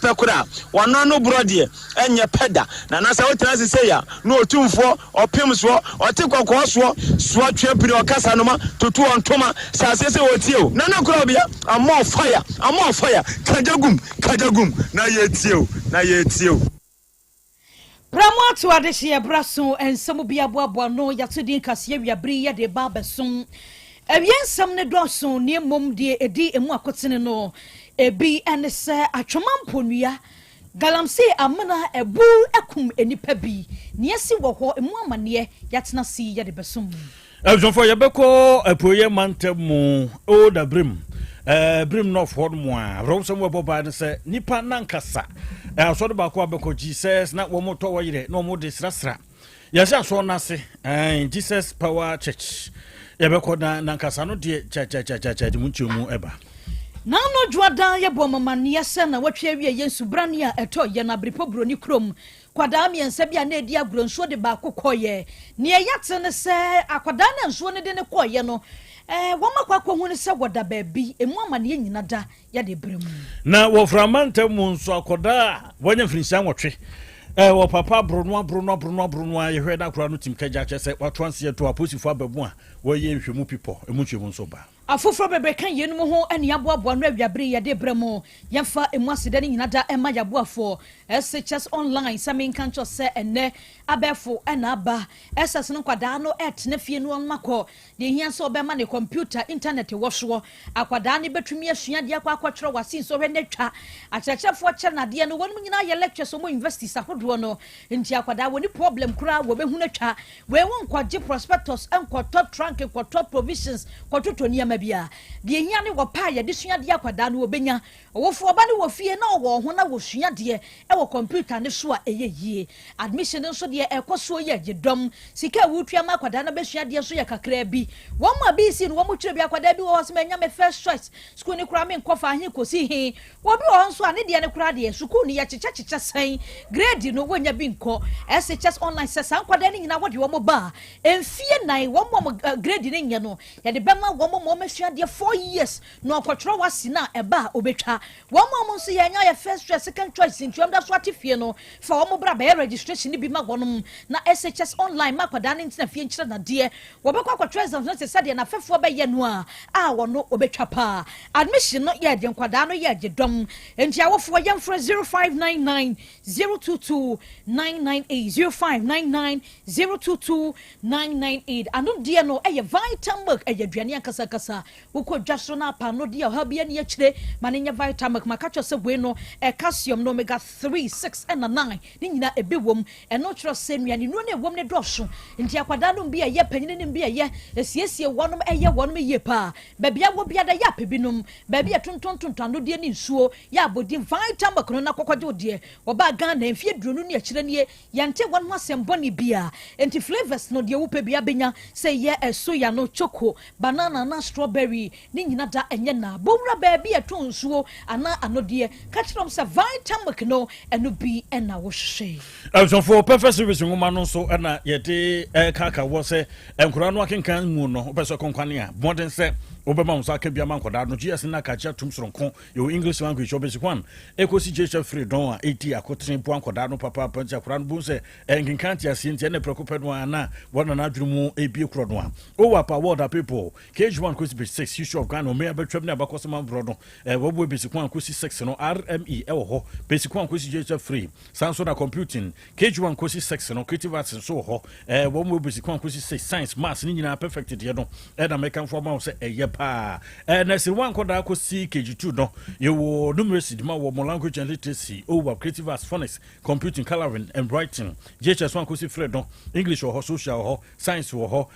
pɛ koraa. W'ano ano borɔ deɛ, ɛnyɛ pɛ da. Nana sɛ wotena ase sei a, na Otumfoɔ, ɔpem soɔ, ɔte kɔkɔɔ soɔ, soɔ twe apini, ɔkasa noma, tutu ɔntoma, hyɛ aseɛ sɛ ɔretie o. Nana Korabea, I'm on fire, I'm on fire, ka gya gum, ka gya gum, na yɛretie o, na yɛretie o. Bra mu ato adehyeɛ bra so nsɛm bi aboaboa ano yɛato din kaseɛ wiabere yi yɛde ba abɛso awie nsɛm no dɔɔso ne mmom deɛ ɛdi emu akotene no ebi ne sɛ atwoma mponua galamsey amena ɛbu akum nnipa bi nea asi wɔ hɔ emu amaneɛ yɛatena ase yɛde bɛso mu. Abusuafoɔ yɛbɛkɔ apueɛ mantam mu Old Abrim eh, Birim North hɔ nom a awerɛhosɛm wɔ ɛbɔ baa ne sɛ nipa nankasa eh, asɔre baako abɛkɔ Jesus na wɔn tɔ wɔ yerɛ na wɔn de srasra yɛhyɛ asɔre no ase eh, Jesus Power Church yɛbɛkɔ na nankasa no deɛ kyakyakyakyakya de mu nkyɛn mu ɛba. N'ano dwoadan yɛbɔ mamaneɛ sɛ na watwe awie yɛ nsubrane a ɛtɔ yɛn Abiripɔ Buroni kurom Nkwadaa mmiɛnsa bi a na ɛredi agorɔ, nsuo de baako kɔeɛ. Deɛ yɛate ne sɛ, akwadaa no a nsuo no de no kɔeɛ no, wɔakɔ akɔhu no sɛ wɔda baabi, ɛmu amaneɛ nyina da yɛde brɛ mu. Na wɔ Frama ntam mu nso, akwadaa a wanya mfirinhyia nwɔtwe, wɔ papa aboro no aboro no aboro no aboro no ara, yɛhwɛ na akwadaa no tim kagya, kyerɛ sɛ wato anseɛ to apolisifoɔ aba mu a wɔreyɛ nhwɛmu pipɔ, ɛmu nhwɛmu nso ba. Afoforɔ bebree ka yeinom ho ne yɛaboaboa ano awiabere yi yɛde rebrɛ mo. Yɛmfa ɛmu aseda no nyina da mma yɛaboafoɔ SHS Online sɛ menka nkyerɛ wo sɛ ɛnnɛ abɛɛfo na aba. SS no nkwadaa no retena fie no wɔn akɔ. Deɛ ɛhia sɛ wɔbɛma no kɔmputa, intanɛt wɔ soɔ. Akwadaa no bɛtumi asua adeɛ akɔ akɔtwerɛ w'ase nsɔhwɛ no atwa. Akyerɛkyerɛfoɔ kyerɛ no adeɛ no wɔnom nyinaa yɛ lectures wɔn universities ahodoɔ no. Nti akwadaa wɔnni problem koraa wɔbɛhunu atwa. Wei wo nkɔgye prospectus nkɔtɔ trunk nkɔtɔ provisions kɔtotɔ nneɛma biara. Deɛ ɛhia ne wɔpɛ a yɛde sua adeɛ akwadaa no ɔbɛnya. Ɔwofo ɔba no wɔ fie na ɔwɔ ho na wɔsua adeɛ wɔ kɔmputa no so a ɛyɛ yie. Admission no nso deɛ ɛkɔ soɔ yɛ gye dɔm. Sika a wotua ma akwadaa no abɛsua adeɛ nso yɛ kakraa bi. Wɔn a BC no wɔn twerɛ bi akwadaa bi wɔ hɔ sɛ manya me first choice sukuu no koraa menkɔ fa he kɔsi he. Obi wɔ hɔ nso a ne deɛ no koraa deɛ sukuu no yɛkyekyɛkyekyɛ sɛn grade no wɔnnya bi nkɔ. SHS online sɛ saa nkwadaa no nyinaa wɔde wɔn ba a mfie nan wɔn a wɔn grade no nyɛ no yɛde bɛma wɔn ma wɔn asua adeɛ 4 years na ɔkɔtwerɛ wasi no a ɛba a ɔbɛtwa. Wɔn a wɔn nso yɛanya yɛ first choice, second choice nti wɔn da so ate fie no fa wɔn bra bɛyɛ registration no bi ma wɔn na SHS online ma akwadaa no ntena fie nkyerɛ nadeɛ. Wɔbɛkɔ akɔtwerɛ exams no te sɛdeɛ n'afɛfoɔ bɛyɛ no a a wɔno wɔbɛtwa paa. Admission no yɛ gye nkwadaa no yɛ gye dɔm nti awofoɔ yɛmfrɛ 0599 022 998, 0599 022 998. Ano deɛ no ɛyɛ Vitamilk, ɛyɛ aduane ankasakasa. Wokɔ dwa so no apa ano deɛ ɔha bi ani akyire ma no nyɛ Vitamilk. Maka kyerɛ sɛ wei no calcium no omega 3, 6 ɛna 9 ne nyinaa ebi wɔ mu. Ɛno kyerɛ sɛ nnuane nnuro no ɛwɔ mu no dɔɔso nti akwadaa no bi ɛyɛ panyin no bi ɛyɛ esiesie wɔnom ɛyɛ wɔnom yie paa. Baabi a wɔ biada yɛ apɛ binom baabi a tontontonton anodeɛ ne nsuo yɛ abɔdin Vitamilk no na kɔkɔgye wo deɛ. Wɔbaa Ghana mfeɛ 20 ne akyire nie yɛnte wɔn ho asɛm bɔne bia. Nti flavours no deɛ wopɛ bia bɛnya sɛ yɛ soya no, choco, banana na strawberry ne nyina da ɛnyɛ na bɔwura baabi a ɛtɔn nsuo anaa anodeɛ ka kyerɛ wɔn sɛ Vitamilk no ɛno bi ɛna wohwehwɛ. Abusuafoɔ, Perfect Service nwoma no nso ɛna yɛde ɛkaka wɔ sɛ nkwadaa no akenkan mu no wopɛ sɛ kɔnkwane a mmɔden sɛ wobɛma wo nsa aka bi ama nkwadaa no. GS no akagye atom soronko yɛwɔ English language ɔbɛsi kwan ɛkɔsi gyesɛ firi dɔn a ɛdi akotene boa nkwadaa no papaapa nti akwadaa no bu sɛ ɛnkenkan te aseɛ nti ɛne prɛko pɛ no a na wɔna n'adwene mu ebie korɔ no a ɔwɔ apa world people KG1 kɔsi page 6, History of Ghana, ɔmɛ abɛtwam ne abakɔsɛm aborɔ no wɔbɔ basic 1 kɔsi 6 no, RME ɛwɔ hɔ basic 1 kɔsi gyesɛ firi saa nso na computing KG1 kɔsi 6 no, creative arts nso wɔ hɔ. Wɔn mu basic 1 kɔsi 6, science, maths ne nyinaa perfect deɛ no ɛna mɛkamfo ama wo sɛ ɛyɛ paa. Nursery 1 kɔdaa kɔsi KG2 no yɛwɔ numeracy de ma wɔ mo, language and literacy, over creative arts, phonics, computing, colouring and writing. JHS 1 kɔsi 3 no, English wɔ hɔ, social wɔ hɔ, science wɔ hɔ,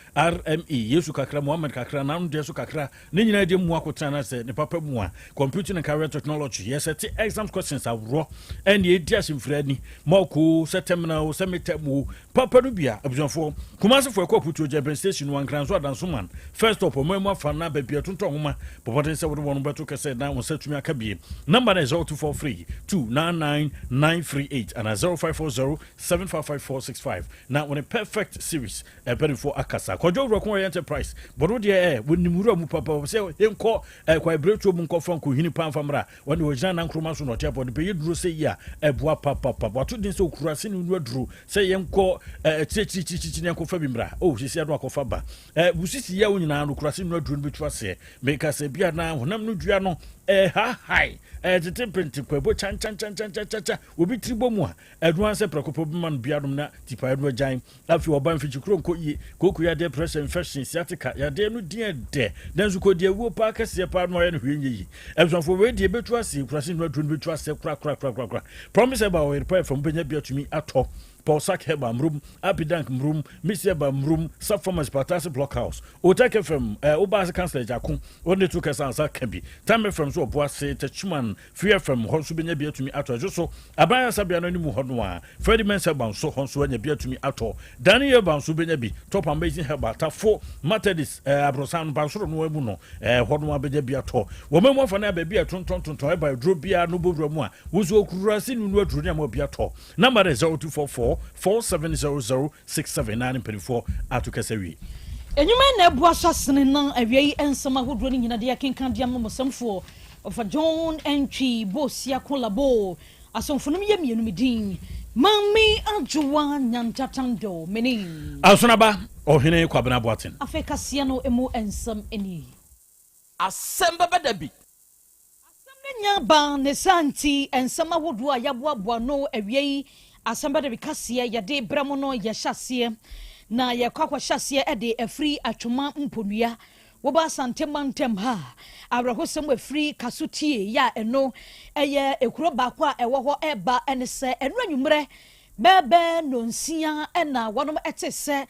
RME, Yesu kakra, Muhammad kakra, nanu deɛ so kakra ne nyinaa deɛ mu akotena na sɛ ne papa mu a computing and career technology yɛsɛ te exam questions aworɔ ɛne ɛdi ahyɛmfiri ani mock o, sɛ terminal o, sɛ midterm o, papa no bia. Abusuafoɔ, Kumasefoɔ ɛkɔ Aputuo Gyɛbɛn station no, Ankran so Adansoman first stop ɔman mu afa na baabi. baabi atontɔn nwoma. Bɔ mmɔden sɛ wode wɔn bɛto kɛsɛ na wɔn nsa tumi aka bie. Number no yɛ 0243 299 938 anaa 0540 755465 na wɔne Perfect Series mpanimfoɔ akasa. Kwadwo Awurakun Ɔyɛ Enterprise bɔno deɛ ɛ wɔnim wura mu papa sɛ yɛnkɔ ɛ kwaebiretuo mu nkɔfa nkohini paa mfa mmra. Wɔne wɔgyina nankroma so na ɔte apɔ de bɛyɛ duro sɛ yi a ɛboa papapa. Wato din sɛ okura se ne nnu aduro sɛ yɛnkɔ ɛ akyirikyirikyirikyiri na yɛnkɔfa bi mmra. O sisi ano akɔfa ba. Ɛ wusisi yɛ wo nyinaa no okura se nnu aduro no bɛtu aseɛ. Meka sɛ bi a na honam no dua no ɛhahae ɛtete mpente kwabo kyankyankyankyankyankya obi tiri bɔ mu a ɛno ara sɛ prɛko pɛ wobɛma no bi anom na tipaeɛ no agyan. Afei ɔba mfikyikuro nkɔ yie, kooko yadeɛ, pressure, infection, sciatica, yadeɛ no din ɛdɛ, nanso kɔdi awuo paa kɛseɛ paa no ayɛ no hwee nyɛ yie. Abusuafoɔ wei deɛ ɛbɛtu aseɛ, nkurase nnuro aduro no bɛtu aseɛ korakorakorakora. Promise Herbal wɔ Yerepɔ FM wobɛnya bi atumi atɔ. Paul Sack Herbal Mmurom, Apidank Mmurom, Missy Herbal Mmurom, Sub Pharmacy Patase Block House, Otak FM, eh, wobaa ase Councillor Agyako, wo ne to kɛsɛ ansa ka bi. Time FM nso wɔ Boase, Techiman, Free FM hɔ nso bɛnya bi atumi atɔ. Ɛso so, Aban Ayaresabea no anim hɔ no ara, Freddie Mensah Herbal nso hɔ nso anya bi atumi atɔ. Danny Herbal nso bɛnya bi. Top Amazing Herbal, Tafo, Methodist, eh, Aborosan no, Bansoro no ara mu no, eh, hɔ no ara bɛnya bi atɔ. Wɔ man mu afa no a baabi a ɛtontɔntontɔn herbal aduro biara no bɔ wura mu a, wo nso okura se nunu aduro ne ama obi atɔ. Number no yɛ 0244 4700 67 na ne mpanimfoɔ ato kasa wie. Nnwuma yi na ɛboa so asene na awia yi nsɛm ahodoɔ no nyina de akenkan de ama mo sɛmfoɔ Ɔfa John Antwi Bosiako Labo asomfo nom yɛ mienu me din Maame Adwoa Nyantatando me ne. Asonaba Ɔhene Kwabena Boateng. Afei kaseɛ no mu nsɛm nie. Asɛm bɛba da bi. Asɛm no nya ba, ne saa nti nsɛm ahodoɔ a yɛaboaboa ano awia yi asɛm bɛda bi kaseɛ yɛde brɛ mo no yɛhyɛ aseɛ na yɛkɔ akɔhyɛ aseɛ de afiri Atwoma Mponua. Woba Asante mantam ha a, awerɛhosɛm afiri Kasotie yɛ a ɛno ɛyɛ ekuro baako a ɛwɔ hɔ ɛreba ɛne sɛ ɛno anwummerɛ bɛɛbɛɛ nonsia ɛna wɔnom ɛte sɛ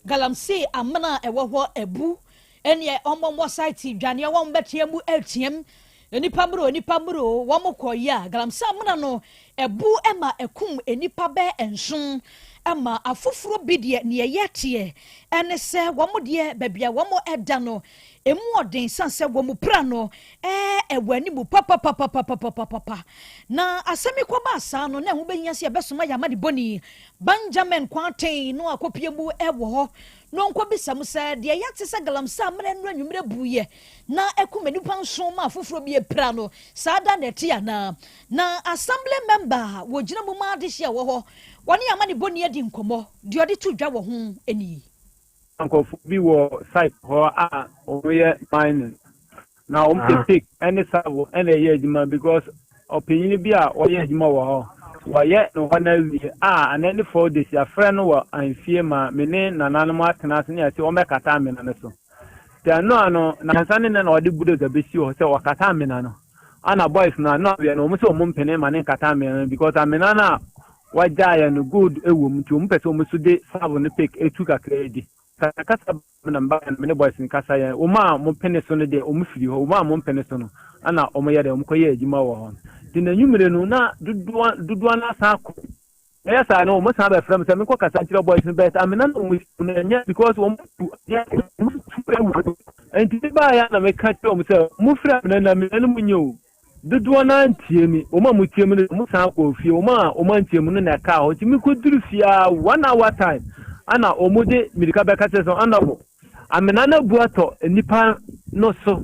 galamsey amena a ɛwɔ hɔ abu. Ɛneɛ wɔn wɔn site dwaneɛ wɔn bɛteɛ mu ɛreteam nnipa mmoro nnipa mmoro wɔn kɔ yi a galamsey amena no ɛbu ɛma ɛkum nnipa bɛɛ nson ɛma afoforɔ bi deɛ neɛ ɛyɛ teɛ ɛne sɛ wɔn deɛ baabi a wɔn ɛda no ɛmu ɔden san sɛ wɔn pira no ɛɛ ɛwɔ anim papapapapapapapa na asɛm yi kɔbaa saa no na ɛho bɛhia sɛ yɛbɛsoma yɛn amanebɔni Benjamin Kwarteng no akɔpie mu ɛwɔ hɔ Na ɔnkɔbisa mo sɛ, Deɛ yɛate sɛ galamsey amena nnuru anwummerɛ buiɛ na ɛkum nnipa nson ma afoforɔ bi apira no, saa da na ɛte anaa? Na Assembly member a wɔgyina mu ma adehyeɛ a ɛwɔ hɔ, wɔne amanebɔni adi nkɔmmɔ, deɛ ɔde to dwa wɔ ho nie. Nkurɔfoɔ bi wɔ site hɔ a wɔyɛ mining na wɔn de pick ne shovel na ɛyɛ adwuma because ɔpanyin bi a ɔyɛ adwuma wɔ hɔ wɔayɛ no hɔ no awie a anɛ ne 4 days yɛafrɛ no wɔ ahemfie ma me ne nananom atena ase ne yɛse wɔmmɛkata amena no so. Nti ɛno ano nansa ne nɛ na ɔde bulldozer bɛsi hɔ sɛ wɔkata amena no ana boys no ano awie no wɔn sɛ wɔn mpene ma ne nkata amena no because amena no a wɔagyaeɛ no gold wɔ mu, nti wɔn pɛ sɛ wɔn nso de shovel ne pick etu kakra di kasa na mba me ne boys no kasa yɛn wɔn a wɔn pene so no deɛ, wɔn firi hɔ. Wɔn a wɔn mpene so no ana wɔn yɛ dɛ wɔn kɔyɛ adwuma wɔ hɔ. Nti n'anwumire no na dodoɔ dodoɔ no asan akɔ ɛyɛ saa no, wɔn san bɛfrɛ me sɛ menkɔ kasa nkyerɛ boys no bɛs amena na wɔn si no ɛnyɛ because wɔn tu wɔn tu ewu. Nti ne baa yɛ na meka kyerɛ wɔn sɛ mo firi amena na amena no mu nyɛ o. Dodoɔ no antie mi. Wɔn a mo tie mu no, wɔn san kɔ fie. Wɔn a wɔn antie mu no na ɛkaa hɔ. Nti mekɔduru fie a, one hour time ana wɔn de mirika bɛka kyerɛ sɛ ɔnabɔ amena no abu atɔ nipa no so.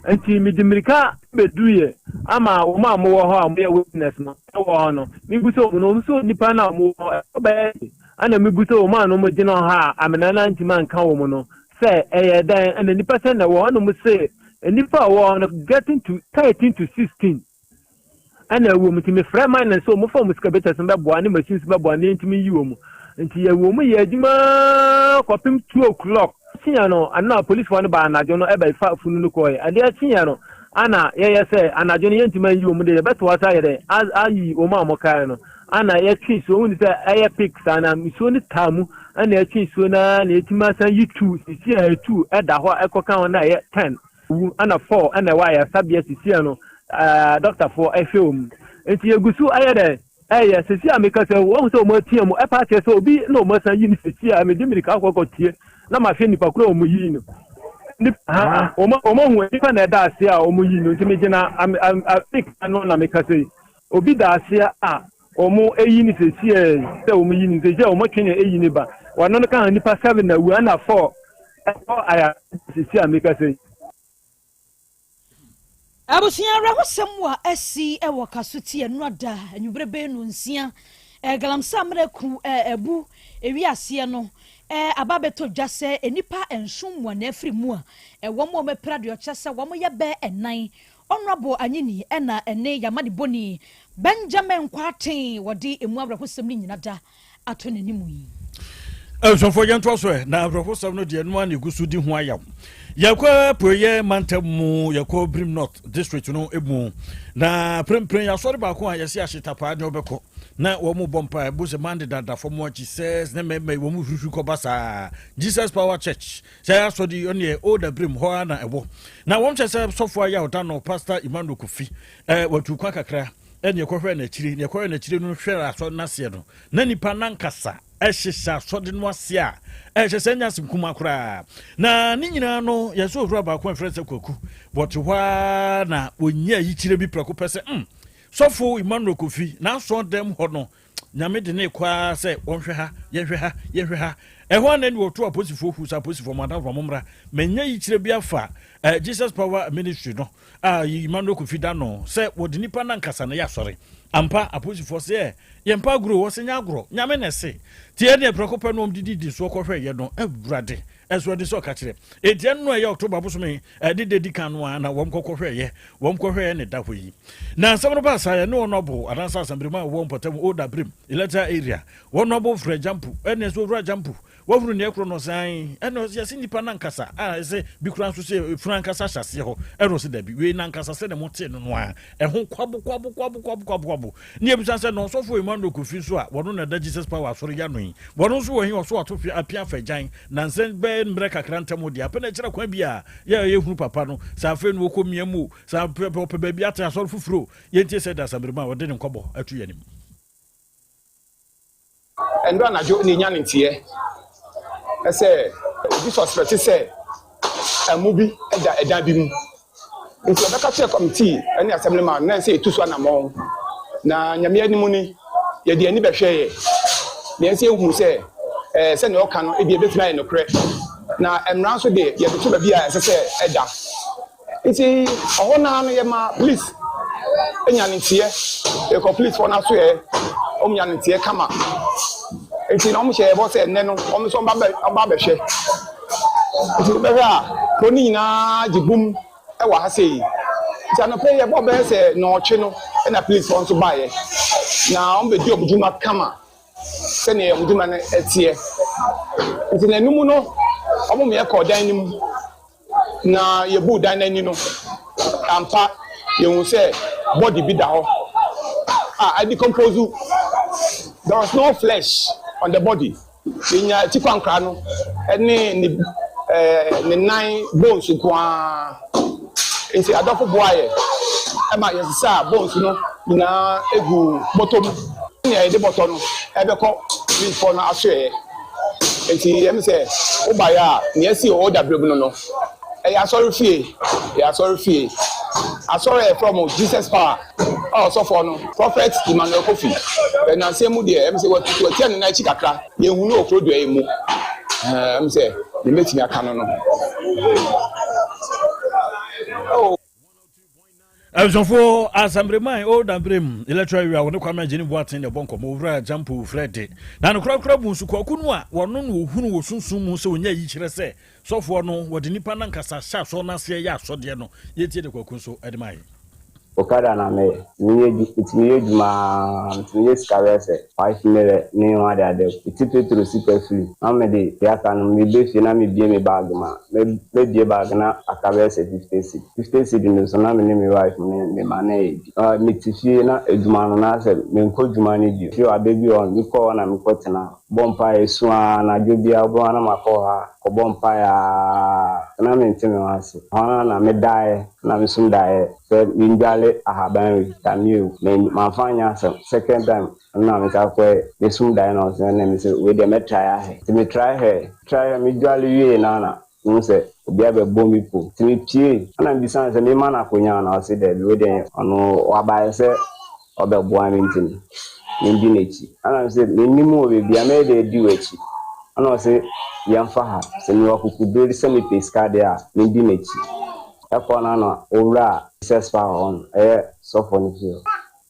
Nti mede mirika bɛduruyɛ ama wɔn a wɔwɔ hɔ a wɔyɛ witness no ɛwɔ hɔ no. Mebu sɛ wɔn no, wɔn nso nipa no a wɔwɔ hɔ ɛbɛyɛ de ana mebu sɛ wɔn a no wɔn gyina hɔ a amena no antumi anka wɔn no sɛ ɛyɛ dɛn ɛna nipa sɛ na ɛwɔ hɔ na wɔn sɛ nipa a wɔwɔ hɔ no getting to 13 to 16 ɛna ɛwɔ mu. Nti mefrɛ man no sɛ wɔmfa wɔn excavators no bɛboa ne machines bɛboa ne ntumi yi wɔn mu. Nti yɛwɔ mu yɛ adwuma kɔpem 2 o'clock kyeɛ no ana polisifoɔ no ba anadwo no ɛbɛfa funu no kɔɛ. Adeɛ kyeɛ no ana yɛyɛ sɛ anadwo no yɛntumi anyi wɔn de yɛbɛtoa so ayɛ dɛ ayi wɔn a wɔkae no ana yɛtwe nsuo wɔn sɛ ɛyɛ pick saa na nsuo no taa mu ɛna yɛtwe nsuo no na yɛtumi asan yi two sisi a two ɛda hɔ ɛkɔka ho na ɛyɛ 10 wu ɛna four ɛna ɛwɔ ayaresabea sisi no dɔktafoɔ ɛhwɛ wɔn mu. Nti yɛgu so ayɛ dɛ ɛyɛ sisi a meka sɛ wɔn sɛ wɔn atia mu ɛpa akyerɛ sɛ obi na wɔn asan yi no sisi a mede mirika akɔkɔ tie na mahwɛ nipa koro a wɔn yi no. Nip ha wɔn wɔn ahu nipa na ɛda ase a wɔn yi no nti mi gyina am am afik ano na mi kasa yi obi da ase a wɔn eyi ne sɛsi ɛ sɛ wɔn yi ne sɛsi a wɔn atwe ne eyi ne ba wɔn no ka ho nipa seven na wu ɛna four ɛkɔ aya sɛsi a mi kasa yi. Abusua awerɛhosɛm a asi wɔ Kasuti Ɛnora anwummere bɛyɛ nnɔnsia, galamsey amena ku abu ewi aseɛ no aba abɛtɔ dwa sɛ nnipa nson mua na afiri mu a wɔn a wɔapira deɛ ɔkyerɛ sɛ wɔyɛ bɛɛ nnan. Honourable Anyini na ɛne Yamanebɔni Benjamin Kwarteng wɔde emu awerɛhosɛm no nyina da ato n'anim yi. Abusuafoɔ yɛntoa so ɛ na awerɛhosɛm no deɛ noa na ɛgu so di ho ayaw. Yɛkɔ apueyɛ mantam mu yɛkɔ Birim North district no mu na prempren yɛasɔre baako a yɛse ahye tapaa ne ɔbɛkɔ na wɔn mu bɔ mpa ɛbo sɛ mande dada fam a Jesus ne mɛmɛ wɔn mu hwihwi kɔba saa Jesus Power Church sɛ asɔre yi ɔneɛ Old Birim hɔ ara na ɛwɔ na wɔn kyɛ sɛ sɔfo ayɛ ɔda no Pastor Emmanuel Kofi ɛɛ watu kwan kakra ɛne ɛkɔhwɛ n'akyiri ne ɛkɔhwɛ n'akyiri no hwɛ asɔre n'aseɛ no na nipa nankasa ɛhyehyɛ asɔre no ase a ɛhyɛ sɛ ɛnyɛ asɛm kumaa koraa. Na ne nyinaa no, yɛn sɛ owura baako a yɛfrɛ no sɛ Kwaku, wɔte hɔ ara na wɔnya ayikyerɛ bi prɛko pɛ sɛ, mm, sɔfo Emmanuel Kofi, n'asɔn dɛm hɔ no, Nyame de ne kɔ ara sɛ wɔnhwɛ ha, yɛnhwɛ ha, yɛnhwɛ ha. Ɛhɔ ara na ɛne wɔto aposifoɔ hu sɛ aposifoɔ mo adamfo mo mmra. Manya yikyerɛ bi afa eh, Jesus Power Ministry no a Emmanuel Kofi da no sɛ wɔde nipa no ankasa na ɛyɛ asɔre. Ampa, apolisifoɔ se ɛ, yɛmpɛ agorɔ o, wɔse nyɛ agorɔ, Nyame na ɛse. Nti ɛneɛ prɛko pɛ no wɔn didi di soɔ kɔhwɛeɛ no, Awurade, ɛso ɛde sɛ ɔka kyerɛ. Enti ɛno a ɛyɛ October bosome ne da edi kan no ara na wɔn kɔ kɔhwɛeɛ, wɔn kɔhwɛeɛ ne da hɔ yi. Na asɛm no baa saa, yɛne Honourable anaasɛ Asɛmbrema a ɔwɔ mpɔtam Old Abirem Electoral Area, Honourable Frɛ Gyampo, ɛneɛ nso Owura Gyampo, Wahunu nea ɛkorɔ no ɔsɛ ae ɛna ɔsɛ yɛse nipa no ankasa a ɛsɛ bi koraa nso sɛ efunu ankasa hyɛ aseɛ hɔ ɛna ɔsɛ dabi wei nankasa sɛdeɛ mo tee no no a ɛho kwabo kwabo kwabo kwabo kwabo kwabo ne ebisa sɛ na ɔsɔfo Emmanuel Kofi nso a wɔno na ɛda Jesus Power asɔre yi ano yi wɔno nso wɔ he ɔso ato hwe apia afa agyan nansɛ bɛyɛ mmerɛ kakra ntam deɛ apɛ na ɛkyerɛ kwan bi a yɛ yɛhunu papa no sɛ afei no wɔkɔ mia mu sɛ ɔpɛ baabi ate asɔre foforɔ yɛntie sɛ da asammerima a ɔde ne nkɔbɔ ato yɛn anim. Ɛnnora anadwo na yɛnya ne nteɛ sɛ obi sɔsrɛte sɛ amu bi da ɛdan bi mu. Nti ɔbɛka kyerɛɛ kɔmitii ne asɛmleman no na ɛsɛ sɛ yɛtu so anammɔn. Na Nyame anim ni, yɛde yɛn ani bɛhwɛeɛ na yɛn nso yɛhuu sɛ ɛɛ sɛdeɛ ɔka no ebia ɛbɛtumi ayɛ nokorɛ. Na mmara nso deɛ yɛde to baabi a ɛsɛ sɛ ɛda. Nti ɔhɔ no ara no yɛma police nya ne nteɛ, yɛkɔ police foɔ no asoɛɛ, wɔn nya ne nteɛ kama. Nti na wɔn hyɛ yɛ bɔ sɛ nnɛ no wɔn nso wɔn ba abɛhwɛ. Nti wobɛhwɛ a kuro no nyinaa gye bum wɔ ha sei. Nti anɔpa yi yɛbɔ bɛyɛ sɛ nnɔɔtwe no ɛna police foɔ nso baeɛ. Na wɔn bɛdi wɔn dwuma kama sɛdeɛ wɔn dwuma no teɛ. Nti na ɛno mu no wɔn ma yɛkɔɔ dan no mu. Na yɛbuu dan no ani no, ampa yɛhuu sɛ body bi da hɔ a adecompose. There was no flesh on the body. Yɛnyaa atikwankora no ne ne eh, ne nan bones nko ara. Nti adɔfo boaa yɛ ma yɛsesaa bones no nyinaa egu bɔtɔ mu. Nea yɛde bɔtɔ no ɛbɛkɔ policefoɔ no asoɛeɛ. Enti ɛyɛ me sɛ wobaeɛ a, nea asi wɔ wo daberɛ mu no no, ɛyɛ asɔrefie, ɛyɛ asɔrefie. Asɔre a yɛfrɛ wɔn Jesus Power a ɔsɔfoɔ no, Prophet Emmanuel Kofi, nnansa mu deɛ, ɛyɛ me sɛ watu, watia ne nan akyi kakra, yɛnhu no wɔ kuro dua yi mu. Ɛɛ, ɛyɛ me sɛ deɛ mɛtumi aka no no. Oh. Abusuafoɔ Asambereman Old Amberem Electoral Area wɔne Kwame Agyeni Boateng na ɛbɔ nkɔmmɔ Owura Gyampo Fred de na no korakora bu nso kwaku no a wɔno na wɔhunu wɔ sunsum mu sɛ wɔnya yi kyerɛ sɛ sɔfoɔ no wɔde nipa no ankasa hyɛ asɔr no aseɛ yɛ asɔdeɛ no yɛntie de kwaku nso de ma yɛn. Okada na meyɛ. Metumi yɛ adwuma aa, metumi yɛ sika bɛyɛ sɛ 5 mil ne ho ade ade. Mete petrol sika firi na mede deɛ aka no meba fie na mebue me bag mu a, mɛbue bag na aka bɛyɛ sɛ 50 cedi. 50 cedi no nso na me ne me wife ne me mma na ɛredi. Mete fie na adwuma no na sɛ menkɔ dwuma no bio. Fie hɔ ada bi wɔ hɔ no mekɔ hɔ na mekɔtena bɔ mpaeɛ su ara anadwo biara wobɛhu a na makɔ hɔ a kɔbɔ mpaeɛ ara na mente me ho ase. Hɔ ara na medaeɛ na mesom daeɛ sɛ mendwale ahaban wei tamale o. Mamfa anyɛ asɛm. Second time no na mesan kɔɛ mesum daeɛ na ɔsɛ na mese wei deɛ mɛtry ahwɛ. Nti me try hwɛɛ, try hwɛɛ medwale wieeɛ no ara na mehu sɛ. Obi abɛbɔ me po. Nti mepiee. Ɛna mebisa no sɛ memma no akonya anaa? Ɔse daabi, wei deɛ ɔno wabaeɛ sɛ ɔbɛboa me nti no mendi n'akyi. Ɛna mese mennim wɔ baabi a, mɛyɛ dɛn adi w'akyi? Ɛna ɔse yɛmfa ha, sɛ mewɔ akokoduro sɛ mepɛ sika deɛ a mendi n'akyi. Ɛkɔ no na owura Jesus Power hɔ no, ɛyɛ sɔfoɔ no fie hɔ.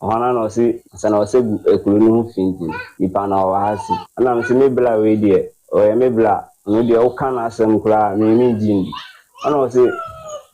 Ɔhɔ no na ɔse sɛ na ɔsɛ gu ekuro no ho fi nti no nipa no ɔwɔ ha se. Ɛna mese me bla wei deɛ ɔyɛ me bla ɔno deɛ woka n'asɛm koraa a me mengye ndi. Ɛna ɔse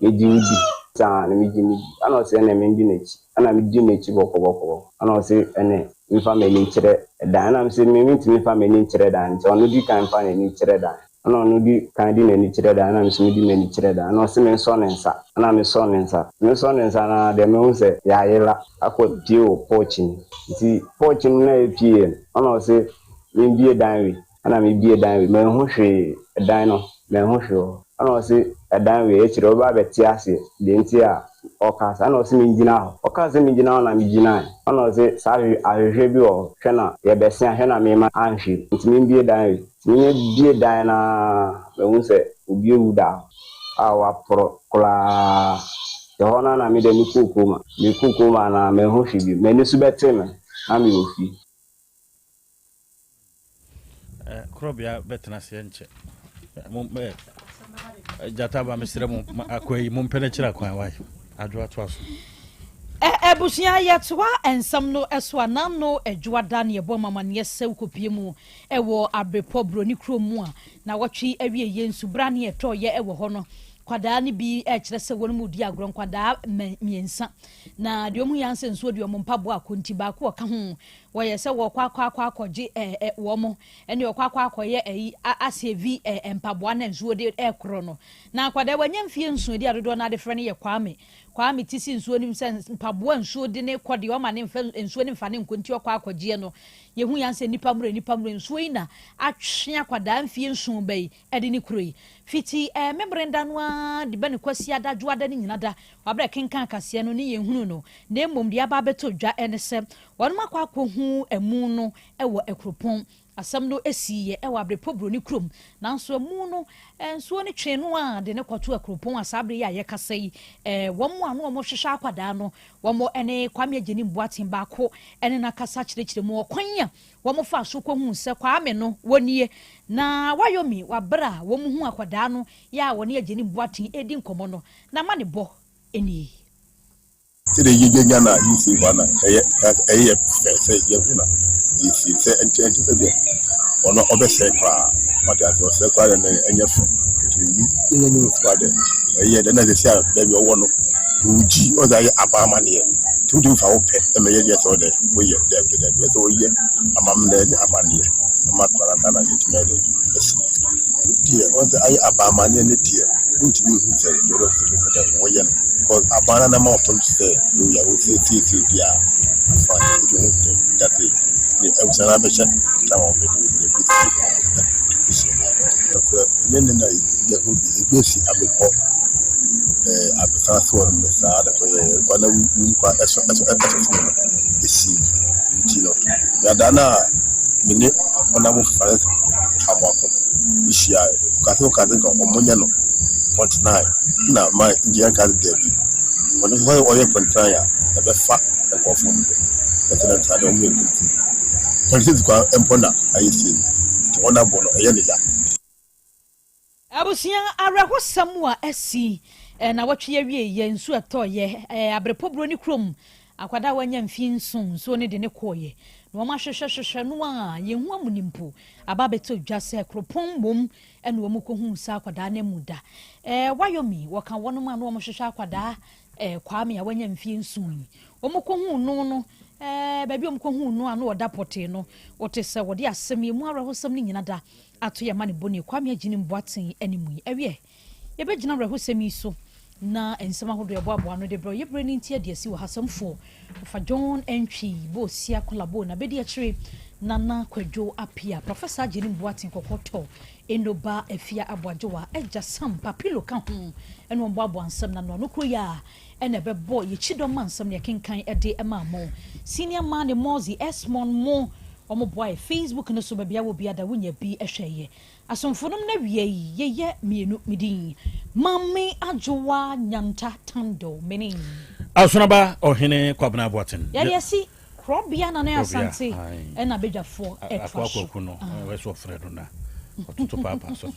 megye wo di saa na megye no di. Ɛna ɔse ɛneɛ mendi n'akyi. Ɛna medi n'akyi bɔkɔbɔkɔbɔkɔ. Ɛna ɔse ɛneɛ memfa m'ani nkyerɛ dan. Ɛna mese me mentumi mfa m'ani nkyerɛ dan nti ɔno di kan mfa n'ani nkyerɛ dan. Ɛna ɔno di kan de n'ani kyerɛ dan, ɛna me nso mede m'ani kyerɛ dan. Ɛna ɔse mensɔ ne nsa, ɛna mesɔɔ ne nsa. Mesɔɔ ne nsa no ara deɛ mehu sɛ yɛayera akɔ pue wɔ porch no mu. Nti porch no na yɛpueɛ no, ɛna ɔse membue dan wei, ɛna mebue dan wei. Manhu hwee, dan no, manhu hwee wɔ hɔ. Ɛna ɔse ɛdan wei akyire wobɛba abɛte aseɛ deɛ nti a ɔkaa saa. Ɛna ɔse mengyina hɔ. Ɔkaa sɛ mengyina hɔ na megyinaeɛ. Ɛna ɔse saa ahwehwɛ bi wɔ hɔ, hwɛ na yɛbɛse a, hwɛ na mema anhwɛ mu. Nti membue dan wei. Menya bue dan no ara mahu sɛ obi awu da hɔ a waporɔ koraa. Ɛhɔ no ara na me deɛ mekɔɔ coma. Mekɔɔ coma no ara manhu hwee bio. M'ani so bɛtee me na mewɔ fie. Korɔbea bɛtena aseɛ nkyɛ. Mo ɛ gyata ba mesrɛ mo akɔ yi mompɛ no kyerɛ kwan wae adwo atoa so. Abusua yɛtoa nsɛm no so a n'ano adwoada ne ɛbɔ mamaneɛ sɛ wokɔpie mu Wɔ Abrepɔ Buroni kurom mu a nawɔtwe awieɛ nsubrane a ɛtɔeɛ wɔ hɔ no, nkwadaa no bi rekyerɛ sɛ wɔn redi agorɔ, nkwadaa mmiɛnsa. Na deɛ wɔn yɛ sɛ nsuo deɛ wɔn mpaboa akɔ nti baako ɔka ho wɔyɛ sɛ wɔkɔ akɔ akɔ akɔgye ɛɛ wɔn ɛne ɔkɔ akɔ akɔyɛ ɛyi asɛvi ɛɛ mpaboa na nsuo de ɛkorɔ no. Na akwadaa wanya mfie nson di adodoɔ no adefrɛ no yɛ Kwame. Kwame ti si nsuo no mu sɛ mpaboa nsuo de ne kɔ deɛ ɔma ne nfa nsuo ne nfa ne nkɔ nti ɔkɔ akɔgyeɛ no. Yehu yan sɛ nnipa mmrɛ nnipa mmrɛ nsuo yi na atwe akwadaa mfie nson ba yi de ne kuro yi. Fiti ɛɛ Mebrenda no ara de ba ne Kwasiada, Dwoada ne Nyinada wabrɛ kenkan kaseɛ no ne yɛn hunu no na mmom deɛ aba abɛtɔ dwa ne sɛ wɔnom akɔ akɔhu amu no wɔ Akuropɔn. Asɛm no siiɛ wɔ Abrepɔ Buroni kurom nanso amu no nsuo no twee no ara de no kɔto Akuropɔn a saa berɛ yi a yɛkasa yi wɔn a na wɔhwehwɛ akwadaa no Wɔn ne Kwame Agyenim Boateng baako ne no akasa kyerɛkyerɛ mu ɔkwan a wɔfaa so kɔhuu sɛ Kwame no wɔ nie. Na Wayomi wɔ berɛ a wɔhuu akwadaa no yɛ a wɔne Agyenim Boateng redi nkɔmmɔ no, n'amanebɔ nie. Sɛdeɛ yɛnya no a yɛnsie hɔ a na ɛyɛ ɛyɛ yɛ fɛ sɛ yɛhu na yɛsie sɛ ɛnkyɛ ɛnkyɛ sɛ deɛ ɔno ɔbɛsɛe koraa wate aseɛ ɔsɛe koraa deɛ na ɛnyɛ fɛ nti yɛnya nyɛ osi koraa deɛ ɛyɛ dɛ na sɛsi a baabi ɔwɔ no Wogyi ɔdze ayɛ aban amanneɛ ntsi wonntum fa wo pɛ ma yɛ sɛ ɔdɛ woyɛ dɛbi dɛbi yɛ sɛ woyɛ amammerɛ ne amanneɛ ma kwan ansa na yɛtumi ayɛ dɛ asi. Wo deɛ ɔdze ayɛ aban amanneɛ ne deɛ wontumi nhu sɛ deɛ ɔdɛ sɛ dɛ wɔyɛ no cause aban no anam ɔtɔ no sɛ woyɛ wo sɛ seesei bi a afa nti wohu dɛ dase ne abusua no abɛhyɛ na wɔn bɛde wo bɛde sie wɔn bɛhyɛ. Nokorɛ ɛnyɛ nnɛ na yɛahu bi, ebi asi abepɔ ɛɛ abɛsan ase hɔ nom no saa na ɛkɔyɛɛ nkwa na wu nkwa ɛso ɛso ɛso so no esii nti no dada no a me ne ɔnabo Francis Amoako hyiae ɔka sɛ ɔka sɛ nka ɔmo nyɛ no point nine na ma ngyina nka sɛ daabi ɔno nso sɛ ɔyɛ point nine a ɛbɛfa nkurɔfoɔ dodo ɛsɛ dɛ saa deɛ ɔmo yɛ point six point six kwan mpo na ayɛ sie nti ɔnabo no ɛyɛ ne ya. Abusua awerɛhosɛm a asi nnawɔtwe yi awieeɛ, nsuo a ɛtɔeɛ, Abrepɔ Buroni kurom, akwadaa a wanya mfeɛ nson, nsuo no de no kɔeɛ, na wɔahwehwɛhwehwɛ no a yɛnhu amuni mpo, aba abɛtɔ dwa sɛ kuropɔn mmom na wɔkɔhuu saa akwadaa no amu da. Wyoming, wɔka wɔnom a na wɔhwehwɛ akwadaa Kwame a wanya mfeɛ nson yi, wɔkɔhuu no no, baabi a wɔkɔhuu no a na ɔda pɔtee no, wote sɛ wɔde asɛm yi, emu awerɛhosɛm no nyina da Ato yɛn amanebɔ nie, Kwame Agyenim Boateng anim yi. Ɛwiɛ, yɛbɛgyina awerɛhosɛm yi so na nsɛm ahodoɔ a yɛboaboa ano de brɛ wo. Yɛ berɛ no nti adi asi wɔ ha. Sɛmfoɔ, Ɔfa John Antwi, Bosia Kolabo, na bɛdi akyire Nana Kwadwo Appiah, Professor Agyenim Boateng Kɔkɔtɔ, Enoba Afia Aboagyewa, Agya Sam Papilo ka ho na wɔboaboa nsɛm no ano. Ano kuro yi ara na ɛbɛbɔ yɛn kyidɔm ma nsɛm no yɛkenkan de maa mo. Senior Man Mozi, Esmond Mo. Wɔn boae Facebook no so baabi a wɔ biara da wonya bi hwɛ yɛ. Asomfo nom na wiei yɛyɛ mienu me din Maame Adwoa Nyanta Tando me ne. Asonaba Ɔhene Kwabena Boateng. Yɛde asi Korɔbea Nana Asante ɛna badwafoɔ ɛtoa so. Akoa Kwaku no ɛsɛ ɔfrɛ no na ɔtoto paapaa so.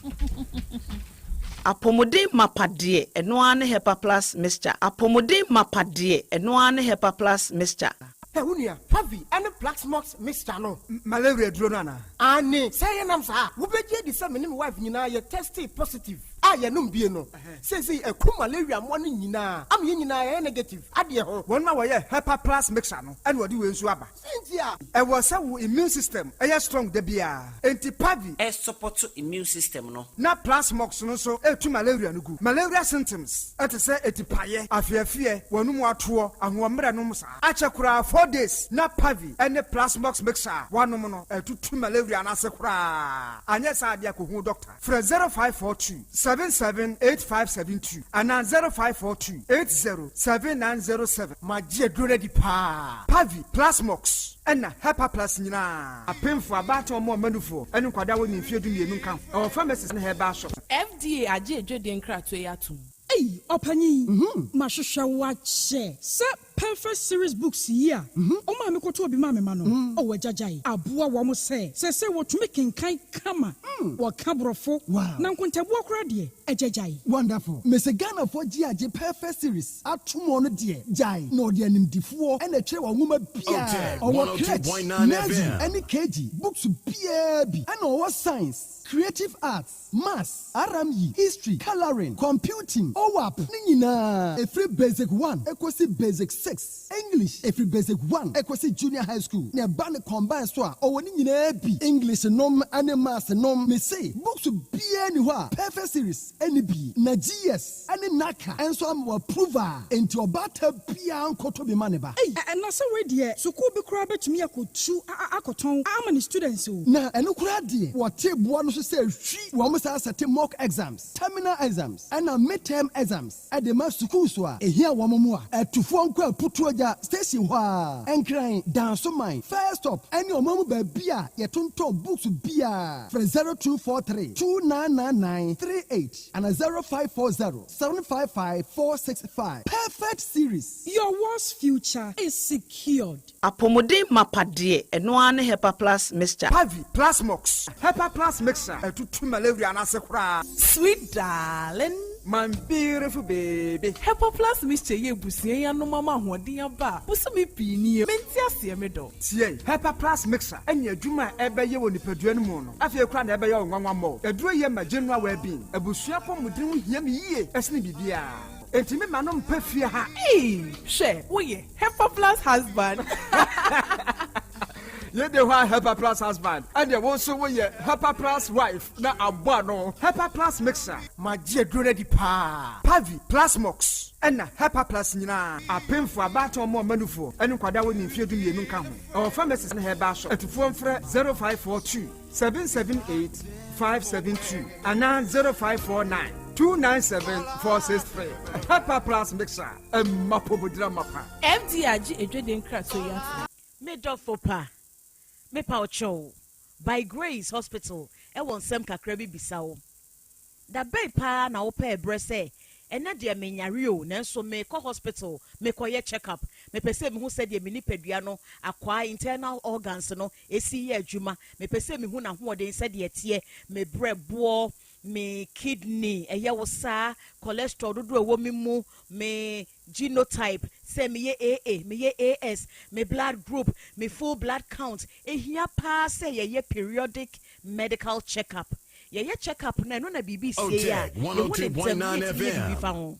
Apɔmuden mapa deɛ ɛno ara ne Hepa Plus mixture Apɔmuden mapa deɛ ɛno ara ne Hepa Plus mixture. Hɛ wo nua, Pavi ne Plaxmox mixture no. Malaria aduro no anaa? Aane, sɛ ɛyɛ nam saa a, wobɛgye adi sɛ me ne me wife nyinaa yɛ testee positive a yɛnom bie no. Seesei aku malaria mmoa no nyinaa ama yɛn nyinaa yɛayɛ negative adeɛ ho. Wɔn a wɔyɛ Hepa Plus mixture no na wɔde wei nso aba. Sɛ nti a. Ɛwɔ sɛ wo immune system yɛ strong da biara, enti Pavi. Ɛsupɔto immune system no. Na Plasmox no nso tu malaria no gu. Malaria symptoms te sɛ atipaeɛ, afeafeɛ, w'anum atoɔ, ahoɔmmerɛ nom saa. Akyɛ koraa 4 days na Pavi ne Plasmox mixture a woanom no atutu malaria no ase koraa. Anyɛ saa deɛ a kɔhu doctor. Frɛ 0542 778572 anaa 0542 807907. Magye aduro no adi paa. Pavi, Plasmox ɛna Hepa Plus nyinaa. Apemfoɔ, abaatan, wɔn a wɔma nufoɔ, ne nkwadaa a wɔnni mfeɛ 12 nka ho. Ɛwɔ pharmacies ne herbal shops. FDA agye adwadie nkratoɔ yi atom. Ei, ɔpanyin, mahwehwɛ wo akyɛ sɛ Perfect Series Books yi a ɔmaa mekɔtɔɔ bi maa me ma no. Oh, agyagyae aboa wɔn sɛ seesei wɔtumi kenkan kama, wɔka Borɔfo, na nkontabuo koraa deɛ, agyagyae. Wonderful. Mese Ghanafoɔ gye agye Perfect Series ato mu ɔno deɛ gyae na ɔde animdifoɔ ɛna ɛtwerɛ wɔn nwoma biara. Ɔwɔ crèche, nursery ɛne KG books biara bi ɛna ɔwɔ science, creative arts, maths, RME, history, colouring, computing, OAP ne nyinaa ɛfiri basic 1 ɛkɔsi basic 6, English ɛfiri basic 1 ɛkɔsi junior high school na ɛba ne combine so a ɔwɔ ne nyinaa bi, English nom ne maths nom. Mese books biara ni hɔ a Perfect Series ɛne bi na GS ɛne NaCCA ɛnso ama wɔ approve a enti ɔbaata biara nkɔtɔ bi ma ne ba. Ei, ɛna sɛ wei deɛ sukuu bi koraa bɛtumi akɔtu akɔtɔn ama ne students o. Na ɛno koraa deɛ, wɔte boa no so sɛ hwi wɔn saa sɛte mock exams, terminal exams ɛna midterm exams ɛde ma sukuu so a ehia wɔn mu a ɛtufoɔ nkɔ Aputuogya station hɔ a Nkran Dansoman first stop ɛne ɔman mu baabi a yɛtontɔn books biara. Frɛ 0243 2999 38 ana 0540 755 465. Perfect Series. Your world's future is secured. Apɔmuden mapa deɛ ɛno ara ne Hepa Plus mixture. Pavi, Plasmox, Hepa Plus mixture ɛtutu malaria no ase koraa. Sweet darling. My beautiful baby. Hepa Plus mixture yɛ abusua yi anom ama ahoɔden aba a bosome pii nie mente aseɛ me dɔ. Tie, Hepa Plus mixture ɛne adwuma a ɛbɛyɛ wɔ nipadua no mu no afei koraa na ɛbɛyɛ wo nwanwa mmɔ. Aduro yɛ ma general well-being. Abusua pɔmuden ho hia me yie ɛsene biribiara. Enti me ma no mpɛ fie ha. Ee, hwɛ, woyɛ Hepa Plus husband. Yɛde hɔ a Hepa Plus husband ɛdeɛ wo nso woyɛ Hepa Plus wife na abɔ ano. Hepa Plus mixture. Magye aduro no adi paa. Pavi, Plasmox ɛna Hepa Plus nyinaa. Apemfoɔ, abaatan, wɔn a wɔma nufoɔ ɛne nkwadaa a wɔnni mfeɛ 12 nka ho. Ɛwɔ pharmacies ne herbal shop. Atufoɔ mfrɛ 0542 778 572 anaa 0549 297 463. Hepa Plus mixture ɛmma pɔmudira mapa. FDA agye adwadie nkratoɔ yi atom. Me dɔfo pa, mepa wo kyɛw, By Grace Hospital wɔ nsɛm kakra bi bisa wo. Da bɛn paa na wopɛɛ berɛ sɛ, ɛnnɛ deɛ menyare o, nanso merekɔ hospital mekɔyɛ check up, mepɛ sɛ mehu sɛdeɛ me nipadua no akwaa, internal organs no, si yɛ adwuma, mepɛ sɛ mehu n'ahoɔden sɛdeɛ ɛteɛ, me berɛboɔ, me kidney, ɛyɛ wo saa, cholesterol dodoɔ a ɛwɔ me mu, me genotype, sɛ meyɛ AA, meyɛ AS, me blood group, me full blood count. Ehia paa sɛ yɛyɛ periodic medical check up. Yɛyɛ check up no a, ɛno na biribi sie a, yɛhu ne ntɛm na yɛtumi yɛ biribi fa ho.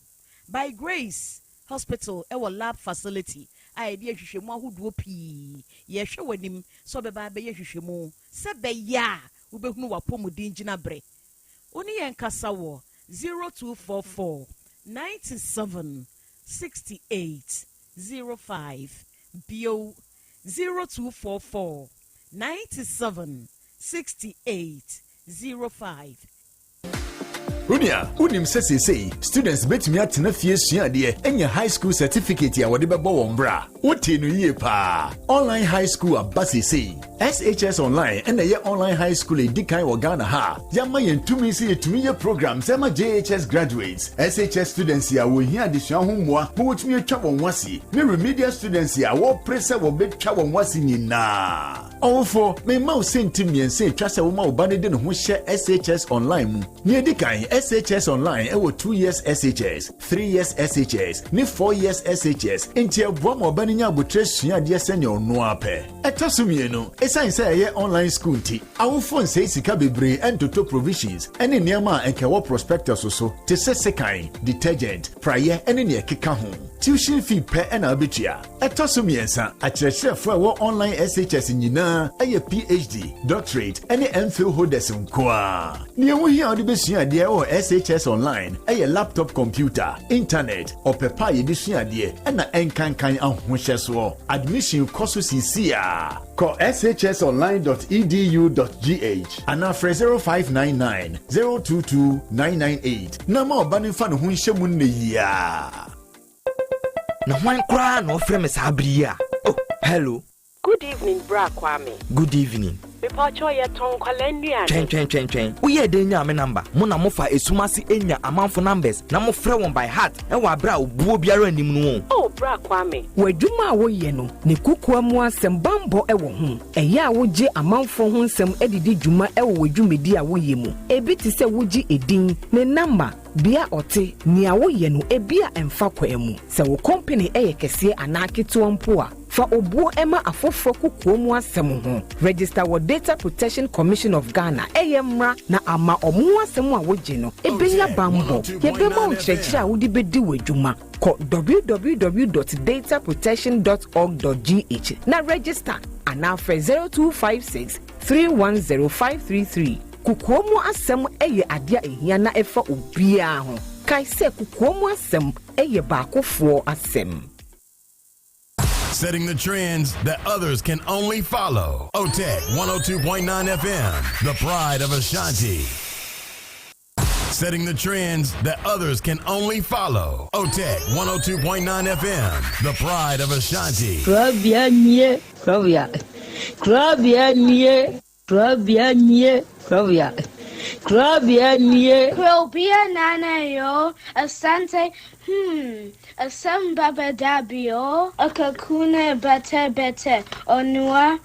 By Grace Hospital wɔ lab facility a yɛde nhwehwɛmu ahodoɔ pii. Yɛrehwɛ w'anim sɛ wobɛba abɛyɛ nhwehwɛmu sɛ ɛbɛyɛ a wobɛhunu w'apɔmuden gyinaberɛ. Wo ne yɛn nkasa wɔ 0244 97 68 05. Bio, 0244 97 68 05. Onua, wonim sɛ seesei students bɛtumi atena fie sua adeɛ anya high school certificate a wɔde bɛbɔ wɔn bra? Wotee no yie paa. Online high school aba seesei. SHS Online na ɛyɛ online high school a edi kan wɔ Ghana ha a yɛama yɛn tumi sɛ yɛtumi yɛ programs ɛma JHS graduates, SHS students a wɔhia adesua ho mmoa ma wɔtumi atwa wɔn ho ase, ne remedial students a wɔrepere sɛ wɔbɛtwa wɔn ho ase nyinaa. Ɔwofo, mema wo sɛnti mmiɛnsa a etwa sɛ woma wo ba no de ne ho hyɛ SHS Online mu. Nea edi kan, SHS Online wɔ 2 years SHS, 3 years SHS, ne 4 years SHS, enti ɛboa ma ɔba no nya aboterɛ sua adeɛ sɛnea ɔno ara pɛ. Ɛtɔ so mmienu, esiane sɛ ɛyɛ online school nti, awofo nsɛe sika bebree ntotɔ provisions ne nneɛma a anka ɛwɔ prospectus so te sɛ sekan, detergent, praeɛ ne nea ɛkeka ho. Tuition fee pɛ na wubetua. Ɛtɔ so mmiɛnsa, akyerɛkyerɛfo a ɛwɔ online SHS nyinaa yɛ PhD, doctorate, ne MPhil holders nko ara. Nea ɛho hia a wode besua adeɛ wɔ SHS Online yɛ laptop computer, intanɛt, ɔpɛ pa a yɛde sua adeɛ, ɛna ɛnkankan ahohyɛsoɔ. Admission kɔ so seesei ara. Kɔ shsonline dot edu dot gh anaa frɛ 0599 022 998 na ma ɔba no mfa ne ho nhyɛ mu nnɛ yi ara. Na hwan koraa na ɔfrɛ me saa bere yi a? Oh, hello. Good evening bra Kwame. Good evening. Mepakyɛw yɛtɔn nkwadaa nnuane. Twɛn twɛn twɛn twɛn. Woyɛɛ dɛn nyaa me number? Mo na mofa esum ase nya amanfo numbers na mofrɛ wɔn by heart wɔ abere a obuo biara nnim no o. Oh bra Kwame. W'adwuma a woyɛ no ne kokoa mu asɛm bammɔ wɔ ho. Ɛyɛ a wogye amanfoɔ ho nsɛm de di dwuma wɔ w'adwumadi a woyɛ mu. Ebi te sɛ wogye edin, ne namba, bea ɔte, nea woyɛ no ebia ɛmfa kwan mu. Sɛ wo kɔmpene yɛ kɛseɛ anaa ketewa mpo a, fa obuo ma afoforɔ kokoa mu asɛm ho. Register wɔ Data Protection Commission of Ghana, ɛyɛ mmra na ama wɔn ho asɛm a wogye no bɛnya bammɔ. Yɛbɛma wo nkyerɛkyerɛ a wode bɛdi w'adwuma. Kɔ www dot dataprotection dot org dot gh na register anaa frɛ 0256 310 533. Kokoa mu asɛm yɛ adeɛ a ɛhia na ɛfa obiara ho. Kae sɛ kokoa mu asɛm yɛ baakofoɔ asɛm. Setting the trends that others can only follow. OTEC 102.9 FM, the pride of Ashanti. Setting the trends that others can only follow. OTEC 102.9 FM, the pride of Ashanti. Kurabea nie, kurabea. Kurabea nie, kurabea nie, kurabea. Kurabea nie. Kurobea nana yo, Asante, hmm, Asem baba dabi o, Akakuna bete bete, Onua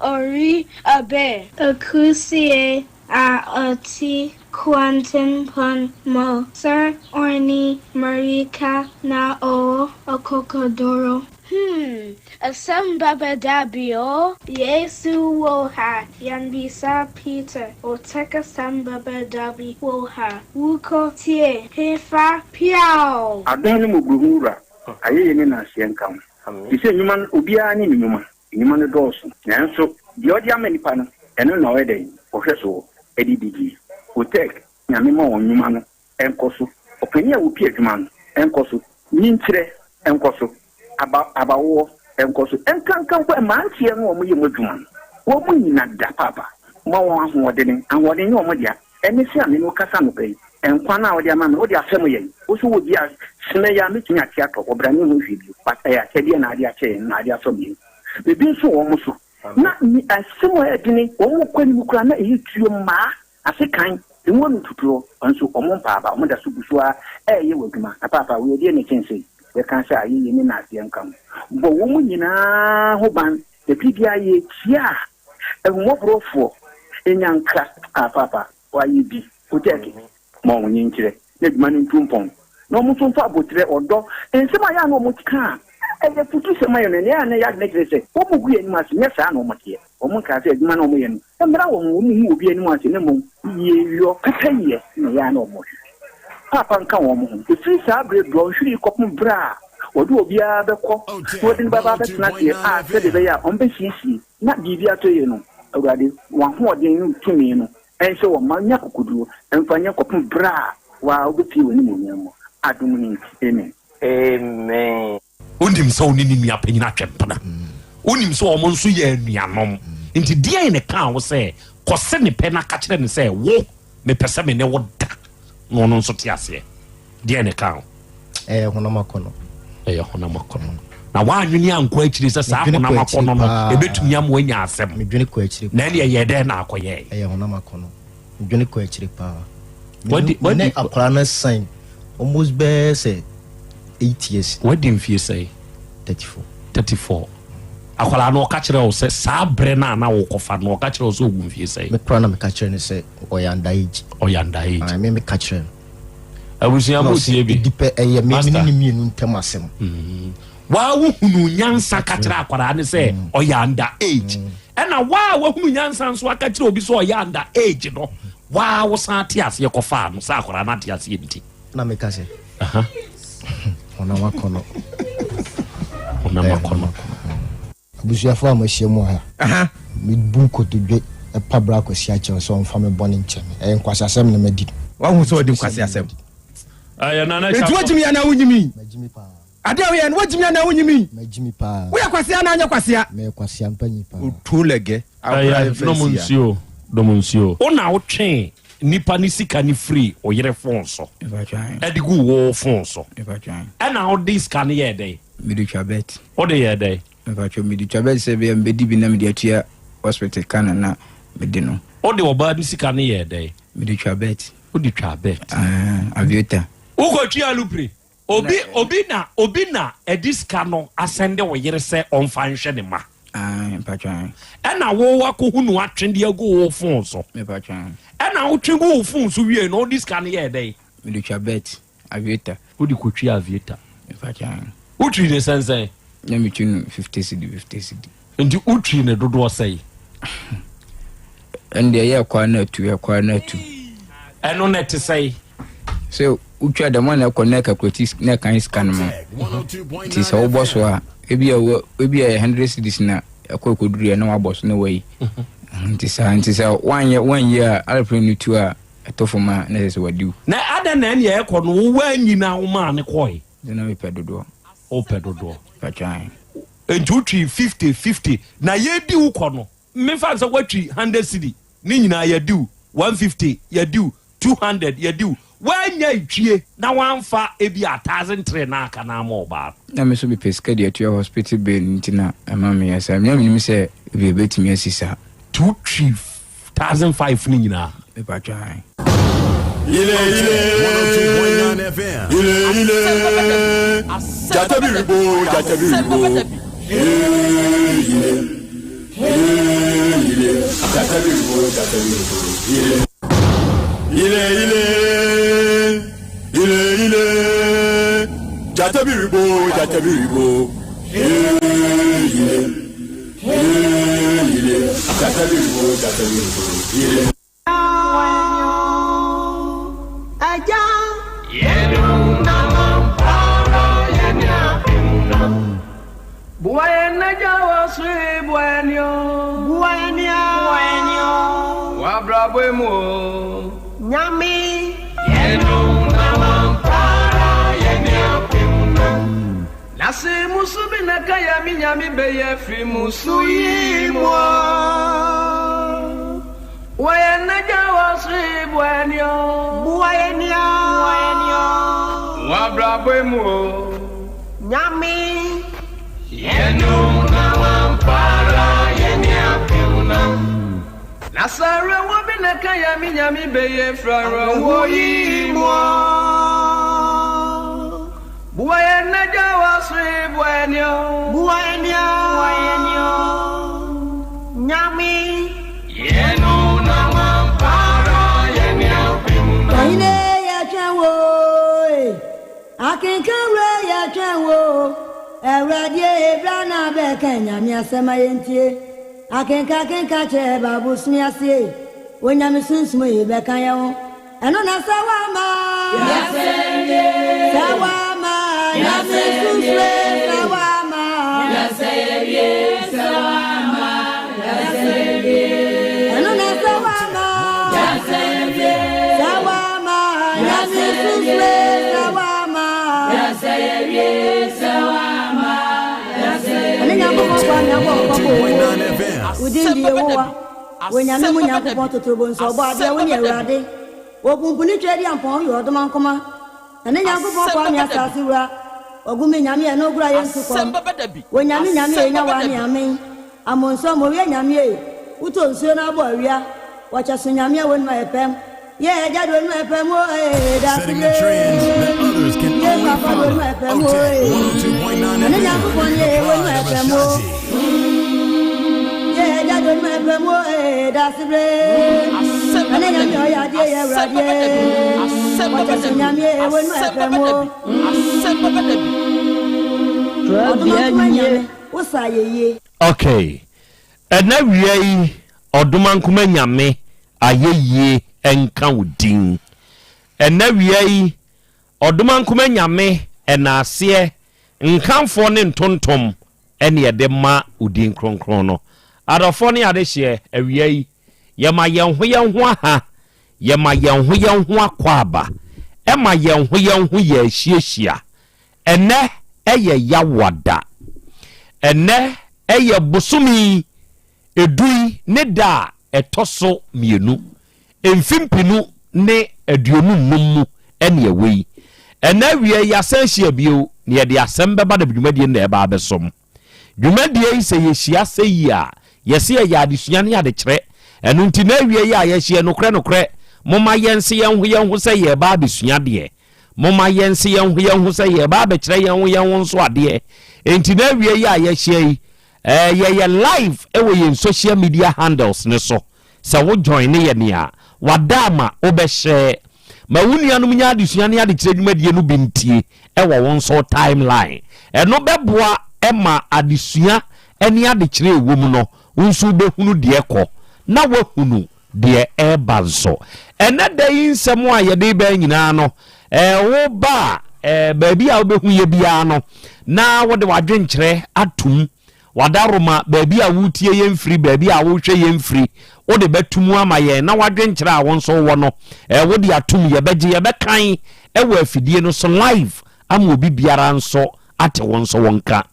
ori abe. Akusie a ɔte kwantempɔn mu sɛ ɔne mmirika na ɔwɔ akokoduru. Hmm, asɛm bɛba da bi o. Yesu wɔ ha, yɛmmisa Peter, ɔtɛk asɛm bɛba da bi wɔ ha, wokɔ tie, hefa, piaw! Adom ne mmɔborɔhunu Wura, ayɛyie ne nnaseɛ nka wo. Te sɛ nnwuma no, obiara ne ne nnwuma. Nnwuma no dɔɔso, nanso deɛ ɔde ama nnipa no, ɛno na ɔyɛ dɛn? Ɔhwɛ soɔ de di die. Otec, Nyame ma wɔn nnwuma no nkɔ so. Ɔpanin a ɔpi adwuma no nkɔ so. Nyinkyerɛ nkɔ so. Aba, abawoɔ nkɔ so. Nkanka mpo mmeranteɛ no a wɔyɛ mu adwuma no, wɔn nyina da paapa. Ma wɔn ahoɔdene. Ahoɔden nyɛ wɔn dea. Ɛne sɛ a me ne wo kasa anɔpa yi, nkwa no a wode ama me, wode afɛm yɛn. Wo nso wɔ bi a, sene yi a mɛtumi ate atɔ, ɔbra ne ho hwee bio, but ɛyɛ akyɛdeɛ na ade akyɛ yɛn, na ade afɛm yɛn. Biribi nso wɔ wɔn so, na ne asɛm a ɛyɛ dene, wɔn kɔ anim koraa na ɛyɛ tuo mmaa, asekan, emu ano tutuo, nso wɔn mpa aba, wɔn da so gu so ara ɛreyɛ wɔ adwuma. Na paapa, wei ɛdeɛn na ɛkyɛn sei? Yɛka sɛ ayɛyie ne naaseɛ nka ho. Bɔ wɔn nyinaa ho ban, na biribiara yɛtia a, Ahummɔborɔfoɔ nya nkra a paapa wayɛ bi kotɛɛke ma wɔn nyinkyerɛ na adwuma no ntu mpɔn na wɔn nso mfa aboterɛ, ɔdɔ, nsɛm a ɛyɛ a na wɔn ka a ɛyɛ afutusɛm ayɛ no ɛnea ɛyɛ a na ɛyɛ adwene kyerɛ sɛ wɔn gu yɛn anim ase nyɛ saa na wɔn teɛ. Wɔn nkaa sɛ adwuma no a wɔyɛ no mmra wɔn ho, wɔn nhu obi anim ase na mmom yieyɔ, pɛpɛyɛ na ɛyɛ a na wɔn hwehwɛ. Paapa nka wɔn ho. Ɛfiri saa berɛ dɔnhwere yi kɔpem berɛ a wɔde obiara bɛkɔ na wɔde no bɛba abɛtena aseɛ a sɛdeɛ ɛbɛyɛ a wɔbɛsiesie na biribi atɔ yie no, Awurade, w'ahoɔden ne wo tumi no nhyɛ wɔn ma nya akokoduo mfa nyɛ kɔpem berɛ a wo ara wobɛpue w'animuonyam mu. Adom no nti, amen. Amen. Wonim sɛ wo ne ne nua panyin atwe mpena. Wonim sɛ wɔn nso yɛ anuanom. Nti deɛn na ɛkaa wo sɛ kɔse ne pɛ na ka kyerɛ no sɛ wo, mepɛ sɛ me ne wo da na ɔno nso te aseɛ? Deɛn na ɛkaa wo? Ɛyɛ honam akɔnnɔ. Ɛyɛ honam akɔnnɔ. Na woannwene ankɔ akyiri sɛ saa Medwene honam kɔ akyiri akɔnnɔ no paa. ɛbɛtumi ama woanya asɛm? Medwene kɔ akyiri Na paa. ɛnneɛ ɛyɛɛ dɛn na akɔyɛe? Ɛyɛ honam akɔnnɔ. Medwene kɔ akyiri paa. Me Wadi, ne, me wadi, ne akwadaa no asan almost bɛyɛ sɛ 8 years. Wadi mfie sɛn? 34. 34. Akwadaa no ɔka kyerɛɛ wo sɛ saa berɛ no a na wokɔfa no, ɔka kyerɛɛ wo sɛ ɔwɔ mfie sɛn? Me koraa na meka kyerɛɛ no sɛ ɔyɛ under age. Ɔyɛ under age. Ae, me meka kyerɛɛ no. Abusua Na mo ɔse tie bi. ɛdi pɛ ɛyɛ me me ne Master. ne mmienu ntam asɛm. Waa wohunu nyansa ka kyerɛ akwadaa no sɛ ɔyɛ under age. Ɛna waa wahunu nyansa nso aka kyerɛ obi sɛ ɔyɛ under age no, waa wosan te aseɛ kɔfaa no sɛ akwadaa no ate aseɛ nti. Na meka sɛ honam akɔnɔ. Honam akɔnɔ. Abusuafo a moahyia mu wɔ ha, mebu nkotodwe pa bra Kwasi akyɛw sɛ ɔmfa me bɔne nkyɛ me. Ɛyɛ nkwaseasɛm na madi. Wahu sɛ ɔdi nkwaseasɛm. Ɛyɛ Nana Enti Kyafo. woagyimi anaa wonnyimii? Magyimi paa. Ade a woyɛ no, woagyimi anaa wonnyimii? Magyimi paa. Woyɛ kwasea anaa wonyɛ kwasea? Meyɛ kwasea mpanyin paa. Otuo lɛgɛ. Ɛyɛ nom nsuo, nom nsuo. Wo na wotwee nipa ne sika no firii wo yere fon so de guu wo fon so. Ɛna wode sika no yɛɛ dɛn? Mede twa bet. Wode yɛɛ dɛn? Mpakyɛw, mede twa bet sɛ ɛbɛyɛ a mebɛdi bi na mede atua hospital ka no na mede no. Wode ɔbaa no sika no yɛɛ dɛn? Mede twa bet. Wode twaa bet. Aah, aviator. Wokɔtwaa lupre? Obi obi na obi na ɛde sika no asɛnde wo yere sɛ ɔmfa nhwɛ ne mma. Ae, mpakyɛw ae. Ɛna wo wakɔhu no atwe de agu wo phone so. Mepakyɛw ae. Ɛna wotwe gu wo phone so wiei no wode sika no yɛɛ dɛn? Mede twa bet, aviator. Wode kɔtwi aviator. Mepakyɛw ae. Wotwi ne sɛnsɛn? Na metwi no 50 cedi, 50 cedi. Nti wotwi ne dodoɔ sɛn? Ɛno deɛ ɛyɛ ɛkɔ a na atu, ɛkɔ a na atu. Ɛno na ɛte sɛn? Sɛ wotwa dɛm a na ɛkɔ na ɛkakulati na ɛkan sika no ma. Nti sɛ wobɔ so a, ebi a wɔ ebi a ɛyɛ hundred cedis na ɛkɔ ɛkɔduru yɛ na wabɔ so na wayi. Nti saa nti sɛ woanyɛ woanyi a aeroplane no tu a ɛtɔ fam a na ɛsɛ sɛ wadi wo. Na adɛn na ɛnea ɛkɔ no wo woanyi na womaa no kɔe? Nti na mepɛ dodoɔ. Wopɛ dodoɔ. Patwan. Nti wotwi 50 50 na yɛdi wo kɔ no mefa no sɛ woatwi 100 cedi ne nyinaa yɛdi wo 150 yɛdi wo 200 yɛdi wo woannya ntwie na woamfa ebi a 1003 na aka no ama ɔbaa no. Na me nso mepɛ sika de atua hospital bill nti na ɛma meyɛ saa. Na menim sɛ ebi ɛbɛtumi asi saa. Nti wotwi 1005 no nyinaa. Mepatwa ae. Ile ile 102.9 FM. Ile ile jata biribo jata biribo. Ile ile jata biribo jata biribo. Ile ile ile ile jata biribo jata biribo. Ile ile jata biribo jata biribo. Ile. Ɔhene yɛtwɛn wo e, akenkan wura yɛtwɛn wo. Awurade ebra na bɛka nyame asɛm a yɛntie. Akenka akenka kyerɛ baabosome ase. Onyame sunsum yi bɛka yɛn ho. Ɛno na sɛ woama. Sɛ woama nyame sunsum sɛ woama. Ɛno na sɛ woama. Sɛ woama nyame sunsum sɛ woama. Ɛne Nyankopɔn kwa ne abɔ ɔkɔkɔ wo din de Yehowa Onyame mu Nyankopɔn totorobɔ nso ɔbɔ adeɛ wo ne Awurade Opumpuni twa di ampɔn woyɛ ɔdoma nkoma Ɛne Nyankopɔn kwa ne asase wura. Ɔgumi nyame ɛno gora yɛ nsu kɔm Wɔ nyame nyame e nya wa ne amen Amonso mo wiɛ nyame e Wotɔ nsuo na abɔ awia Wɔkyɛ so nyame a wɔnum ayɛ pɛm Yɛ agya de wɔnum ayɛ pɛm o ee Daase Setting the trends that others can Yɛ only papa de follow. wɔnum ayɛ pɛm o OTEC ee 102.9 Ɛne FM, Nyankopɔn the ye wɔnum pride ayɛ of pɛm o Ashanti. Yɛ agya de wɔnum ayɛ pɛm o ee Daase Ɛne nyame ɔyɛ adeɛ yɛ awuradeɛ Wɔkyɛ so nyame e wɔnum ayɛ pɛm o Ɔdomankoma nyame wo sa yɛ yie. Ok ɛnɛ awia yi Ɔdomankoma Nyame ayɛyie nka wo din Ɛnɛ awia yi Ɔdomankoma Nyame ɛnaaseɛ nkamfoɔ ne ntontom ɛne yɛde ma wo din kronkron no Adɔfoɔ ne adehyeɛ awia yi yɛma yɛn ho yɛn ho aha yɛma yɛn ho yɛn ho akwaaba ɛma yɛn ho yɛn ho yɛ ahyiahyia Ɛnnɛ yɛ Yawoada. Ɛnnɛ yɛ bosome edu yi ne da a ɛtɔ so mmienu, mfe mpenu ne 25 mu ne ɛwɔ yi. Ɛnnɛ awia yi yɛasan ahyia bio na yɛde asɛm bɛba na dwumadie no na ɛreba abɛsom. Dwumadie yi sɛ yɛhyia sɛ yi a, yɛse ɛyɛ adesua ne adekyerɛ. Ɛno nti na awia yi a yɛahyia nokorɛ nokorɛ, momma yɛnse yɛn ho yɛn ho sɛ yɛreba abɛsua adeɛ. Momma yɛnse yɛn ho yɛn ho sɛ yɛreba abɛkyerɛ yɛn ho yɛn ho nso adeɛ. Enti na awia yi a yɛahyia yi, eh, yɛyɛ live wɔ yɛn social media handles no so. Sɛ wo join ne yɛn a, wada ama wobɛhyɛ. Ma wo nuanom nya adesua ne adekyerɛ dwumadie no bi ntie wɔ wo nso timeline. Ɛno bɛboa ma adesua ne adekyerɛ a ɛwɔ mu no, wo nso wobɛhunu deɛ ɛkɔ na woahunu deɛ ɛreba nso. Ɛnnɛ da yi nsɛm a yɛde reba nyinaa no, woba a, baabi a wobɛhu yɛ biara no, na wode w'adwenkyerɛ atom. W'adaworoma, baabi a woretie yɛn firi, baabi a worehwɛ yɛn firi, wode bɛto mu ama yɛn, na w'adwenkyerɛ a wo nso wowɔ no, wode atom. Yɛbɛgye, yɛbɛkan wɔ afidie no so live ama obi biara nso ate wo nso wo nka.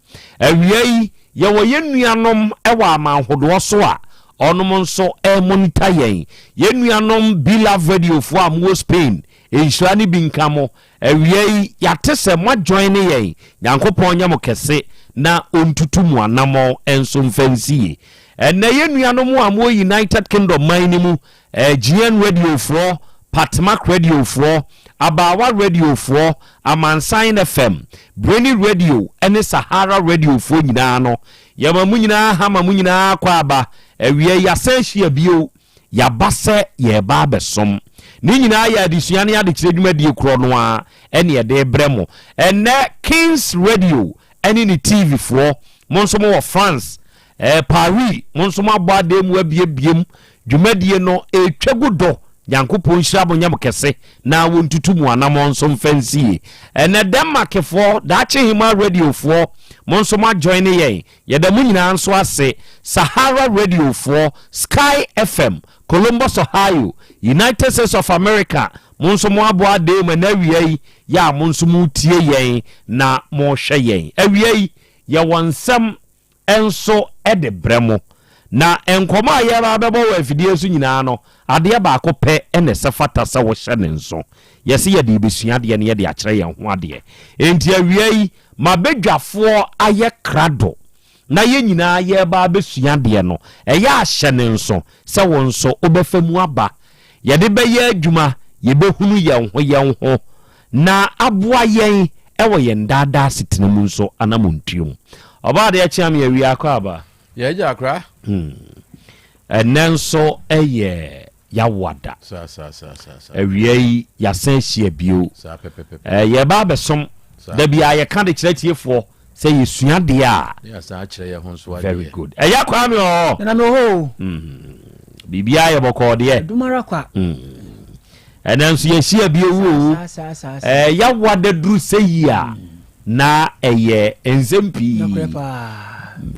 Awia yi, yɛwɔ yɛn nuanom wɔ aman hodoɔ so a wɔnom nso remonita yɛn. Yɛn nuanom Be Love Radio foɔ a mowɔ Spain, nhyira ne bi nka mo. Awia yi, yɛate sɛ moajoine yɛn. Nyankopɔn nyɛ mo kɛse na ɔntutu mo anamɔn nso mfa nsi yie. Ɛnnɛ, yɛn nuanom a mowɔ United Kingdom man no mu, GN Radio foɔ, Patmak Radio foɔ, Abaawa Radio foɔ, Amansan FM, Breni Radio ne Sahara Radio foɔ nyinaa no, yɛma mo nyinaa ha ma mo nyinaa akwaaba. Awia yi, yɛasan ahyia bio. Yɛaba sɛ yɛreba abɛsom. Ne nyinaa yɛ adesua ne adekyerɛ dwumadie korɔ no ara ɛne yɛde rebrɛ mo. Ɛnnɛ Kings Radio ɛne ne TV foɔ, mo nso mowɔ France, eh, Paris, mo nso moabɔ adan mu abiebiem. Dwumadie no ɛretwa gu do. Nyankopɔn nhyira mo nyɛ mo kɛse na wɔntutu mo anamɔn nso mfa nsie. Ɛnnɛ Denmark foɔ, Daakye Hemaa Radio foɔ, mo nso moajoine yɛn. Yɛda mo nyinaa nso ase, Sahara Radio foɔ, Sky FM, Columbus, Ohio, United States of America, mo nso mo aboa adee mu ɛnɛ awia yi, yɛ a mo nso mo tie yɛn na mo hwɛ yɛn. Awia yi, yɛwɔ nsɛm nso de brɛ mo. Na nkɔmmɔ a yɛreba abɛbɔ wɔ afidie so nyinaa no, adeɛ baako pɛ na ɛsɛ fata sɛ wohyɛ ne nso. Yɛse yɛde rebɛsua adeɛ na yɛde akyerɛ yɛn ho adeɛ. Enti awia yi, Ma badwafoɔ ayɛ krado na yɛn nyinaa yɛreba abɛsua adeɛ no, ɛyɛ a hyɛ no nso sɛ wo nso wobɛfa mu aba. Yɛde bɛyɛ adwuma, yɛbɛhunu yɛn ho yɛn ho na aboa yɛn wɔ yɛn daa daa asetena mu nso anamontuo mu. Ɔbaa adeɛ kye ame awia akɔ aba. Yɛ agya akora. Hmm. Ɛnɛ nso yɛ Yawada. Awia yi yɛasan ahyia bio. Yɛreba abɛsom. Da biara yɛka de kyerɛ atiefoɔ sɛ yɛsua adeɛ a. Very good. Ɛyɛ Kwame wɔ hɔ. Nana mewɔ hɔ o. Biribiara yɛ bɔkɔɔ deɛ. Adum ara kwa. Ɛnɛ nso yɛahyia bio o. Yawada duru sɛ yi a. Na ɛyɛ nsɛm pii.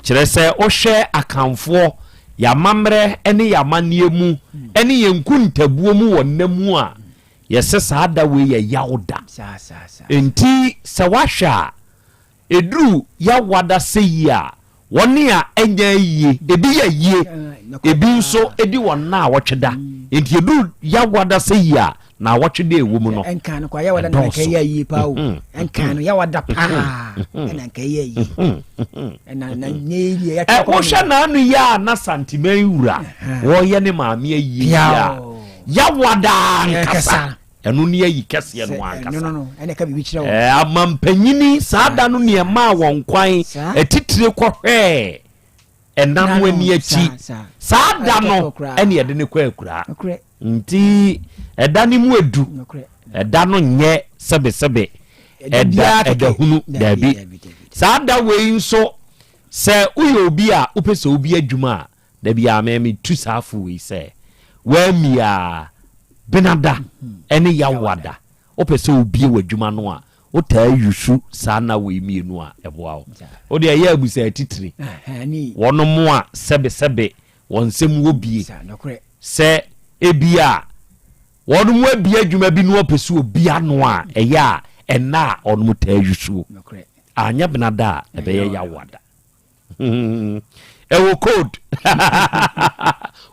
Kyerɛ sɛ wohwɛ Akanfoɔ, yɛn amammerɛ ne yɛn amanneɛ mu ne yɛn nkuntabuo mu wɔ nna mu a, yɛsɛ saa da wei yɛ yaw da. Enti sɛ woahwɛ a, ɛduru Yawada sɛ yi a, wɔn a ɛnyɛ ayie, ebi yɛ ayie, ebi nso di wɔn nnaawɔtwe da. Enti ɛduru Yawada sɛ yi a, Naawɔtwe da ɛwɔ mu no, Ɛnkan no kwa yawada na nka ɛdɔɔso. ɛyɛ ayie paa o. Mhm, Ɛnkan no yawada paa mhm, ɛna nka ɛyɛ ayie. mhm. Ɛna na nye yi deɛ Ɛ yɛatwa kɔma wohwɛ no. n'ano yi a na Santiman wura wɔreyɛ ne maame ayie yi a, yawada ankasa. Ɛno ne ayi kɛseɛ no ankasa. No, no, no. Ɛna ɛka biribi kyerɛ wɔn. Ɛ amampanyini saa da no ne ɛmaa wɔn kwan atitire kɔhwɛɛ ɛna no ani akyi. Saa da no ɛne ɛde no kɔ akuraa. Nti ɛda no mu edu. Ɛda no nyɛ sɛbesɛbe ɛda ɛda hunu daabi. Saa da wei nso sɛ woyɛ obi a wopɛ sɛ wobi adwuma a da biara me metu saa fo wei sɛ woamia benada ɛne yawada wopɛ sɛ wobie w'adwuma no a wotaa yusu saa nna wei mmienu a ɛboa wo. Wo deɛ ɛyɛ abusa atitire wɔnom a sɛbesɛbe wɔn nsam wɔ bie sɛ ebia wɔnom abie adwuma bi na wɔpɛ sɛ obi ano a ɛyɛ a ɛnna a wɔnom taa yusuo anyɛ benada a ɛbɛyɛ yawada. Ɛwɔ code.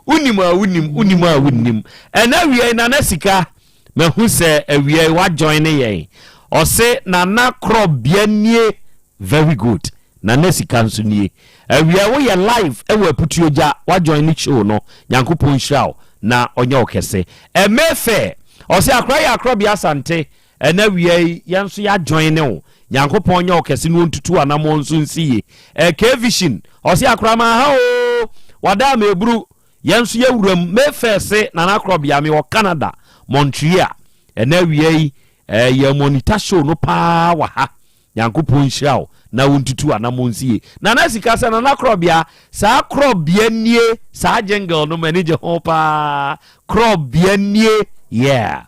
Wonim a wonim, wonim a wonim. Ɛna awia yi Nana Sika, mahu sɛ awia yi wajoin ne yɛn. Ɔse Nana korɔbea nie. Very good. Nana Sika nso nie. Awia woyɛ live ɛwɔ Aputuogya, wajoin ne show no. Nyankopɔn nhyira wo na ɔnyɛ wo kɛse. Mayfair, ɔse akora yɛ akorɔbea Asante. Ɛna awia yi yɛn nso yɛ ajoin ne wo. Nyankopɔn nyɛ wo kɛse na ɔntutu w'anamɔn nso nsi yie. Eh, K-Vision, ɔse akora ma ha oo, wada ama eburu. Yɛn nso yɛ wuram. Mayfair se Nana Akorɔbea, me wɔ Canada, Montreal. Ɛna awia yi, eh, yɛ monitor show no paa wɔ ha. Nyankopɔn nhyira wo na ɔntutu w'anamɔn nsi yie. Nana Sika sɛ Nana Korɔbea, saa Korɔbea nie, saa jingle no m'ani gye ho paa. Korɔbea nie, yeah.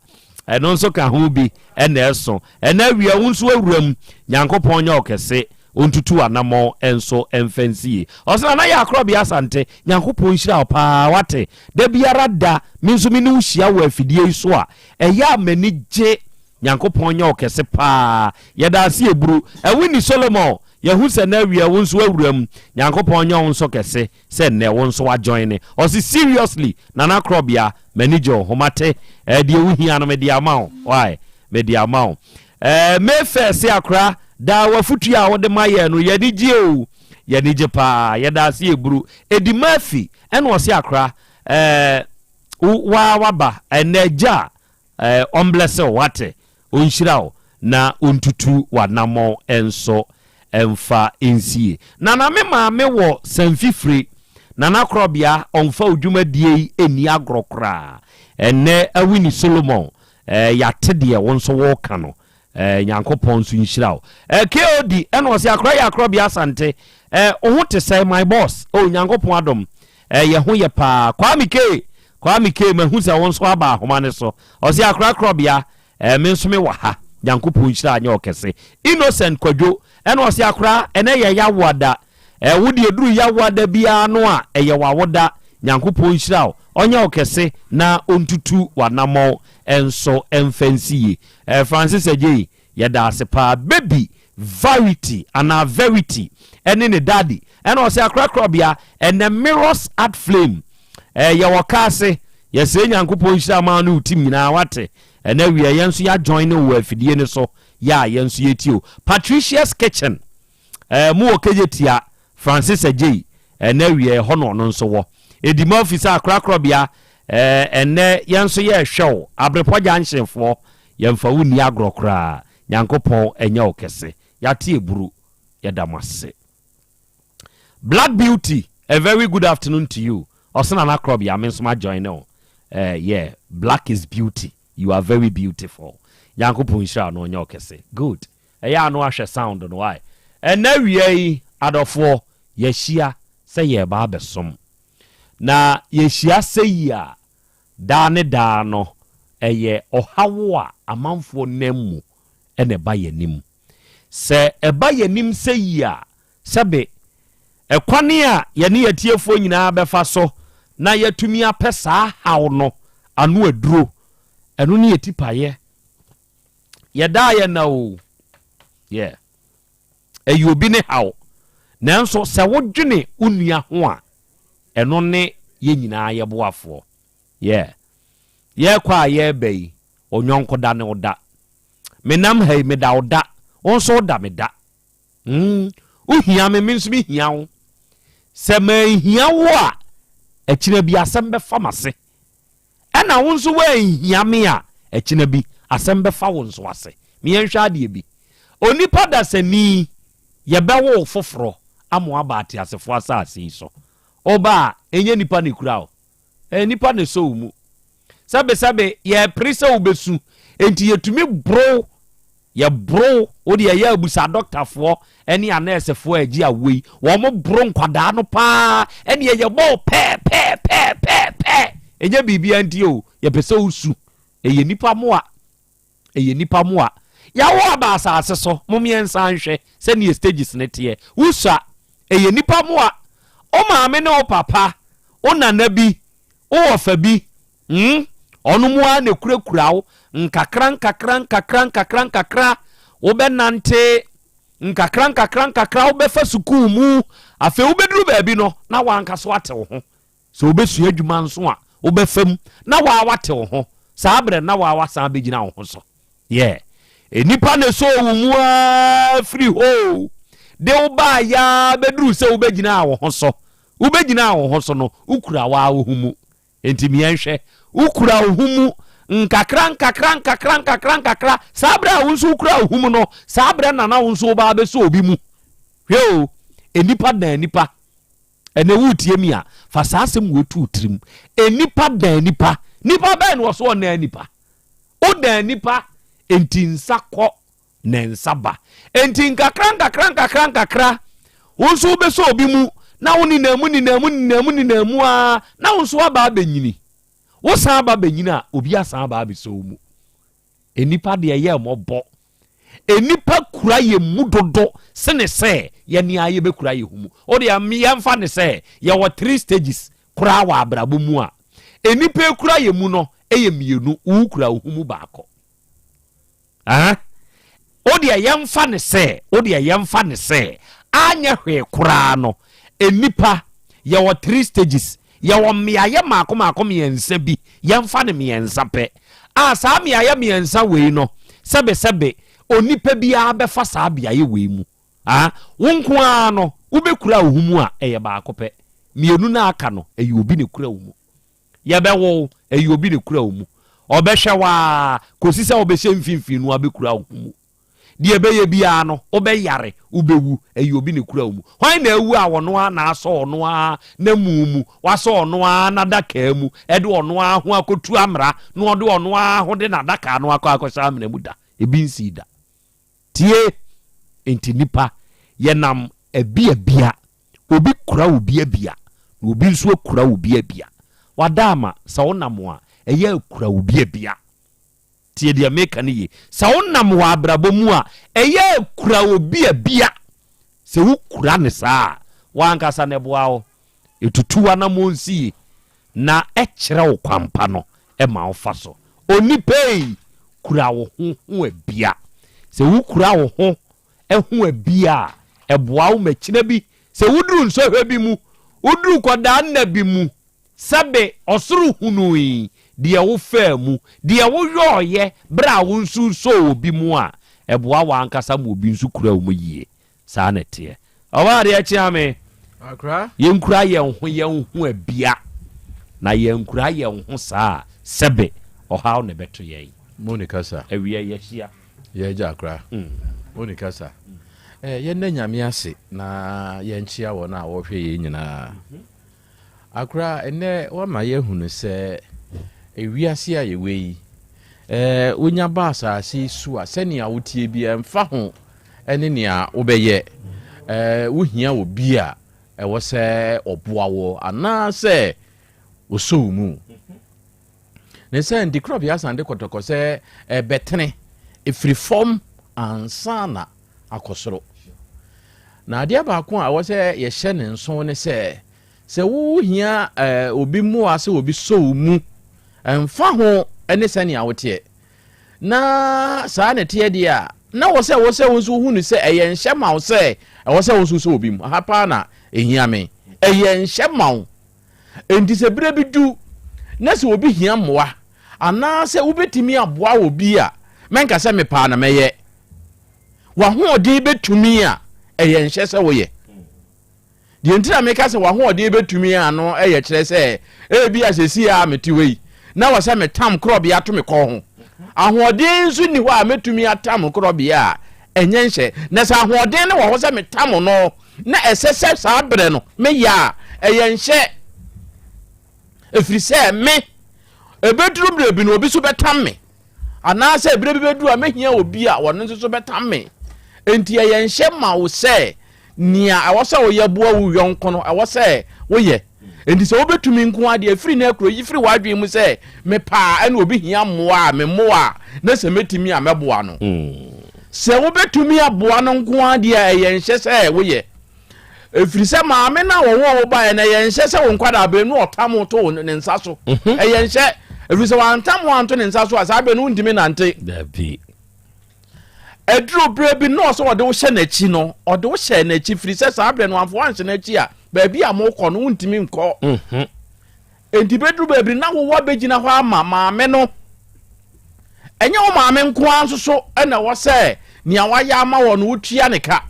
Ɛno nso ka ho bi na ɛso. Ɛnɛ awia wo nso awura mu. Nyankopɔn nyɛ wo kɛse, ɔntutu w'anamɔn nso mfa nsi yie. Ɔse Nana yɛ Akorɔbea Asante, Nyankopɔn nhyira wo paa wate. Da biara da me nso me ne wo hyia wɔ afidie yi so a, ɛyɛ a m'ani gye. Nyankopɔn nyɛ wo kɛse paa. Yɛda ase eburu. Winnie Solomon, yɛhu sɛ na awia wo nso awura mu. Nyankopɔn nyɛ wo nso kɛse sɛ nnɛ wo nso wa join. Ɔse seriously Nana Krɔbea, m'ani gye wo ho. Mate. Eh, deɛ wo hia no mede ama wo. Why? Mede ama wo. Eh, Mayfair se akora, daa w'afutuo a wode ma yɛn no, yɛn ani gye o. Yɛn ani gye paa. Yɛda ase eburu. Eddie Murphy ɛna ɔse akora, eh, wo, waa waba. Ɛnnɛ gya Eh ɔmblɛse wo wate, ɔnhyira wo na ɔntutu w'anamɔn nso mfa nsie. Nana me maame wɔ Sanfifire, Nana Korɔbea ɔmfa wo dwumadie yi nni agorɔ koraa. Ɛnnɛ Awini Solomon eh yɛate deɛ wo nso woka no eh Nyankopɔn nso nhyira wo. Eh KOD ɛna ɔse akora yɛ Akorɔbea Asante eh wo ho te sɛn my boss oh Nyankopɔn adom Eh yɛ ho yɛ paa. Kwame K Kwame K mahu sɛ wo nso aba ahoma no so. Ɔse akora korɔbea eh me nso me wɔ ha. Nyankopɔn nhyira anyɛ wo kɛse. Innocent Kwadwo ɛna ɔse akora ɛnɛ yɛ yawoada eh wo deɛ ɛduru yawoada biara no a ɛyɛ w'awoda. Nyankopɔn nhyira wo ɔnyɛ wo kɛse na ɔntutu w'anamɔn nso mfa nsi yie. Eh Francis Agyei Yɛda ase paa baby Verity anaa Verity ɛne ne daddy ɛna ɔsɛ akorakorabea ɛnɛ mirrors at flame ɛɛ yɛwɔ kaa ase yɛsrɛ Nyankopɔn nhyira maa ne wo team nyinaa wate ɛnɛ wia yɛn nso yɛ join ne wɔ afidie ne so yɛ a yɛn nso yɛtie o Patricia's kitchen ɛɛ mo wɔ kegye tia Francis Agyei ɛnɛ awia ɛhɔ na ɔno nso wɔ. Edi Murphy sɛ akorakorabea ɛɛ ɛnɛ yɛn nso yɛrehwɛ wo Abrepɔ Junction foɔ yɛnfa wo nni agorɔ koraa Nyankopɔn ɛnyɛ wo kɛse Yɛate aburu yɛda mo ase Black Beauty a very good afternoon to you Ɔse Nana Korɔbea me nso ma join wo ɛɛ yeah Black is beauty you are very beautiful Nyankopɔn nhyira wo na ɔnyɛ wo kɛse Good Ɛyɛ a na wahwɛ sound no why? Ɛnnɛ awia yi adɔfoɔ yɛahyia sɛ yɛreba abɛsom. Na yɛhyia sɛyi a, daa ne daa no ɛyɛ ɔhaw a amanfoɔ nam mu na ɛba yɛn anim. Sɛ ɛba yɛn anim sɛyi a, sɛbe ɛkwane a yɛne yɛn atiefoɔ nyinaa bɛfa so na yɛatumi apɛ saa haw no ano aduro, ɛno ne yɛn tipaeɛ. Yɛdaa yɛn na o. Yeah. Ɛyɛ obi ne haw. Nanso sɛ wodwene wo nua ho a, ɛno ne yɛn nyinaa yɛ boafoɔ. Yeah. Yɛrekɔ a yɛreba yi, Ɔnyɔnko da ne wo da. Menam ha yi, meda wo da, wo nso woda me da. Mm, wohia me, me nso mehia wo. Sɛ manhia wo a, akyina bi asɛm bɛfa m'ase. Ɛna wo nso woanhia me a, akyina bi asɛm bɛfa wo nso ase. Me yɛnhwɛ adeɛ bi. Onipa dasani, yɛbɛwo wo foforɔ ama woaba ateasefoɔ asase yi so. Woba a, ɛnyɛ nipa na ɛkura wo. Ɛyɛ nipa na ɛsɔ wo mu. Sɛbesɛbe, yɛrepere sɛ wobɛsu, enti yɛtumi boro wo. Yɛboro wo. Wo deɛ ɛyɛ a bisa adɔktafoɔ ne anɛɛsefoɔ a ɛgye awoɔ yi, wɔboro nkwadaa no pa ara, ɛnneɛ yɛbɔ wo pɛɛpɛɛpɛɛpɛɛ. Ɛnyɛ biribiara nti o, yɛpɛ sɛ wosu. Ɛyɛ nnipa mmoa. Ɛyɛ nnipa mmoa. Yɛawo aba asase so, mom yɛnsan nhwɛ sɛdeɛ stages no teɛ. Wosua, ɛyɛ nnipa mmoa. Wo maame ne wo papa, wo nana bi, wo wɔfa bi, hmm, ɔno mu ara na ɛkurakura wo nkakra nkakra nkakra nkakra nkakra, wobɛnante nkakra nkakra nkakra, wobɛfa sukuu mu, afei wobɛduru baabi no na w'ankasa woate wo ho. Sɛ wobɛsua adwuma nso a, wobɛfa mu na waa woate wo ho. Saa berɛ no na waa woasan abɛgyina wo ho so. Yeah. Nnipa na ɛsɔɔ wo mu ara firi hɔ o, de wo baeɛ ara bɛduruu sɛ wobɛgyinaa wo ho so. Wobɛgyinaa wo ho so no, wokura waa wo ho mu. Enti me yɛnhwɛ, wokura wo ho mu nkakra nkakra nkakra nkakra nkakra. Saa berɛ a wo nso wokura wo ho mu no, saa berɛ na na wo nso woba abɛsɔ obi mu. Hwɛ o, nnipa dan nnipa. Ɛnɛ woretie me a, fa saa asɛm wei to wo tirim. Nnipa dan nnipa. Nnipa bɛn na ɔso ɔnan nnipa? Wodan nnipa, enti nsa kɔ na nsa ba. Enti nkakra nkakra nkakra nkakra, wo nso wobɛsɔ obi mu na wo nenam mu nenam mu nenam mu nenam mu ara na wo nso woaba abɛnyini. Wosan ba bɛnyini a, obi asan aba abɛsɔ wo mu. Nnipa deɛ yɛ mmɔbɔ. Nnipa kura yɛn mu dodo sene sɛ yɛne ara yɛbɛkura yɛn ho mu. Wo deɛ yɛmfa no sɛ yɛwɔ three stages koraa wɔ abrabɔ mu a, nnipa ekura yɛn mu no yɛ mmienu, wo kura wo ho mu baako. Ah? Wo deɛ yɛmfa no sɛ, wo deɛ yɛmfa no sɛ, anyɛ hwee koraa no, nnipa yɛwɔ three stages, yɛwɔ mmeaeɛ mmaako mmaako mmiɛnsa bi, yɛmfa no mmiɛnsa pɛ, a saa mmeaeɛ mmiɛnsa wei no, sɛbesɛbe, onipa biara bɛfa saa beaeɛ wei mu. Ah, wo nko ara no, wobɛkura wo ho mu a, ɛyɛ baako pɛ. Mmienu no a aka no, ɛyɛ obi na ɛkura wo mu. Yɛbɛwo wo, ɛyɛ obi na ɛkura wo mu. Ɔbɛhwɛ wo ara kɔsi sɛ wobɛhyɛ mfimfini no abɛkura wo ho mu. Deɛ ɛbɛyɛ biara no, wobɛyare, wobɛwu, ɛyɛ obi na ɛkura wo mu. Hwan na awu a ɔno ara na asɔ ɔno ara n'amu mu, wasɔ ɔno ara n'adakaa mu, ɛde ɔno ara ho akɔtu amena, na ɔde ɔno ara ho de n'adakaa no akɔ akɔhyɛ amena mu da? Ebi nsii da. Tie! Enti nnipa, yɛnam abiabia. Obi kura wo biabia, na obi nso akura wo biabia. Wada ama, sɛ wonam a, ɛyɛ a kura wo biabia. Tie deɛ meka no yie. Sɛ wonam wɔ abrabɔ mu a, ɛyɛ a kura obi a bia. Sɛ wokura no saa a, w'ankasa na ɛboa wo. Ɛtutu w'anammɔn si yie, na ɛkyerɛ wo kwan pa no ma wofa so. Onipa ei, kura wo ho ho abia. Sɛ wokura wo ho ho abia a, ɛboa wo ma kyina bi, sɛ woduru nsɔhwɛ bi mu, woduru kɔdaa nna bi mu, Sɛbe ɔsoro hunui deɛ wofaa mu, deɛ woyɔeɛ berɛ a wo nso wosɔɔ obi mu a, ɛboa w'ankasa ma obi nso kura wo mu yie. Saa na ɛteɛ. Ɔbaa adeɛ kyea me. Yɛnkura yɛn ho yɛn ho abia, na yɛankura yɛn ho saa a, sɛbe ɔhaw na ɛbɛto yɛn. Mo ne kasa. Awia yɛahyia. Yɛn agya akora. Mo ne kasa. Eh, yɛnna Nyame ase na yɛnkyea wɔn a wɔhwɛ yɛn nyinaa. Akora, ɛnnɛ woama yɛahunu sɛ wiase a yɛwɔ yi, wonya ba asase yi so a, sɛnea woteɛ bi ɛmfa ho ne nea wobɛyɛ, wohia obi a ɛwɔ sɛ ɔboa wo anaasɛ ɔsɔ wo mu. Ne sɛ nti korɔbea asan de kɔtɔkɔ sɛ ɛbɛtene ɛfiri fam ansa na akɔ soro. Na adeɛ baako a ɛwɔ sɛ yɛhyɛ ne nso ne sɛ, sɛ wohia eh, obi mmoa sɛ obi sɔ wo mu, ɛmfa ho ne sɛnea woteɛ, na saa na ɛteɛ deɛ a, na wɔ sɛ wɔ sɛ wo nso wohu no sɛ ɛyɛ nhyɛ ma wo sɛ ɛwɔ sɛ wo nso sɔ obi mu. Aha paa na ɛhia me. Ɛyɛ nhyɛ ma wo. Enti sɛ berɛ bi du na sɛ obi hia mmoa. Anaasɛ wobɛtumi aboa obi a, mɛnka sɛ mepaa na mɛyɛ. W'ahoɔden bɛtumi a, ɛyɛ nhyɛ sɛ woyɛ. Deɛ nti na meka sɛ w'ahoɔden bɛtumi a no yɛ kyerɛ sɛ ebia seesei a mete hɔ yi na wɔ sɛ metam korɔbea to me kɔn ho. Ahoɔden nso nni hɔ a mɛtumi atam korɔbea a ɛnyɛ nhyɛ. Na sɛ ahoɔden no wɔ hɔ sɛ metam no na ɛsɛ sɛ saa berɛ no meyɛ a, ɛyɛ nhyɛ. Ɛfiri sɛ me, ɛbɛduru berɛ bi no obi so bɛtam me. Anaasɛ berɛ bi bɛduru a mɛhia obi a ɔno nso so bɛtam me. Enti ɛyɛ nhyɛ ma wo sɛ nea ɛwɔ sɛ woyɛ boa wo yɔnko no, ɛwɔ sɛ woyɛ. Enti sɛ wobɛtumi nko ara deɛ, firi nnɛ kuro yi firi w'adwene mu sɛ mepɛ a ɛna obi hia mmoa a, memmoa a, na sɛ mɛtumi a mɛboa no. Sɛ wobɛtumi aboa no nko ara deɛ a, ɛyɛ nhyɛ sɛ woyɛ. Ɛfiri sɛ maame no a wɔwoo wo baeɛ no, ɛyɛ nhyɛ sɛ wo nkwadaa berɛ no ɔtam wo to ne nsa so. Mhm. Ɛyɛ nhyɛ. Ɛfiri sɛ wantam wo anto ne nsa so a, saa berɛ no wontumi nante. Dabi. Ɛduru berɛ bi na ɔsɛ ɔde wo hyɛ n'akyi no, ɔde wo hyɛ n'akyi firi sɛ saa berɛ no wamfa wanhyɛ n'akyi a, baabi a mokɔ no wontumi nkɔ. Mhm. Enti bɛduru baabi na wowɔ bɛgyina hɔ ama maame no. Ɛnyɛ wo maame nko ara nso so na ɛwɔ sɛ nea wayɛ ama wɔ no wotua ne ka.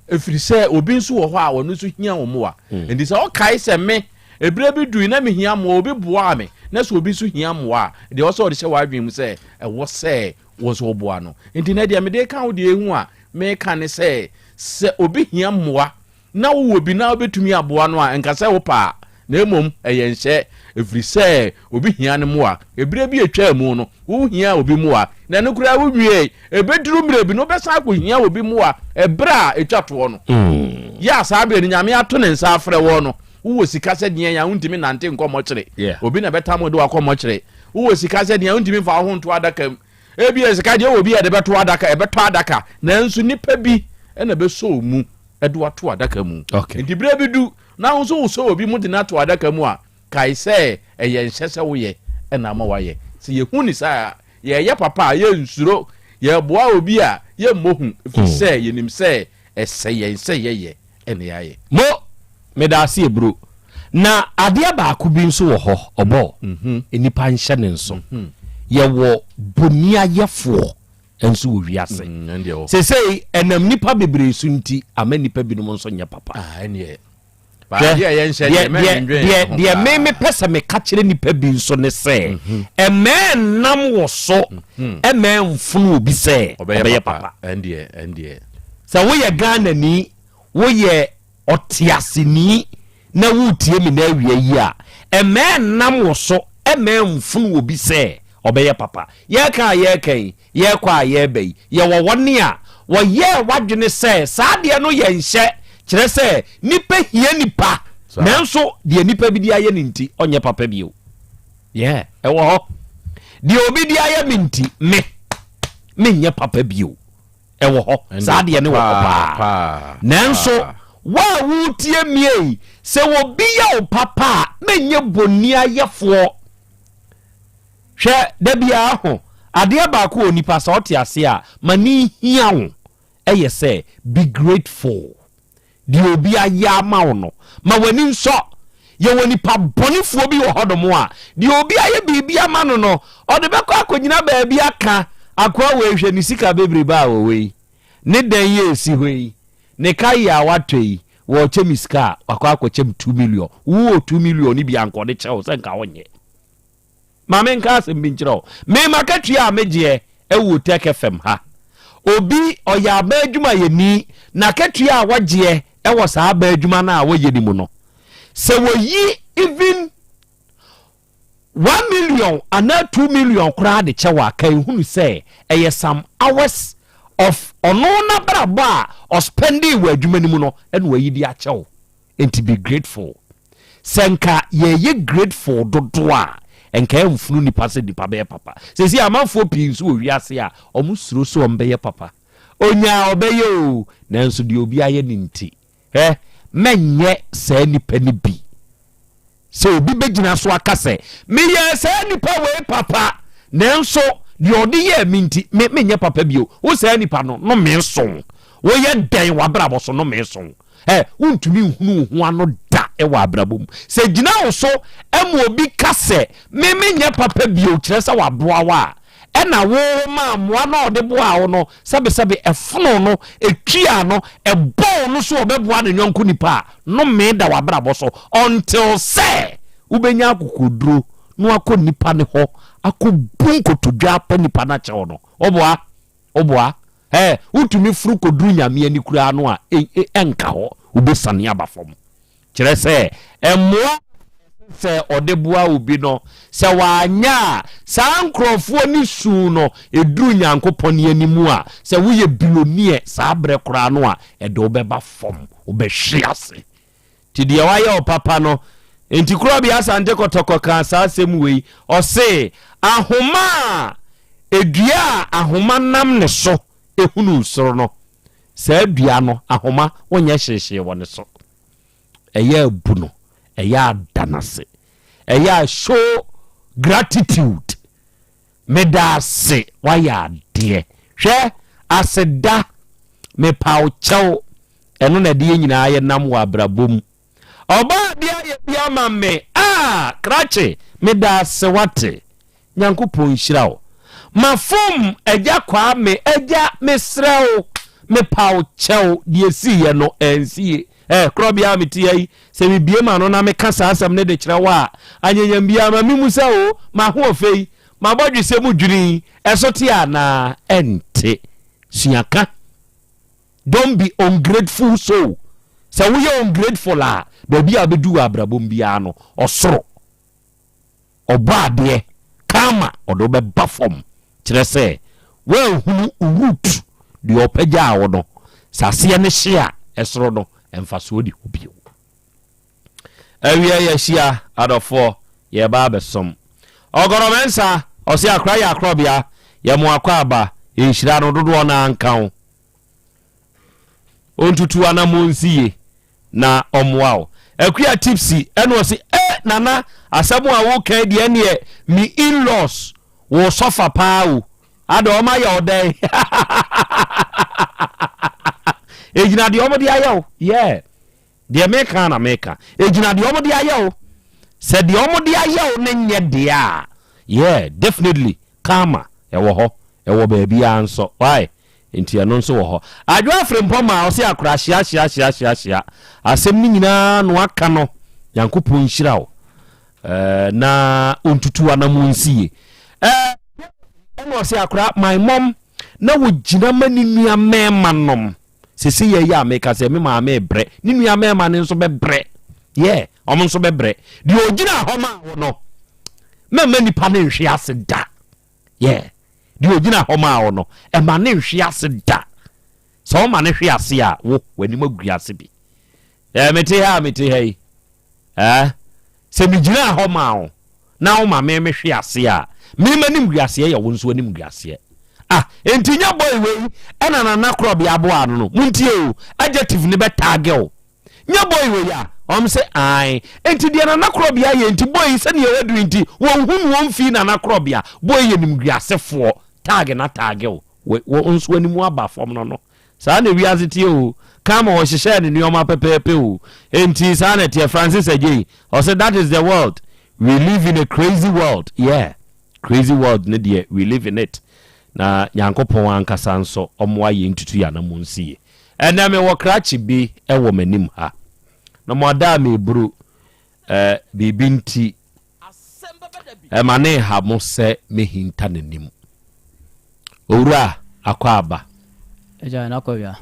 Ɛfiri sɛ obi nso wɔ hɔ a ɔno nso hia wo mmoa. Hmm. Enti sɛ wokae sɛ me, ɛberɛ bi dui na mehia mmoa, obi boaa me, na sɛ obi nso hia mmoa a, deɛ ɛwɔ sɛ ɔde hyɛ w'adwene mu sɛ ɛwɔ sɛ wo nso woboa no. Enti na deɛ mede ka wo deɛ ehu a meka ne sɛ, sɛ obi hia mmoa na wowɔ bi na wobɛtumi aboa no a, nka sɛ wopɛ a, na mmom ɛyɛ nhyɛ, ɛfiri sɛ obi hia ne mmoa. Ɛberɛ bi a ɛtwaa mu no, wohiaa obi mmoa, na ɛno koraa wonwiee. Ɛbɛduru mmerɛ bi no, wobɛsan akɔhia obi mmoa ɛberɛ a ɛtwa toɔ no. Yɛ a saa berɛ no Nyame ato ne nsa afrɛ woɔ no, wowɔ sika sɛ deɛn a wontumi nnante nkɔ mɔkyere. Obi na ɛbɛtam wo de wo akɔ mɔkyere. Wowɔ sika sɛ deɛn a wontumi mfa wo ho nto adaka mu. Ebia sika deɛ wɔ bi a yɛde bɛto adaka, ɛbɛtɔ adaka, nanso nnipa bi na ɛbɛsɔ wo mu de wo ato adaka mu. Okay. Nti berɛ bi du na wo nso wosɔ obi mu de no ato adaka mu a, kae sɛ ɛyɛ nhyɛ sɛ woyɛ na ama wayɛ. Sɛ yɛhu ne saa a, yɛyɛ papa a, yɛnsuro. Yɛboa obi a, yɛmmɔ hu, ɛfiri hmm. sɛ yɛnim sɛ ɛsɛ yɛn sɛ yɛyɛ na yɛayɛ. Mo, meda ase eburo. Na adeɛ baako bi nso wɔ hɔ, ɔbɔ, mhm. nnipa nhyɛ ne nso. Mhm. Yɛwɔ boniayɛfoɔ nso wɔ wiase. Mm, Seesei ɛnam nnipa bebree so nti ama nnipa binom nso nyɛ papa. Ah, Hwɛ, deɛ me mepɛ sɛ meka kyerɛ nnipa bi nso ne sɛ mhm. ɛmɛɛ nam wɔ so mhm. ɛmɛɛ mfono obi sɛ ɔbɛyɛ papa. Sɛ woyɛ Ghanani, woyɛ ɔteaseni na woretie me na awia yi a, ɛmɛɛ nam wɔ so ɛmɛɛ mfono obi sɛ ɔbɛyɛ papa. Yɛreka a yɛreka yi, Yɛrekɔ a yɛreba yi, yɛwɔ wɔn a wɔyɛɛ w'adwene sɛ saa adeɛ no yɛ nhyɛ, kyerɛ sɛ nipa hia nipa, nanso deɛ nipa bi de ayɛ no nti, ɔnyɛ papa bio. Yeah, ɛwɔ hɔ. Deɛ obi de ayɛ me nti, me, menyɛ papa bio. Ɛwɔ hɔ. Saa adeɛ no wɔ hɔ paa. Nanso, wo a woretie mie yi, sɛ obi yɛ wo papa a, menyɛ boniayɛfoɔ. Hwɛ, da biara ho adeɛ baako wɔ nipa sɛ ɔte aseɛ a ma ne nhia wo ɛyɛ sɛ be grateful deɛ obi ayɛ ama wo no ma w'ani nsɔ yɛwɔ nipa bɔnefoɔ bi wɔ hɔ nom a deɛ obi ayɛ biribi ama no no ɔde bɛkɔ akɔgyina baabi aka akoa wei hwɛ ne sika bebrebe a wɔwɔ yi ne dan yi a ɛsi hɔ yi ne ka yi a watɔ yi wɔkyɛ me sika a wakɔ akɔkyɛ me 2 million wowɔ 2 million no bi anka ɔde kyɛ wo sɛ nka wonyɛ Ma menka asɛm bi nkyerɛ wo. Me m'akatua a megyeɛ wɔ Tech FM ha. Obi ɔyɛ aban adwumayɛni, n'akatua a wɔgyeɛ wɔ saa aban adwuma no a wɔyɛ no mu no, sɛ wɔyi even 1 million anaa 2 million koraa de kyɛ wɔ a, ka ehunu sɛ ɛyɛ some hours of ɔno n'abrabɔ a ɔspendee wɔ adwuma no mu no ɛna wayi de akyɛ wo. Enti be grateful. Sɛ nka yɛyɛ grateful dodo a, nka ɛmfunu nipa sɛ nipa bɛyɛ papa. Seesei amanfoɔ pii nso wɔ wiase a, wɔn suro sɛ wɔn bɛyɛ papa. Onyaa a ɔbɛyɛ oo, nanso deɛ obi ayɛ no nti. Hwɛ, mɛnyɛ saa nipa no bi. Sɛ obi bɛgyina so aka sɛ, meyɛɛ saa nipa wei papa, nanso deɛ ɔde yɛɛ me nti, me, menyɛ papa bio. Wo saa nipa no, no me so. Woyɛ dɛn w'abrabɔ so, no me so. Ɛ, wontumi nhunu wo ho ano da. wɔ abrabɔ mu. Sɛ ɛgyina wo so ma obi ka sɛ, Me menyɛ papa bio, kyerɛ sɛ waboa wo a, ɛna wo womaa mmoa no a ɔde boaa wo no, sɛbesɛbe ɛfonoo no, ɛtuaa no, ɛbɔɔ no so ɔbɛboa ne yɔnko nipa a, nnome da w'abrabɔ so until sɛ wobɛnya akokoɔduro na wakɔ nipa no hɔ akɔbu nkotodwe apɛ nipa no akyɛw no. Woboa? Woboa? Ɛɛ, wotumi foro kɔduru Nyame ani koraa no a, ɛnka hɔ, wobɛsiane aba fam. Kyerɛ sɛ, mmoa a ɛsɛ sɛ ɔde boa obi no, sɛ wanyɛ a, saa nkurɔfoɔ no su no, ɛduru Nyankopɔn anim a, sɛ woyɛ billionaire saa berɛ koraa no a, ɛde wo bɛba fam, wobɛhwe ase. Nti deɛ wayɛ wo papa no Nti Korɔbea Asante Kɔtɔkɔ kaa saa asɛm wei, ɔse, Ahoma a dua a ahoma nam ne so hunu soro no, saa dua no ahoma wonyɛ hyeehyee wɔ ne so. Ɛyɛ a bu no, ɛyɛ a da no ase, ɛyɛ a show gratitude. Meda ase wayɛ adeɛ. Hwɛ aseda mepaw kyɛw ɛno na ɛde yɛn nyinaa yɛ nam wɔ abrabɔ mu. Ɔbaa bi ayɛ bi ama me ah krakye meda ase wate. Nyankopɔn nhyira wo. Mafom agya Kwame agya mesrɛ wo mepaw kyɛw deɛ ɛsiiɛ no ɛnsie. Eh korɔbea a mete ha yi sɛ mebue m'ano na meka saa asɛm no de kyerɛ wo a, anyanyam biara ma mimmu sɛ o, m'ahoɔfɛ yi, m'abɔdwesɛ mu dwiri yi, ɛso te anaa? Ɛnte. Sua ka. Don't be ungrateful soul. Sɛ woyɛ ungrateful a, baabi a wobɛdu wɔ abrabɔ mu biara no, ɔsoro. Ɔbɔadeɛ, karma, ɔde wo bɛba fam. Kyerɛ sɛ, woanhunu wo root, deɛ ɔpagyaa wo no. Sɛ aseɛ no hye a, ɛsoro no, mfasoɔ nni hɔ bio. Awia yɛahyia, adɔfoɔ, yɛreba abɛsom. Ɔgɔrɔ Mensah, ɔse akora yɛ akorɔbea, yɛ mo akwaaba, nhyira no dodoɔ no ara nka wo. Ɔntutu anammɔn nsi ye na ɔmmoa wo. Akua Tipsy ɛna ɔse eh Nana asɛm a woka yi deɛ ɛneɛ me in-laws wo sɔfa paa o adɛ ɔmo ayɛ wo dɛn ɛgyina deɛ ɔmo de ayɛ wo yeah Deɛ meka ara na meka. Ɛgyina deɛ wɔde ayɛ wo. Sɛ deɛ wɔde ayɛ wo no nyɛ deɛ a, yeah, definitely karma ɛwɔ hɔ. Ɛwɔ baabiara nso. Why? Nti ɛno nso wɔ hɔ. Adwo Afrempɔ maa ɔse akora hyia hyia hyia hyia hyia. Asɛm no nyinaa no aka no. Nyankopɔn nhyira wo. Eh, na ɔntutu anamo nsi ye. Eh, ɛna ɔse akora my mom na wɔgyina ma ne nua mmarima nom. Sesei yɛ yi a meka sɛ me maame rebrɛ, ne nua mmarima no nso bɛbrɛ. Yɛ, wɔn nso bɛbrɛ. Deɛ ɔgyina hɔ maa wo no, mɛma nipa no nhwe ase da. Yɛ, deɛ ɔgyina hɔ maa wo no, ɛma ne nhwe ase da. Sɛ ɔma no hwe ase a, wo, w'anim agu ase bi. Ɛɛ, mete ha a mete ha yi, ɛɛ, sɛ megyinaa hɔ maa wo na woma me mehwe ase a, me m'animguaseɛ yɛ wo nso animguaseɛ. Ah, enti nyɛ boy wei ɛna Nana Korɔbea aboa ano no? Montie o, adjective no bɛtaage wo. Nyɛ boy wei a? Wɔn se ae. Enti deɛ Nana Korɔbea yɛ nti, boy yi sɛdeɛ waduru nti, wɔnhu no wɔmfii Nana Korɔbea. Boy yɛ nimguasefoɔ. Tag no ataage wo. Wo nso w'anim aba fam no no. Saa na wiase teɛ o. Karma ɔhyehyɛɛ ne nneɛma pɛpɛɛpɛ o. Enti saa na ɛteɛ. Francis Adjei, ɔse that is the world, we live in a crazy world. Yeah, crazy world no deɛ we live in it. Na Nyankopɔn ankasa nso ɔmmoa yɛn ntutu yɛn anammɔn nsi yie. Ɛnnɛ mewɔ krakye bi wɔ m'anim ha. Na mo ada a mereburu eh, biribi nti Ɛma ne nha mo sɛ mɛhinta n'anim. Owura Akwaaba. Agya na kɔ wia.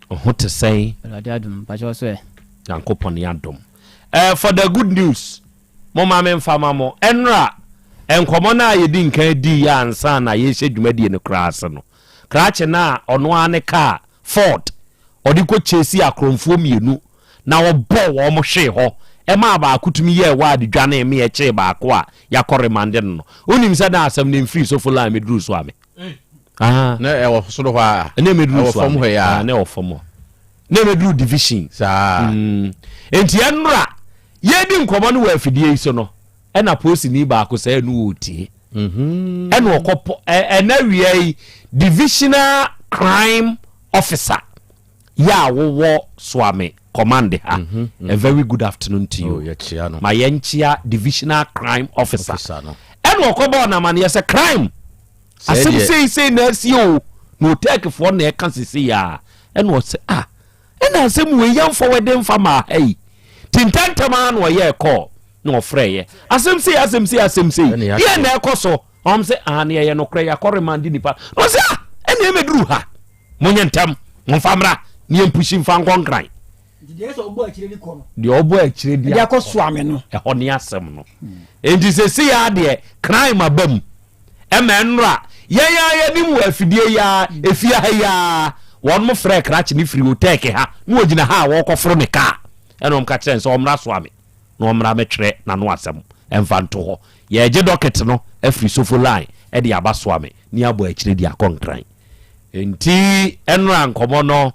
Wo ho te sɛn? Awurade adom, mpakyɛ wo so ɛ? Nyankopɔn adom. Eh, for the good news, mo ma me nfa ma mo. Ɛnora, nkɔmɔ no a yɛdi nkan dii yɛ ansa na yɛrehyɛ dwumadie no koraa ase no, krakye no a ɔno ara ne kaa Ford ɔde kɔ chasey akorɔmfoɔ mmienu na wɔbɔɔ wɔn hwee hɔ maa baako tumi yɛɛ ward dwanee me ɛkyee baako a yɛakɔ remande no no. Wonim sɛ na asɛm no mfiri sofo line meduruu so a me. Ah. Na ɛwɔ soro hɔ a. Na meduruu Ɛwɔ so a fam me. hɔ yi a. Ah, na ɛwɔ fam hɔ. Na meduruu division. Saa. Mm. Enti ɛnora yɛredi nkɔmmɔ no wɔ afidie yi so no, ɛna polisini baako sɛ ɛno ɔretie. Ɛna ɔkɔpɔ ɛna wia yi divisional crime officer. Yɛ a wowɔ Soame. command ha. A very good afternoon to you. Oh, yɛkyea no. Ma yɛnkyea divisional crime officer. Officer no. Ɛna ɔkɔbɔɔ no amaneɛ sɛ crime Sɛɛ asɛm deɛ- sei sei na asi o. Na otɛkfoɔ na ɛka sesei a ɛna ɔsɛ ah ɛna asɛm wei yɛmfa wɛde mfa maa ha yi. Nti ntɛntɛm ara na ɔyɛɛ call na ɔfrɛeɛ. Asɛm sei asɛm sei asɛm sei. Ɛna yɛakyerɛ. Deɛ na ɛkɔ so. Ɔm sɛ ah ne ɛyɛ nokorɛ yɛakɔ remande nipa. Na ɔsɛ ah ɛna ɛmɛduru ha. Monyɛ ntɛm momfa mmra ne yɛmpushi mfa nkɔ Nkran. Deɛ ɔbɔ akyire di kɔ no. Deɛ ɔbɔ akyire di Ɛde akɔ soame no. Ɛhɔ ne asɛm no. Enti sɛsei ara deɛ crime aba mu. Ɛma ɛnora yɛn ara yɛnim wɔ afidie yi ara, efie ha yi ara, wɔn frɛɛ krakye no firi Otɛɛke ha na ɔgyina ha a wɔrekɔforo ne kaa. Ɛna wɔn ka kyerɛɛ no sɛ ɔmmra Soame na ɔmmra mmɛtwerɛ n'ano asɛm mfa nto hɔ. Yɛregye dɔkɛt no afiri Sofo line de aba Soame ne abɔ akyire de akɔ Nkran. Enti ɛnora nkɔmmɔ no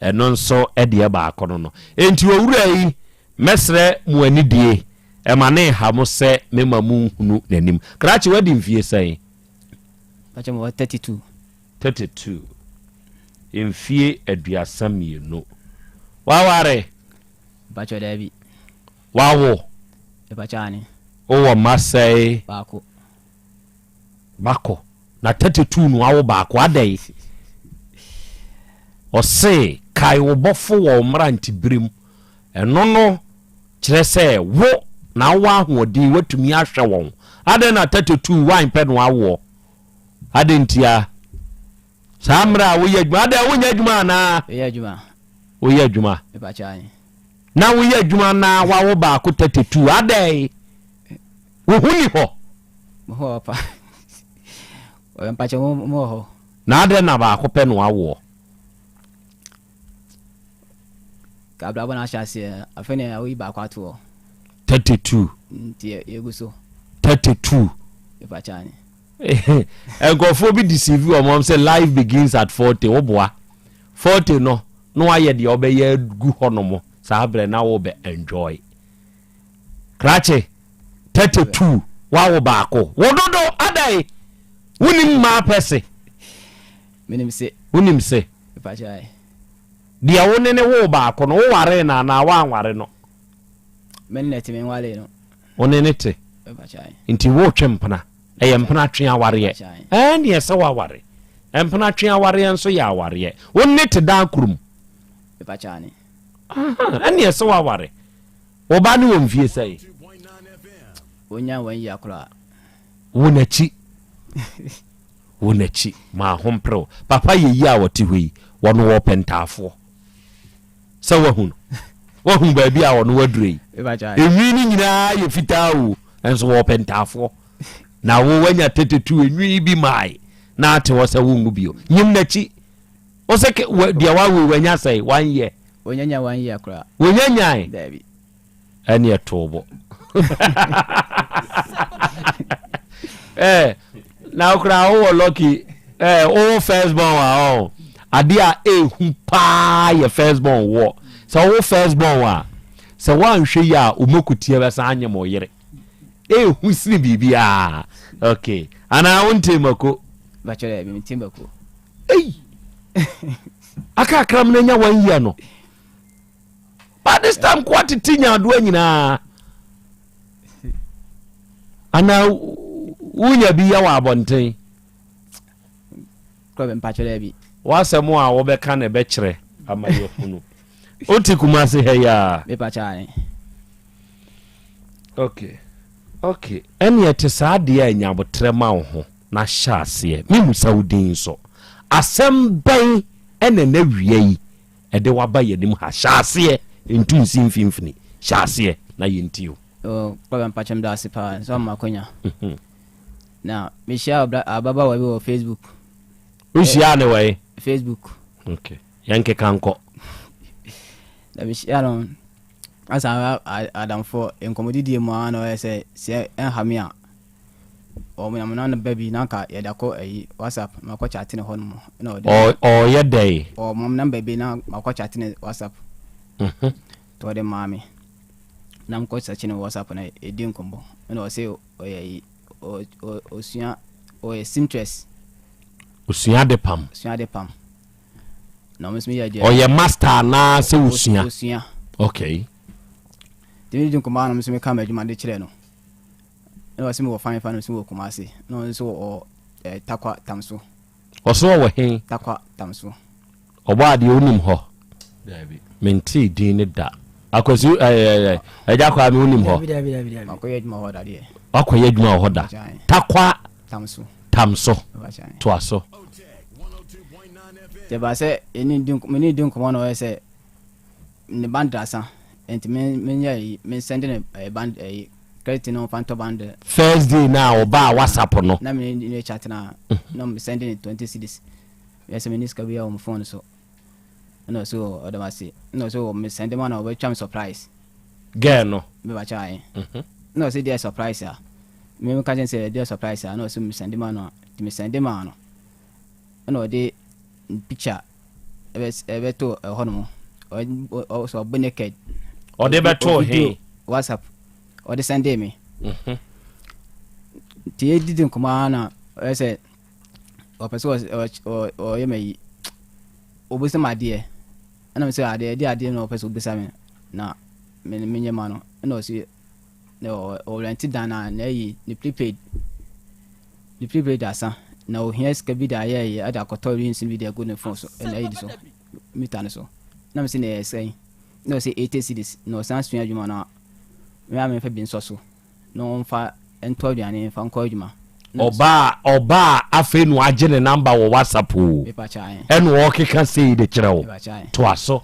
Ɛno nso deɛ baako no no. Enti owura yi, mɛsrɛ mo anidie, ɛma ne nha mo sɛ mema mo nhunu n'anim. Krakye, wadi mfie sɛn? Mpakyɛ mewɔ 32. 32, mfie 32. Waware? Mpakyɛ daabi. Wawo? Mpakyɛ aane. Wowɔ mma sɛn? Baako. Bako na 32 no awo baako adɛn? Ɔse kae wo bɔfo wɔ wo mmerantebere mu ɛno no kyerɛ sɛ wo na wowɔ ahoɔden woatumi ahwɛ wɔn adɛn na 32 woanpɛ no awoɔ adɛn ntia saa mmerɛ a woyɛ adwuma adɛn wonyɛ adwuma anaa? Meyɛ adwuma. Woyɛ adwuma na woyɛ adwuma na wawo baako 32 adɛn? Wo ho ni hɔ. Mo ho wɔ pa. Ɔyɛ mpakyɛ mo mo wɔ hɔ. Na adɛn na baako pɛ na wawoɔ? Ka abrabɔ na ahyɛ aseɛ afei na awoyi baako ato hɔ. 32. Nti yɛgu so. 32. Mpakyɛ ane. Nkurɔfoɔ bi deceive wɔn wɔn sɛ life begins at 40 woboa 40 no na wayɛ deɛ ɔbɛyɛ agu hɔ nom saa berɛ na wobɛ enjoy. Krakye 32 wawo baako wo dodo adɛn wonim mmaa pɛ se menim se wonim se deɛ wo ne ne wo baako no wowaree no anaa woanware no me ne te menwaree no wo ne ne te nti wotwe mpena ɛyɛ mpena twe awareɛ ɛneɛ sɛ woaware mpena twe awareɛ nso yɛ awareɛ wo ne te dan kurom ɛneɛ sɛ woaware Wo ba no wɔ mfie sɛn? Onya one year koraa. Wo n'akyi. Wo n'akyi. Ma ho mperew. Papa yɛ yi a wɔte hɔ yi, wɔno wɔpɛ ntaafoɔ. Sɛ wahu no. Wahu baabi a ɔno waduro yi. Enwi no nyinaa yɛ fitaa o, nso wɔpɛ ntaafoɔ. Na wo wanya tetetu enwi bi mae na ate hɔ sɛ wongu bio. Nyim n'akyi. Wo sɛ deɛ wawo wanya sɛn? One year. Wonya nya one year koraa. Wonya nyae? Daabi. Ɛne ɛtoo bo. Eh, na koraa wowɔ lucky. Eh, wowɔ first born a ɔ. Ade a ehu paa yɛ first born wɔ. Sɛ wowɔ first born a, sɛ woanhwɛ yi a omokutia bɛsan anyem wo yere. Ehu sene biribiara. Okay. Anaa wonte mako? Bàtchɛ dɛ, mente mako. Ei! Aka akra mu na nya one year no. But this time ko atete nyaadoa nyinaa. Ana wonya bi yɛ wɔ abɔnten. Kura bɛ mpakyɛ dɛ bi. W'asɛm a wɔbɛka na ɛbɛkyerɛ ama yɛhunu. Wote Kumase ha yi a? Mepakyɛ ane. Okay. Okay. Ɛne ɛte saa deɛ a nya abotrɛ ma wo ho. Na hyɛ aseɛ. Memmisa wo din nso. Asɛm bɛn na ɛnnɛ awia yi ɛde wo aba yɛn anim ha? Hyɛ aseɛ, ntu nsi mfimfini. Hyɛ aseɛ na yɛntie wo. Oh, Papa mpakyɛ meda ase paa sɛ wama akwanya. Na mehyia ababaawa bi wɔ Facebook. Wohyiaa ne wɔ he? Facebook. Okay. Yɛnkeka nkɔ. Na mehyia no asa adamfoɔ nkɔmmɔdidie mu ara na ɔyɛ sɛ sɛ ɛnha me a Ɔnam na ba bi na anka yɛde akɔ ayi WhatsApp na makɔ chat ne hɔ nom na ɔde. Ɔyɛ dɛn? Ɔma me number bi na makɔ chat ne WhatsApp. Mhm. Nti ɔde maa me na mekɔ search ne WhatsApp na ɛdi nkɔmmɔ na ɔse ɔyɛ ayi ɔsua ɔyɛ seamstress. Ɔsua ade pam. Ɔsua ade pam. Na ɔmo nso meyɛ adeɛ. Ɔyɛ master anaa sɛ osua? Osua. Okay. Nti medi nkɔmmɔ a na ɔmo nso meka m'adwuma de kyerɛ no. Ɛna ɔse mewɔ fan fa na ɔse mewɔ Kumasi. Na ɔno nso wɔ eh, Tarkwa Tamso. Ɔse ɔwɔ he? Tarkwa Tamso. Ɔbɔ adeɛ wonim hɔ? Daabi. Mentee din no da. Akwasi ɛɛ Agya Kwame wonim hɔ? Dabi dabi dabi dabi. Makɔyɛ adwuma hɔ da deɛ. Wakɔyɛ adwuma wɔ hɔ da. Tarkwa Tamso. Tamso. Toa so. Nti ɛbaa sɛ yɛne di me ne di nkɔmmɔ na ɔyɛ sɛ ne bundle asa nti me menyɛ ayi me send ne ɛyɛ band ɛyi credit no ɔmfa ntɔ bundle. First day no a ɔbaa WhatsApp no. Na me ne chat na na me send ne 20 cedis. Yɛ sɛ me ne sika bi wɔ me phone so. Ɛna ɔsɛ ɔda ase. Ɛna ɔsɛ me send ma na ɔbɛtwa me surprise. Girl no. Me ba kyɛ ayɛ. Ɛna ɔsɛ deɛ surprise a. Me me ka kyɛn sɛ deɛ surprise a ɛna ɔsɛ me send ma no a. Nti me send ma no. Ɛna ɔde picture ɛbɛto ɛhɔ nom. Ɔsɛ ɔbɔ naked. Ɔde bɛto he? WhatsApp. Ɔde send me. Nti yɛdidi nkɔmmɔ ara na ɔyɛ sɛ ɔpɛ sɛ ɔyɛ me ayi. Ɔbisa me adeɛ. Ɛna me sɛ adeɛ ɛde adeɛ na ɔpɛ sɛ ɔbisa me na menyɛ ma no. Ɛna ɔsi na ɔrɛnte dan na na ayi ne prepaid ne prepaid asa na ohia sika bi de ayɛ ayi ɛde akɔtɔ rings bi de agu ne phone so ɛna ayi so mita no so. Na me sɛ na ɛyɛ sɛn. Na ɔsɛ 80 cedis na ɔsan sua adwuma no a me a memfa bi nsɔ so. na ɔmfa ntɔ aduane mfa nkɔ adwuma. Ɔbaa ɔbaa afei na wagye ne number wɔ WhatsApp o. Ɛna ɔkeka sei de kyerɛ wo. Toa so.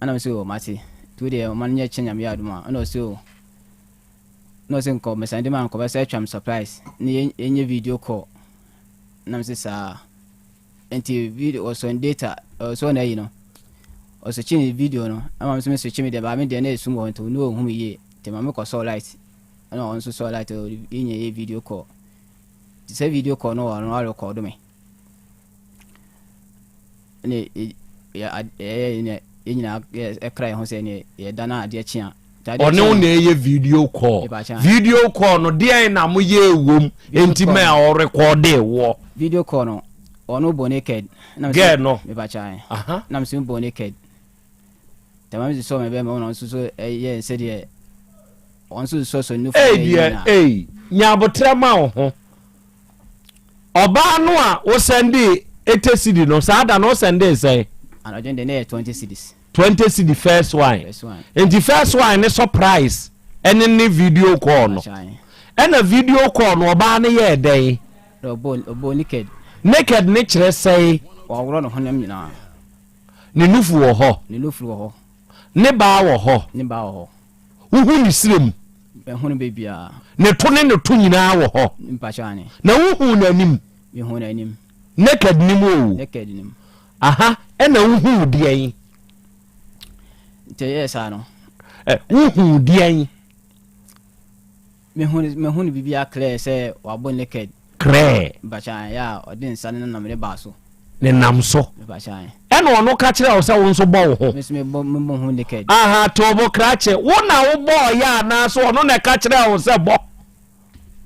Ɛna mese o mate. Nti wo deɛ ɔma no nyɛ kyɛ Nyame yɛ adom a. Ɛna ɔse o. Ɛna ɔse nkɔ mesan de ma nkɔ bɛsɛ atwa me surprise ne yɛnyɛ video call. Ɛna mese saa. Nti video ɔsɔ ne data ɔsɔ n'ayi no. Ɔsɔkye ne video no ɛma me nso me sɔkye me deɛ baa me deɛ na esum wɔ hɔ nti ɔno ɔnhu me yie. Nti maame kɔ sɔɔ light ɛna ɔno nso sɔɔ light yɛn nyinaa yɛ video call. Nti sɛ video call no ɔno arekɔdo me. Ɛna yɛ yɛn nyinaa ɛkra yɛn ho sɛ ɛne yɛda na adeɛ kye a. Ɔne wo na ɛyɛ video call. Video call no deɛn na mo yɛ wom nti mɛ ɔrekɔde woɔ. Video call no ɔno bɔ naked. Girl no. Mepakyɛ na mesɛ bɔ naked. Tama mi sɔ mi bɛma ɔno nso so ɛyɛ sɛdeɛ ɔno nso sɔ sɔ nufu Ei deɛ ei nya abotrɛ ma wo ho. Ɔbaa no a wo sɛndee 80 cedi no saa da no wo sɛndee sɛn? Anadwo deɛ na ɛyɛ 20 cedis. 20 cedi first one. First one. Nti first one ne surprise ɛne ne video call no. Ɛna video call no ɔbaa no yɛɛ dɛn? Ɔbɔ ɔbɔ naked. Naked ne kyerɛ sɛn? Waworɔ ne honam nyinaa. Ne nufu wɔ hɔ. Ne nufu wɔ hɔ. Ne baa wɔ hɔ. Ne baa wɔ hɔ. Wohu ne srɛ mu. Mehu no baabiara. Ne to ne ne to nyinaa wɔ hɔ. Mpakyɛ ane. Na wohu n'anim. Mehu n'anim. Naked ni mu o. Naked ni mu. Aha, ɛna wohu deɛn? Nti ɛyɛɛ saa no. Ɛ, wohu deɛn? Mehu mehu no biribiara clear sɛ wabɔ naked. Clear. Mpakyɛ yɛ a ɔde nsa ne nam ne baa so. Ne nam so. Mpakyɛ. Ɛna ɔno ka kyerɛ wo sɛ wo nso bɔ wo ho. Me nso mebɔ mebɔ ho naked. Aha tobo krakye wo na wo bɔɔ yɛ anaa so ɔno na ɛka kyerɛ wo sɛ bɔ.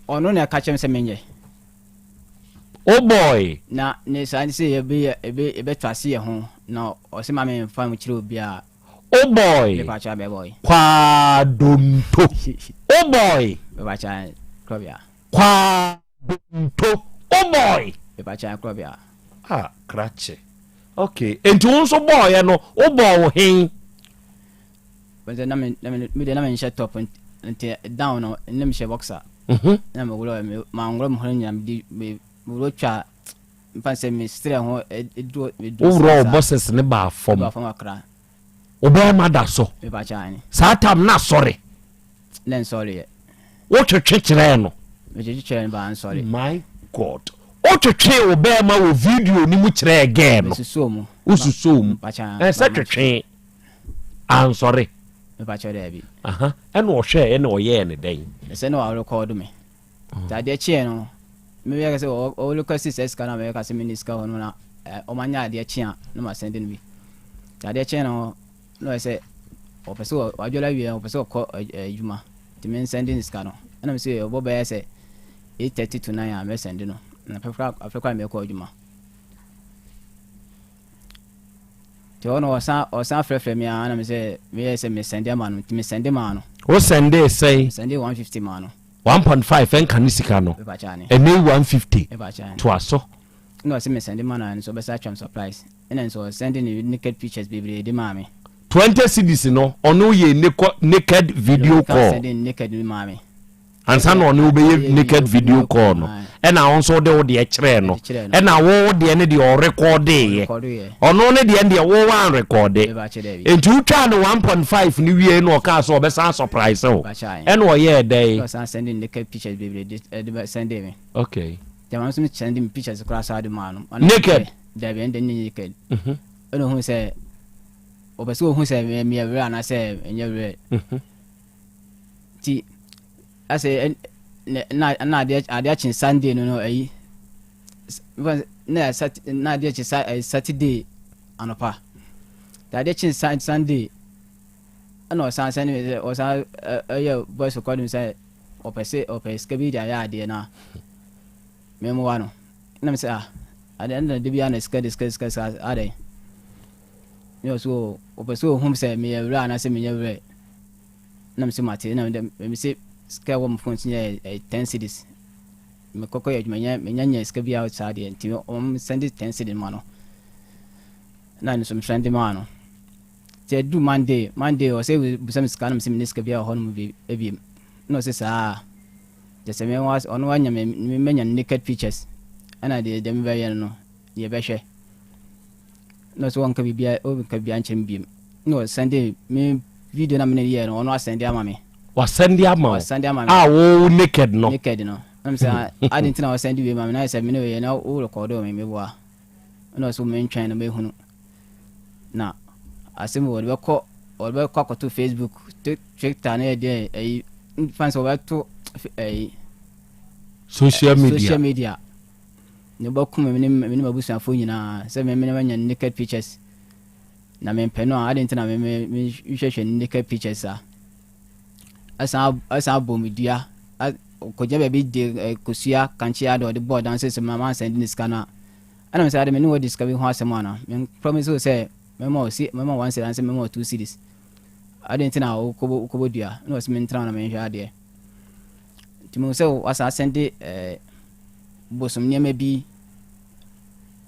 Ɔno na ɛka kyerɛ me sɛ menyɛ. Wo bɔɔe. Na ne saa ne sɛ yɛbɛ yɛbɛ yɛbɛto ase yɛ ho na ɔsɛ ma me nfa nkyerɛ obiara. O boy Kwaadonto O boy Kwaadonto O boy Ah krakye Okay enti wo nso bɔɔyɛ no wo bɔɔ wo hen? Na me deɛ na menhyɛ top nti down no na mehyɛ boxer na meworɔ manworɔ me ho nyinaa mede meworɔ twa Mfa sɛ mesrɛ ho duro duro. Woworɔ wo bosses ne baa fam. Baa fam kakra. Wo bɛrima da so. Mepa kyɛ ane. Saa tam na sɔre. Na nsɔre yɛ. Wotwetwe kyerɛɛ no. Metwetwe kyerɛɛ no baa nsɔre. My God. Wotwetwe wo bɛrima wɔ video no mu kyerɛɛ girl no. Mesusoo mu. Wosusoo mu. Mepa kyɛ. Ɛsɛ twetwe. Ansɔre. Mepa kyɛ daabi. Aha. Ɛna ɔhwɛɛ ɛna ɔyɛɛ ne dɛn? Ɛsɛ na ɔrekɔɔdo me. Nti adeɛ kyeeɛ no, meyɛɛ sɛ ɔ request saa sika no a mɛka sɛ menni sika hɔ no na ɔma nyɛ adeɛ kye a na ma sɛnde no bi. Nti adeɛ kyeeɛ no na ɔyɛ sɛ ɔpɛ sɛ wadwale awie ɔpɛ sɛ ɔkɔ adwuma nti men sɛnde no sika no. Ɛna me sɛ ɔbɔ bɛyɛ sɛ 8:30 to 9 a mɛ sɛnde no na afei koraa mɛkɔ adwuma. Nti hɔ no ɔsan ɔsan frɛfrɛ me ara na me sɛ meyɛ sɛ me sɛnde ama no nti me sɛnde maa no. Wo sɛndee sɛn? Me sɛndee 150 maa no. 1.5 ɛnka ne sika no. Mepa Ɛnɛ yi 150. Mepa kyɛ ane. Toa so. Ɛna ɔse me sɛnde ma no a nso ɔbɛsan atwa me surprise. Ɛna nso ɔsɛnde ne naked pictures bebree de maa me. 20 cedis no ɔne wo yɛɛ naked video Ɛna call. ɔsan sɛnde ne naked no maa me. Ansa na ɔne wo bɛyɛ naked video call no, ɛna wo nso wode wo deɛ kyerɛɛ no, ɛna wo wo deɛ no deɛ ɔrekɔɔdeeɛ. Ɔno ne deɛ no deɛ wo woanrekɔɔde. Enti wotwaa no 1.5 no wiei na ɔkaa sɛ ɔbɛsan asɔpraese wo. Ɛna ɔyɛɛ dɛn? Okay. Naked? Nti asɛ na na adeɛ adeɛ akye Sunday no no ayi na sat na adeɛ kye sa Saturday anɔpa nti adeɛ kye Sunday ɛna ɔsan sɛne me sɛ ɔsan ɛyɛ voice recording sɛ ɔpɛ sɛ ɔpɛ sika bi de ayɛ adeɛ na memmoa no na me sɛ ah adeɛ na de bi ana sika de sika sika sika adɛn ne ɔso ɔpɛ sɛ ɔhu sɛ meyɛ werɛ anaasɛ menyɛ werɛ Na mese mate na mede mese sika ɛwɔ me phone so nyɛ ɛyɛ ten cedis mekɔkɔ yɛ adwuma nya menya nya sika biara saa deɛ nti wɔn sɛnde ten cedis ma no na ɛno nso mesɛnde maa no nti ɛdu Monday Monday ɔsɛ bisa me sika na mese mene sika biara wɔ hɔ nom bi ebiem na ɔsɛ saa kyɛ sɛ me ɔno anya me menya naked pictures ɛna deɛ deɛ mebɛyɛ no no yɛbɛhwɛ na ɔsɛ ɔnka biribiara ɔnka biribiara nkyerɛ me biom na ɔsɛnde me video na me ne yɛɛ no ɔno asɛnde ama me. Wasɛnde ama wo? Wasɛnde ama me. A wo naked no? Naked no. Na me sɛ ah, adi nti na wasɛnde wei ma me na ayɛ sɛ me ne wei na wo rekɔdo me meboa. Ɛna ɔsɛ mentwɛn na mehunu. Na asɛm wɔde bɛkɔ wɔde bɛkɔ akɔto Facebook, Twitter ne ɛdeɛ ɛyi mfa sɛ wɔbɛto ɛyi social media. Social media. Ne bɛkum me ne me ne m'abusuafoɔ nyinaa sɛ me me manya naked pictures na mempɛ no a adɛn nti na me me mehwehwɛ naked pictures a ɛsan ɛsan abɔ me dua kɔgyina baabi de kosua kankyea de ɔde bɔɔ dan sɛ sɛ ma mansan de ne sika no a ɛna me sɛ ade me ne wɔde sika bi ho asɛm ana me promise wo sɛ mɛma wo si mɛma one cedi ansa mɛma wo two cedis adɛn nti na wokɔbɔ wokɔbɔ dua ɛna ɔsɛ mentena na menhwɛ adeɛ nti mehu sɛ wasan asɛnde ɛɛ bosom nneɛma bi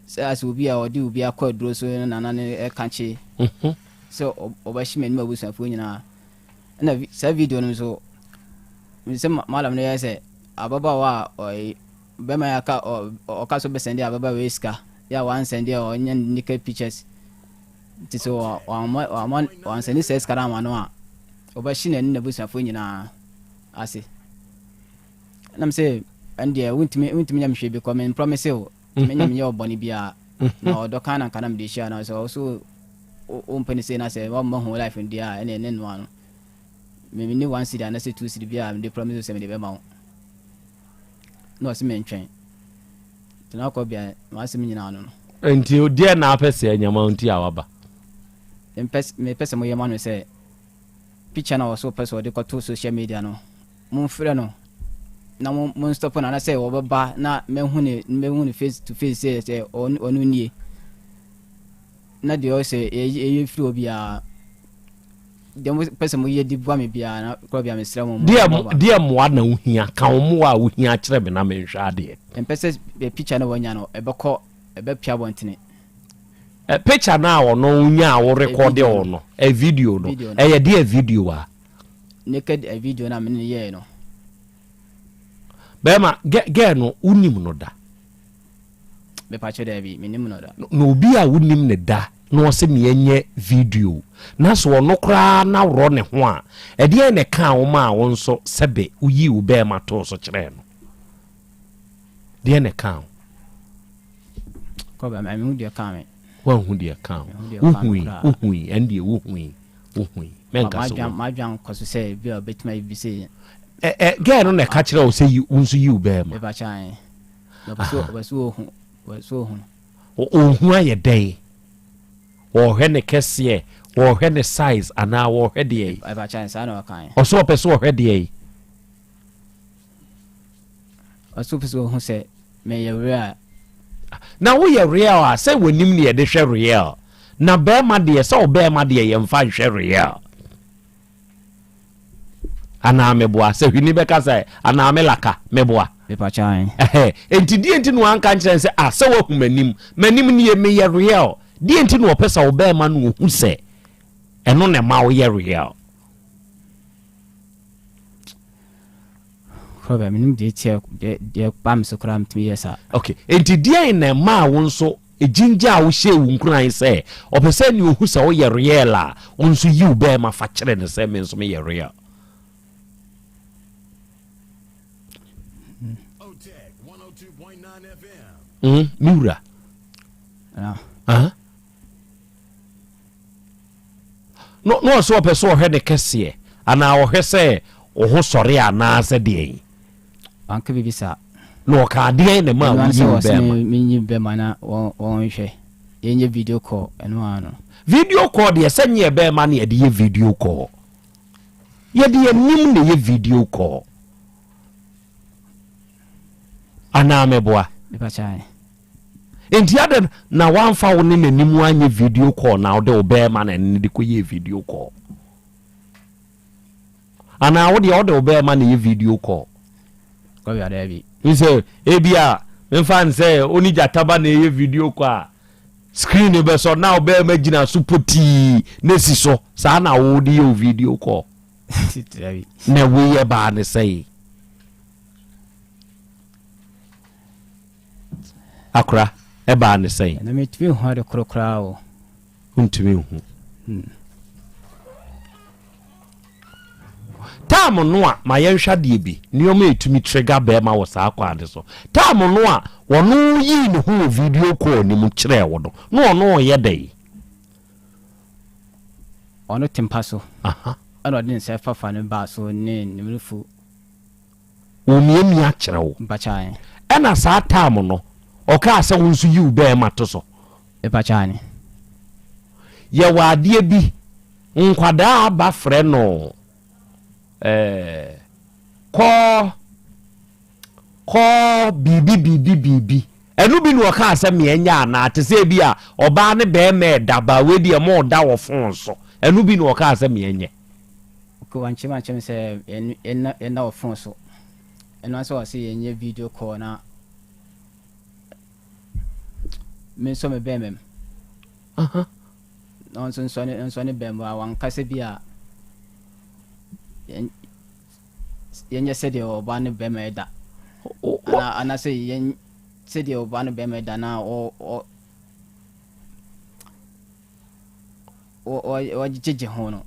sɛ asɛ obi a ɔde obi akɔ aduro so na nana no ɛka kye mhm. sɛ ɔbɛhye m'anim abusuafoɔ nyinaa ɛna saa video no nso sɛ malam no yɛ sɛ ababaawa a ɔyɛ bɛma yɛ aka ɔka so bɛsɛnde ababaawa yɛ sika yɛ a wansɛnde a ɔnyɛ naked pictures nti sɛ wamma wansɛnde sɛ sika no ama no a ɔbɛhye n'ani n'abusuafoɔ nyinaa ase Na me se, Ɛndeɛ wontumi wontumi nyɛ me hwee because me promise wo me nya menyɛ wo bɔne biara na ɔdɔ kan na nka na mede hyia na sɛ ɔso wompɛ ne sei na sɛ wamma hu life no deɛ a ɛneɛ ne noa no me menni one cedi anasɛ two cedi biara a mede promise wo sɛ mede bɛma wo na ɔse mentwɛn nti na akɔ bia m'asɛm nyinaa no no. Nti deɛ na apɛ sɛ nyama nti a waba? Mepɛ sɛ moyɛ ma no sɛ picture no a ɔso pɛ sɛ ɔde kɔto social media no Momfrɛ no na mo mo stop no anasɛ ɔbɛba na mɛhu ne mɛhu no face to face sɛ sɛ ɔno nie na deɛ ɔsɛ ɛyɛ firi hɔ biara deɛ mo pɛ sɛ moyɛ de boa me biara na korɔ bia mesrɛ mo deɛ deɛ mmoa na wohia ka wo mmoa a wohia kyerɛ me na menhwɛ adeɛ. Mpɛ sɛ picture no wɔnya no ɛbɛkɔ ɛbɛpia abɔntene. Picture no a ɔno nya a wo rekɔde wo no video no ɛyɛ deɛ video a. Naked video no a me ne no yɛɛ no. Bɛrima, gɛ no, wonim no da? Mepakyɛ daabi, menim no da. Na obi a wonim no da na ɔsɛ meɛnyɛ video na sɛ ɔno koraa na worɔ ne ho a, ɛdeɛn na ɛkaa wo maa wo nso sɛbe woyii wo bɛrima too so kyerɛɛ no? Deɛn na ɛkaa wo? Kɔba, mehu deɛ ɛkaa me. Woanhu deɛ ɛkaa wo? Wohui, wohui, ɛndeɛ wohui. Wohui. Mɛnka sɛ wohu. M'adwen kɔ so sɛ ebi a obetumi ayɛ biribi sei. Ɛ ɛ gɛɛ no na ɛka kyerɛ wo sɛ yi wo nso yi wo bɛɛma. Mepa kyɛw ae. Na ɔpɛ sɛ ɔpɛ sɛ ohu ɔpɛ sɛ ohu. Ohu ayɛ dɛn? Ɔɔhwɛ ne kɛseɛ, ɔɔhwɛ ne size anaa ɔɔhwɛ deɛn? Mepa kyɛw ae saa na ɔka ae. Ɔsɛ ɔpɛ sɛ ɔhwɛ deɛn? Ɔsɛ ɔpɛ sɛ ɔhu sɛ meyɛ real. Na woyɛ real a sɛ w'anim ne yɛde hwɛ real. Na bɛrima deɛ, sɛ ɔbɛrima deɛ yɛmfa nhwɛ real. Anaa meboa? Sɛ hwini bɛka sɛ anaa me laka, meboa? Ɛhɛ, enti deɛ nti na wanka nkyerɛ no sɛ, ah, sɛ woahu m'anim, m'anim nie, meyɛ real. Deɛ nti na ɔpɛ sɛ ɔbɛrima no ɔhu sɛ ɛno na ɛma woyɛ real? Korɔbea, menim deɛ ɛtia, deɛ, deɛ ba me so koraa metumi yɛ saa. Okay, enti deɛn na ɛmaa wo nso gyingya a wohyɛɛ wo nkuran sɛ ɔpɛ sɛ nea ɔhu sɛ woyɛ real a, wo nso yi wo bɛɛma fa kyerɛ no sɛ me nso meyɛ real? Mm, me wura. Ah. Uh-huh. No, na ɔsɛ ɔpɛ sɛ ɔhwɛ ne kɛseɛ anaa ɔhwɛ sɛ wo ho sɔre anaa sɛ deɛn? Wanka biribi saa. Na ɔkaa deɛn na ɛmaa woyii wo bɛɛma? Menyi bɛɛma na wɔnhwɛ. Yɛnyɛ video call ɛno ara no. Video call deɛ sɛ nyɛ bɛɛma na yɛde yɛ video call. Yɛde anim na ɛyɛ video call. Anaa meboa? Mepa kyɛw. Enti adɛn na woamfa wo ne n'anim anyɛ video call na wode wo bɛɛma na ɛne no de kɔyɛɛ video call? Anaa wo deɛ wode wo bɛɛma na ɛyɛ video call? Kɔbea daabi. N sɛ ebi a memfa n sɛ wo ne gyataba na ɛyɛ video call a screen no bɛsɔ na wo bɛɛma gyina so potii na si so saa na wode yɛ wo video call. Daabi. Na wei ɛbaa ne sɛe. Akora, ɛbaa ne sɛn? Ɛnna mentumi nhu ade koro koraa o. Wontumi nhu. Taam no a, ma yɛnhwɛ adeɛ bi, nneɛma a ɛtumi trigger bɛrima wɔ saa kwan no so. Taam no a ɔno yii ne ho wɔ video call no mu kyerɛɛ wo no, na ɔno reyɛ dɛn? Ɔno te mpa so, ɛnna ɔde ne nsa fafa ne baa so ne ne nufu. Ɔmiamia kyerɛ wo. Mpakyɛ aane. Ɛna saa time no ɔkaa sɛ wo nso yi wo bɛɛma to so. Mpakyɛ aane. Yɛwɔ adeɛ bi nkwadaa aba frɛ no ɛɛ kɔ kɔ biribi biribi biribi ɛno bi na ɔkaa sɛ meɛ nyɛ anaa te sɛ ebi a ɔbaa ne bɛɛma ɛda baa wei deɛ mo da wɔ phone so ɛno bi na ɔkaa sɛ meɛ nyɛ. Ok wankyerɛ mankyerɛ me sɛ yɛnna yɛnna wɔ phone so ɛno ara sɛ ɔse yɛnyɛ video call na me nsɔ me bɛɛma mu na ɔnso nsɔ ne nsɔ ne bɛɛma mu a wanka sɛ bi a yɛn yɛnyɛ sɛdeɛ ɔbaa ne bɛɛma ɛda ana anaasɛ yɛn sɛdeɛ ɔbaa ne bɛɛma ɛda na ɔ ɔ wɔgyegye ho no.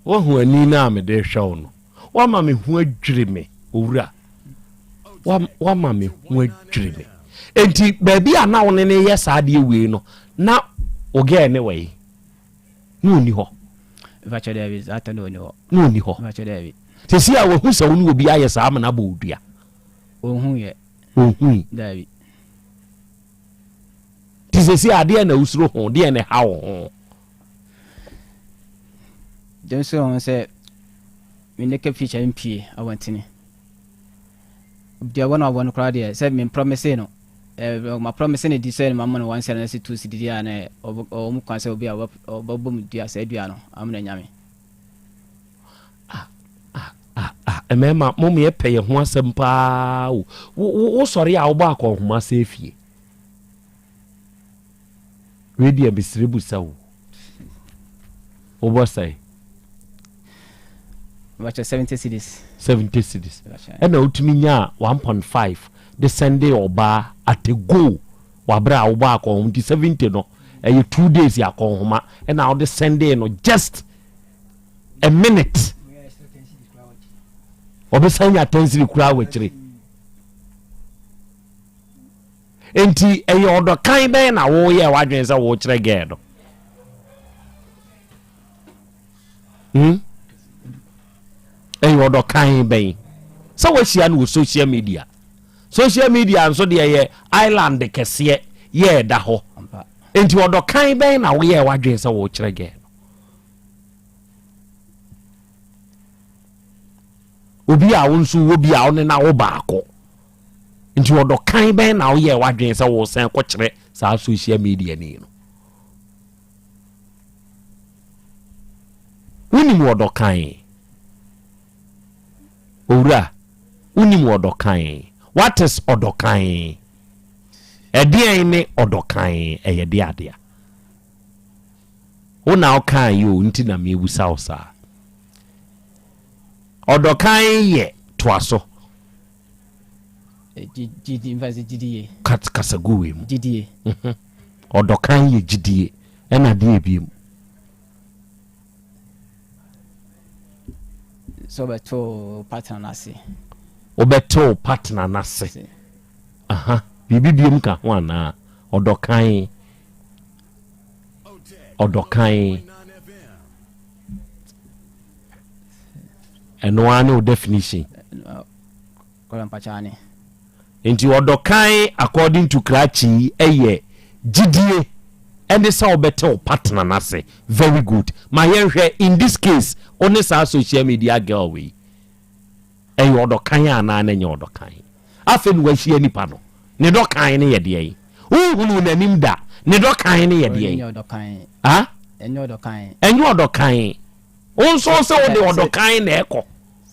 Woahu ani no a mede rehwɛ wo no? Woama me ho adwiri me, owura. Woama me ho adwiri me. Enti baabi a na wo ne no yɛ saa adeɛ wei no, na wo gɛɛ ne wɔ yi? Na ɔnni hɔ. Mepakyɛ daabi, saa ta na ɔnni hɔ. Na ɔnni hɔ. Mepakyɛ daabi. Sɛsi a wahu sɛ wo ne obi ayɛ saa amena abɔ wo dua. Ɔnhu yɛ. Ɔnhui. Daabi. Nti seesei a, deɛn na wosuro ho? Deɛn na ɛha wo ho? Deɛ mesuro ho sɛ me naked picture mpue abɔntene. Deɛ ɔbɔ no abɔ no koraa deɛ sɛ me promise no eh, ma promise no di sɛ ma no one cedi anaasɛ two cedi deɛ a na ɔwɔ mu kwan sɛ obi a ɔbɛbɔ mu dua saa dua no amena nyame. Ah, ah, ah, ah, mmarima mo yɛpɛ yɛn ho asɛm paa o. Wosɔre a wobɔ akɔnhoma sɛ efie. Wei deɛ mesrɛ bu sɛ wo. Wobɔ sɛn? Mebakyɛ 70 cedis. 70 cedis. Ɛna wotumi nyaa 1.5 de sɛnde ɔbaa at a go wɔ abere a wobɔ akɔnhoma nti 70 no ɛyɛ 2 days akɔnhoma ɛna wode sɛnde no just a minute. Ɔbɛsan nya 10 cedis koraa wɔ akyire. Enti ɛyɛ ɔdɔ kann bɛn na woyɛɛ w'adwene sɛ wokyerɛ gɛɛ no? Hmm? Ɛyɛ ɔdɔ kann bɛn? Sɛ woahyia no wɔ social media. Social media nso deɛ yɛ island kɛseɛ yɛ ɛda hɔ. Enti ɔdɔ kann bɛn na woyɛɛ w'adwene sɛ wokyerɛ gɛɛ no? Obi a wo nso wɔ bi a wo ne no awo baako. Nti ɔdɔ kann bɛn na woyɛɛ w'adwene sɛ woresan kɔkyerɛ saa social media ni no? Wonim ɔdɔ kann? Owura, wonim ɔdɔ kann? What is ɔdɔ kann? Ɛdeɛn ne ɔdɔ kann? Ɛyɛ deɛ adea? Wo na wokaa yi o, nti na mebusa wo saa. Ɔdɔ kann yɛ toa so. Kasa gu wei mu. Gyidie. Mhm. Ɔdɔ kann yɛ gyidie. Ɛna deɛ ebiem. Sɛ wobɛto wo partner no ase. Wobɛto wo partner no ase. Aha, biribi biom ka ho anaa? Ɔdɔ kann. Ɔdɔ kann. Ɛno ara ne wo definition. Nti ɔdɔ kann according to krakye yi yɛ gyidie ɛne sɛ wobɛte wo partner no ase. Very good. Ma yɛnhwɛ in this case wo ne saa social media girl wei ɛyɛ ɔdɔ kann anaa na ɛnyɛ ɔdɔ kann? Afei na wahyia nipa no ne dɔ kann no yɛ deɛn? Wonhunuu n'anim da ne dɔ kann no yɛ deɛn? Ah? Ɛnyɛ ɔdɔ kann. Ɛnyɛ ɔdɔ kann. Wo nso wo sɛ wode ɔdɔ kann na ɛkɔ.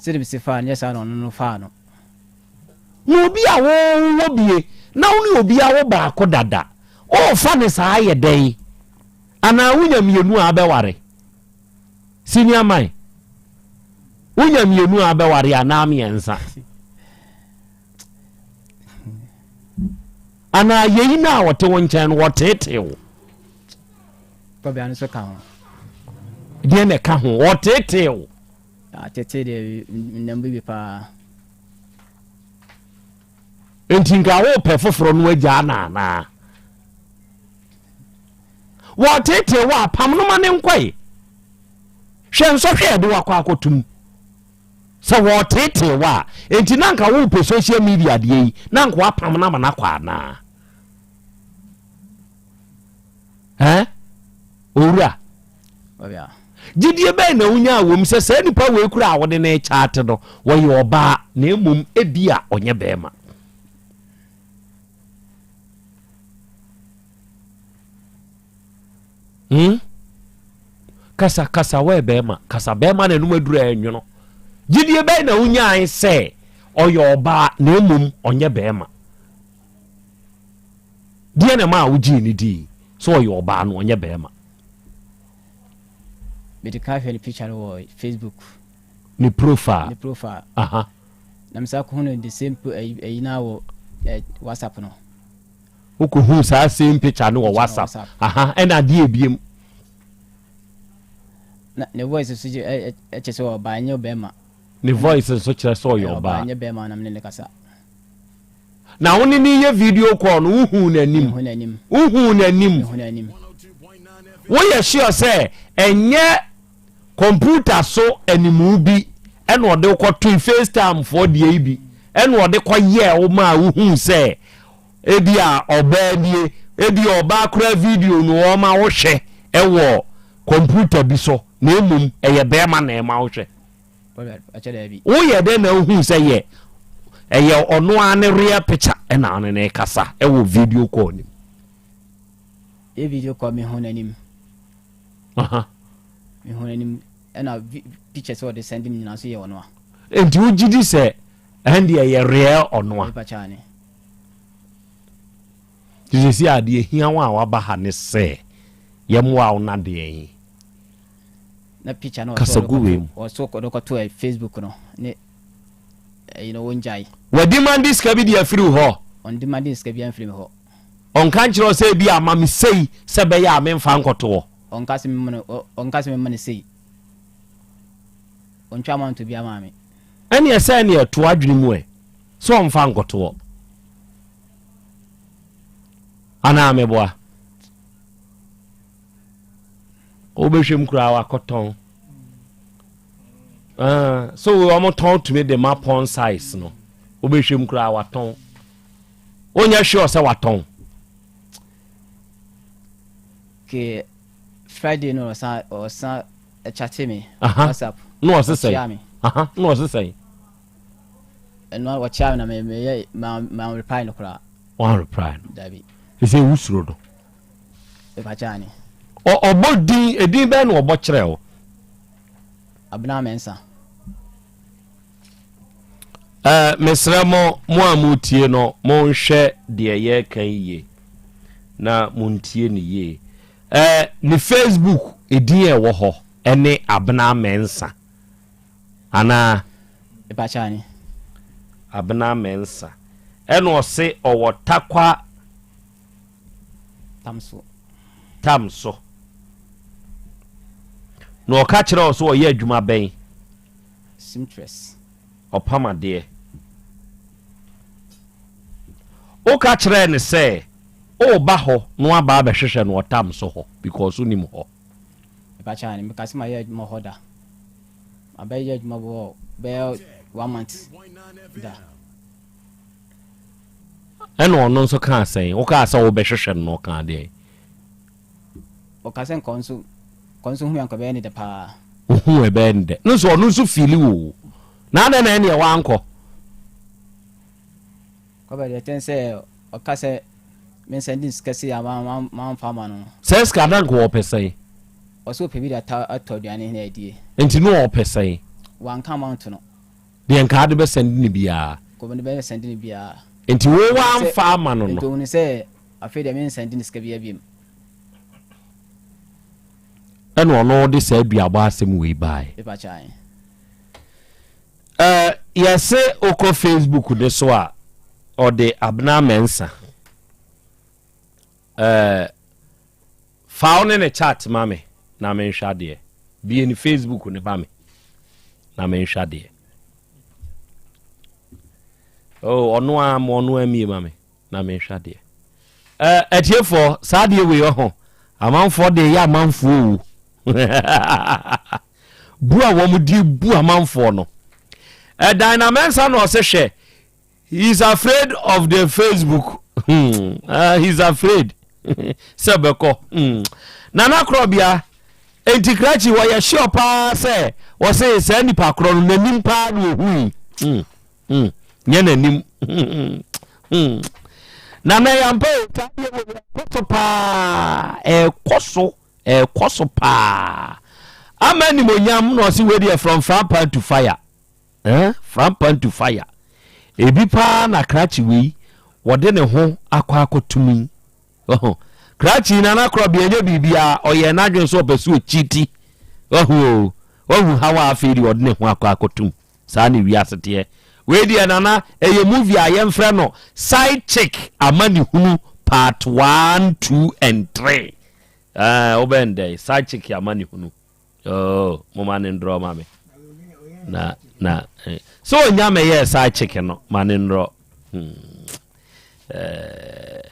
Sɛdeɛ mesi faa no, nyɛ saa na ɔno no faa no. Na obi a wowɔ bie na wo ne obi awo baako dada, worefa no saa ayɛ dɛn? Anaa wonya mmienu a abɛware? Senior man, wonya mmienu a abɛware anaa mmiɛnsa? Anaa yei no a ɔte wo nkyɛn no ɔteetee wo? Kɔbea no nso ka ho. Deɛ na ɛka ho, ɔteetee wo. Atete deɛ nnam bi paa. Nti nka wopɛ foforɔ no agyaa no anaa? Wɔteetee wo a, pam no ma ne nkɔe. Hwɛ nsɔhwɛ a ɛde wakɔ akɔtom. Sɛ wɔteetee wo a, nti na nka wopɛ social media deɛ yi, na nka wapam no ama no akɔ anaa? Ɛn? Owura. Gyidie bɛn na wonyaa wom sɛ saa nipa wei kura a wode no rekyate no, wɔyɛ ɔbaa na mmom ebia ɔnyɛ bɛrima? Hmm? Kasa, kasa, wɔyɛ bɛrima. Kasa, bɛrima na ɛnum aduru a ɛnwono. Gyidie bɛn na wonyae sɛ ɔyɛ ɔbaa na mmom ɔnyɛ bɛrima? Deɛ na ɛmaa wogyee no dii sɛ ɔyɛ ɔbaa no ɔnyɛ bɛrima? Mede ka hwɛ ne picture no wɔ Facebook. Ne profile. Ne profile. Aha. Na mesa kɔhu no the same ɛyi na wɔ WhatsApp no. Wokɔhu saa same picture no wɔ WhatsApp. Aha, ɛna adeɛ ebiem. Na ne voice nso kyerɛ sɛ ɔbaa nyɛ ɔbɛrima. Ne voice nso kyerɛ sɛ ɔyɛ ɔbaa. Nyɛ bɛrima na mene ne kasa. Na wo ne no yɛ video call no wohuu n'anim? Wohuu n'anim? Woyɛ sure sɛ ɛnyɛ kɔmputa so animu bi ɛna ɔde kɔtoe FaceTime foɔ deɛ yi bi ɛna ɔde kɔyɛɛ wo maa wohuu sɛ ebi a ɔbaa nie ebi a ɔbaa koraa video no ɔma wohwɛ ɛwɔ kɔmputa bi so na mmom ɛyɛ bɛrima na ɛma wohwɛ. Woyɛ dɛn na wohuu sɛ yɛ ɛyɛ ɔno ara ne real picture ɛna ɔne no rekasa ɛwɔ video call no mu? Yɛ video call mehu n'anim. Mehu n'anim ɛna picture sɛ ɔde send me nyinaa nso yɛ ɔno a. Nti wogye di sɛ ɛn deɛ ɛyɛ real ɔno a? Nti sɛsi a deɛ hia wo a waba ha ne sɛ yɛmmoa wo na deɛn? Na picture no Kasa gu wei mu. ɔso ɔde kɔto ɛ Facebook no ne ɛyi no wɔngyae. Wadimande sika bi de afiri wo hɔ? Ɔndimande sika biara mfiri me hɔ. Ɔnka nkyerɛ wo sɛ ebia ma me sei sɛ ɛbɛyɛ a memfa nkɔto hɔ? Ɔnka sɛ memma no ɔnka sɛ memma no sei. Ɔntwa amount biara maa me. Ɛneɛ sɛ ɛneɛ to adwene mu ɛ sɛ ɔmfa nkɔto hɔ anaa meboa? Wobɛhwɛ mu koraa wakɔtɔn. Ah, so wɔn tɔn tumi de ma pɔn size no. Wobɛhwɛ mu koraa watɔn. Wonyɛ sure sɛ watɔn. Ke Friday no ɔsan ɔsan ɛkyate me WhatsApp. Na ɔse sɛn? Aha, na ɔse sɛn? Ɛno ɔkyea me na me me ma ma reply no koraa. Wɔn reply no. Dabi. Ɛsɛ wusuro no. Ɔbɔ din, edin bɛn na ɔbɔ kyerɛɛ wo? Abena Mensah. Eh, mesrɛ mo, mo a motie no, monhwɛ deɛ yɛreka yi yie na montie no yie. Eh, ne Facebook edin a ɛwɔ hɔ ɛne Abena Mensah anaa? Mepakyɛ ane. Abena Mensah. Ɛna ɔse ɔwɔ Tarkwa. Tam so. Tam so. Na ɔka kyerɛ wo sɛ ɔyɛ adwuma bɛn? Seamstress. Ɔpam adeɛ. Woka kyerɛɛ no sɛ woreba hɔ na waba abɛhwehwɛ no wɔ tam so hɔ because wonim hɔ. Mepakyɛ ane, meka sɛ mayɛ adwuma hɔ da. Mabɛyɛ adwuma wɔ bɛyɛ one month da. Ɛna ɔno nso kaa sɛn? Wokaa sɛ wobɛhwehwɛ no na ɔkaa deɛn? Ɔka sɛ nka ɔno nso nka ɔno nso hu me a nka ɛbɛyɛ ne dɛ paa. Ohu ɛbɛyɛ ne dɛ. No nso ɔno nso fiili wo o. Na adɛn na ɛneɛ wankɔ? Kɔbɛ deɛ ɛtɛn sɛ ɔka sɛ mensɛnde ne sika sei a mamfa ama no. Sɛ sika na nka ɔpɛ sɛn? Ɔsɛ ɔpɛ bi de atɔ aduane na adie. Nti na ɔpɛ sɛn? Wanka amount no. Deɛ nka ade bɛsɛnde no biara. Nka ɔde bɛsɛnde no biara. Nti wo wamfa ama no no. Nti ohunu sɛ afei deɛ mensɛnde no sika biara biom. Ɛna ɔno de saa duabɔ asɛm wei baeɛ. Mepa kyɛ ae. Ɛɛ yɛse wokɔ Facebook ne so a ɔde Abena Mensah. Ɛɛ fa wo ne ne chat ma me na menhwɛ adeɛ. Bie ne Facebook ne ba me na menhwɛ adeɛ. Oh, ɔno a ma ɔno amie ma me na menhwɛ adeɛ. Ɛɛ atiefoɔ saa adeɛ wei ɔho amanfoɔ de yɛ amanfoɔ o. bu a wɔn de bu amanfoɔ no. Ɛdan na mɛnsa na ɔsɛ hwɛ He is afraid of the Facebook. Hmm. Uh, he's afraid. Sɛ bɛkɔ. Hmm. Nana Korɔbea, enti krakyi wɔyɛ sure paa sɛ wɔse saa nipa korɔ no n'anim paa na ohui. Hmm. Hmm. Nyɛ n'anim. Hmm. Hmm. Nana yampa o, saa deɛ wɔ ɛkɔ so paa, ɛkɔ so, ɛkɔ so paa. Ama animonyam na ɔse wei deɛ from frying pan to fire. Eh, frying pan to fire. Ebi paa na krakye wei wɔde ne ho akɔ akɔtum yi. Ɔho. Krakye yi nana korɔ bea nyɛ biribiara, ɔyɛɛ n'adwene sɛ ɔpɛ sɛ ɔkyiti. Ɔho o, wahu haw a afei deɛ ɔde ne ho akɔ akɔtum. Saa ne wiase teɛ. Wei deɛ nana, ɛyɛ movie a yɛmfrɛ no Side Chick Amanehunu part 1, 2 and 3. Eh, wobɛn dɛn? Side Chick Amanehunu. Oh, moma ne ndrɔ ma me. Na na eh. So onya me yɛ side chick no, ma ne ndrɔ. Hmm. Eh.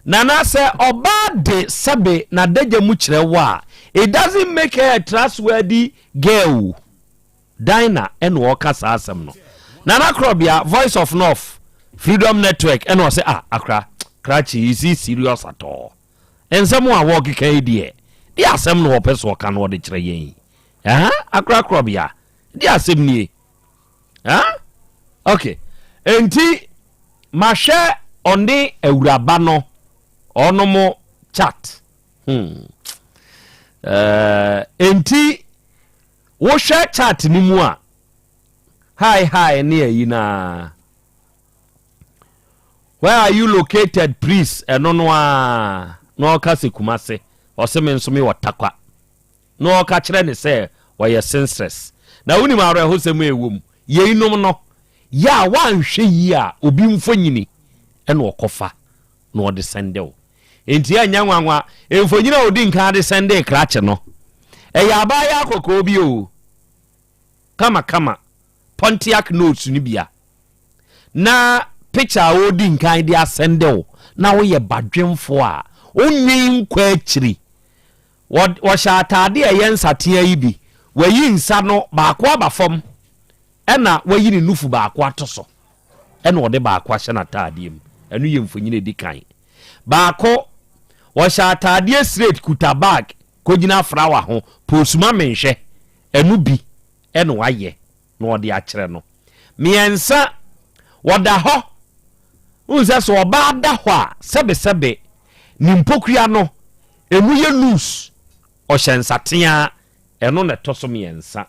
Nana sɛ ɔbaa de sɛbe na dagya mu kyerɛ wo a, it doesn't make her a trustworthy girl. Dinah ɛna ɔka saa asɛm no. Nana Korɔbea, Voice of North, Freedom Network ɛna ɔsɛ ah akra, krakye is he serious at all? Nsɛm a wɔrekeka yi deɛ, deɛ asɛm na wɔpɛ sɛ wɔka na wɔde kyerɛ yɛn yi? Ɛha, akorakorabea, deɛ asɛm nie? Ha? Ok. Enti, mahwɛ ɔne awuraba no, ɔnom chat. Hmm. Uh, enti, wohwɛ chat no mu a, hi hi ne ayi naa. Where are you located please ɛno no ara na ɔka sɛ Kumase ɔse me nso me wɔ Tarkwa na ɔka kyerɛ ne sɛ ɔyɛ seamstress na wonim awerɛhosɛm a ɛwɔ mu yeinom no yɛ a woanhwɛ yie a obi mfonyini ɛna ɔkɔfa na ɔde sɛnde wo enti ɛnyɛ nwanwa mfonyini a ɔdi nkan de sɛnde krakye no ɛyɛ abaayewa kɔkɔɔ bi o kamakama Pontiac notes no bi a na picture a ɔredi nkan de asɛnde wo na woyɛ badwemfoɔ a wonnwen nkɔ akyiri. Wɔhyɛ ataade a ɛyɛ nsateaa yi bi, wayi nsa no baako aba fam ɛna wayi ne nufu baako ato so ɛna ɔde baako ahyɛ n'ataadeɛ mu. Ɛno yɛ mfonyin a ɛdi kan. Baako, wɔhyɛ ataadeɛ straight kuta bag kɔgyina frawa ho, posuma menhwɛ, ɛno bi ɛna wayɛ na ɔde akyerɛ no. Mmiɛnsa, wɔda hɔ. Wohu sɛ sɛ ɔbaa da hɔ a, sɛbesɛbe ne mpokua no, ɛmu yɛ loose, ɔhyɛ nsateaa, ɛno na ɛtɔ so mmiɛnsa.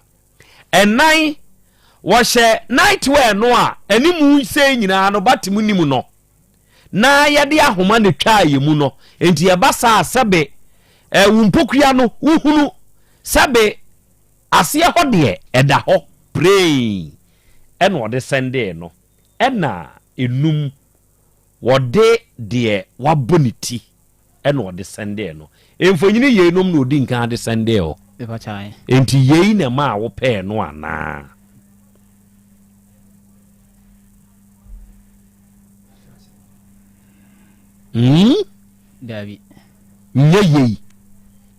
Ɛnan, wɔhyɛ night wear no a animu sei nyinaa no bate mu nim no na yɛde ahoma na twaa yɛ mu no nti ɛba saa sɛbe eh, wo mpokua no wohunu sɛbe aseɛ hɔ deɛ ɛda hɔ pree ɛna ɔde sɛndee no ɛna enum wɔde deɛ wabɔ ne ti ɛna ɔde sɛndee no. Mfonyini yeinom na ɔdi nkan de sɛndee hɔ. Enti yei na ɛmaa wopɛɛ no anaa? Hmm? Dabi. Nyɛ yei.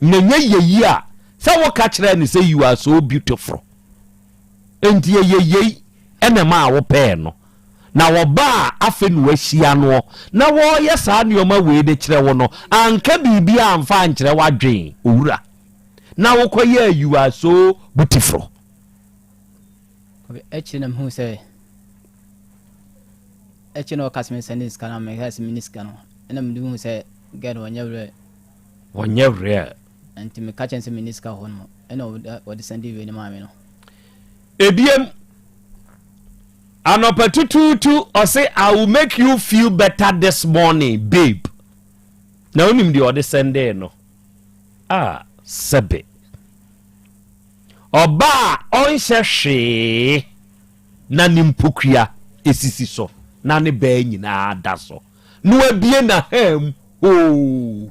Na nyɛ yei a, sɛ woka kyerɛɛ no sɛ you are so beautiful. Enti ɛyɛ yei na ɛmaa wopɛɛ no. Na wɔba a afei na wɔahyia noɔ na wɔreyɛ saa nneɛma wei de kyerɛ wo no, anka biribiara amfa ankyerɛ w'adwen, owura. Na wokɔyɛɛ you are so beautiful. Akyire na mehuu sɛ akyire na ɔka sɛ mensɛnde sika no meka sɛ menni sika no ɛna mede hu sɛ girl no wɔnyɛ real. Wɔnyɛ real. Nti meka kyerɛ no sɛ menni sika hɔ no ɛna ɔde sɛnde wei no maa me no. Ebiem, anɔpa tutuutu ɔse I will make you feel better this morning babe. Na wonim deɛ ɔde sɛndee no? Ah, sɛbe. Ɔbaa a ɔnhyɛ hwee na ne mpokua esisi so na ne bɛɛ nyinaa da so na wabie n'ahaa mu hoo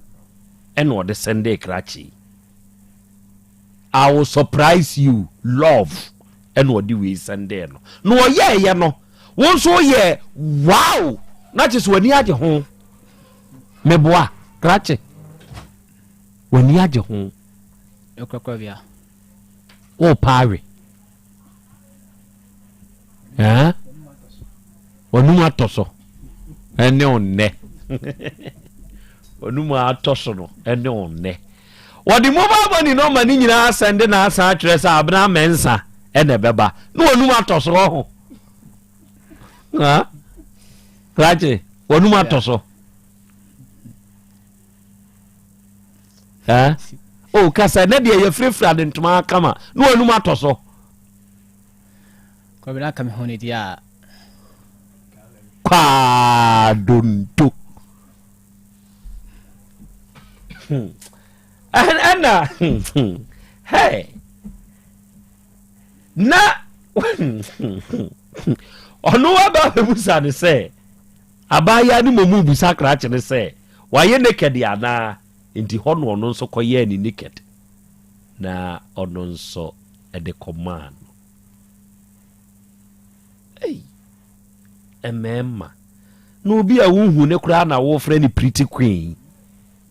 ɛna ɔde sɛndee krakye yi. I will surprise you love ɛna ɔde wei sɛndee no na ɔyɛɛyɛ no wo nso woyɛ wow na kyerɛ sɛ w'ani agye ho meboa krakye w'ani agye ho worepa awe ɛɛ w'anum atɔ so ɛne wo nnɛ w'anum atɔ so no ɛne wo nnɛ wɔde mobile money nɔma no nyinaa sɛnde na asan atwerɛ sɛ abena mɛnsa ɛna ɛbɛba na w'anum atɔ so ɔho krakye w'anum atɔ so o kasa ne deɛ yɛfirafira de ntoma kama na w'anum atɔ so Kɔbena ka me ho ne deɛ a. Kwaadonto. Hmm. Ɛna hey na ɔno aba abɛbusa no sɛ abaayewa no mmom busa krakye no sɛ wayɛ naked anaa nti hɔ na ɔno nso kɔyɛɛ ne naked na ɔno nso de kɔmaa no. Ei, mmarima. Na obi a wohu ne koraa na wofrɛ no pretty queen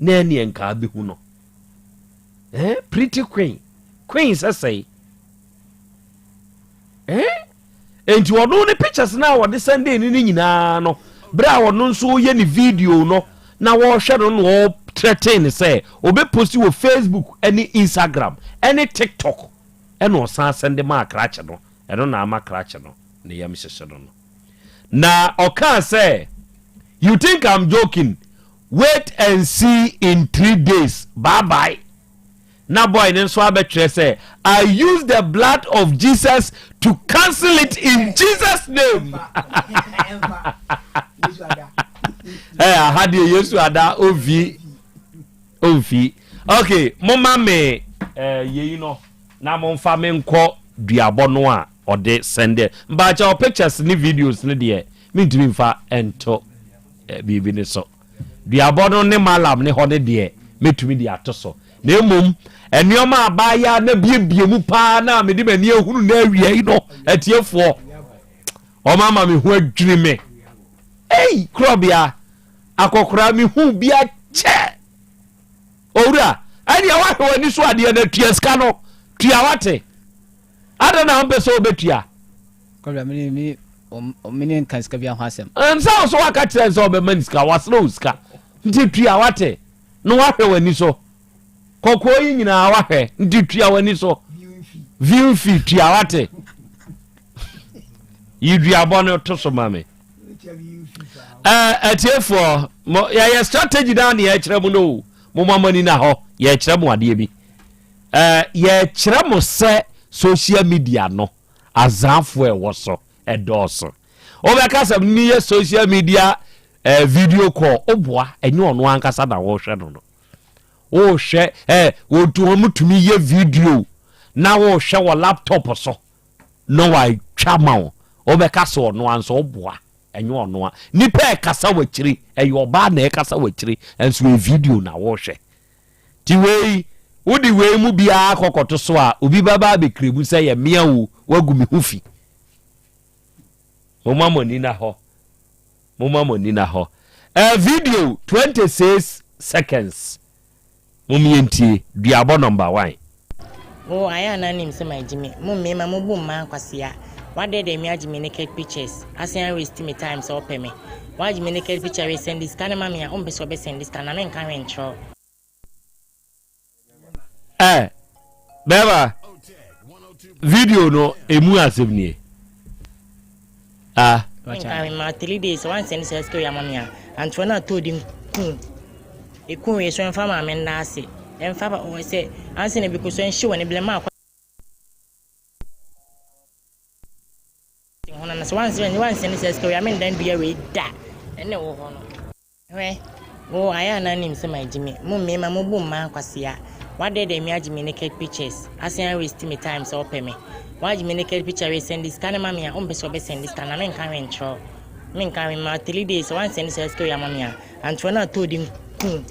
na ɛneɛ nka abɛhu no. Eh, pretty queen. Queen sɛ sɛe. Eh? Enti ɔno ne pictures no a wɔde sɛndee no no nyinaa no, berɛ a ɔno nso reyɛ ne video no na wɔrehwɛ no na ɔretrɛten no sɛ ɔbɛposti wɔ Facebook ne Instagram ne TikTok ɛna ɔsan sɛnde maa krakye no, ɛno na ama krakye no ne yam hyehye no no. Na ɔkaa sɛ, You think I'm joking? Wait and see in 3 days, bye bye. Na boy no nso abɛtwerɛ sɛ I use the blood of Jesus to cancel it in Jesus name. Ɛ aha deɛ Yesu ada omfi omfi. Okay, momma me eh, yei no na momfa me nkɔ duabɔ no a ɔde sɛnde mpaakyɛw pictures ne videos no deɛ mentumi mfa nto eh, biribi ne so. Duabɔ no ne Malam ne hɔ no deɛ, mɛtumi de ato so. Na mmom, nneɛma a abaayɛ a na biebie mu paa na mede m'ani ahunu na awia yi no, atiefoɔ, wɔn ama me ho adwiri me. Ei, korɔbea, akɔkoraa me hu bi akyɛ. Owura, ɛnea woahwɛ w'ani so adeɛ no atua sika no, tua wate. Adɛn na wompɛ sɛ wobɛtua? Kɔbra me ne me ne nka sika bi ho asɛm. Nsa wo so waka kyerɛ sɛ ɔbɛma ne sika, wasrɛ wo sika. Nti tua wate na wahwɛ w'ani so. Kɔkɔɔ yi nyinaa wahwɛ nti tua w'ani so. View fee tua wate. Yi duabɔ no to so ma me. Atiefoɔ, yɛyɛ strategy naa ne yɛkyerɛ mo no o. Mo ma mo ani na hɔ, yɛkyerɛ mo adeɛ bi. Yɛkyerɛ mo sɛ. Social media no, azaafoɔ a ɛwɔ so ɛdɔɔso. Wobɛka sɛ meyɛ social media eh, video call, woboa, ɛnyɛ ɔno ankasa na wohwɛ no no. Wohwɛ eh, wɔtu wɔn tumi yɛ video na wohwɛ wɔ laptop so na watwa ma wo. Wobɛka sɛ ɔno anso woboa, ɛnyɛ ɔno a. Nipa ɛkasa wɔ akyiri, ɛyɛ ɔbaa na ɛkasa wɔ akyiri, ɛnso yɛ video na wohwɛ. Nti wei, wode wei mu biara kɔkɔto so a, obi bɛba abɛkiri mu sɛ yɛ mmea o, wagu me ho fi. Momma mo ani na hɔ. Momma mo ani na hɔ. Eh, video 26 seconds. Mom yɛntie. Duabɔ number one. Wo ayɛ a na nim sɛ magye me. Mo mmarima mo bu mmaa nkwasea. Wadɛɛdɛɛ me agye me naked pictures. Asan a waste me time sɛ wopɛ me. Wagye me naked picture wei sɛnde sika no ma me a wompɛ sɛ ɔbɛ sɛnde sika no na menka hwee nkyerɛ wo. Eh, bɛrima, video no emu asɛm nie. Ah. Menka hwee ma 3 days sɛ wansɛnde saa sika wei ama me a antoa no atɔ di nku. Eku wei so ɛmfa maame nna ase. Ɛmfa sɛ ansa na bi ko so ɛnhye wɔ ne blɛ ma akɔ. Ho na sɛ wansɛnde wansɛnde saa sika wei a mendan dua wei da. Ɛna ɛwɔ hɔ no. Hwɛ, wo ayɛ a na nim sɛ magye me. Mo mmarima mo bu mmaa nkwasea. Wadɛɛdɛɛ me agye me naked pictures. Asan a waste me time sɛ wopɛ me. Wagye me naked picture wei sɛnde sika no ma me a wompɛ sɛ ɔbɛ sɛnde sika no na menka hwee nkyerɛ wo. Menka hwee ma 3 days sɛ wansɛnde saa sika wei ama me a antoa no atɔ di nku.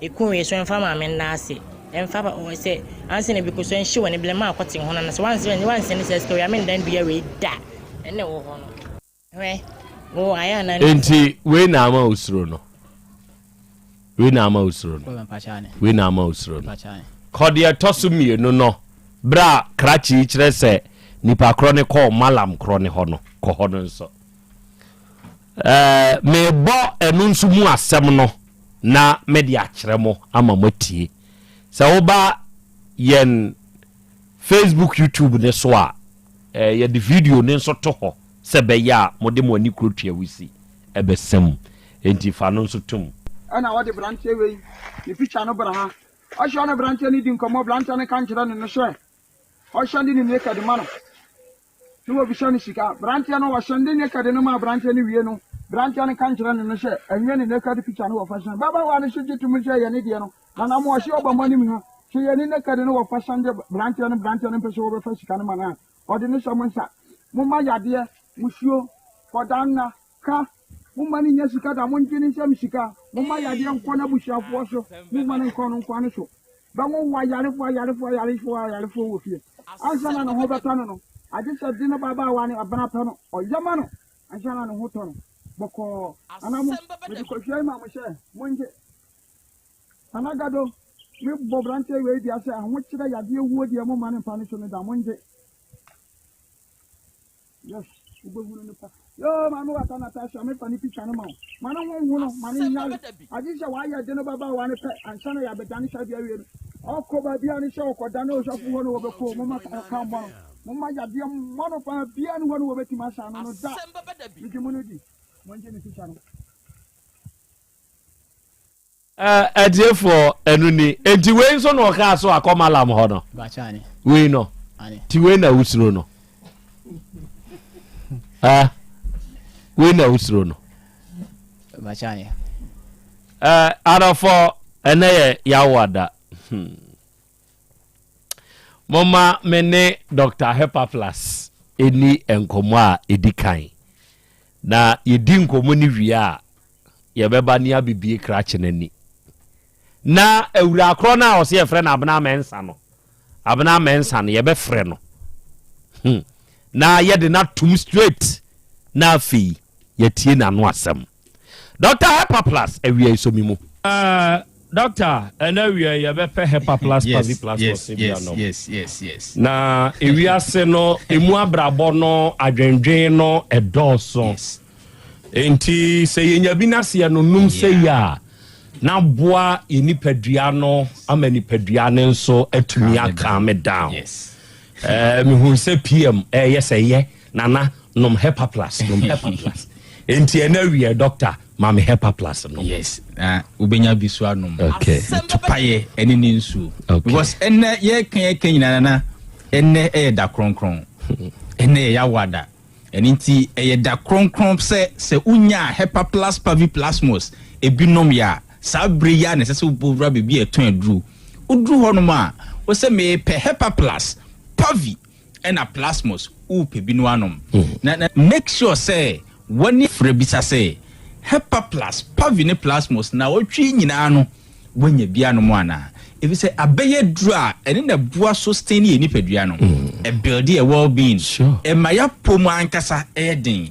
Eku wei so ɛmfa maame nna ase. Ɛmfa sɛ ansa na bi ko so ɛnhye wɔ ne blɛ ma akɔte ho na sɛ wansɛnde wansɛnde saa sika wei a mendan dua wei da. Ɛna ɛwɔ hɔ no. Hwɛ, wo ayɛ a na. Enti wei na ama osuro no. Wei na ama osuro no. Wei na ama osuro no. Kɔ deɛ ɛtɔ so mmienu no, berɛ a krakye yi kyerɛ sɛ nipa korɔ ne kɔɔ malam korɔ ne hɔ no, kɔ hɔ no nso. Ɛɛ mebɔ ɛno nso mu asɛm no na mede akyerɛ mo ama moatie. Sɛ woba yɛn Facebook, YouTube ne so a, Eh, yɛde video no nso to hɔ sɛ ɛbɛyɛ a mode mo ani kuro tua wusi ɛbɛsa mu. Enti fa no nso tom. Ɛna ɔde branteɛ wei ne picture no bra ha. Ɔhyɛ ɔne branteɛ no di nkɔmmɔ, branteɛ no ka nkyerɛ no no sɛ ɔhyɛnde ne naked ma no. Ne wɔbisa no sika. Branteɛ no ɔhyɛnde naked no ma branteɛ no wie no, branteɛ no ka nkyerɛ no no sɛ ɛnyɛ ne naked picture no wɔfa hyɛn. Babaawa no nso gye tom sɛ ɛyɛ ne deɛ no. Nana mo ɔhye ɔba mo anim ha sɛ yɛ ne naked no wɔfa sande branteɛ no branteɛ no mpɛ sɛ wɔbɛfa sika no ma no a ɔde ne hyɛ mo nsa mo ma yadeɛ musuo kɔda nna ka mo ma no nya sika da mo ngye ne nsam sika mo ma yadeɛ nkɔ n'abusuafoɔ so mo ma no nkɔ no nkoa no so bɛwowo ayarefoɔ ayarefoɔ ayarefoɔ ayarefoɔ wɔ fie ansa na ne ho bɛtɔ no no agye sɛ de no babaawa no abena pɛ no ɔyɛ ma no ansa na ne ho tɔ no bɔkɔɔ anaa mo mede kɔhwɛ yi ma mo sɛ mongye Nana Gado, me bɔ branteɛ wei dua sɛ ahokyerɛ yadeɛ wuo deɛ mo mma no mfa ne so no da mo ngye. Yes, wobɛhunu no pa. Yoo, maame wata Natasha, me fa ne picture no ma wo. Ma ne ho nho no, ma ne nyare. Agye sɛ wayɛ de no babaawa no pɛ ansa na yɛabɛdane saa deɛ awie no. Ɔkɔ baabi a ne sɛ ɔkɔdane osɔfo hɔ no wɔbɛkɔ, mo ma ka mmɔ no. Mo ma yadeɛ mmɔ no paa, bia ne hɔ no wɔbɛtumi asan no no da. Megye mo no di. Mo ngye ne picture no. Atiefoɔ, ɛno ni. Enti wei nso na ɔkaa so akɔ Malam hɔ no. Wei no. Ti wei na wosuro no. Ah, wei na wosuro no. Adɔfoɔ, ɛnɛ yɛ Yawoada. Hmm. Momma me ne Dr. Hepaflas ɛni nkɔmmɔ a ɛdi kan. Na yɛdi nkɔmmɔ no wie a, yɛbɛba ne abɛbie krakye no ani. Na awura korɔ no a ɔsɛ yɛfrɛ no Abena Mɛnsa no, Abena Mɛnsa no yɛbɛfrɛ no. Hmm. Na yɛde no atom straight na afei yɛtie n'ano asɛm. Dr. Hepaplas awia yi sɔ me mu. Uh, Doctor, ɛnɛ awia yi yɛbɛpɛ Hepaplas Yes, Paviplas yes, wɔ yes, anom. yes, yes, yes. Na ewiase no emu abrabɔ no adwendwen no ɛdɔɔso. Enti sɛ yɛnya bi na sɛ yɛnonom sei a, na boa yɛ nipadua no ama nipadua no nso atumi acalm down. Eh, mehu sɛ PM ɛyɛ sɛ yɛ nana nom Hepaplas, nom Hepaplas. Enti ɛna awie doctor ma me Hepaplas nom. Yes, na wobɛnya bi so anom. Okay. Tupayɛ ɛne ne nsuo. Okay. Because ɛnɛ yɛka yɛka nyinaa nana. Ɛnnɛ yɛ da kronkron. Ɛnnɛ yɛ Yawoa da. Ɛno nti ɛyɛ da kronkron sɛ sɛ wonyaa Hepaplus paviplasmus bi nom yɛ a, saa bere yi ara na ɛsɛ sɛ wobɔ wura baabi a ɛtɔn aduru. Woduru hɔnom a, wosɛ mepɛ Hepaplus pavi ɛna plasmos, wopɛ bi no anom. Na na make sure sɛ wɔne frɛ bisa sɛ Hepaplus pavi ne plasmos naawɔtwe yi nyinaa no woanya bi anom anaa? Efisɛ abɛyɛ aduru a ɛne na ɛboa sustain yɛn nipadua no, ɛbuilde yɛn well being, ɛma yɛapɔ mu ankasa yɛ den,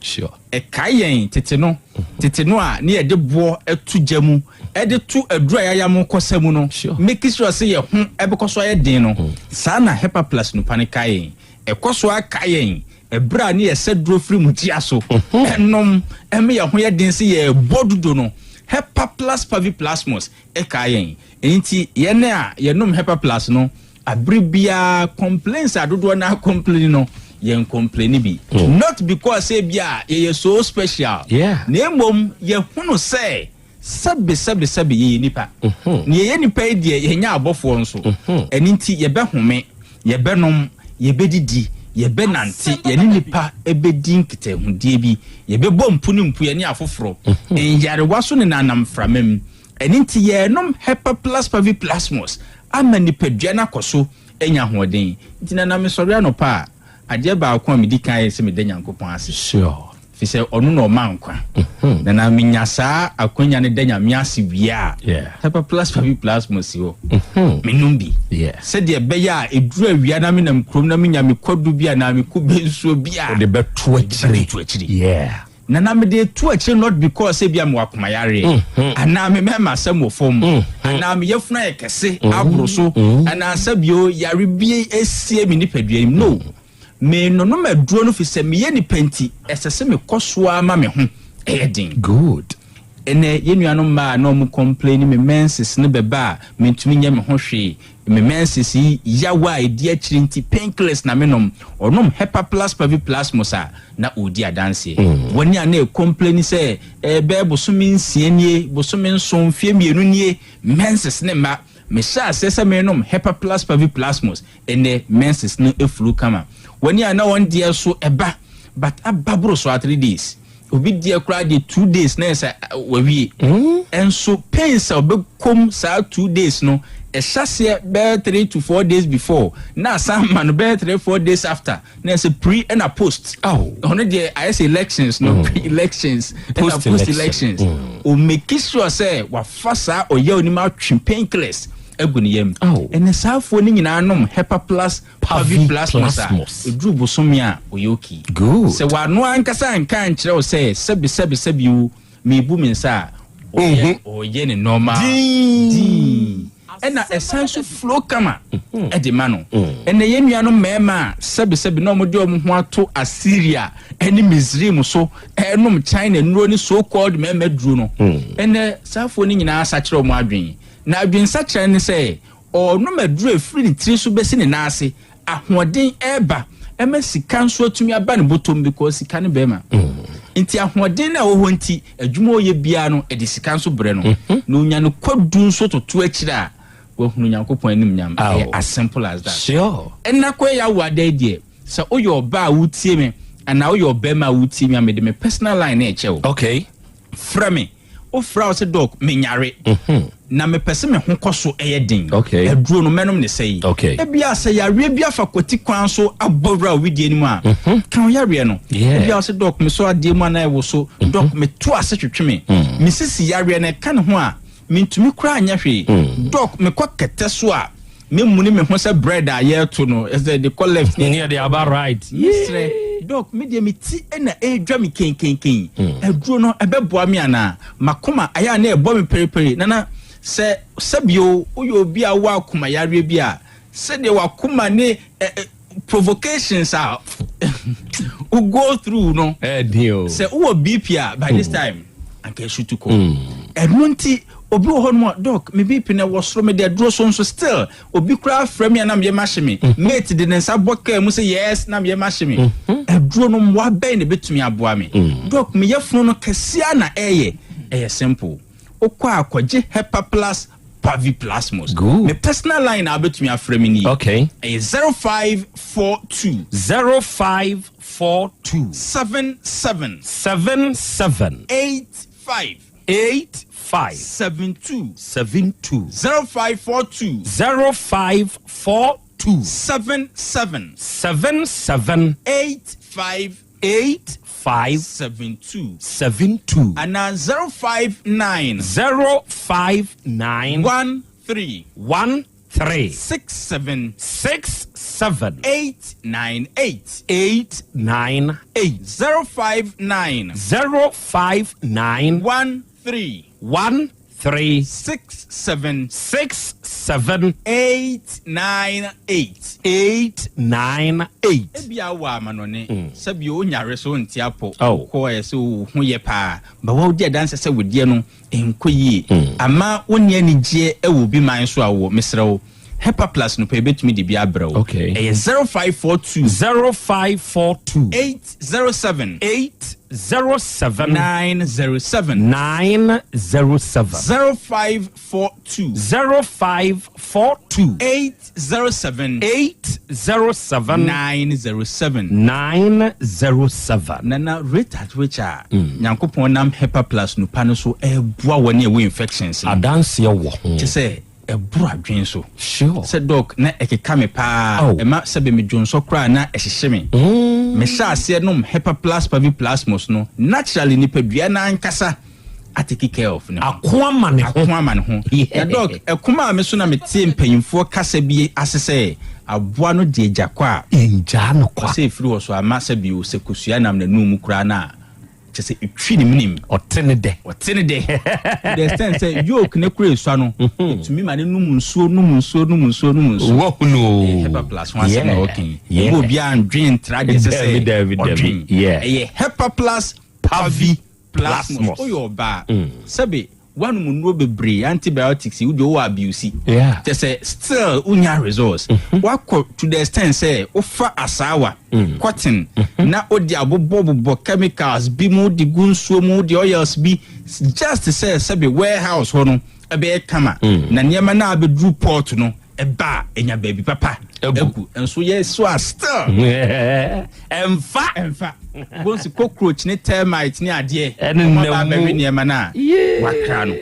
ɛkae yɛn tete no, tete no a ne yɛde boɔ to gya mu de to aduru a yɛayam kɔsa mu no, make sure sɛ yɛn ho bɛkɔ so ayɛ den no, saa na Hepaplus nupa no kae yɛn. Ɛkɔ so ara kae yɛn ɛberɛ a ne yɛsɛ duro firi mukyia so nom ma yɛn ho yɛ den sɛ yɛrebɔ dudo no. Hepaplus paviplasmus kae yɛn. Ɛno nti yɛn a yɛnom Hepaplus no, abere biara complaints a dodoɔ no ara complain no, yɛn complain bi. Not because sɛ ebi a yɛyɛ so special, na mmom yɛhunu sɛ Sɛbe, sɛbe, sɛbe, yɛyɛ nnipa. Na yɛyɛ nnipa yi deɛ, yɛnyɛ abɔfoɔ nso. Ɛno nti, yɛbɛhome, yɛbɛnom, yɛbɛdidi, yɛbɛnante, yɛne nnipa bɛdi nkitahodie bi, yɛbɛbɔ mpu ne mpu, yɛne afoforɔ. Nyarewa so nenanam mframa mu. Ɛno nti, yɛrenom Hepaplus paviplasmus ama nipadua no akɔ so anya ahoɔden. Nti, Nana, mesɔre anɔpa a, Adeɛ baako a medi kan yɛ sɛ meda Nyankopɔn ase. Sure. Firi sɛ ɔno na ɔma nkwa. Mm-hmm. Na na menya saa akwanya no da Nyame ase wie a, yeah. Pepper plus papi plus mo si hɔ. Mm-hmm. Menom bi. Yeah. Sɛdeɛ ɛbɛyɛ a ɛduru awia na menam kurom na menya me kwadu bi anaa me kube nsuo bi a. Ɔde bɛto akyire. Bɛto akyire. Yeah. Na na mede to akyire not because ebia mewɔ akomayareɛ mm-hmm. anaa me mɛma asɛm wɔ fam mm-hmm. anaa me yafunu ayɛ kɛse mm-hmm. aboro so anaa sɛ bio yare bi esie me nipadua mu no menonom aduro no fi sɛ meyɛ nipa nti ɛsɛ sɛ mekɔ so ara ma me ho ɛyɛ den. Good. Ɛnɛ yɛn nuanom mmaa a na wɔn complain me menses no bɛba a mentumi nyɛ me ho hwee Me menses yi yaw a ɛdi akyire nti painkillers na menom. Ɔnom Hepaplus Paviplasmus a, na ɔredi adanseɛ. Wɔn a na ɛcomplaini sɛ ɛbɛyɛ bosome nsia nie, bosome nson, mfeɛ mmienu nie, menses no mma. Mehyɛɛ aseɛ sɛ merenom Hepaplus Paviplasmus, ɛnnɛ menses no flow kama. Wɔn a na wɔn deɛ so ɛba, but aba boro so ara 3 days. Obi deɛ koraa deɛ 2 days na yɛ sɛ wawie. Nso pains a ɔbɛkɔm saa 2 days no, ɛhyɛ aseɛ bɛyɛ 3 to 4 days before na asan ma no bɛyɛ 3-4 days after, na yɛ sɛ pre ɛna post. Ɔno deɛ ayɛ sɛ elections no, pre elections ɛna post elections. O make sure sɛ wafa saa ɔyɛ onim atwe painkillers agu ne yam. Ɛnɛ saa afoɔ no nyinaa nom Hepaplus Pavi plasmos a, ɛduru bosome a, ɔyɛ okay. Good. Sɛ wano ankasa anka ankyerɛ wo sɛ sɛbi sɛbi sɛbi o, mebu me nsa a, ɔyɛ ɔyɛ ne normal dinn. Ɛna ɛsan so flow kama ɛde ma no. Ɛnɛ yɛn nuanom mmarima a sɛbi sɛbi na wɔde wɔn ho ato Assyria ɛne Misraim so ɛnom China nnuro ne so called mmarima duro no, ɛnɛ saafoɔ no nyinaa asakyerɛ wɔn adwene. Na adwensakyerɛ ne sɛ ɔrenom aduru a ɛfiri ne tiri so bɛsi ne nan ase, ahoɔden ɛreba, ɛma sika nso atumi aba ne bɔtɔm because sika ne bɛrima. Nti ahoɔden no a ɛwɔ hɔ nti, adwuma a ɔyɛ biara no, ɛde sika nso brɛ no. Na ɔnya no kwadu nso toto akyire a, wahunu Nyankopɔn animuonyam. Ɛyɛ as simple as that. Sure. Ɛnna kɔ yɛ awo ada yi deɛ, sɛ woyɛ ɔbaa a wotie me anaa woyɛ ɔbarima a wotie me a, mede me personal line na ɛkyɛ wo. Okay. Frɛ me. Wofrɛ a wo sɛ doc menyare na mepɛ sɛ me ho kɔ so yɛ den. Aduro no mɛnom ne sɛi. Ebia sɛ yareɛ bi afa kwati kwan so abɔ wura wo wedeɛ no mu a, ka wo yareɛ no. Ebia wo sɛ doc mesɔ adeɛ mu anaa ɛwo so, doc meto ase twetwe me. Me sisi yareɛ no ɛka ne ho a, mentumi koraa nyɛ hwee. Doc mekɔ kɛtɛ so a, memuni me ho sɛ bread a yɛreto no, ɛsɛ de kɔ left ne yɛde aba right. Mesrɛ doc, me deɛ me ti na ɛredwa me kenkenken. Aduro no ɛbɛboa me anaa? Makoma ayɛ a na ɛbɔ me perepere. Nana, sɛ sɛbio woyɛ obi a wowɔ akoma yareɛ bi a, sɛdeɛ wakoma ne provocations a wo go through no, sɛ wowɔ BP a, by this time anka ɛsutu kɔ. Ɛno nti obi wɔ hɔ nom a, doc me BP no ɛwɔ soro, mede aduro so nso still obi koraa frɛ me a na meyɛ mahye me. Mate de ne nsa bɔ kaa mu sɛ yes na meyɛ mahye me. Aduro no mmoa bɛn na ɛbɛtumi aboa me? Doc meyɛ funu no kɛseɛ na ɛyɛ. Ɛyɛ simple. Wokɔ a kɔgye Hepaplus Paviplasmos. Me personal line a wobɛtumi afrɛ me nie. Okay. Ɛyɛ 0542. 0542. 77. 77. 85. 85. 72. 72. 0542. 0542. 77. 77. 85. 85. 72. 72. Anaa 059. 059. 13. 13. 67. 67. 898. 898. 059. 059. 13. 13. 67. 67. 898. 898. Ebia wowɔ amanɔne, sɛbio wonyare so wonte apɔ, Oh. wokɔ ɛ sɛ wo ho yɛ paa, ba wodi adanse sɛ wo deɛ no nkɔ yie, ama wonni anigyeɛ wɔ obi man so a wowɔ, mesrɛ wo, Hepaplus no pɛ yɛbɛtumi de bi abrɛ wo. Okay. Ɛyɛ 0542. 0542. 807. 807. 907. 907. 0542. 0542. 807. 807. 907. 907. Nana rate at which a Nyankopɔn nam Hepaplus no pa no so ɛboa wɔn a ɛwɔ infections no. Adanseɛ wɔ ho. Kyɛ sɛ ɛboro adwene so. Sure. Sɛ doc na ɛkeka me paa. Oh. Ɛma sɛbe me dwonsɔ koraa na ɛhyehye me. Mehyɛ aseɛ nom Hepaplus Paviplasmos no, naturally nipadua no ankasa atake care of ne ho. Ako ama ne ho. Ako ama ne ho. Yeah. Na doc, ɛkoma a me so na metee mpanyimfoɔ kasa bi ase sɛ aboa no de agya kɔ a. Ngyaa no kwa. Ɔsɛ ɛfiri hɔ so ama sɛbe o, sɛ kosua nam n'anum mu koraa no a, kyɛ sɛ ɛtwi ne menem. Ɔte ne dɛ. Ɔte ne dɛ. To the extent sɛ yoke ne kura esua no, ɛtumi ma ne nom nsuo, nom nsuo, nom nsuo, nom nsuo. Wahunu o. Ɛyɛ Hepaplus ho asɛm na ɔka yi. Yeah. Ɛma obiara ndwen ntra deɛ ɛsɛ sɛ Dabi, dabi, dabi. ɔdwen. Yeah. Ɛyɛ Hepaplus Paviplasmos. Plasmos. Woyɛ ɔbaa, sɛbe woanom nnuro bebree, antibiotics yi, wo deɛ wowɔ abuse. Yeah. Kyɛ sɛ still wonya results. Woakɔ to the extent sɛ wofa asaawa, cotton, na wode abobɔbobɔ chemicals bi mu de gu nsuo mu, de oils bi, just sɛ sɛbe warehouse hɔ no ɛbɛyɛ kama. Na nneɛma no a abɛduru port no, ɛba a, ɛnya baabi papa agu. Nso yɛ so a still. Ɛmfa. Ɛmfa. Bonsi cockroach ne termite ne adeɛ. Ɛne Ɔmo aba nam abɛwe mu. nneɛma no a Yeah. wakra no.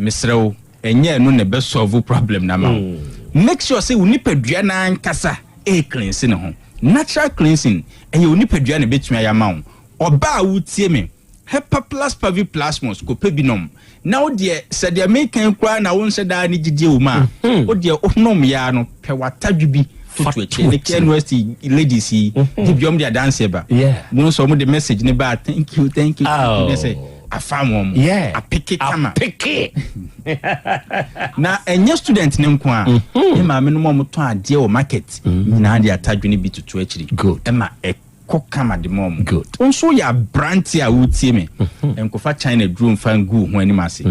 Mesrɛ wo, ɛnyɛ ɛno na ɛbɛ solve problem no ama wo. Make sure sɛ wo nipadua no ankasa ɛyɛ cleanse ne ho. Natural cleansing, ɛyɛ wo nipadua na ɛbɛtumi ayɛ ama wo. Ɔbaa a wotie me, Hepaplus Paviplasmos, kɔpɛ bi nom. Na wo deɛ, sɛ deɛ meka yi koraa na wonhyɛ daa ne gyidie wɔ mu a, wo deɛ wonom yɛ ara no, pɛ w'atadwe bi toto akyire. Ne Care University ladies yi, de bi wɔn de adanseɛ ba. Yeah. Mo nso wɔn de message ne ba, thank you, thank you, thank you. Ne sɛ, afa wɔn mo. Yeah. Apeke kama. Apeke. Na ɛnyɛ student ne nko a, ne maame no mu a wɔtɔn adeɛ wɔ market nyinaa de atadwe no bi toto akyiri. Good. Ɛma ɛkɔ kama de ma wɔn. Good. Wo nso yɛ aberante a wotie me, nkɔfa China duro mfa ngu wo ho anim ase.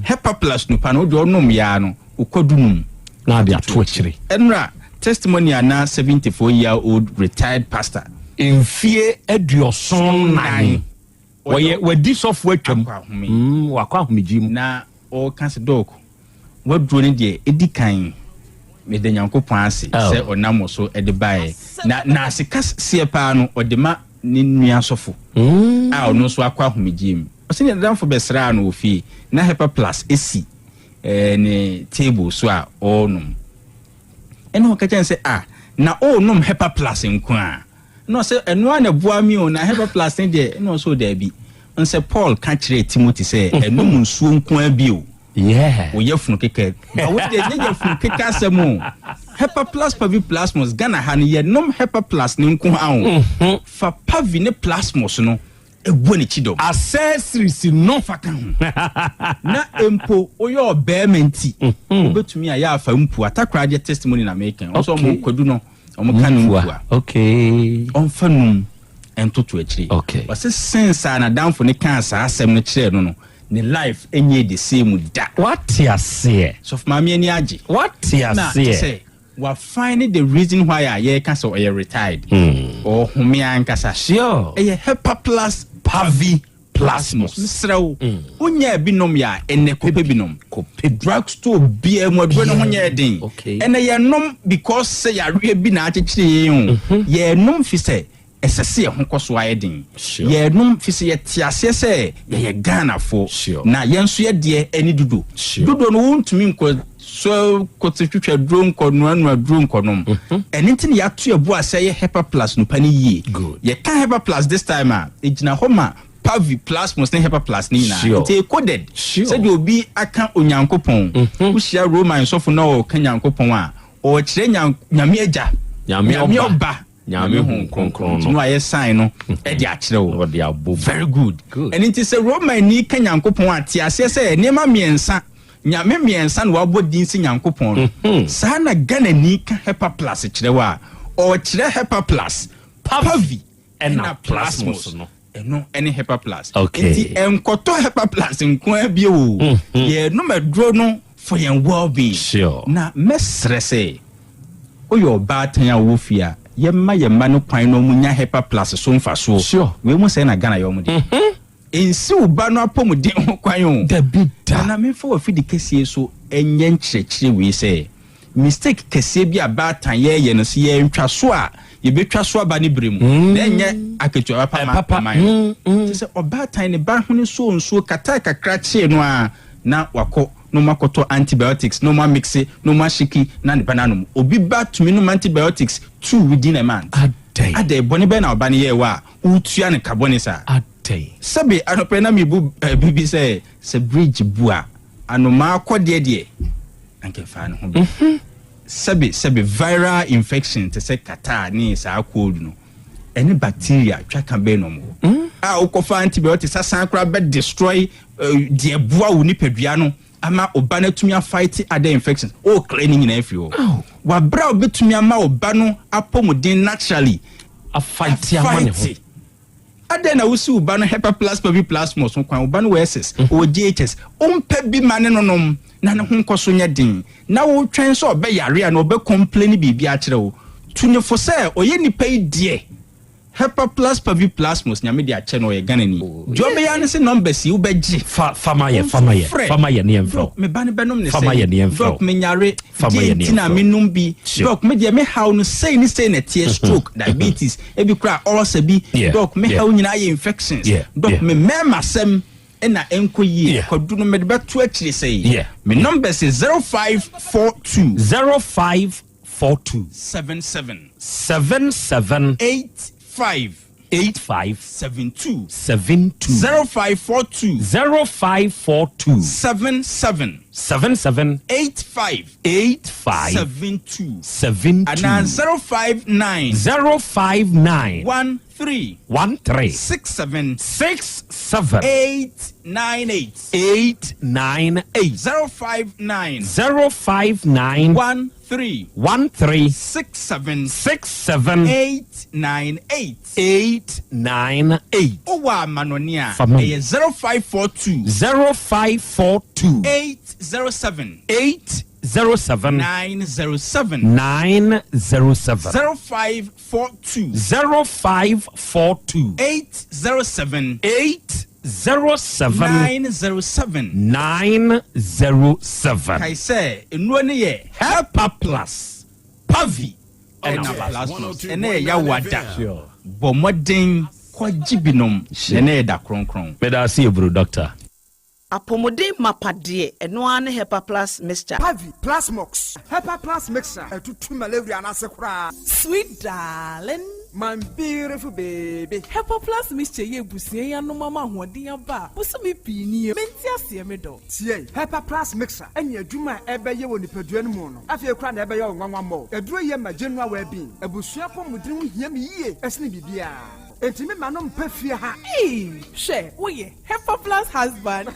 Hepaplus no pa no, wode ɔnom yaa no, wokɔdu nom. Na ade ato akyire. Ɛnora testimony ana 74 year old retired pastor. Mfie 74. Wɔyɛ wadi sɔfo atwam. Akɔ ahome. Wakɔ ahomegye mu. Na ɔka sɛ doc, waduro no deɛ ɛdi kan meda Nyankopɔn ase Oh. sɛ ɔnam wo so de baeɛ. Na n'ase kaseɛ paa no ɔde ma ne nua sɔfo a ɔno nso akɔ ahomegye mu. Ɔsɛ ne adamfo bɛsraa no wɔ fie na Hepaplus esi ne table so a ɔrenom. Ɛna ɔka kyerɛ no sɛ, ah, na ɔrenom Hepaplus nko a. Na ɔsɛ ɛno a na ɛboa mi o, na Hepaplus ne deɛ, ɛna ɔsɛ daabi. Ɔnsɛ Paul ka kyerɛɛ Timothy sɛ ɛnom nsuo nko ara bi o. Yeah. Woyɛ funu keka. Na wo deɛ nyɛ yɛ funu keka asɛm o. Hepaplus Paviplasmos Ghana ha no yɛnom Hepaplus ne nko ara o. Fa Pavi ne Plasmos no ɛbɔ ne kyi dɔm. Accessories no. Fa ka ho. Na mpo woyɛ ɔbɛrima nti, wobɛtumi ayɛ afa mpu. Atakoradi testimony na meka. Ɔsɛ ɔmo Okay. kwadu no, ɔmo ka no mpua. Okay. Ɔmfa num ntoto akyire. Okay. Ɔsɛ since a n'adamfo ne kaa saa asɛm no kyerɛɛ no no, ne life ɛnyɛ the same da. Wate aseɛ. Sɔfo maame ani agye. Wate Na kyɛ aseɛ. sɛ wa find the reason why a yɛreka sɛ ɔyɛ retired. Ɔhome ankasa. Sure. Ɛyɛ Hepaplus Pavi. Plasmos. Mesrɛ wo, wonyaa bi nom yɛ a, ɛnnɛ kɔpɛ bi nom. Drug store biara mu aduro no ho nyɛɛ den. Ɛnnɛ yɛnom because sɛ yareɛ bi na akyekyere yɛn o. Mhm. Yɛnom fi sɛ ɛsɛ sɛ yɛn ho kɔ so ayɛ den. Yɛnom fi sɛ yɛte aseɛ sɛ yɛyɛ Ghanafoɔ na yɛn nso yɛ deɛ ɛne dodo. Dodo no wontumi nkɔ so kote twitwa duro nkɔ nuanua duro nkɔnom. Mhm. Ɛno nti na yɛato yɛn bo ase ayɛ Hepa Plus no pa no yie. Yɛka Hepa Plus this time a, ɛgyina hɔ ma Pavi, Plasmos ne Hepa Plus no nyinaa. Nti ɛyɛ coded. Sɛdeɛ obi aka Onyankopɔn, mhm. wohyia Roman sɔfo na ɔreka Nyankopɔn a, ɔrekyerɛ Nyame Agya, Nyame Ɔba, Nyame Honhom Kronkron no. No ayɛ sign no de akyerɛ wo. Ɔde abɔ mu. Very good. Ɛno nti sɛ Romani ka Nyankopɔn a, te aseɛ sɛ nneɛma mmiɛnsa, Nyame mmiɛnsa na wabɔ din sɛ Nyankopɔn no. Mhm. Saa na Ghanani ka Hepa Plus kyerɛ wo a, ɔrekyerɛ Hepa Plus, Pavi, ɛna Plasmos no. Ɛno ɛne Hepa Plus. Okay. Nti ɛnkɔtɔ Hepa Plus nko ara bio o. Mm -hmm. Yɛnom aduro no for yɛn well being. Sure. Na mɛsrɛ sɛ woyɛ ɔbaatan a wowɔ fie a yɛmma yɛn mma no kwan na wɔn nya Hepa Plus so mfasoɔ. Sure. Wei mu sɛɛ na Ghana yɛ wɔn deɛ. Mm -hmm. Nsi wo ba no apɔmuden ho kwan o. Dabi da. Nana memfa w'afidi kɛseɛ so nyɛ nkyerɛkyerɛ wei sɛ mistake kɛseɛ bi a baatan yɛɛyɛ no sɛ yɛntwa so a yɛbɛtwa so aba ne berɛ mu na ɛnyɛ akatua papa ma ɔman no. Kyerɛ sɛ ɔbaatan ne ba hwene sɔɔ nsuo kataa kakra kyee no ara na wakɔ na ɔmo akɔtɔ antibiotics na ɔmo amixe na ɔmo ahyeki na ne ba no anom. Obi ba tumi nom antibiotics two within a month. Adɛn? Bɔne bɛn na ɔba no yɛɛ wo a wotua no ka bɔne saa? Sɛbe anɔpa yi na mebu bɛ bi sɛ, sɛ bridge bu a, anomaa kɔdeɛ deɛ, anka ɛfaa ne ho bɛ. Sɛbe sɛbe viral infection te sɛ catarrh ne saa cold no, ɛne bacteria twa ka bɛn na wɔn wɔ? A wokɔfa antibiotics asan koraa bɛ destroy deɛ ɛboa wo nipadua no ama wo ba no atumi afight other infections, o clear ne nyinaa afiri hɔ. Wabrɛ a wobɛtumi ama wo ba no apɔmuden naturally afight ama ne ho. Adɛn na wosi wo ba no Hepa-Plus Paviplasmos ho kwan? Wo ba no wɔ SS, ɔwɔ JHS. Wompɛ bi ma ne no nom na ne ho nkɔ so nyɛ den, na wotwɛn sɛ ɔbɛyare a na ɔbɛkɔmpleni biribi akyerɛ wo. Tu no fo sɛ ɔyɛ nipa yi deɛ Hepa-Plus Paviplasmos Nyame de akyɛ no, ɔyɛ Ghanani. Deɛ ɔbɛyɛ ara ne sɛ numbers yi wobɛgye. Fa fa ma yɛ, fa ma yɛ, Frɛ. fa ma yɛ ne yɛmfrɛ wo. Doc, me ba no bɛnom ne Fa ma sɛn? yɛ ne yɛmfrɛ wo. Doc, menyare. Fa ma Deɛn yɛ ne nti na yɛmfrɛ wo. menom bi? Sure. Doc, me deɛ me haw no sei ne sei na ɛteɛ, stroke, diabetes, ebi koraa ulcer bi. Yeah, Doc, me yeah. haw nyinaa yɛ infections. Yeah, Doc, yeah. me mmarima sɛm na ɛnkɔ yie. Yeah. Kwadu no mede bɛto akyire sɛi. Yeah. Me numbers yɛ 0542. 0542. 77. 77. 85. 85. 72. 72. 0542. 0542. 77. 77. 85. 85. 72. 72. Anaa 059. 059. 13. 13. 67. 67. 898. 898. 059. 059. 13. 13. 67. 67. 898. 898. Wowɔ amanɔne a, Fa ma me. ɛyɛ 0542. 0542. 807. 807. 907. 907. 0542. 0542. 807. 807. 907. 907. Kae sɛ, nnuro no yɛ Hepa Plus, Pavi, ɛna Plasmos. Ɛnnɛ yɛ Yawa da. Bɔ mmɔden kɔgye bi nom, na ɛnnɛ yɛ da kronkron. Meda ase Eburu Doctor. Apɔmuden mapa deɛ, ɛno ara ne Hepa Plus Mixture. Pavi, Plasmox, Hepa Plus Mixture, ɛtutu malaria no ase koraa. Sweet darling. My beautiful baby. Hepa Plus Mixture yi abusua yi anom ama ahoɔden aba a bosome pii nie. Mente aseɛ me dɔ. Tie! Hepa Plus Mixture ne adwuma a ɛbɛyɛ wɔ nipadua no mu no, afei koraa na ɛbɛyɛ wo nwanwa mmɔ. Aduro yi yɛ ma general well-being. Abusua apɔmuden ho hia me yie sene biribiara. Enti me ma no mpɛ fie ha. Eii hwɛ woyɛ Hepa plus husband.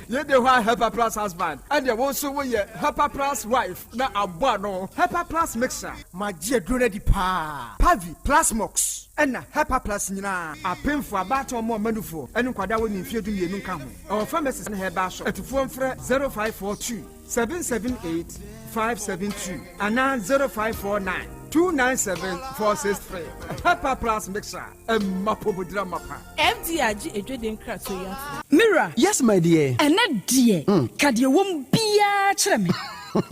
Yei de hɔ a Hepa plus husband ɛneɛ wo nso woyɛ Hepa plus wife na abɔ ano. Hepa plus mixer. Magye aduro no adi paa. Pavi, Plasmox ɛna Hepa plus nyinaa. Apemfoɔ, abaatan ɔmo ɔma nufoɔ ɛne nkwadaa a wɔnni mfeɛ 12 nka ho. Ɛwɔ pharmacies ne herbal shop. Atufoɔ mfrɛ 0542 778 572 anaa 0549. 297 463. Hepa Plus Mixture, ɛma apɔmuden amapa. FDA agye adwadie nkratoɔ yi atom. Me wura. Yes my dear. Ɛnɛ deɛ, ka deɛ ɛwɔ mu biara kyerɛ me.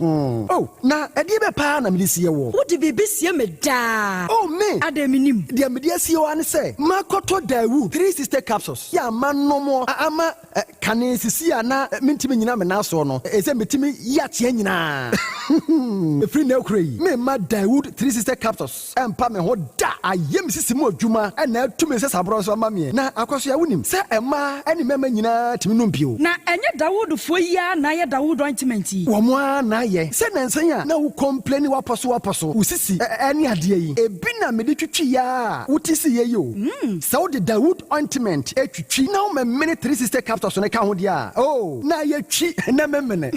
Oh, na ɛdeɛ bɛ paa na mede sie wɔ? Wode biribi sie me daa. Oh, me! Adɛn mennim? Deɛ mede asie wo ara ne sɛ, makɔtɔ Daewoo 360 capsules yɛ a manom ama kane sisi a na mentumi nnyina me nan soɔ no, ɛsɛ metumi yi ateɛ nyinaa. Ɛfiri nnɛ rekora yi, meremma Daewoo 360 capsules ɛmpa me ho da. Ayɛ me sisi mu adwuma na atu me nsasaborɔ nso ama meɛ. Na Akwasoa, wonim sɛ mmaa ne mmarima nyinaa tumi nom bio? Na ɛnyɛ Dawoodfoɔ yi ara na ayɛ Dawood ointment yi? Wɔn ara na ayɛ. Sɛ nnansa yi a na wo complaini w'apɔso w'apɔso, wo sisi ne adeɛ yi, ebi na mede twitwi ara a wote siiɛ yi o. Sɛ wode Dawood ointment twitwi na womemene 360 capsules no ka ho deɛ a, oh, na ayɛ twi na memene.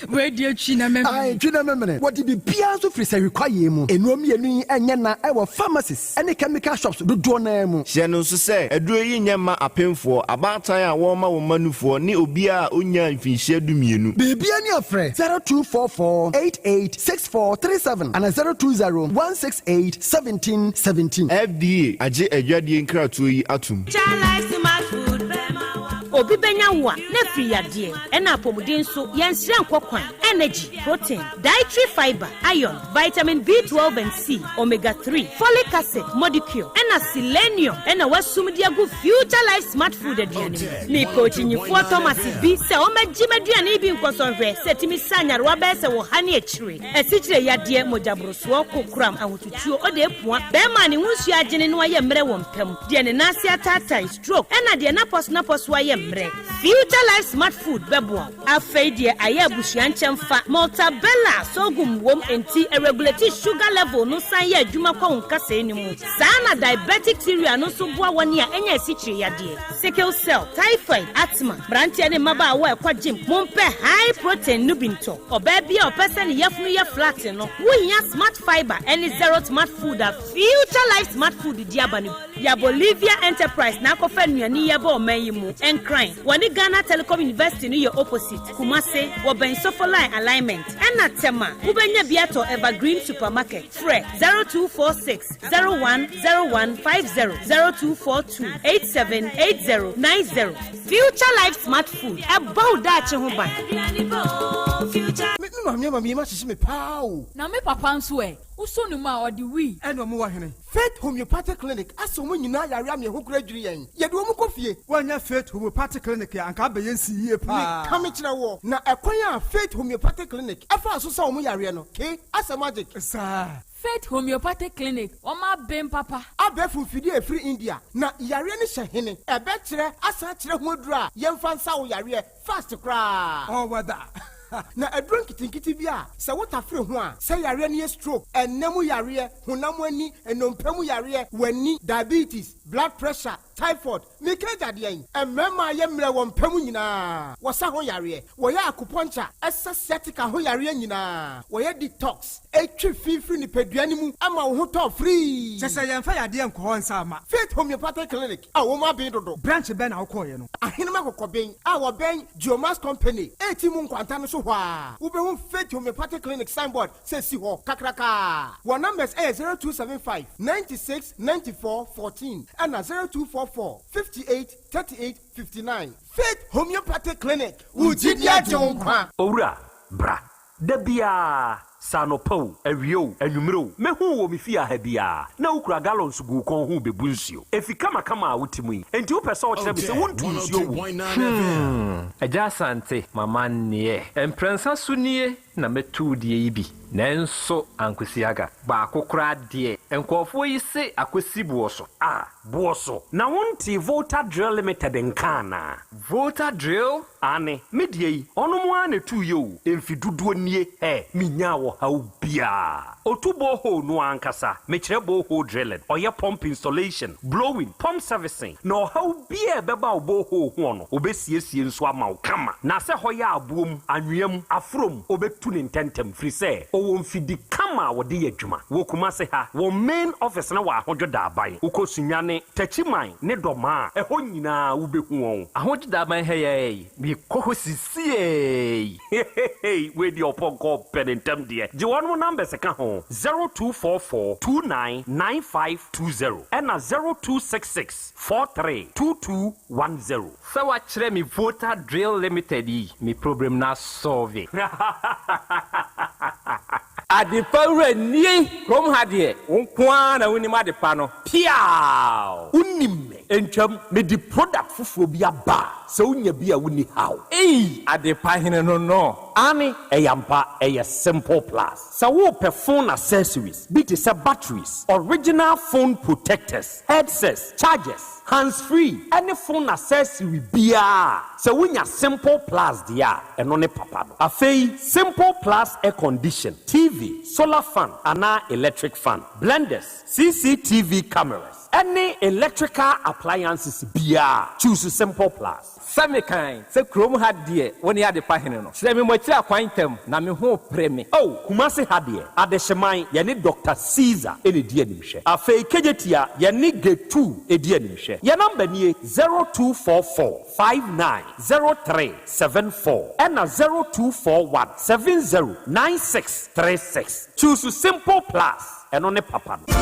Wei deɛ twi na memene. Ae, twi na memene. Wɔde biribiara nso firi sahwi kwaeɛ mu. Nnuro mmienu yi nyɛ na ɛwɔ pharmacies ne chemical shops dodoɔ no ara mu. Hyɛ no nso sɛ, aduro yi nyɛ mma apemfoɔ, abaatan a wɔrema wɔn mma nufoɔ, ne obiara a ɔnnyaa mfinhyia dumienu. Biribiara ni a frɛ 0244 88 6437 anaa 020 168 17 17. FDA agye adwadie nkratoɔ yi atom. Obi bɛnya wo a, na afiri yadeɛ, ɛna apɔmuden nso, yɛnsrɛ nkɔ kwan, energy, protein, dietary fibre, iron, vitamin B12 and C, omega 3, folic acid, modicure, ɛna selenium ɛna wasum de agu Future Life Smart Food aduane mu. Mepɛ okyinyifoɔ Thomas bi sɛ ɔmmɛgye m'aduane yi bi nkɔsɔ nhwɛ sɛ ɛtumi sa nyarewa bɛyɛ sɛ wɔ ha ne akyire, asikyire yadeɛ, mogyaborosoɔ, kokoram, ahotutuo, ɔde apua, bɛrima a ne ho nsuo agyene na wayɛ mmerɛ wɔ mpa mu, deɛ ne nan ase ataatae, stroke, ɛna deɛ n'apɔso-n'apɔso ayɛ mmerɛ. Future Life Smart Food bɛboa wo. Afei deɛ ayɛ abusua nkyɛmfa, Maltabella sorghum wom enti ɛregulate sugar level no san yɛ adwuma kɔ wo nkasɛɛ no mu. Saa na diabetic cereal no nso boa wɔn a anya asikyire yadeɛ, sickle cell, typhoid, asthma. Mmeranteɛ ne mmabaawa a ɛkɔ gym, mompɛ high protein no bi ntɔ. Ɔbaa bi a ɔpɛ sɛ ne yafunu yɛ flat no, wohia Smart Fibre ne Zero Smart Food a Future Life Smart Food de aba no bi. Ya Bolivia Enterprise na akɔfa nnuane yi aba ɔman yi mu. Nkran, wɔne Ghana Telecom University no yɛ opposite. Kumase, wɔbɛn Sofoline Alignment. Ɛna Tema, wobɛnya bi atɔ Evergreen Supermarket. Frɛ 0246 01 01 50, 0242 87 80 90. Future Life Smart Food, ɛbɔ wo daakye ho ban. Me maame ama me yam ahyehye me paa o. Na me papa nso ɛ? Wosɔ ne mu a, ɔde wii. Ɛna ɔmo wɔ hene? Faith Homeopathic Clinic asa wɔn nyinaa yare ama yɛn ho kora adwiri yɛn. Yɛde wɔn kɔ fie. Woannya Faith Homeopathic Clinic a, anka abɛyɛ nsi yie paa. Meka mekyerɛ woɔ, na ɛkwan a Faith Homeopathic Clinic faa so sa wɔn yareɛ no, ke asɛ magic. Saa. Faith Homeopathic Clinic, wɔn aben papa. Abɛɛfo mfidie a ɛfiri India, na yareɛ no hyɛ hene? Ɛbɛkyerɛ asan akyerɛ ho aduro a yɛmfa nsa wo yareɛ fast koraa. All weather. Na aduro nketenkete bi a sɛ wotafere ho a, sɛ yareɛ no yɛ stroke, ɛnna mu yareɛ, honam ani, nnompe mu yareɛ, w'ani, diabetes, blood pressure, typhoid, meka agya deɛn? Mmarima a yɛ mmerɛ wɔ mpa mu nyinaa, wɔsa ho yareɛ, wɔyɛ acupuncture, ɛsa sciatica ho yareɛ nyinaa, wɔyɛ detox, ɛtwe fi firi nipadua no mu ma wo ho tɔ free. Kyɛ sɛ yɛmfa yadeɛ nkɔ hɔ nsa mma. Faith Homeopathic Clinic a wɔn aben dodo. Branch bɛn na wokɔeɛ no? Ahenem Akokɔben a wɔbɛn Geomax Company a mu nkwanta no so hɔ a, wobɛhu Faith Homeopathic Clinic signboard sɛ si hɔ kakrakaa. Wɔn numbers ɛyɛ 0275 96 94 14 ɛna 0244 58 38 59. Faith Homeopathic Clinic, wo gyidi agye wo nkwa. Owura, bra. Da biara, sɛ anɔpa o, awia o, anwummere o, mehu wo wɔ me fie ha biara, na wokura gallons gu wo kɔn ho bebu nsuo. Efi kamakama a wote mu yi, enti wopɛ sɛ ɔkyerɛ me sɛ wontu nsuo wɔ mu? Agya Asante, mama nneɛ. Mprɛnsa so nie na mɛtu deɛ yi bi. Nanso ankosi aga. Baako koraa deɛ, nkurɔfoɔ yi se akɔsi boɔ so. Ah, boɔ so. Na wonte Volta Drill Limited nka anaa? Volta Drill? Aane, me deɛ yi, ɔnom ara na ɛtuu yɛ o, mfe dodoɔ nie, hɛ, menyaa ɔhaw biara. Ɔtu borehole no ankasa, mekyerɛ borehole drilling, ɔyɛ pump installation, blowing, pump servicing, na ɔhaw biara a ɛbɛba wo borehole hoɔ no, ɔbɛsiesie nso ama wo kama. Na sɛ hɔ yɛ aboɔ mu, anwea mu, aforɔ mu, ɔbɛtu no ntɛntɛm, firi sɛ, ɔwɔ. Wɔwɔ mfidi kama a wɔde yɛ adwuma. Wɔ Kumase ha, wɔn main office no wɔ Ahodwo Daaban. Wokɔ Sunyani, Techiman ne Dɔmaa a, ɛhɔ nyinaa wobɛhu wɔn. Ahodwo Daaban ha yi ara yi, mekɔ hɔ sisiei. Hehehe wei deɛ ɔpɔnkɔ pɛ ne ntɛm deɛ. Gye wɔnom numbers ka ho, 0244 29 9520 ɛna 0266 43 2210. Sɛ wakyerɛ me Voter Drill Limited yi, me problem no asɔlve. Adepa wura nie! Kurom ha deɛ, wo nko ara na wonim adepa no. Piaaw! Wonim me. Ntwam, mede product foforɔ bi aba a, sɛ wonya bi a wonni haw. Ei! Adepa hene no no. Aane, ɛyɛ ampa, ɛyɛ Simple Plus. Sɛ worepɛ phone accessories bi te sɛ batteries, original phone protectors, headsets, chargers, hands free ɛne phone accessory biara a, sɛ wonya Simple Plus deɛ a, ɛno ne papa no. Afei, Simple Plus air condition, TV, solar fan anaa electric fan, blenders, CCTV cameras, ɛne electrical appliances biara a, choose Simple Plus. Sɛ mekan sɛ kurom ha deɛ wo ne adepa hene no, kyerɛ me mo akyiri akwan ntɛm, na me ho repere me. Oh, Kumasi ha deɛ, Adehyeman, yɛne Doctor Caesar na ɛdi animhwɛ. Afei Kejetia, yɛne Getu di animhwɛ. Yɛn number nie, 0244 59 03 74 ɛna 0241 70 96 36. Choose Simple Plus. Ɛno ne papa no.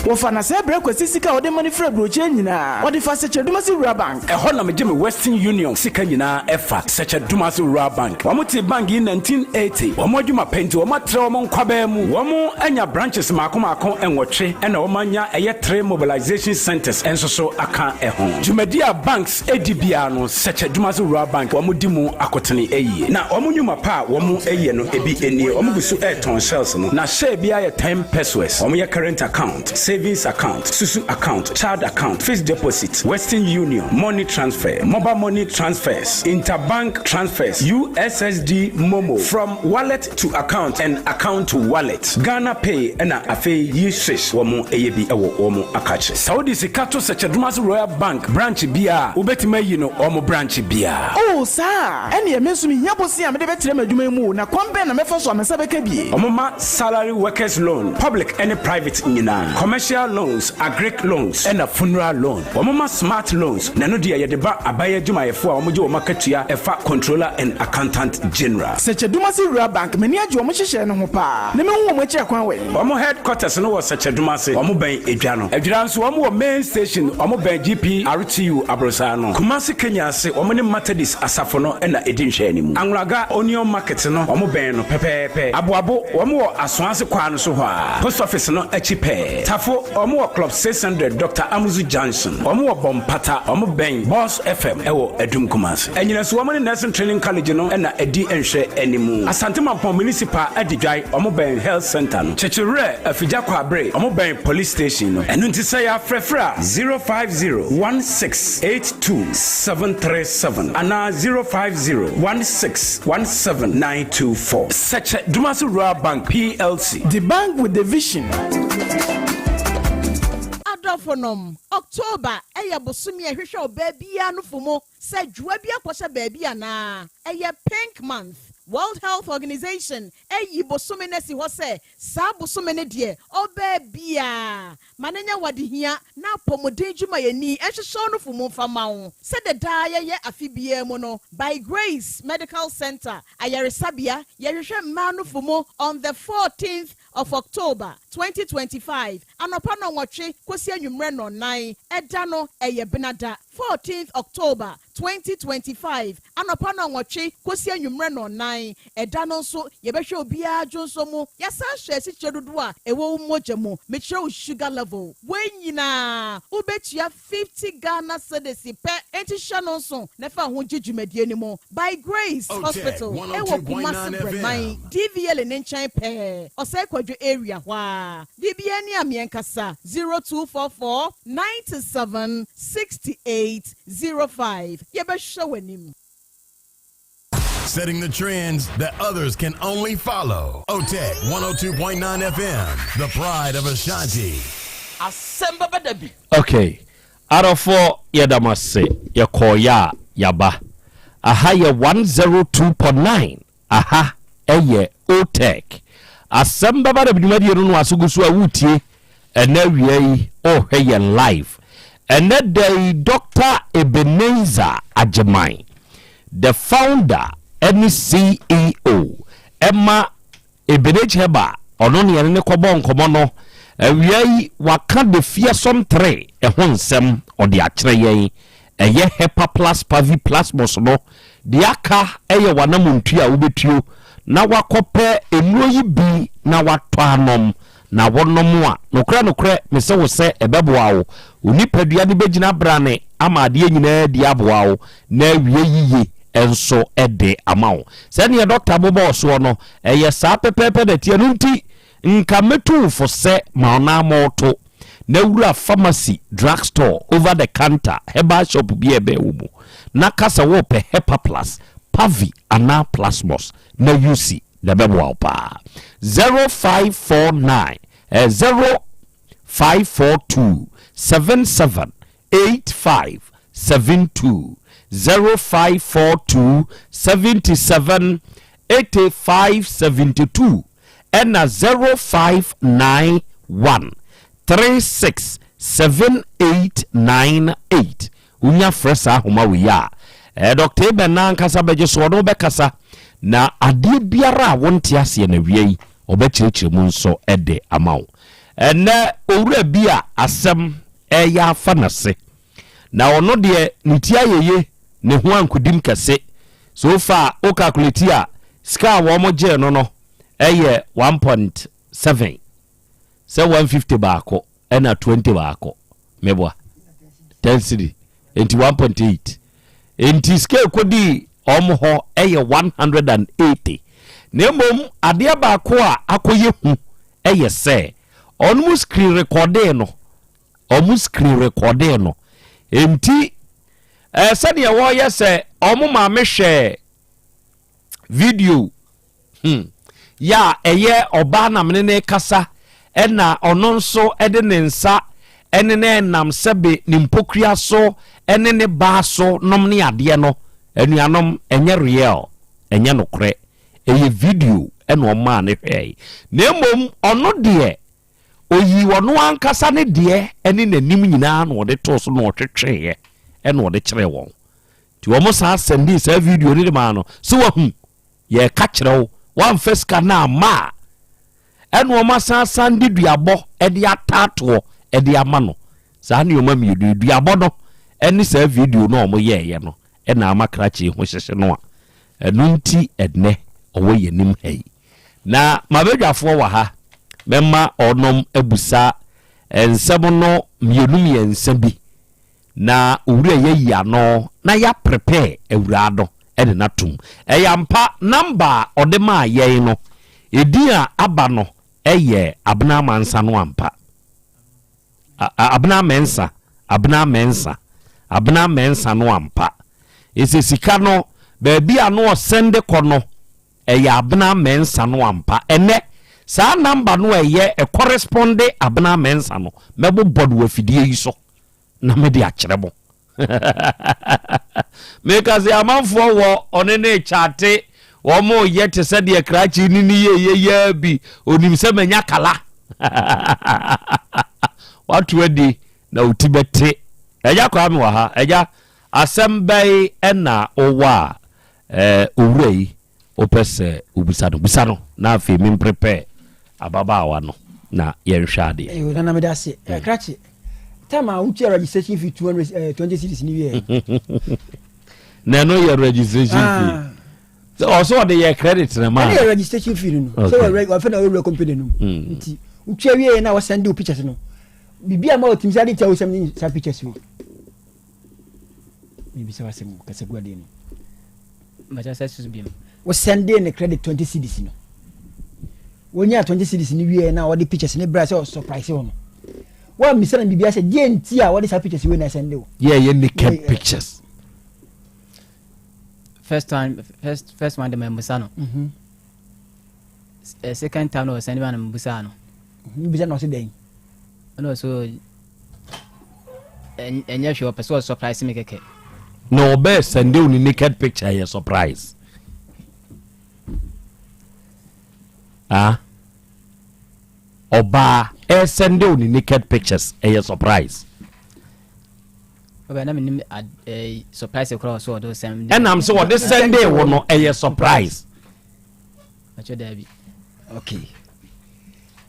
Wɔfa na sɛɛ brɛ Kwasi sika a ɔde ma no firi aburokyire nyinaa. Ɔde fa Sɛkyɛ-Dumasi Rural Bank. Ɛhɔ na megye me Western Union sika nyinaa ɛfa, Sɛkyɛ-Dumasi Rural Bank. Wɔn tee bank yi 1980. Wɔn adwuma pɛ nti wɔn atrɛ wɔn nkwabaa mu. Wɔn anya branches maako maako nwɔtwe ɛna wɔn anya ɛyɛ three mobilization centers nso so aka ɛho. Dwumadi a banks di biara no, Sɛkyɛ Dumase Rural Bank wɔn di mu akotene yie. Na wɔn nnwuma pa a wɔn yɛ no ebi nie, wɔn gu so retɔn shells no, na share biara yɛ ten pesewas. Wɔn yɛ current account, savings account, susu account, child account, fixed deposit, Western Union, money transfer, mobile money transfers, interbank transfers, USSD momo, from wallet to account and account to wallet, Ghana Pay ɛna afei yi swish wɔn yɛ bi wɔ wɔn akakye. Sɛ wode sika to Sɛkyɛdomase Royal Bank branch biara a, wobɛtumi ayi no wɔn branch biara. Oh, saa a? Ɛnneɛ me nso mehia bosea a mede bɛtrɛ m'adwuma yi mu o, na kwan bɛn na mɛfa so a me nsa bɛka bi? Wɔma salary workers loan, public ne private nyinaa, commercial loans, agric loans, ɛna funeral loan. Wɔma smart loans, na ɛno deɛ yɛde ba aban adwumayɛfoɔ a wɔgye wɔn akatua ɛfa Controller and Accountant General. Sɛkyɛdumase Rural Bank, m'ani agye wɔn nhyehyɛɛ no ho paa, na mehu wɔn akyiri akwan wɛn? Wɔn headquarters no wɔ Sɛkyɛdumase, wɔn bɛn Edwa no. Adwira nso wɔn wɔ main station, wɔn bɛn GPRTU aborosan no. Kumasi Kenya ase, wɔn ne Methodist asafo no na ɛdi nhwɛanimu. Anwraga Onion Market no, wɔn bɛn no pɛpɛɛpɛ. Aboabo, wɔn wɔ Asoase kwan no so hɔ ara, Post office no akyi pɛɛ. Tafo, wɔn wɔ Club 600, Doctor Amuzu Junction. Wɔn wɔ Bompata, wɔn bɛn Boss FM wɔ Adum Kumasi. Anyinaso, wɔn ne Nursing Training College no na ɛdi nhwɛanimu. Asante Mampong Municipal Adidwae, wɔn bɛn Health Centre no. Kyekyewerɛ, Afigya Kwabre, wɔn bɛn Police Station no. Ɛno nti sɛ yɛafrɛfrɛ a, 050 1682 737 anaa 050 1617 924. Sɛkyɛ Dumasi Rural Bank PLC. The bank with the vision. Adɔfonom, October yɛ bosome a ɛhwehwɛ ɔbaa biara nofo mu sɛ dwoa bi akɔhyɛ baabi anaa. Ɛyɛ Pink Month. World Health Organization ayi bosome no asi hɔ sɛ saa bosome no deɛ ɔbaa biara ma no nyɛ w'adehia na apɔmuden dwumayɛni nhwehwɛ wo nofo mu mfa ma wo. Sɛdeɛ daa yɛyɛ afe biara mu no, By Grace Medical Center Ayaresabea yɛhwehwɛ mmaa nofo mu on the 14th of October, 2025, anɔpa nnɔnwɔtwe kɔsi anwummerɛ nnɔnnan. Ɛda no, ɛyɛ Benada, 14th October, 2025, anɔpa nnɔnwɔtwe kɔsi anwummerɛ nnɔnnan. Ɛda no nso, yɛbɛhwɛ obiara dwonsɔ mu. Yɛasan hwɛ asikyire dodoɔ a ɛwɔ wo mogya mu, mekyerɛ wo sugar level. Wei nyinaa, wobɛtua 50 Ghana cedis pɛ. Enti hyɛ no nso na fa ho gye dwumadie no mu. By Grace Hospital wɔ Kumasi Breman, DVLA no nkyɛn pɛɛ, Osei Kwadwo area hɔ ara. Biribiara ni a meɛnkasa, 0244 97 68 05. Yɛbɛhwɛ w'anim. Setting the trends that others can only follow. OTEC 102.9 FM, the pride of Ashanti. Asɛm bɛba da bi. Ok adɔfoɔ yɛda mo ase yɛkɔɔeɛ a yɛaba aha yɛ 102.9 aha. yɛ OTEC. Asɛm bɛba da dwumadie no no aso gu so a woretie ɛnɛ awia yi ɔrehwɛ yɛn live. Ɛnɛ da yi Dr. Ebenezer Agyeman, the founder ɛne CEO ɛma Ebenezer Herbal, ɔno ne yɛne ne kɔbɔ nkɔmmɔ no awia yi waka the fearsome three ɛho nsɛm ɔde akyerɛ yɛn. Ɛyɛ Hepa Plus Pavi Plasmos no deɛ aka ɛyɛ w'anamontuo a wobɛtuo na wakɔpɛ nnuro yi bi na watɔ anom na wonom a, nokorɛ nokorɛ mese wo sɛ ɛbɛboa wo. Wo nipadua no bɛgyina brane ama adeɛ nyinaa adi aboa wo na awie yiye nso de ama wo. Sɛdeɛ dɔkta bobɔɔ soɔ no, ɛyɛ saa pɛpɛɛpɛ na ɛteɛ. Ɛno nti, nka mɛtu wo fo sɛ ma wo nan mmɔɔto na wura pharmacy, drug store, over the counter, herbal shop bi a ɛbɛn wo mu na ka sɛ worepɛ Hepa Plus, Pavi anaa Plasmos na use na ɛbɛboa wo paa. 0549 eh, 0542 77 85 72 0542 77 85 72 ɛna 0591 36 7898 Wonya frɛ saa ahoma wei a, eh, Dɔkta Eben no ankasa bɛgye so, ɔne wo bɛkasa, na adeɛ biara a wonte aseɛ no awia yi, ɔbɛkyerɛkyerɛ mu nso de ama wo. Ɛnnɛ, owura bi a asɛm reyɛ afa n'ase, na ɔno deɛ ne ti ayɛ ye, ne ho ankodim kɛse. So far, wo calculate a, sika a wɔn gyee no no yɛ 1.7, sɛ 150 baako. ɛna 20 baako meboa 10 cedi nti 1.8 nti sika ɛkɔdii ɔmo hɔ ɛyɛ 180 na mmom adeɛ baako a akɔyɛ hu ɛyɛ sɛ ɔnom screen recording no ɔmo screen recording no nti ɛɛ sɛdeɛ wɔyɛ sɛ ɔmo maame hwɛ video Hmm. Yɛ a ɛyɛ ɔbaa na mene ne kasa ɛna ɔno nso ɛde ne nsa ɛne ne ɛnam sɛbe ne mpokua so ɛne ne baa so nom ne adeɛ no anuanom ɛnyɛ real ɛnyɛ nokorɛ ɛyɛ video ɛna ɔmaa ne hwɛe na mmom ɔno deɛ oyii ɔno ankasa ne deɛ ɛne n'anim nyinaa na ɔde too so na ɔtwetweeɛ ɛna ɔde kyerɛɛ wɔn nti wɔn san sɛndii saa video no de maa no sɛ wahu Yɛreka kyerɛ wo, woamfa sika no amma a, ɛna wɔn asan asan de duabɔ de ataatoɔ de ama no. Saa nneɛma mmienu yi, duabɔ no ne saa video no a wɔyɛeɛ no na ama krakye ho hyehye no a, ɛno nti ɛnnɛ ɔwɔ yɛn anim ha yi. Na m'abadwafoɔ wɔ ha, mɛma wɔnom abusa nsɛm no mmienu mmiɛnsa bi. Na owura yi ayi ano na ya prepare awuraa no de no atom. Ɛyɛ ampa number a ɔde maa yɛn no edin a aba no yɛ Abena Amansa no ampa? Abena Mensah, Abena Mensah, Abena Mensah no ampa? Ɛsɛ sika no baabi a no ɔsɛnde kɔ no ɛyɛ Abena Mensah no ampa? Ɛnɛ saa number no a ɛyɛ ɛkɔrespɔnde Abena Mensah no mɛbobɔ no wɔ afidie yi so. na mede akyerɛ mo. Meka sɛ amanfoɔ wɔ ɔne ne kyate wɔn yɛ te sɛ deɛ krakye ne ne yɛ yɛ bi onim sɛ manya kala wato adi na oti bɛte ɛgya kwaa me wɔ ha ɛgya asɛm bɛyi ɛna ɔwɔ a owura yi Wopɛ sɛ wobisa no, bisa no na afei me mprepare ababaawa no na yɛnhwɛ adeɛ. Eyo nana meda ase. Eh, krakye, time a wotua registration fee 220 cedis ni wiɛ. Na ɛno yɛ registration fee. Ah. Sɛ ɔsɛ ɔde yɛ credit na ma. Ɛno yɛ registration fee no no. Sɛ wɔfɛ wɔfɛ na wɔwura company no. Hmm. Nti wotua wie na wɔsɛn de wo pictures no. Biribi a ma wɔtumi sɛ ade ntia wo sɛm ne saa pictures wei. Mebisa w'asɛm o, kasa gu adeɛ no. Mɛkyɛ sɛ susu biom. Wo sɛndee ne credit 20 cedis no. Wonyaa 20 cedis no wieɛ na wɔde pictures ne brɛ sɛ ɔsurprise wo no. Woammisa no biribiara sɛ deɛ nti a wɔde saa pictures wei na ɛsɛnde wo. Yeah, yeah, naked pictures. First time, first, first one de mammusa no. Mm -hmm. Second time na ɔsɛnde ma no mmusa no. Mbisa na ɔse dɛn? Ɛna ɔsɛ ɛnyɛ hwee ɔpɛ sɛ ɔsurprise me kɛkɛ. Na ɔbɛɛ sɛnde wo ne naked picture yɛ surprise. Ah ɔbaa ɛsɛnde wo ne naked pictures ɛyɛ surprise. Ɔbɛ na menim ad ɛɛ surprise koraa ɔsɛ ɔde sɛnde. Ɛnam sɛ ɔde sɛnde wo no ɛyɛ surprise. Ɛkyɛ daabi. Okay.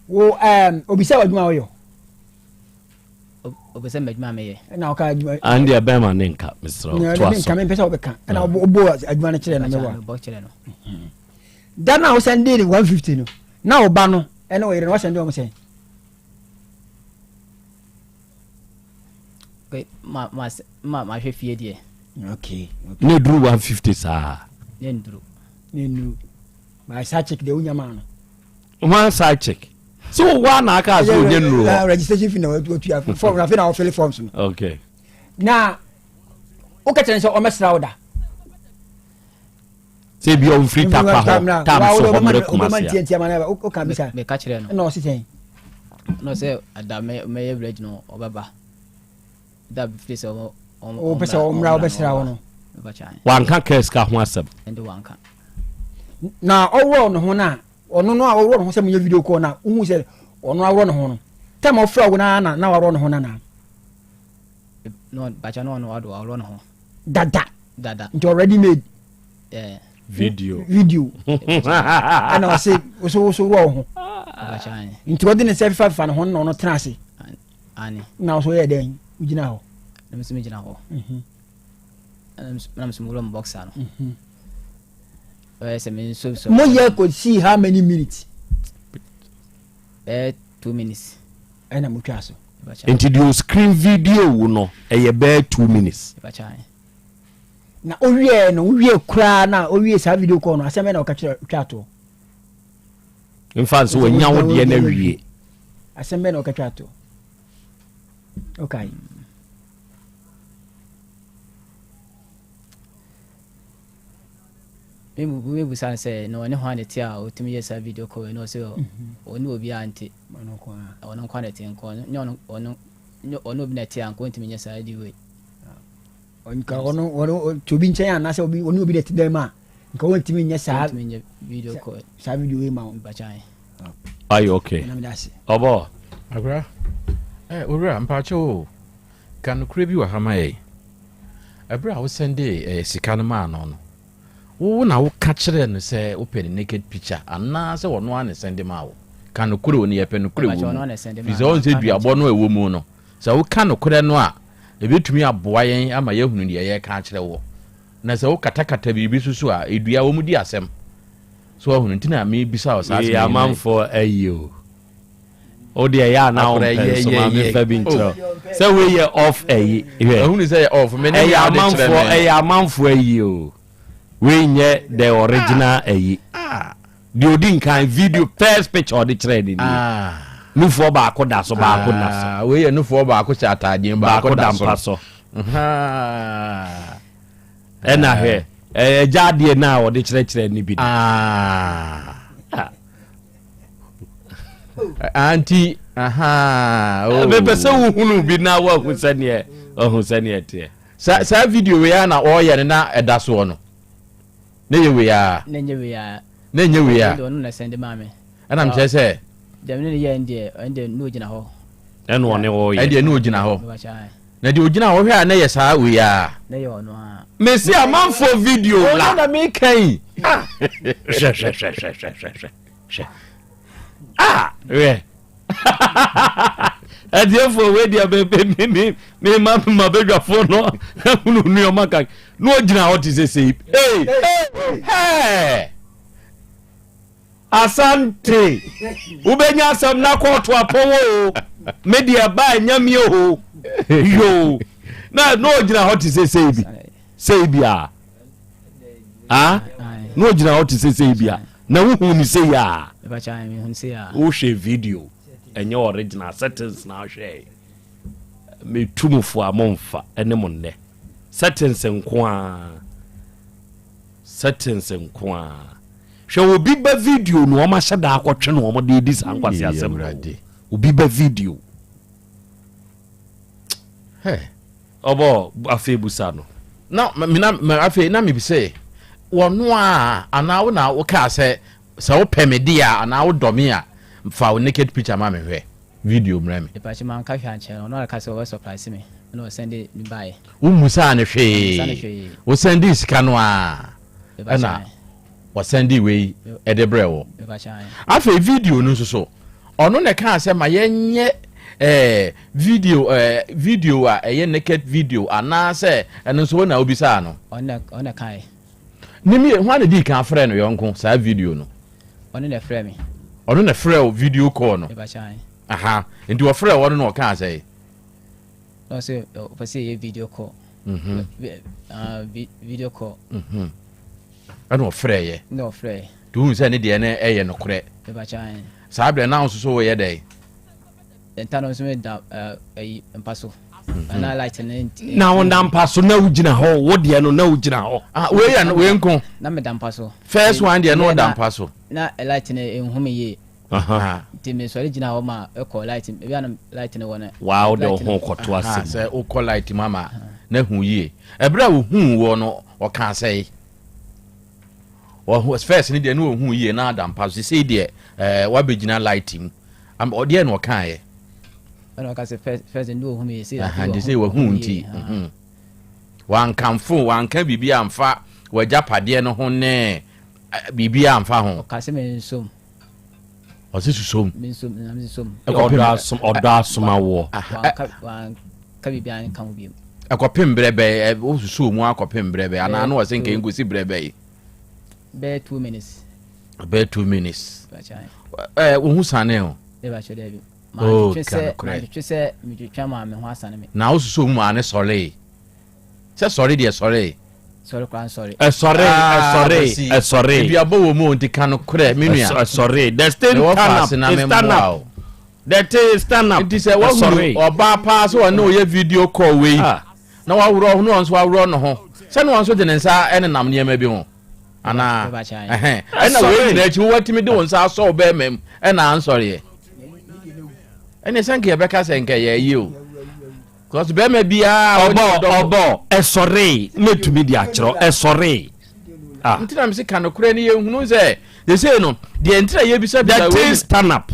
Wo um, obisa w'adwuma a woyɔ. Obisa m'adwuma a meyɛ. Ɛna ɔka adwuma. Andi ɛbɛn ne nka mesrɛ wo to aso. Nka mempɛ sɛ wobɛka. Ɛna wobɔ adwuma no kyerɛ no mɛboa. Bɔ kyerɛ no. Da no a wosɛndee no 150 no, na wo ba no ne wo yere no wasɛnde wɔn sɛn? Okay, ma ma ma mahwɛ fie deɛ. Okay. okay. Ne duru 150 saa. Ne nduru. Ne nduru. Ba side chick deɛ wonya maa no. One side chick. So wo na aka so onye nnuru hɔ. Registration fee na watua form na afei na wɔfele forms no. Okay. Na wokɛkyerɛ sɛ ɔmɛsra wo da. sɛ ebi ɔmfiri takwa hɔ tam so hɔ mmerɛ kumase a meka kyerɛ no ɛna ɔse sɛn na ɔsɛ ada mɛyɛ village no ɔbɛba da firi sɛ wopɛ sɛ ɔmmra wobɛsra wo no wanka kaa sika ho asɛm ɛnde wanka na ɔworɔ ne ho no a ɔno no a ɔworɔ ne ho sɛ monyɛ video call no a wohu sɛ ɔno aworɔ ne ho no tam ɔfrɛ wo no a na waworɔ ne ho no anaa dada dada nti already made yeah. video video ɛna ɔse woso woso wɔ ho nti ɔde ne nsa fifa fifa ne ho na ɔno tena ase na ɔso yɛ dɛn wogyina hɔ na mesɛ megyina hɔ mhm. na mesɛ mewura mu boxer no mhm. ɔyɛ sɛ menso moyɛ kɔsii how many minutes bɛyɛ 2 minutes ɛna motwaa so nti deɛ oscreen video wo no ɛyɛ bɛyɛ 2 minutes na owiee no wowie koraa na owie saa video call no asɛm bɛn na ɔka kyerɛ twa toɔ mfa nso wanya wo deɛ no awie asɛm bɛn na ɔka twa toɔ okay mebusa no sɛ na ɔne hwan na ɛte a ɔtumi yɛ saa video call no ɔsɛ ɔne obiara nte ɔno nko na ɛte nko ɔno ɔne obi na ɛte a nko ɔntumi nyɛ saa de wei Nka ɔno ɔno te obi nkyɛn anaasɛ obi ɔne obi na ɛte dan mu a nka wɔntumi nyɛ saa video call saa video yi ma wo. Ayɛ okay. Ɔbɔ. Agora eh, owura mpakyɛ o ka nokorɛ bi wɔ ha ma yɛn. Ɛberɛ a wosɛnde eh, sika no maa no no, wo na woka kyerɛɛ no sɛ wopɛ ne naked picture anaasɛ ɔno ara na ɛsɛnde maa wo? Ka nokorɛ o, ne yɛpɛ nokorɛ wɔ mu. Firi sɛ ɔn sɛ duabɔ no a ɛwɔ mu no, Sɛ woka nokorɛ no a, ɛbɛtumi aboa yɛn ama yɛahunu deɛ yɛreka akyerɛ woɔ. Na sɛ wokatakata biribi so so a, ɛdua wɔn di asɛm. So woahunu? Nti na mebisa wo saa asɛm yi. Wei amanfoɔ ayi o. Wo deɛ ɛyɛ a na wompɛ nso ma memfa bi nkyerɛ wo. Sɛ wei yɛ off ayi. Hwɛ. Ahunu sɛ yɛ off. Me ne Ɛyɛ nea wode kyerɛ amanfoɔ me. ɛyɛ amanfoɔ ayi o. Wei nyɛ the original ayi. Deɛ odi nkan video first picture ɔde kyerɛɛ ne nie. Ah. Nufoɔ baako da so baako na so. Ah, wei yɛ nufoɔ baako hyɛ ataadeɛ mu baako da mpa so. Ɛna hwɛ ɛgya adeɛ no a ɔde kyerɛkyerɛ ne bi. Ah. Anti aha. Oh. Mepɛ sɛ wohunu bi na woahu sɛneɛ ɔhu sɛneɛ teɛ. Saa video wei a na ɔreyɛ no na ɛda soɔ no. Na ɛyɛ wei aa. Na ɛnyɛ wei aa. Na ɛnyɛ wei aa. Ɛnde ɔno na sɛnde maa me. Ɛna mekyerɛ sɛ. Deɛ me ne no yɛɛ no deɛ, ɛnde na ɔgyina hɔ. Ɛna ɔne wo yɛ. Ɛndeɛ na ɔgyina hɔ. Na deɛ ɔgyina hɔ hwɛ a na ɛyɛ saa wei aa. Na ɛyɛ ɔno aa. Mesi amanfoɔ video la. Ɔno na meka yi. Ah. Hwɛ hwɛ hwɛ hwɛ hwɛ hwɛ hwɛ. Ah hwɛ. Atiefoɔ wei deɛ me me me ma ma badwafoɔ no hunu nneɛma ka na ɔgyina hɔ te sɛ sei ee hɛɛ asante wobɛnya asɛm na kɔɔto apɔn o me deɛ ba ɛnya mi o yoo na na ɔgyina hɔ te sɛ sei bi sei bi a Ah, na ogyina hɔ te sɛ sei bi a na wohu ne sei a wohwɛ video ɛnyɛ original settings na ahwɛ metu mo fo a momfa ɛne mo nnɛ settings nko a settings nko a hwɛ obi ba video no wɔn ahyɛ da akɔtwe no wɔn de di saa nkwasi asɛm obi ba video Ɔbɔ afei busa no. Na me na me afei na mebisɛ wɔno a anaa wo na wokaa sɛ Sɛ wopɛ me deɛ a anaa wodɔ me a, fa wo naked picture ma me hwɛ. Video mrɛ me. Mepakyɛ manka hwee ankyerɛ no, ɔno ara ka sɛ ɔbɛ surprise me ɛna ɔsɛnde me baeɛ. Wommusaa no hwee? Mammusa no hwee. Wo sɛndee sika no ara Mepakyɛ ɛna ae. ɔsɛndee wei de brɛɛ wo? Mepakyɛ ae. Afei video no nso so, ɔno na ɛkaa sɛ ma yɛnyɛ eh, video eh, video a ɛyɛ naked video anaasɛ ɛno nso wo na wobisaa no? Ɔno na ɔno na ɛkaeɛ. Ne mie, hwan na dii kan frɛɛ no yɔnko saa video no? Ɔno na ɛfrɛɛ me. Ɔno na ɛfrɛɛ wo video call no? Mepakyɛ ae. Aha, nti ɔfrɛɛ wo no na ɔkaa sɛn? Na ɔse ɔpɛ sɛ yɛyɛ video call. Mhm. Ah, video call. Mhm. Ɛna ɔfrɛɛyɛ. Na ɔfrɛɛ. Nti wohu sɛ ne deɛ no ɛyɛ nokorɛ. Mepakyɛ ae. Saa berɛ na wo nso so woyɛ dɛn? Nta no nso meda ɛyi mpa so. Mhm. Na light no nti. Na wo da mpa so na wogyina hɔ wo deɛ no na wogyina hɔ. Ah, wei yɛ wei nko. Na meda mpa so. First one deɛ na ɔda mpa so. Na light no nhu me yie. Nti mesɔre gyina hɔ ma ɛkɔ light ebi anam light no wɔ no. Waa wode wo ho kɔto asɛm. Sɛ wokɔ light mu ama na hu yie. Ɛberɛ a wohuu wɔ no ɔkaa sɛe. First no deɛ na ɔhu yie na ada mpa so sesei deɛ ɛɛ wabɛgyina light mu. Ɔdeɛ na ɔkaeɛ. Ɛna ɔka sɛ first first deɛ ɔhu me yie sɛ nti sɛ wahu nti. Mhm. Wankamfo wanka biribi amfa w'agyapadeɛ no ho ne biribi amfa ho. Ɔka sɛ mensom. Ɔse susom. Mensom na mensom. Ɔdɔ asom ɔdɔ asoma woɔ. Wanka wanka biribi anka ho bio. Ɛkɔpem berɛ bɛn wosusuo mu akɔpem berɛ bɛn anaa na ɔse nka nkosi berɛ bɛn? Bɛyɛ 2 minutes. Bɛyɛ 2 minutes. Ɛɛ wo ho sane o. Ɛbɛkyɛ dɛ bi. Oh, ka nokorɛ. Mantwetwe sɛ metwetwa maa me ho asane me. Na wosusuo mu maa ne sɔree. Sɛ sɔre deɛ sɔree. Sɔre koraa nsɔre. Ɛsɔre ɛsɔre ɛsɔre. Eduabɔ wɔ mu o nti ka nokorɛ me nua. Ɛsɔre the thing stand up stand up the thing stand up. Nti sɛ wahunu ɔbaa paa sɛ ɔne ɔyɛ video call wei na waworɔ na ɔno nso waworɔ ne ho sɛ na ɔno nso de ne nsa ɛnenam nneɛma bi ho anaa ɛhɛn ɛna wei nyinaa akyi wowatumi de wo nsa asɔ wo bɛrima mu ɛna ansɔreɛ ɛne sɛ nka yɛbɛka sɛ nka yɛayi o. Cause bɛrima biara ɔbɔ ɔbɔ ɛsɔree mɛtumi de akyerɛ ɛsɔree. Ah. Nti na mese ka nokorɛ no yɛhunu sɛ sesei no deɛ nti na yɛbisabisa The thing stand up.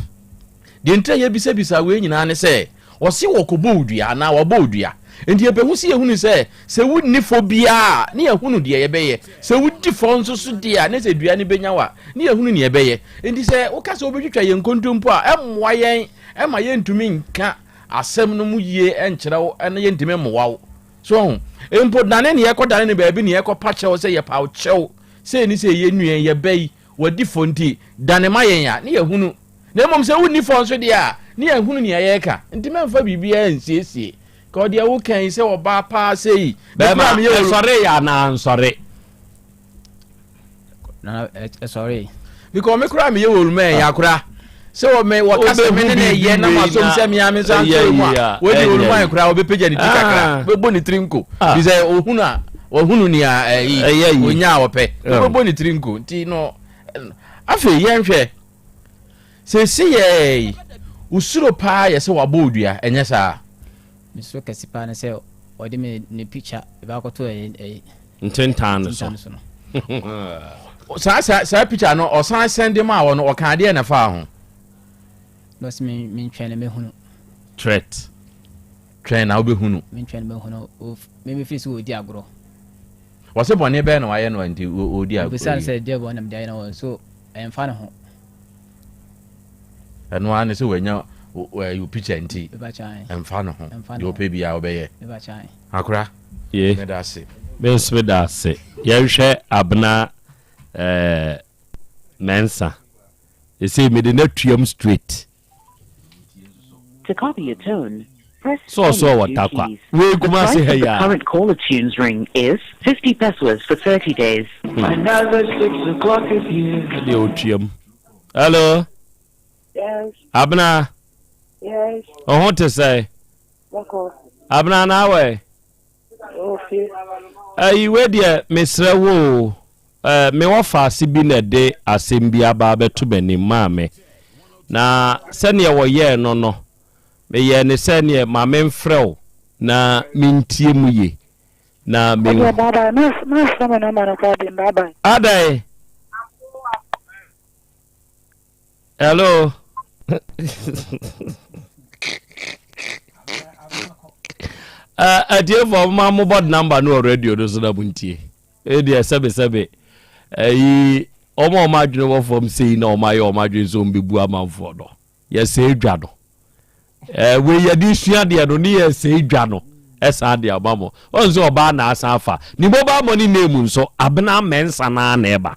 Deɛ nti na yɛbisabisa wei nyinaa ne sɛ ɔse wɔkɔbɔ wo dua anaa wɔabɔ wo dua nti yɛpɛhu sɛ yɛhunu sɛ sɛ wonni fɔ biara ne yɛhunu deɛ yɛbɛyɛ sɛ wodi fɔ nso so deɛ a ne sɛ dua no bɛnya wo a ne yɛhunu neɛ yɛbɛyɛ nti sɛ woka sɛ wobɛtwitwa yɛn nkontompo a ɛmmoa yɛn ɛma yɛntumi nka asɛm no mu yie nkyerɛ wo na yɛntumi mmoa wo. So wahu? Mpo dane ne yɛkɔdane no baabi ne yɛkɔpa kyɛw sɛ yɛpa wo kyɛw sei ne sei yɛn nua yi, yɛn ba yi, wadi fɔ nti dane ma yɛn a, ne yɛahunu. Na mmom sɛ wonni fɔ nso deɛ a, ne yɛahunu nea yɛreka. Nti mɛmfa biribiara nsiesie. Ka ɔdeɛ woka yi sɛ ɔbaa paa sei. Bɛrima, ɛsɔre yɛ anaa ansɔre? Nana ɛsɔre. Because me koraa meyɛ wɔ oluma ɛyɛ akora sɛ wɔ me wɔ kasa me ne na ɛyɛ na ma som sɛ mea me nsa nsɔre mu a wɔdi oluma yɛ koraa wɔbɛpagya ne ti kakra ah. bɛbɔ ne tiri nko ah. bi sɛ ohunu a wɔhunu nea ɛyi onya a wɔpɛ wɔbɛbɔ ne tiri nko nti no afei yɛnhwɛ sɛsi yɛ osuro paa yɛ sɛ wabɔ odua ɛnyɛ saa. Mesuro kɛse paa ne sɛ ɔde me ne picture ɛbɛakɔto ɛyi. Ntentan no so. Saa saa saa picture no ɔsan sɛnde maa wɔ no ɔka adeɛ na ɛfaa ho. Na ɔsɛ me me ntwɛn na mehunu. Threat. Twɛn na wobɛhunu. Me ntwɛn na mehunu me me firi sɛ wɔdi agorɔ. Wɔsɛ bɔne bɛyɛ na wayɛ no nti wɔdi agorɔ. Bisa no sɛ deɛ bɔne na mede ayɛ no wɔ so ɛmfa ne ho. Ɛno ara ne sɛ wanya wo picture nti ɛmfa ne ho deɛ ɔpɛ biara wobɛyɛ. Akora. Ye. Meda ase. Me nso meda ase. Yɛnhwɛ Abena eh, Mensah. Ɛsei mede no atuam straight. To copy a tone, press Sɛ ɔsɛ any ɔwɔ two Tarkwa. keys. Wei The Kumasi price ha of yi the ara. current caller tune's ring is 50 pesewas for 30 days. Another 6 o'clock is here. Ɛdeɛ ɔtuam. Hello. Yes. Abena. Yes. Ɔho te sɛ? Bɔkɔ. Abena na awɛ? Ofie. Ayi wei deɛ mesrɛ wo o, eh, me wɔfaase bi na ɛde asɛm bi aba abɛto m'anim maa me. Na sɛdeɛ wɔyɛɛ no no, meyɛɛ ne sɛ neɛ ma memfrɛ wo na mentie mu ye. Na me. Ɔdeɛ bye bye, mɛmfrɛ me nɔmba no koraa biom, bye bye. Adɛn? Hello. Atiefoɔ moma mobɔ number no wɔ radio no so na montie. Ɛdeɛ sɛbesɛbe ɛyi wɔn a wɔn adwene wɔ fam sei na wɔn ayɛ wɔn adwene sɛ wɔn bɛbu amanfoɔ no. Yɛsɛe dwa no. Ɛɛ wei yɛde sua deɛ no ne yɛsɛe dwa no ɛsan de ama mo. Wɔn sɛ ɔbaa na asan afa ne mobile money name nso Abena Mɛnsa naa na ɛba.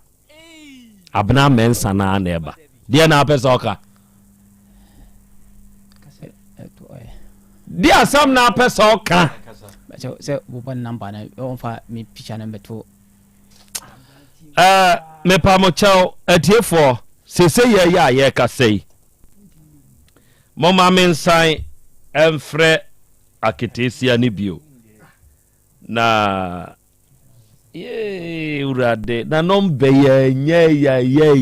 Abena Mɛnsa naa na ɛba. Deɛ na apɛ sɛ ɔka. Deɛ asɛm na apɛ sɛ ɔka. Sɛ wobɔ number na wɔmfa me picture no bɛto. Ɛɛ mepa mo kyɛw atiefoɔ sese yɛ yɛ a yɛrekasa yi momma me nsan mfrɛ aketeesia no bio na yee wurade na nɔmba yi anyɛ yɛ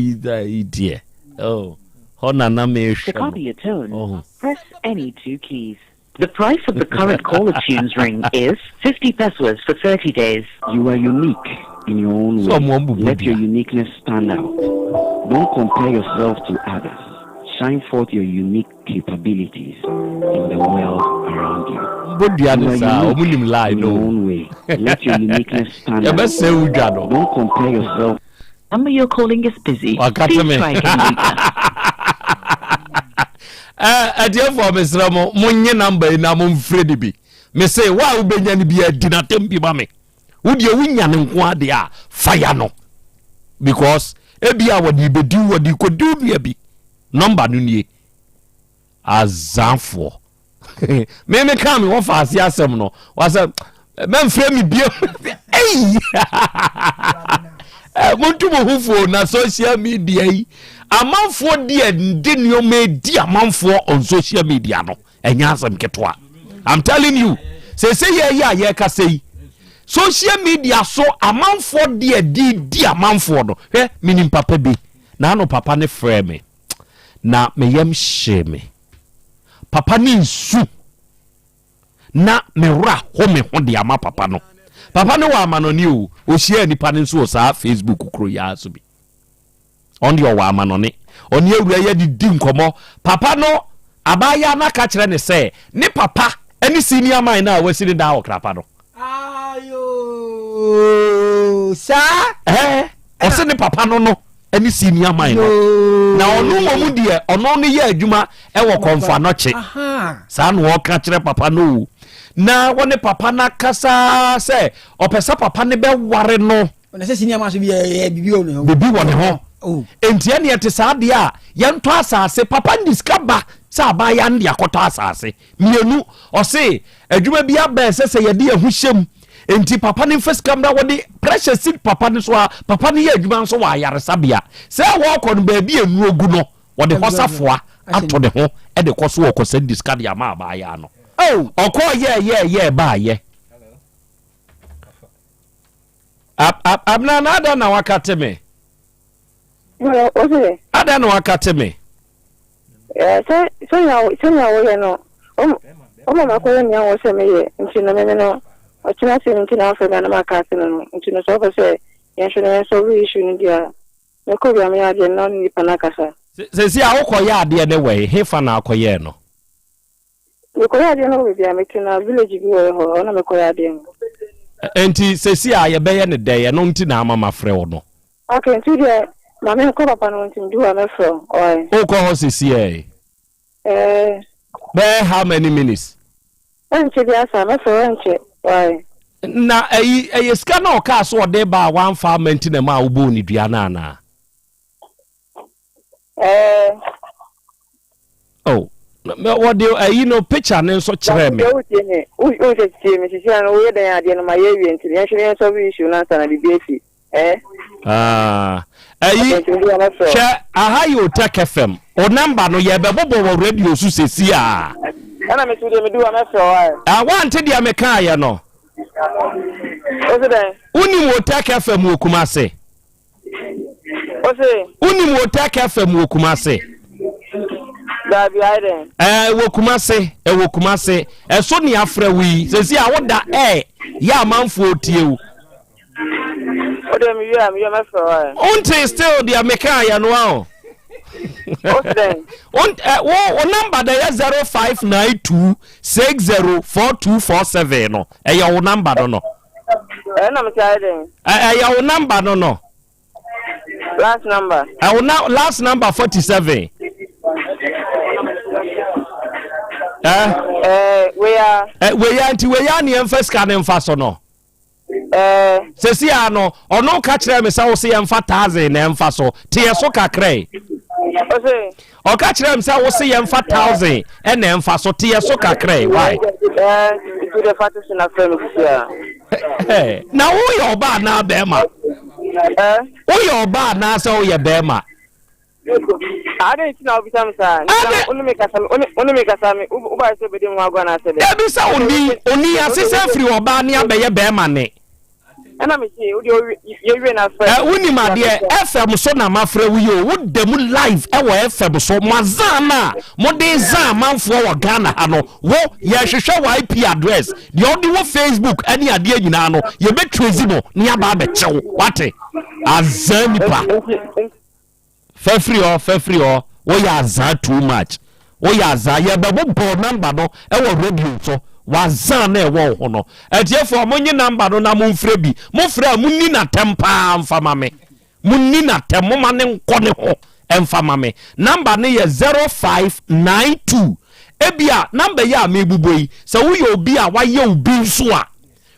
yi deɛ oh hɔ na na mehwɛ To copy a tone, no press any two keys. The price of the current caller tunes ring is 50 pesos for 30 days. You are unique in your own way. Let your uniqueness stand out. Don't compare yourself to others. Shine forth your unique capabilities in the world around you. Mbɔ dua You no are saa, unique ɔmo nim lie in no your o. own way. Let your uniqueness stand out. Yɛbɛsɛe wo dwa no. Don't compare yourself. Number you're calling is busy. Wakate Please me. try again later. Eh, atiefoɔ mesrɛ mo monye namba yi na momfrɛ no bi mese wo a wobɛnya no bi adi n'atɛm bi ma me wo deɛ wonya no nko adeɛ a fa ya no because ebi a wɔde bɛdi wɔde kɔdi wo nua bi nɔmba no nie Azanfoɔ. Me me kaa me wɔfa ase asɛm no wasɛ mɛmfrɛ me bio ei eh, montu mo ho fo na social media yi amanfoɔ di ɛde nneɛma edi amanfoɔ on social media no ɛnyɛ asɛm ketewa i'm telling you sese yɛ yɛ a yɛkasa yi social media so amanfoɔ di ɛde di amanfoɔ no hwɛ menim papa bi na ano papa ne frɛ me na me yam hyee me. Papa ne nsu na me werɛ aho me ho de ama papa no. Papa no wɔ amanɔne o, ɔhyiaa nipa no nso wɔ saa Facebook koro yi ara so bi. Ɔno deɛ ɔwɔ amanɔne. Ɔne awura yi adidi nkɔmmɔ. Papa no, abaayewa no aka kyerɛ ne sɛ ne papa ne senior man no a wasi ne dan wɔ Krapa no. Ayoo, saa? Ɛɛ, ɔse ne papa no no. ne senior man no na ɔno mmom deɛ ɔno no yɛ adwuma wɔ kɔnfo anɔkye saa na ɔka kyerɛ papa no o na wɔne papa no akasa sɛ ɔpɛ sɛ papa no bɛware no bibi wɔ ne ho oh. enti ɛne ɛte saa deɛ a yɛntɔ asase papa ne sika ba sɛ abaayewa no de akɔtɔ asase Mmienu, ɔse adwuma bi aba ɛsɛ sɛ yɛde yɛn ho hyɛ mu. Enti papa no mfa sika mmra wɔde pressure si papa no so a papa no yɛ adwuma nso wɔ ayaresabea. Sɛ wɔrekɔ no baabi a nnuro gu no, wɔde hɔ safoa ato ne ho de kɔ so ɔkɔ sɛndi sika de ama abaayaa no. Ɔkɔɔ yɛɛ yɛɛ yɛɛ baayɛ. Abena na adɛn na wakate me? Adɛn na wakate me? Sɛ sɛnea sɛnea woyɛ no, woma makɔyɛ nea wɔ sɛ meyɛ nti no meme no ɔkyena asɛm nti na wafrɛ me a na maka ase no no nti no sɛ wopɛ sɛ yɛnhwɛ na yɛnsɔlve issue no deɛ a mɛkɔ bi a meyɛ adeɛ no na ɔne nipa no akasa. Seesei a wokɔyɛ adeɛ no wɔ he? Hefa na akɔyɛɛ no? Mekɔyɛ adeɛ no wɔ baabi a mete no, village bi wɔ hɔ, hɔ na mekɔyɛ adeɛ no. Enti seesei a yɛbɛyɛ no dɛn? Ɛno nti na ama mafrɛ wo no. Ok, nti wo deɛ ma menkɔ papa no hɔ nti medu hɔ a mɛfrɛ wo, ɔe. Wokɔ hɔ seesei? Ɛɛ. Bɛyɛ how many minutes? Ɛnkyɛ biara saa, mɛfrɛ wo ɛnkyɛ, ɔe. Na ɛyi, ɛyɛ sika no a ɔkaa sɛ ɔde ba a wamfa amma nti na ɛmaa wobɔɔ ne dua no anaa? Ɛɛ. Oh, wɔde ayi no picture ne nso kyerɛ me. Wo tie me, wo wo sɛ tie me sisi ano woyɛ dɛn adeɛ no ma yɛ awie nti yɛn hwɛ yɛn sɔre issue no ansa na biribi asi. Eh. Ah, ayi hwɛ aha yɛ Otec FM. O number no yɛ bɛbobɔ wɔ radio so sesi a. Ɛna me so deɛ me du wa mɛfrɛ wo ayɛ. Ah, wante deɛ meka ayɛ no. Wo se dɛn? Wonim Otec FM wɔ Kumase? Ose. Wonim Otec FM wɔ Kumase? Daabi ayɛ dɛn? Ɛɛ wɔ Kumase, ɛwɔ Kumase. Ɛso ne afrɛ wo yi. Sɛsi a woda ɛ yɛ amanfoɔ tie wo. O deɛ mewie a mewie mɛfrɛ wo ayɛ. Wonte still deɛ meka ayɛ no a o. Wo wo number da yɛ 0592604247 no ɛyɛ wo number no no. Ɛna mi sɛ ayɛ Ɛyɛ wo number no no. Last number. Ɛwo na last number 47. Eh? Eh, weya. Eh, weya nti weya ne yɛmfa sika ne mfa so no. Eh. Sɛsi a no, ɔno ka kyerɛ me sɛ wo se yɛmfa thousand na ɛmfa so. Te yɛ so kakra. Ose. Ɔka kyerɛ me sɛ wo se yɛmfa thousand ɛna ɛmfa so. Te yɛ so kakra. Why? Eh, nti de fa to so na frɛ me sisi a. Na woyɛ ɔbaa anaa bɛrima? Eh? Woyɛ ɔbaa anaasɛ woyɛ bɛrima? Adɛn nti na wobisa me saa? Nti wo ne me kasa wo ne me kasa me wobae sɛ wobɛdi me ho agorɔ anaasɛ dɛn? Dabi sɛ oni oni asesa afiri ɔbaa ne abɛyɛ bɛrima ne. Ɛna me se wodeɛ yɛwie na frɛ. Ɛ wonim adeɛ FM so na mafrɛ wo yi o woda mu live ɛwɔ FM so mo azan no a mode zan amanfoɔ wɔ Ghana ha no wo yɛhwehwɛ wɔ IP address deɛ ɔde wɔ Facebook ɛne adeɛ nyinaa no yɛbɛtrace mo ne aba abɛkyɛw wate azan nipa. Fa firi hɔ, fa firi hɔ. Woyɛ azaa too much. Woyɛ azaa. Yɛbɛbobɔ number no wɔ radio so. W'azaa na ɛwɔ wo ho no. Atiefoɔ, monye number no na momfrɛ bi. Mofrɛ a, monni no atɛm paa mfa ma me. Monni no atɛm, momma no nkɔ ne ho mfa ma me. Number no yɛ 0592. Ebia number yi a merebobɔ yi, sɛ woyɛ obi a wayɛ wo bi nso a,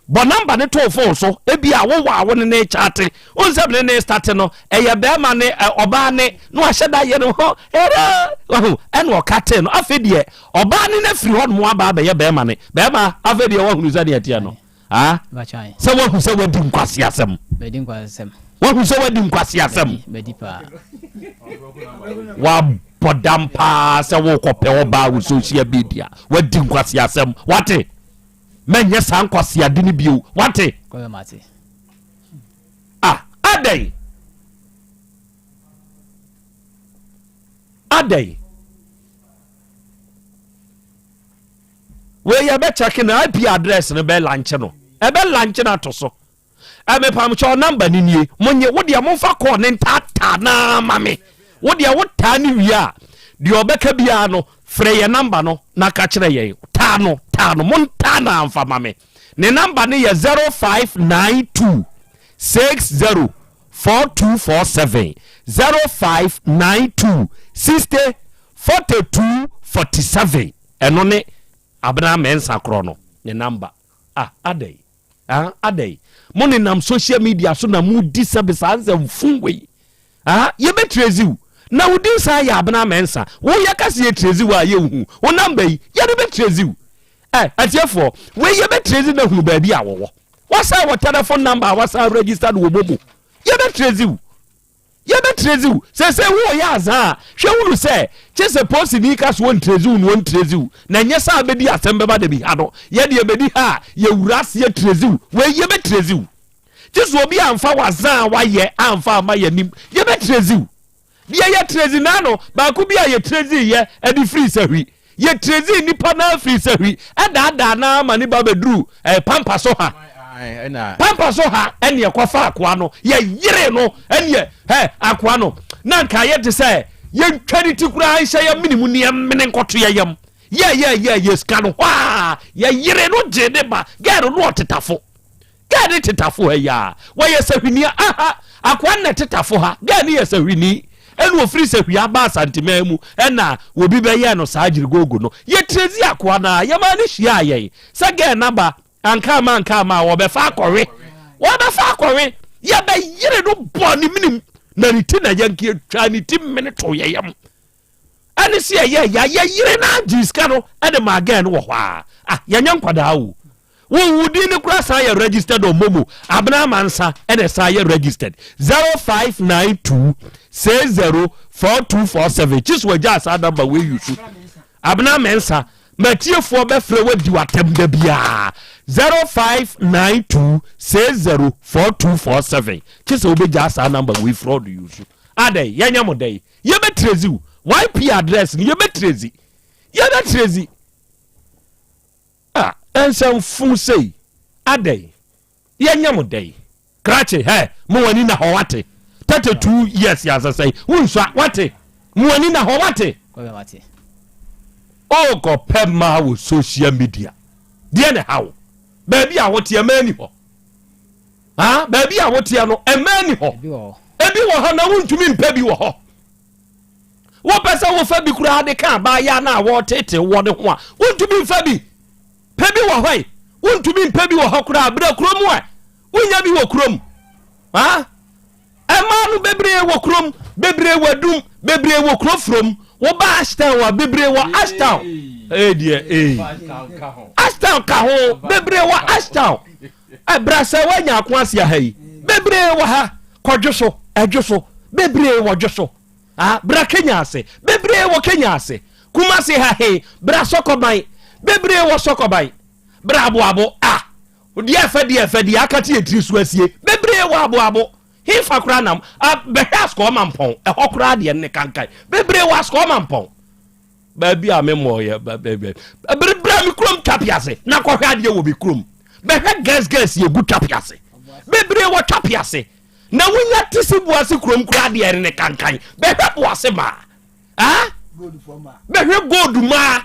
Bɔ number no to wo phone so, ebia wowɔ a wo ne no rekyate. Wohu sɛ mene no restate no, ɛyɛ bɛrima ne ɔbaa ne, na wahyɛ da yɛ ne ho hello, wahu, ɛna ɔkatee no. Afei deɛ ɔbaa ne no afiri hɔ nom aba abɛyɛ bɛrima ne. Bɛrima, afei deɛ wahunu sɛdeɛ ɛteɛ no. Ah, sɛ wahu sɛ wadi nkwaseasɛm. Wahu sɛ wadi nkwaseasɛm. Wabɔ dam paa sɛ wokɔpɛ ɔbaa wo social media. Wadi nkwaseasɛm. Wate? Mɛnyɛ saa nkwaseade no bio. Wate? Ah, adɛn? Adɛn? Wei yɛbɛkyɛke no IP address no bɛ lanche no. Ɛbɛ lanche no ato so. Mepamkyɛw number no nie. Monye wo deɛ momfa call ne ntaataa naa ma me. Wo deɛ wo taa ne wie a deɛ ɔbɛka biara no frɛ yɛ number no na ka kyerɛ yɛn. Taa no taa no montaa no amfa ma me. Ne number no yɛ 0592 60 4247 0592 60 42 47 ɛno ne Abena Mensah korɔ no ne number. Ah adɛn? Ah, adɛn? Mo nenam social media so na modi sɛbe saa nsɛmfo wei. Ah, yɛbɛtrezi wo. Na wo din san yɛ Abena Mensah. Wo yɛka sɛ yɛtrezi wo a yɛnhu. Wo namba yi, yɛde bɛtrezi wo. Eh, atiefoɔ, wei yɛbɛtrezi na hunu baabi a wɔwɔ. Wasan wɔ telephone number a wasan register no wɔ momo. Yɛbɛtrezi wo. Yɛbɛtrezi wo. Seesei wo ɔyɛ adza a, hwɛ hunu sɛ, kye sɛ polisini ka so ɔntrezi wo no ɔntrezi wo, na ɛnyɛ sɛ abɛdi asɛm bɛba dabi ha no, yɛ deɛ bɛdi ha a, yɛwura aseɛ trezi wo. Wei yɛbɛtrezi wo. Kye sɛ obi amfa w'adza a wayɛ amfa amma yɛnim, yɛbɛtrezi wo. Deɛ yɛtrezi naa no, baako bi a yɛtrezii yɛ de firii sahwi. Yɛtrezii nipa no ara firii sahwi, ɛdaadaa no ara ma ne ba bɛduruu eh, pampa so ha. Pampa so ha ɛne ɛkɔfa akoa no, yɛyeree no ɛneɛ ɛ akoa no, na nka ayɛ te sɛ yɛntwa ne ti koraa nhyɛ yɛ mene mu ne yɛmene nkɔto yɛ yam. Yɛyɛyɛ yɛ sika no hɔ a, yɛyeree no gyee ne ba, gɛɛ no no ɔtetafo. Girl ne tetafo ha yi a, wɔyɛ sahwini a, aha, akoa no na ɛtetafo ha, girl no yɛ sahwini, ɛna ofiri sahwi aba Asanteman mu, ɛna obi bɛyɛɛ no saa gyirigogo no. Yɛtirezi akoa no ara, yɛmaa no hyiaa yɛn, sɛ girl no aba, anka amma anka amma a, wɔbɛfa akɔwe, wɔbɛfa akɔwe, yɛbɛyere no bɔɔ ne menem, na ne ti na yɛnka yɛtwaa ne ti mene too yɛn yam. Ɛne sɛ yɛyɛ ya, yɛyere no ara gyee sika no de maa girl no wɔ hɔ ara. Ah, yɛnyɛ nkwadaa o. Wo wo din no koraa san yɛ registered on momo abena amansa ɛna ɛsan yɛ registered 0592 60 4247 kyi so agya saa number wei yusu abena amansa matiefoɔ bɛfrɛ wadi watam da biara 0592 60 4247 kyi sɛ wobɛgya saa number wei fraud yusu adɛn yɛnyɛ mo dɛn yɛbɛtrezi wo yp address no yɛbɛtrezi yɛbɛtrezi Ah nsɛmfo sei adɛn yɛnyɛ mo dɛn krakye hɛ mo wani na hɔ wate 32 years yɛ asɛsɛe wonsua wate. Mo ani na hɔ wate. Ɔkɔpɛ mmaa wɔ social media. Deɛ na ɛha wo. Baabi a woteɛ mmaa ni hɔ. Ha baabi a woteɛ no mmaa ni hɔ. Ebi wɔ hɔ na wontumi mpɛ bi wɔ hɔ. Wopɛ sɛ wofa bi koraa de ka abaayewa no a wɔretete wɔ ne ho a wontumi mfa bi. Pɛ bi wɔ hɔ yi wontumi mpɛ bi wɔ hɔ koraa berɛ kurom a wonya bi wɔ kurom. Ha Mmaa no bebree wɔ kurom, bebree wɔ adum, bebree wɔ kuro furom. Woba Ashtown a, bebree wɔ Ashtown. Ee deɛ ee. Ashtown ka ho, bebree wɔ Ashtown. Ɛbra sɛ woanya ako ase ha yi, bebree wɔ ha. Kɔdwo so, ɛdwo so, bebree wɔ dwo so. Ah, bra Kenya ase, bebree wɔ Kenya ase. Kumasi ha he, bra Sɔkɔban, bebree wɔ Sɔkɔban. Bra Aboabo, ah, Deɛ ɛfɛ deɛ ɛfɛ deɛ aka te yɛ tiri so asie bebree wɔ aboabo hefa koraa nam a bɛhwɛ asukɔɔ ma mpɔn ɛhɔ koraa deɛ ne kankan bebree wɔ asukɔɔ ma mpɔn baabi a me mmɔɔyɛ bebree me kurom twape ase na kɔhwɛ adeɛ wɔ me kurom bɛhwɛ gɛs gɛs yɛ gu twape ase bebree wɔ twape ase na wonya te se buase kurom koraa deɛ ne kankan bɛhwɛ buase maa Ah? Bɛhwɛ gold maa.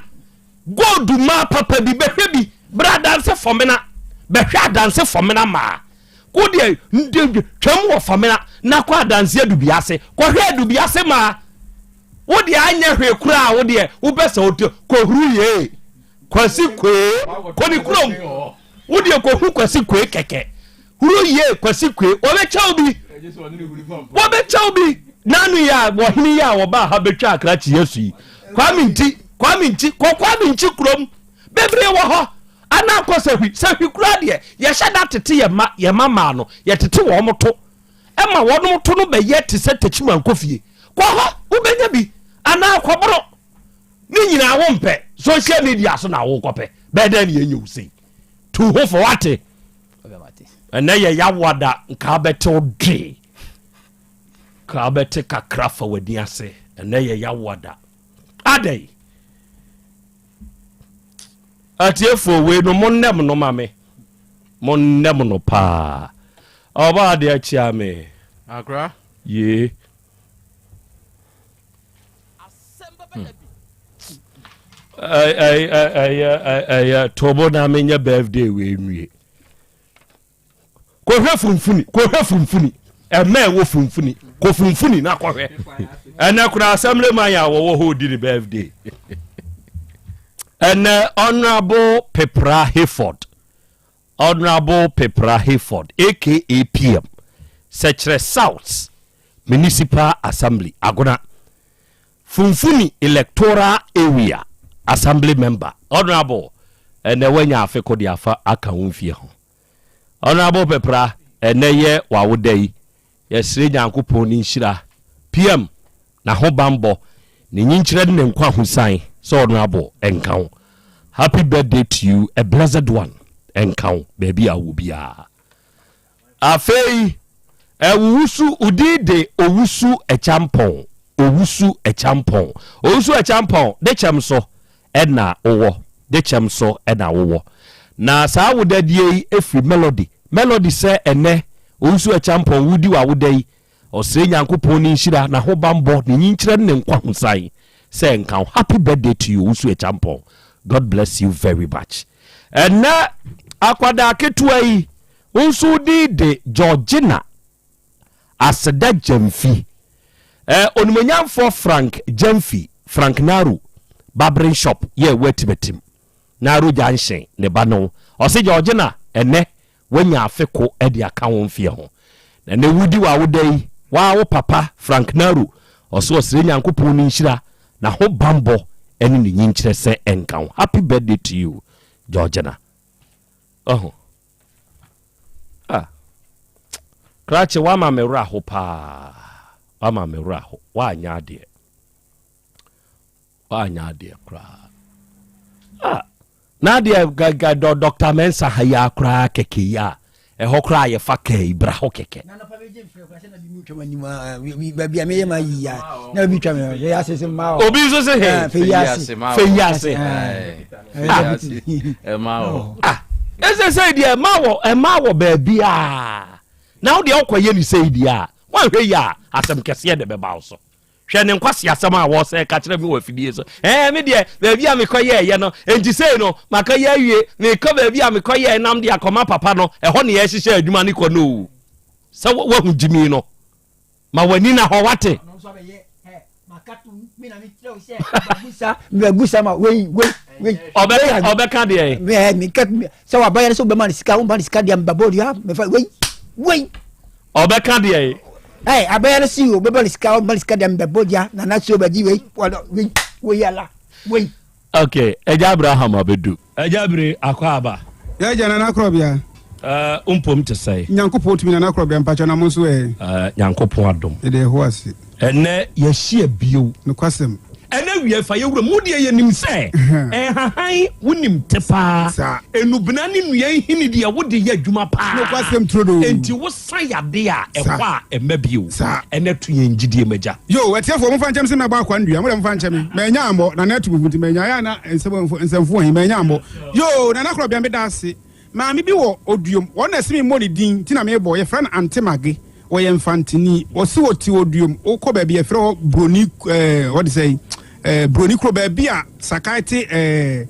Gold maa papa bi bɛhwɛ bi. Bra adanse fɔmena. Bɛhwɛ adanse fɔmena maa. Ko deɛ twam wɔ fɔmena na kɔ adanse adubiase. Kɔhwɛ adubiase maa. Wo deɛ anyɛ hwee koraa wo deɛ wopɛ sɛ wote kɔhuru yee. Kwasi kwee kɔ ne kurom. Wo deɛ kɔhu kwasi kwee kɛkɛ. Huro yie Kwasi Kwe wɔbɛkyɛ wo bi wɔbɛkyɛ wo bi n'ano yi a wɔhene yi a wɔbaa ha bɛtwa akrakye yɛ so yi Kwame Nti Kwame Nti kɔ Kwame Nti kurom bebree wɔ hɔ ana akɔ sahwi sahwi kura deɛ yɛhyɛ da tete yɛ ma yɛ ma maa no yɛtete wɔn to ɛma wɔn to no bɛyɛ te sɛ takyima nkofie kɔ hɔ wobɛnya bi anaa kɔboro ne nyinaa wo mpɛ social media so na wokɔpɛ bɛyɛ dɛn ne yɛnyɛ wo sei tu ho fo wate Ɛnɛ yɛ yawoada nka bɛte wo dwe ka bɛte kakra fa w'ani ase ɛnɛ yɛ yawoada adɛn atiefoɔ wei no mo nnɛm no ma me mo nnɛm no paa ɔba adeɛ akyia me akora yee ɛyɛ tobo na menyɛ birthday wei nwie kɔhwɛ funfuni kɔhwɛ funfuni ɛmɛ ɛwɔ funfuni kɔ funfuni na kɔhwɛ ɛnɛ koraa assembly man a wɔwɔ hɔ di ne birthday ɛnɛ honorable pepra hayford Honourable Pepra Hayford aka PM, Sɛkyerɛ South Municipal Assembly, Agona, Funfuni Electoral Area Assembly Member. Honourable, ɛnɛ woanya afe ko de afa aka wo mfie ho. Honourable Pepra, ɛnɛ yɛ w'awoda yi, Yɛsrɛ Nyankopɔn ne nhyira, PM, n'ahobanbɔ, ne nyinkyerɛ ne ne nkwahosan sɛ ɔno abɔ nka wo. Happy birthday to you, a blessed one nka wo baabi a wowɔ biara. Afei, Owusu, wo din de Owusu Akyampɔn, Owusu Akyampɔn, Owusu Akyampɔn, de kyɛm so na wowɔ, de kyɛm so na wowɔ. Na saa awodadie yi firi Melody, Melody sɛ ɛnɛ Owusu Acheampong wodi w'awoda yi, ɔsrɛ Nyankopɔn ne nhyira, n'ahobanbɔ, ne nyinkyerɛ ne ne nkwahosan sɛ nka wo. Happy birthday to you Owusu Acheampong, God bless you very much. Ɛnɛ akwadaa ketewa yi wo nso wo din de Georgina Aseda Gyamfi. Eh, Onimuonyamfoɔ Frank Gyamfi, Frank Naro, Barbering Shop yɛ ɛwɔ Atimatim, Naro Junction, ne ba ne wo. Ɔse Georgina, ɛnɛ woanya afe ko de aka wo mfeɛ ho. Na ɛnɛ wodi w'awoda yi, woa wo papa Frank Naro, ɔse ɔsrɛ Nyankopɔn ne nhyira, n'ahobanbɔ ne ne nyinkyerɛ sɛ ɛnka wo. Happy birthday to you, Georgina. Ɔho. Ah. Krakye wama me werɛ aho paa. Wama me werɛ aho. Woanyɛ adeɛ. Woanyɛ adeɛ koraa. Ah. Na adeɛ gaga dɔ Dr. Mensa ha yi ara koraa kɛkɛ yi a ɛhɔ koraa yɛfa kaa yi bra hɔ kɛkɛ. Baabi a meyɛ ma yi ya na obi twa me yɛ ase se mma obi nso se he fɛ yi ase fɛ yi ase ah ɛsɛ sɛ deɛ ɛma wɔ ɛma wɔ baabi a na wo deɛ wokɔyɛ ne sɛ yi deɛ a woanhwɛ yi a asɛm kɛseɛ de bɛba wo so. Hwɛ ne nkwaseasɛm a wɔsɛ ka kyerɛ me wɔ afidie so. Ɛɛ me deɛ baabi a mekɔyɛɛyɛ no, enti sei no makɔyɛ awie, mekɔ baabi a mekɔyɛɛ nam de akɔma papa no, ɛhɔ ne yɛhyehyɛ adwuma no kɔ no o. Sɛ woahu gyimi no, ma w'ani na hɔ wate. Ɔbɛka deɛ. Sɛ wabayɛ no sɛ wobɛma no sika, womma no sika deɛ mbabɔ dua, mefa wei wei. Ɔbɛka deɛ. Ɛ abɛyɛ no si o bɛbɛ ne sika ɔma ne sika deɛ mbɛbɔ dua nana si o bɛgye wei wei wei ala wei. Ok ɛgya Abraham abedu. Ɛgya bere akɔ aba. Yɛ agya Nana Korɔbea. Ɛɛ wo mpom te sɛn? Nyankopɔn tumi Nana Korɔbea mpakyɛw na mo nso ɛ? Ɛɛ Nyankopɔn adom. Yɛda Yehowa ase. Ɛnɛ yɛahyia bio. Nokwasɛm. Ɛnɛ wia fa yɛ wuram. Wo deɛ yɛnim sɛ nhahan wonim te paa. Nnubena ne nnua nhini deɛ wode yɛ adwuma paa. Nokwasɛm turodoo. Enti wosa yadeɛ a ɛkɔ a ɛmma bio. Ɛnɛ to yɛn gyidie mu agya. Yoo atiefoɔ momfa nkyɛ me sɛ mɛbɔ akoa nnua mo deɛ momfa nkyɛ me mannya ammɔ Nana atu me fo nti mannya ayɛ a na nsɛmfo ahi mannya ammɔ Yoo Nana Korɔbea meda ase Maame bi wɔ Oduom, wɔn na ɛse me mmɔ ne din nti na mebɔ, yɛfrɛ no Ante Mage, ɔyɛ Mfanteni, ɔse ɔte Oduom, wokɔ baabi a yɛfrɛ hɔ Broni ɛɛ wɔde sɛn ɛɛ Broni kuro baabi a Sakai te ɛɛ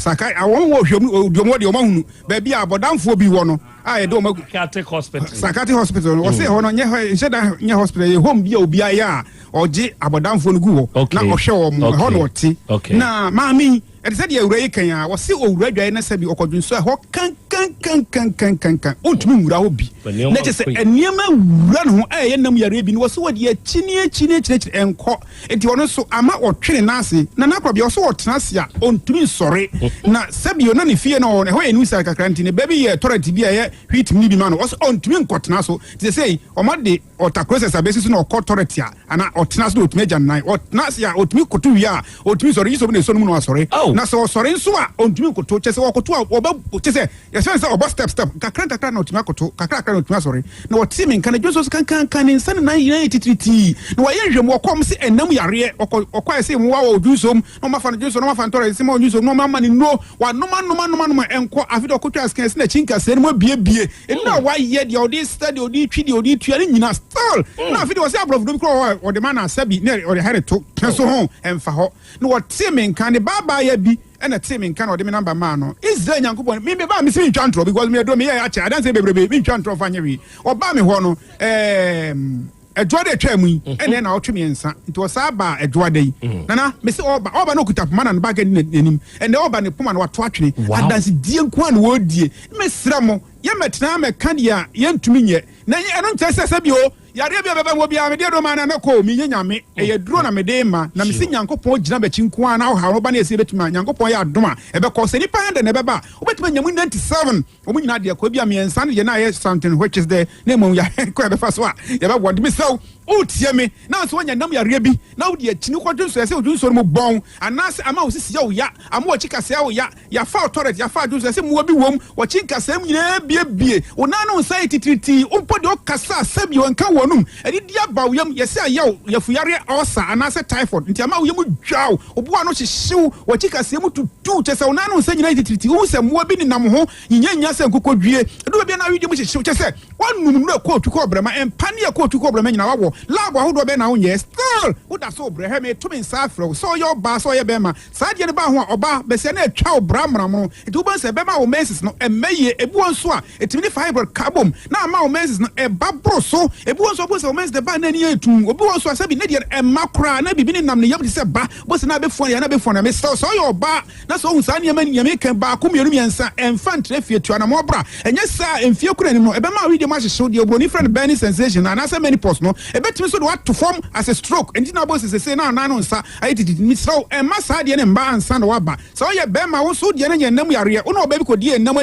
Sakai wɔn wɔ Hwɛmu Oduom hɔ deɛ wɔn ahunu baabi a abɔdamfoɔ bi wɔ no a yɛde wɔn agu Psychiatric hospital. Psychiatric hospital no wɔse ɛhɔ no nyɛ hɔ nhyɛ da nyɛ hospital ɛyɛ home bi a obi ayɛ a ɔgye abɔdamfoɔ no gu hɔ na ɔhwɛ wɔn ɛhɔ na ɔte na maame yi Ɛte sɛ deɛ awura yi kan ara, wɔse owura dwae na sɛbi ɔkɔdwo nsuo a ɛhɔ kankankankankankan, ɔntumi nwura hɔ bi. Na kyerɛ sɛ nneɛma wura ne ho a ɛyɛ nam yareɛ bi no, wɔse wɔde akyi ne akyi ne akyiri akyiri ɛnkɔ. Nti ɔno nso ama ɔtwe ne nan ase. Na n'akorɔbea ɔse ɔtena ase a ɔntumi nsɔre. Na sɛbi na ne fie no ɔwɔ no ɛhɔ yɛ new side kakra nti ne ba bi yɛ tɔrɛt bi a ɛyɛ wheat mu no bi ma no, ɔse ɔntumi nkɔtena so. Nti sɛsɛi wɔde Ɔta process a bɛsi so na ɔkɔ toilet a anaa ɔtena ase na ɔtumi agya ne nan. Ɔtena ase a ɔtumi koto wie a ɔtumi sɔre gye sɛ obi na ɛsɔ no mu na wasɔre. Na sɛ ɔsɔre nso a ɔntumi nkoto. Kyerɛ sɛ ɔkoto a ɔbɛ kyerɛ sɛ yɛsrɛ no sɛ ɔbɔ step step nkakra nkakra na ɔtumi akoto kakra kakra na ɔtumi asɔre. Na ɔtee me nka na dwonsɔ so kankankan ne nsa ne nan nyinaa yɛ titiritii. Na wayɛ nhwɛmu ɔkɔ ɔmo se ɛnam yareɛ ɔkɔ ɔkɔ a ɛsɛ mmoa wɔ dwonsɔ mu na ɔmo afa no dwonsɔ na ɔmo afa no toilet ɛsɛ mmoa wɔ dwonsɔ mu na ɔmo ama no nnuro wanom anom anom anom a ɛnkɔ afei deɛ ɔkɔtwa scan ɛsɛ n'akyi nkasɛɛ no mu abuebue. Nna a wayɛ, deɛ ɔde sɛ, deɛ ɔde twi, deɛ ɔde tua ne nyina still. Na afei deɛ ɔsɛ aborɔfo dɔ bi koraa wɔ hɔ a ɔde ma no asa bi na ɔde ha ne to so ho ɛmfa hɔ. Na ɔtee me nka, ne ba abaayewa bi na ɛtee me nka na ɔde me number maa no. Israel Nyankopɔn, me mebaa mese mentwa ntorɔ because me aduro meyɛɛ akyɛ adanseɛ bebrebe mentwa ntorɔ mfa nyɛ hwee. Ɔbaa me hɔ no, ɛɛm. Ɛdwoada a ɛtwaa mu yi ɛna ɛna ɔtwe mmiɛnsa nti ɔsaa baa ɛdwoada yi nana mese ɔba ɔba na ɔkuta poma na ne bag ɛdi n'anim ɛnɛ ɔba ne poma na wato atwene adansedie nko a na wɔredie mesrɛ mo yɛmmɛtena mɛka deɛ a yɛntumi nyɛ na ɛno nkyerɛ sɛ sɛbi o yareɛ bi a bɛba mu obiara mede aduro ma na mɛkɔ o menyɛ nyame ɛyɛ duro na mede ma na mese Nyankopɔn gyina m'akyi nko a na ɔhaw no ba na ɛsɛ yɛbɛtumi a Nyankopɔn yɛ adom a ɛbɛkɔ sɛ nipa yɛn dɛ na ɛbɛba a wobɛtumi anya mu 97 Wɔn nyinaa deɛ kɔ ebia mmiɛnsa no deɛ na ayɛ something which is the na mmom yɛ kɔ yɛbɛfa so a yɛbɛwɔ de mesrɛ wo wotie me na nso woanya nam yareɛ bi na wode akyini kɔdwe nso ɛsɛ wodwe nsuo no mu bɔn anaasɛ ama wo sisi yɛ wo ya ama wɔkyi kaseɛ wo ya yɛafa wo toilet yɛafa adwo nso ɛsɛ mmoa bi wom wɔkyi nkasɛɛ mu nyinaa biebie wo nan ne wo nsa yɛ titiritii wo mpo deɛ wokasa a sɛbi wɔnka wɔnom adidi aba wo yam yɛsɛ ayɛ wo yafuyareɛ ulcer anaasɛ typhoid nti ama wo yam dwa wo Wo bo ano hyehye wo, w'akyi kaseɛ mu tutu, kyerɛ sɛ wo nan ne wo nsa nyinaa yɛ titiritii. Wohu sɛ mmoa bi nenam wo ho nyinyanyinya sɛ nkokɔdwie. Ɛdu baabi a na awedeɛ mu hyehye wo, kyerɛ sɛ woanom nnuru a ɛkɔ otwi kɔ ɔbrɛma, mpa ne ɛkɔ otwi kɔ ɔbrɛma nyinaa woawɔ. Lab ahodoɔ bɛn na wonyɛɛ? Still woda so rebrɛ. Hwɛ, mereto me nsa afrɛ wo, sɛ ɔyɛ ɔbaa, sɛ ɔyɛ bɛrima, saa adeɛ no ba ho a, ɔbaa, basia na atwa wo bra mmaramono. Nti wobɛhu sɛ ɛbɛma wo menses no ɛmma yie. Ebi wɔ nso a, ɛtumi ne fibroid ka bom na ama wo menses no ɛba boro so. Ebi wɔ nso a, wobɛhu sɛ wo menses no ɛba a na ani ayɛ tumm. Obi wɔ nso a, sɛbi ne deɛ no ɛmma koraa na biribi nenam ne yam te sɛ ba, wobɛhu sɛ na abɛfua no yɛ, na abɛfua no yɛ. Mesrɛ wo, sɛ woyɛ ɔbaa na sɛ wohu saa nneɛma yi, nea meka yi, baako, mmienu, mmiɛnsa, ɛmfa ntra fie, tu anammɔn bra. Ɛnyɛ saa a, mfeɛ kɔ n'anim no, ɛbɛma wo wedeɛ mu ahyehye wo, deɛ oburoni frɛ no burning sensation no anaasɛ menopause no, ɛbɛtumi nso de wo ato fam as a stroke. Ɛnti na wobɛhu sɛ seesei na anan ne wo nsa ayɛ tititi. Mesrɛ wo, mma saa adeɛ no mma ansa na woaba. Sɛ woyɛ bɛrima a, wo nso wo deɛ no nyɛ nna mu yareɛ. Wo ne ɔbaa bi kɔdi nna mu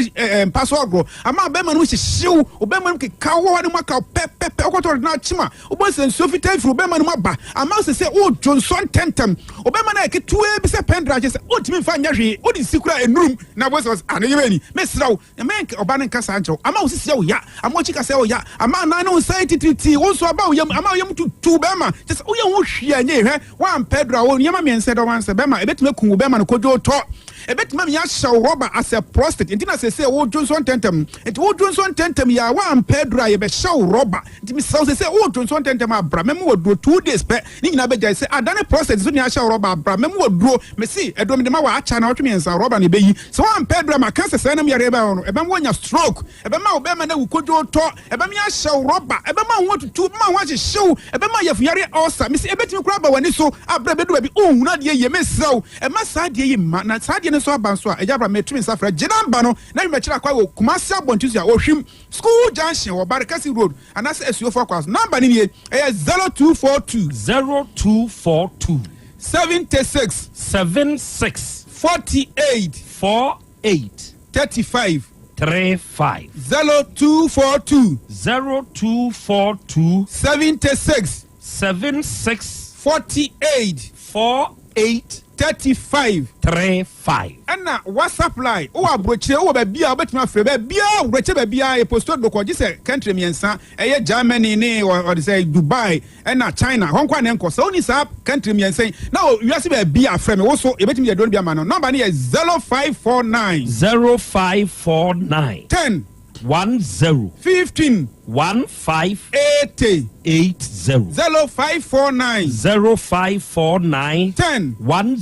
mpa so agorɔ ama bɛrima no mu hyehye wo, wo bɛrima no mu keka wo, wɔ hɔ ne mu aka wo pɛpɛpɛ. Wokɔtɔ ɔde no akyem a, wobɛhu sɛ nsuo fitaa firi wo bɛrima no mu aba ama wo sɛ sɛ wodwo nsɔ ntɛmntɛm. Wo bɛrima no ayɛ ketewaa bi sɛ pɛndra, kyerɛ sɛ wontumi mfa nyɛ hwee, wode si koraa ɛnnurum na wobɛhu sɛ ah ne yere ni. Mesrɛ wo, mma ɔbaa no nka saa nkyerɛ wo. Ama wo sisi yɛ wo ya, ama w'akyi kasa yɛ wo ya, ama anan ne wo nsa yɛ titiritii, wo nso aba wo yam, ama wo yam tutu bɛrima, kyerɛ sɛ woyɛ ho hwee a ɛnyɛ yie. Hwɛ, Woampɛ aduru a, wo nneɛma mmiɛnsa ɛdɔ wansɛ bɛma, ɛbɛtumi aku wo bɛma no kodwo tɔ. Ɛbɛtumi ama yɛahyɛ wo rɔba as a prostate. Nti na seesei wodwonsɔ ntɛmntɛm no. Nti wodwonsɔ ntɛmntɛm yi a woampɛ aduro a yɛbɛhyɛ wo rɔba. Nti mesrɛ wo seesei wodwonsɔ ntɛmntɛm a bra mɛma wo aduro 2 days pɛ ne nyinaa bɛgyae. Sɛ adane prostate so na yɛahyɛ wo rɔba a bra mɛma wo aduro. Mese aduro mede ma wo a akyɛ anawɔtwe mmiɛnsa rɔba na ɛbɛyi. Sɛ woampɛ aduro a maka sɛ saa nam yareɛ bɛba wo no ɛbɛma woanya stroke. Ɛbɛma wo bɛrima no awu kodwootɔ, ɛbɛma yɛahyɛ wo rɔba, ɛbɛma wo ho atutu, ɛbɛma wo ho ahyehye wo, ɛbɛma yafuyareɛ ulcer, mese ɛbɛtumi koraa aba w'ani so a berɛ a ɛbɛdu baabi wonhunu adeɛ yie. Mesrɛ wo, mma saa adeɛ yi mma, na saa adeɛ no nso aba nso a, Agya Abraham, meto me nsa frɛ, gye namba no na hwɛ m'akyiri akwan wɔ Kumasi abɔnten so a, Ohwim School Junction wɔ Barekasi Road anaasɛ Asuofo Akwan so. Namba no nie, ɛyɛ 0242. 0242. 76. 76. 48. 48. 35. 35. 0242. 0242. 76. 76. 48. 48. 35. 35. Ɛna WhatsApp line, wowɔ aburokyire, wowɔ baabi a wobɛtumi afrɛ, baabiara, aburokyire baabiara, yɛ posto do kɔ, gye sɛ country mmiɛnsa, ɛyɛ Germany ne ɔde sɛ Dubai ɛna China, hɔ nko a na ɛnkɔ. Sɛ wonni saa country mmiɛnsa yi, na wɔ wiase baabi a frɛ me, wo so yɛbɛtumi de aduro no bi ama no. Number no yɛ 0549. 0549. 10. 10. 15. 15. 80. 80. 0549. 0549. 10. 10.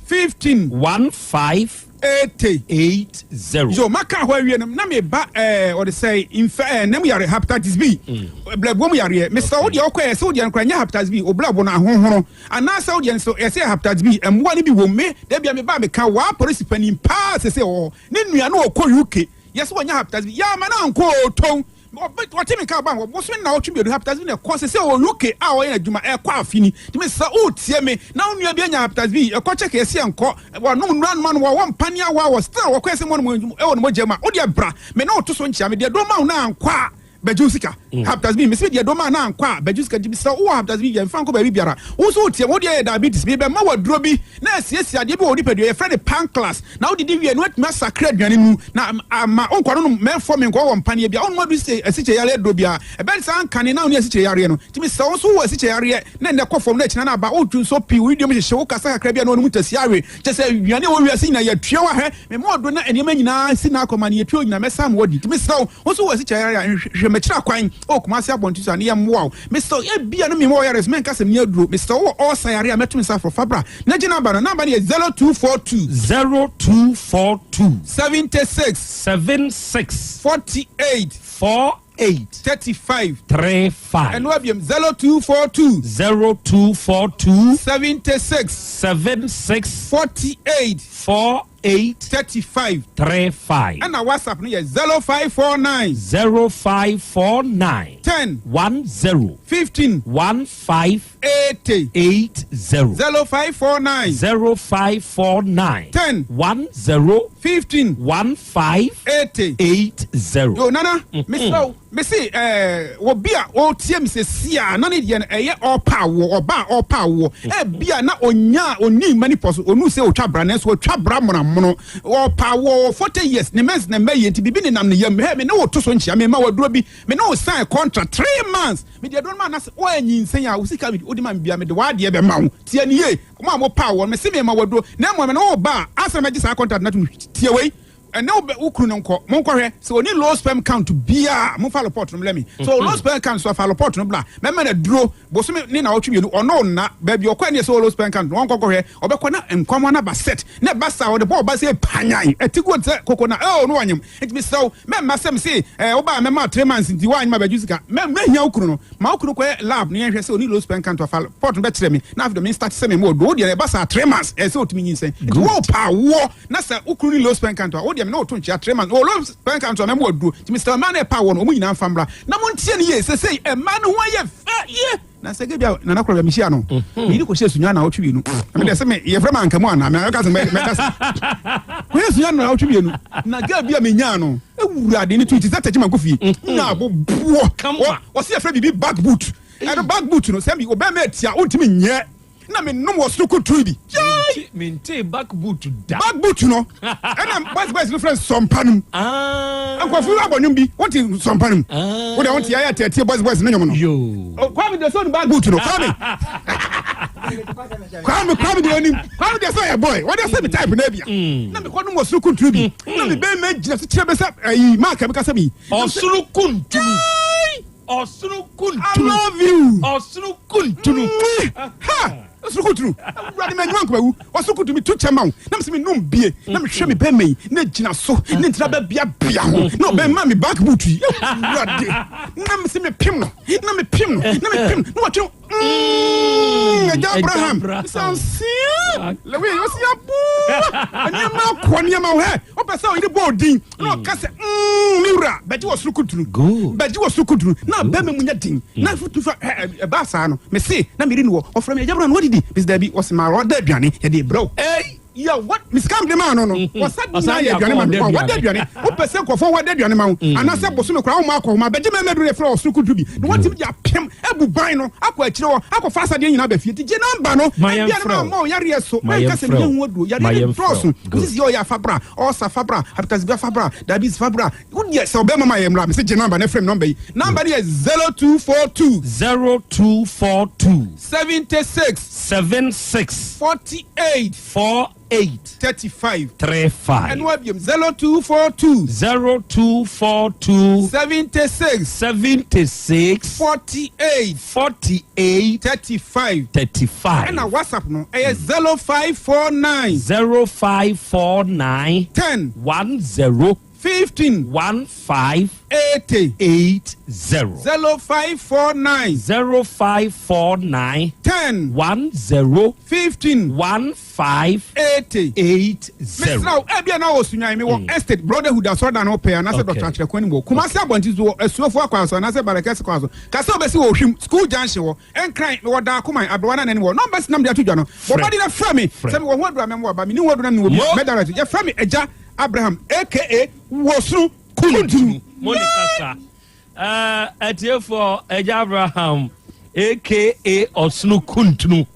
15. 15. 80. 80. Yo, maka hɔ awie no, na meba ɛɛ ɔde sɛ nfɛ ɛɛ nam yare hepatitis B. Blɛboɔ mu yareɛ. Mesɛ wo deɛ ɔkɔ yɛ sɛ wo deɛ no koraa nyɛ hepatitis B, o blɛbo no ahohono. Anaasɛ wo deɛ nso yɛsɛ hepatitis B, mmoa no bi wɔ mu. Me, da bia meba meka waa polisi panin paa sese wɔ hɔ. Ne nua no ɔkɔ UK. Yɛsɛ wɔnyɛ hepatitis B. Yɛ ama no ankɔ o, tɔn. Ɔte me ka ba hɔ bosome nnawɔtwe mmienu hepatitis B na ɛkɔ sese wɔ UK a ɔyɛ n'adwuma ɛkɔ afe ni. Nti mesɛ wotie me na wo nua bi anya hepatitis B ɛkɔ check yɛsɛ yɛnkɔ wɔnom nnura noma no wɔwɔ mpane awa wɔ still wɔkɔ yɛsɛ mɔ no ɛwɔ no mogya mu a wodeɛ bra me ne woto so nkyea me deɛ dɔm ma wo na ankɔ a bɛgye wo sika. Hepatitis B mese deɛ dɔm a na ankɔ a bɛgye wo sika. Nti mesɛ wowɔ hepatitis B yɛ mfa nkɔ baabi biara. Wo nso wotie wo deɛ yɛ diabetes mebɛma waduro bi na asiesie adeɛ bi wɔ wo nipadua yɛfrɛ no pancreas na wodidi wie no watumi asakra aduane no mu na ama wonkɔ no nom metformin nkɔ wɔ mpaneɛ bia wonom adu sɛ asikyire yareɛ aduro bia ɛbɛn saa nkane na wone asikyire yareɛ no. Nti mesɛ wo nso wowɔ asikyire yareɛ na nnɛ kɔ fam na akyina no aba wotwu nso pii wo wedeɛ mu hyehye wo kasa kakra bia na wɔnom ntasi awe kyɛ sɛ aduane a wɔ wiase nyinaa yɛatua wo ahwɛ mema ɔdo na nneɛma nyinaa si na akɔma no yɛtua nyinaa mɛsa ma wadi. Nti mesrɛ wo wo nso wɔ asikyire yareɛ a hwehwɛ m'akyiri akwan wɔ Kumasi abɔnten so a ne yɛmmoa wo. Mesrɛ wo ebia no mema wɔ yareɛ so menka sɛ menni aduro. Mesrɛ wo wɔ ɔɔsa yareɛ a mɛto me nsa afrɛ fa bra na gye namba no. Namba no yɛ 0242. 0242. 76. 76. 48. 48. 35. 35. Ɛno abiem 0242. 0242. 76. 76. 48. 48. 35. 35. Ɛna WhatsApp no yɛ 0549. 0549. 10. 10. 15. 15. 80. 80. 0549. 0549. 10. 10. 15. 15. 80. 80. Yo, Nana, mesrɛ wo, mese obi a ɔtie me sɛ sia na ne deɛ no ɛyɛ ɔpa awoɔ, ɔba a ɔpa awoɔ, ebia na onya oni mani pɔ so, onu sɛ otwa bra nanso otwa bra monamono, ɔpa awoɔ wɔ 40 years, ne mens na mma yie nti biribi nenam ne yam, hɛ me ne wo to so nkyia, me ma waduro bi, me ne wo sign contract 3 months, me deɛ aduro no ma na sɛ woanyinsɛn a wo sika wode ma me bia me de w'adeɛ bɛma wo, tie ne yie, mo a mo pa awoɔ, me se me ma waduro, na mmom me ne wo ba a, ansa na mɛgye saa contract no atom, tie wei. Ɛnɛ wo kunu no nkɔ monkɔhwɛ sɛ ɔni low sperm count biaa momfa report no mlɛ me so low sperm count so afa report no bla mɛma no aduro bosome ne na ɔtwe mmienu ɔno nna baabi ɔkɔ ɛne sɛ low sperm count no ɔnkɔ kɔhwɛ ɔbɛkɔ na nkwamɔ no aba set na ɛba saa ɔde bɔ ɔba sɛ panyan ɛti gu sɛ koko na ɛo no wanyem nti mesrɛ wo mɛmma sɛm se wobaa mɛma 3 months nti woanyem abɛgye sika mɛhia wo kunu no ma wo kunu kɔyɛ lab no yɛnhwɛ sɛ ɔni low sperm count afa report no bɛkyerɛ me na afei do me start sɛ me ma ɔdo wo deɛ ɛba saa 3 months ɛsɛ ɔtumi nyinsɛn nti wo pa woɔ na sɛ wo kunu ne low sperm count a wo deɛ me ne wo to nkyea 3 months o low sperm count a mɛma waduro nti mesrɛ mmaa no ɛpa wɔ no ɔmo nyinaa mfa mmra na montie no yie sɛsei mmaa no ho ayɛ fɛ yie na sɛ gebia nana korɔ bia mehyia no meyere kɔhyɛ sunya na ɔtwe mmienu na mede sɛ me yɛfrɛ ma anka mu anaa mɛka sɛ mɛka sɛ kɔhyɛ sunya na ɔtwe mmienu na girl bi a menyaa no ewura de ne tu ti sɛ tɛkyi ma nkɔ fie na aboboɔ wɔsi yɛfrɛ biribi back boot ɛno back boot no sɛ bi ɔbɛn mɛ tia wontumi nyɛ na menom wɔ soro koturu bi. Mente back boot da. Back boot no ɛna boys boys no frɛ sɔmpa no mu. Nkurɔfo abɔ nnwom bi wonte sɔmpa no mu. Wode wonte ayɛ atɛtie boys boys no nnwom no. Kwame de so no back boot no Kwame. Kwame Kwame deɛ onim Kwame deɛ sɛ ɔyɛ boy wɔde sɛ me type na ebia na mekɔ nom ɔsoro kunturu bi na me bɛn mɛ gyina so kyerɛ bɛ sɛ ayi maa kɛmɛ kasa mi. Ɔsoro kunturu ɔsoro kunturu I love you ɔsoro kunturu ha ɔsoro kunturu awurade mɛ nyuma nkɔmɛwu ɔsoro kunturu mi tu kyɛ ma wo na mi sɛ mi num bie na mi hwɛ mi bɛn mɛ yi na gyina so ne ntira bɛ bia bia ho na ɔbɛn ma mi back boot yi awurade na mi sɛ mi pim no na mi pim no na mi pim no na wɔtwe Mm, Agya Abraham, sansia, lewe yosi abu, nneɛma akɔ nneɛma wɔ hɛ, ɔpɛ sɛ ɔyere bɔ odin, na ɔka sɛ, mm, me wura, bɛgye wɔ soro kuturu, bɛgye wɔ soro kuturu, na bɛrima mu nyɛ den, na futu fa, ɛ, ɛbaa saa no, mese, na meri no wɔ, ɔfrɛ me, Agya Abraham, wadidi, mese daabi, ɔse, ma ɔda aduane, yɛde brɛ wo. Yɛ what me sika mede maa no no wɔsa de nyinaa yɛ aduane ma me wɔde aduane wopɛ sɛ nkurɔfoɔ wɔde aduane ma wo anaasɛ bosome koraa woma akɔ hɔ ma bɛgye mɛmɛ duro yɛfrɛ ɔsoro kudu bi na wɔtumi de apem abu ban no akɔ akyire hɔ akɔfa asadeɛ nyinaa ba fie nti gye namba no ebia no ma ma yareɛ so mɛnka sɛ menyɛ ho aduro yareɛ no dɔɔso wosisi yɛ ɔyɛ afa bra ɔsa fa bra hepatitis B fa bra diabetes fa bra wodeɛ sɛ ɔbɛma ma yɛ mmra me sɛ gye namba no frɛ me nɔmba yi namba no yɛ 0242 0242 76 76 48 48 35 35 ɛno abiem 0242 0242 76 76 48 48 35 35 ɛna WhatsApp no ɛyɛ 0549 0549 10 10 15 15 80 80 0549 0549 10 10 15 15 80 80. Mesrɛ wo, ebia na wɔ Sunyani, mewɔ Estate, Brotherhood asɔredan no pɛɛ anaasɛ Okay. Dɔkta Akyerɛko anim wɔ Kumasi abɔnten so wɔ Asuofo akwan so anaasɛ Barekɛse kwan so. Ka sɛ wobɛsi wɔ Ohwim, School Junction hɔ, Nkran, mewɔ Daakoman, Aberewa no anan wɔ. Numbers na mede ato dwa no. Bɔ mmɔden na frɛ me Frɛ. sɛ mewɔ ho aduru a mɛma woaba. Menni ho aduru na mewɔ bi a, mɛdirect. Yɛfrɛ me Agya Abraham aka Wɔsoro Kuntunu. Mo ne kasa. Eh, atiefoɔ, Agya Abraham aka Ɔsono Kuntunu,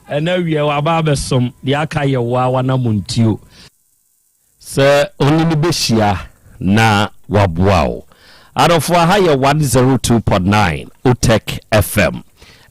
ɛna wiɛ waba abɛsom, deɛ aka yɛ woa w'anamontuo. Sɛ ɔne no bɛhyia na waboa wo. Adɔfoɔ, aha yɛ 102.9 Otec FM.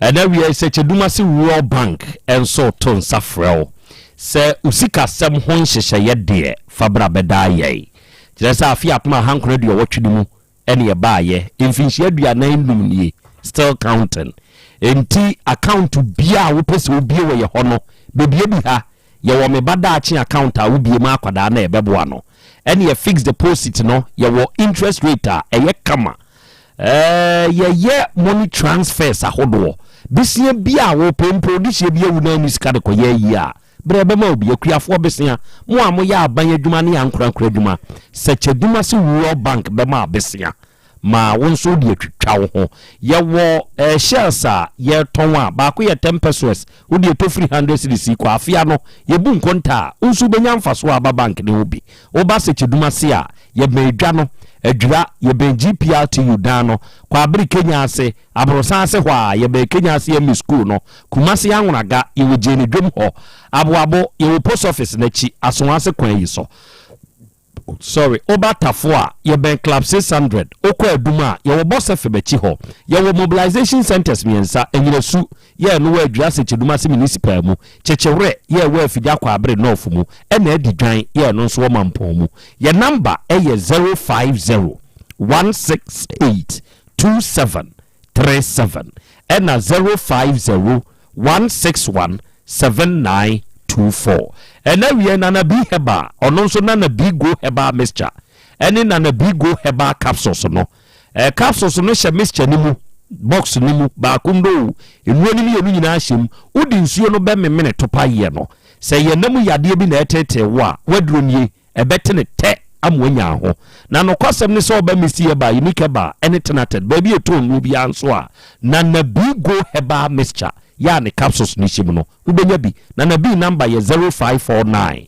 Ɛna wiɛ sɛ Kyedumase Rural Bank nso reto nsa frɛ wo sɛ wo sikasɛm ho nhyehyɛeɛ deɛ fa bra bɛdaa yɛn. Kyerɛ sɛ afe 1980 no mu ɛne ɛbaayɛ, mfinhyia 45 nie, still counting. Enti account biara a wopɛ sɛ wobie wɔ yɛ hɔ no, bɛbie bi ha. Yɛwɔ me ba daakye account a wobie ma akwadaa no a ɛbɛboa no. Ɛneɛ fixed deposit no yɛwɔ interest rate a ɛyɛ kama. Ɛɛ yɛyɛ money transfers ahodoɔ. Besia bi a wopɛ mpo wode hyɛ bi awu na anni sika de kɔyɛ ayie a, berɛ bɛma wo bi. Akuafoɔ besea, mo a moyɛ aban adwuma ne ankorankoro adwuma, sɛ Kyadumase Rural Bank bɛma wo besea ma wo nso wode atwitwa wo ho. Yɛwɔ eh, shells a yɛtɔn a baako yɛ 10 pesos, wode ɛtɔ firi 100 cedis kɔ. Afea no, yɛbu nkonta a, wo nso wobɛnya mfasoɔ a aba bank no ho bi. Woba Sɛkyɛdum ase a, yɛbɛn dwa no, Adwira, yɛbɛn GPRTU dan no, Kwabere Kenya ase, Aborosan ase hɔ a, yɛbɛn Kenya ase ME School no, Kumasi Anwonaga, yɛwɔ Gyeene dwam hɔ, Aboabo, yɛwɔ Post Office no akyi, Asoase kwan yi so. Sorry, woba Tafo a, yɛbɛn Club 600, wokɔ Adum a, yɛwɔ Bɔsɛ FM akyi hɔ. Yɛwɔ mobilization centres mmiɛnsa, Anyinasu, yɛ ɛno wɔ Adwira Sɛkyɛdum ase Municipal mu, Kyekyewerɛ, yɛ ɛwɔ Afigya Kwaabere North mu, ɛna Adidwan, yɛ ɛno nso wɔ Mampɔn mu. Yɛ number yɛ 050 168 2737 ɛna 050 161 7924. Ɛna wiɛ Nana B Herbal, ɔno nso Nana B Go Herbal Mixture ɛne Nana B Go Herbal Capsules no. Eh, capsules no hyɛ mixture no mu, box no mu, baako ndɔ o, nnuro no mmienu nyinaa hyɛ mu. Wode nsuo no bɛmemene topa yɛ no. Sɛ yɛn nam yadeɛ bi na ɛreteetee wo a, w'aduro nie, ɛbɛte no tɛ ama wanya ho. Na nokwasɛm ne sɛ ɔba Misty Herbal, Unique Herbal, ne Tenated, baabi a ɛtɔn nnuro biara nso a, Nana B Go Herbal Mixture yɛ a ne capsules no hyɛ mu no, wobɛnya bi. Nana B number yɛ 0549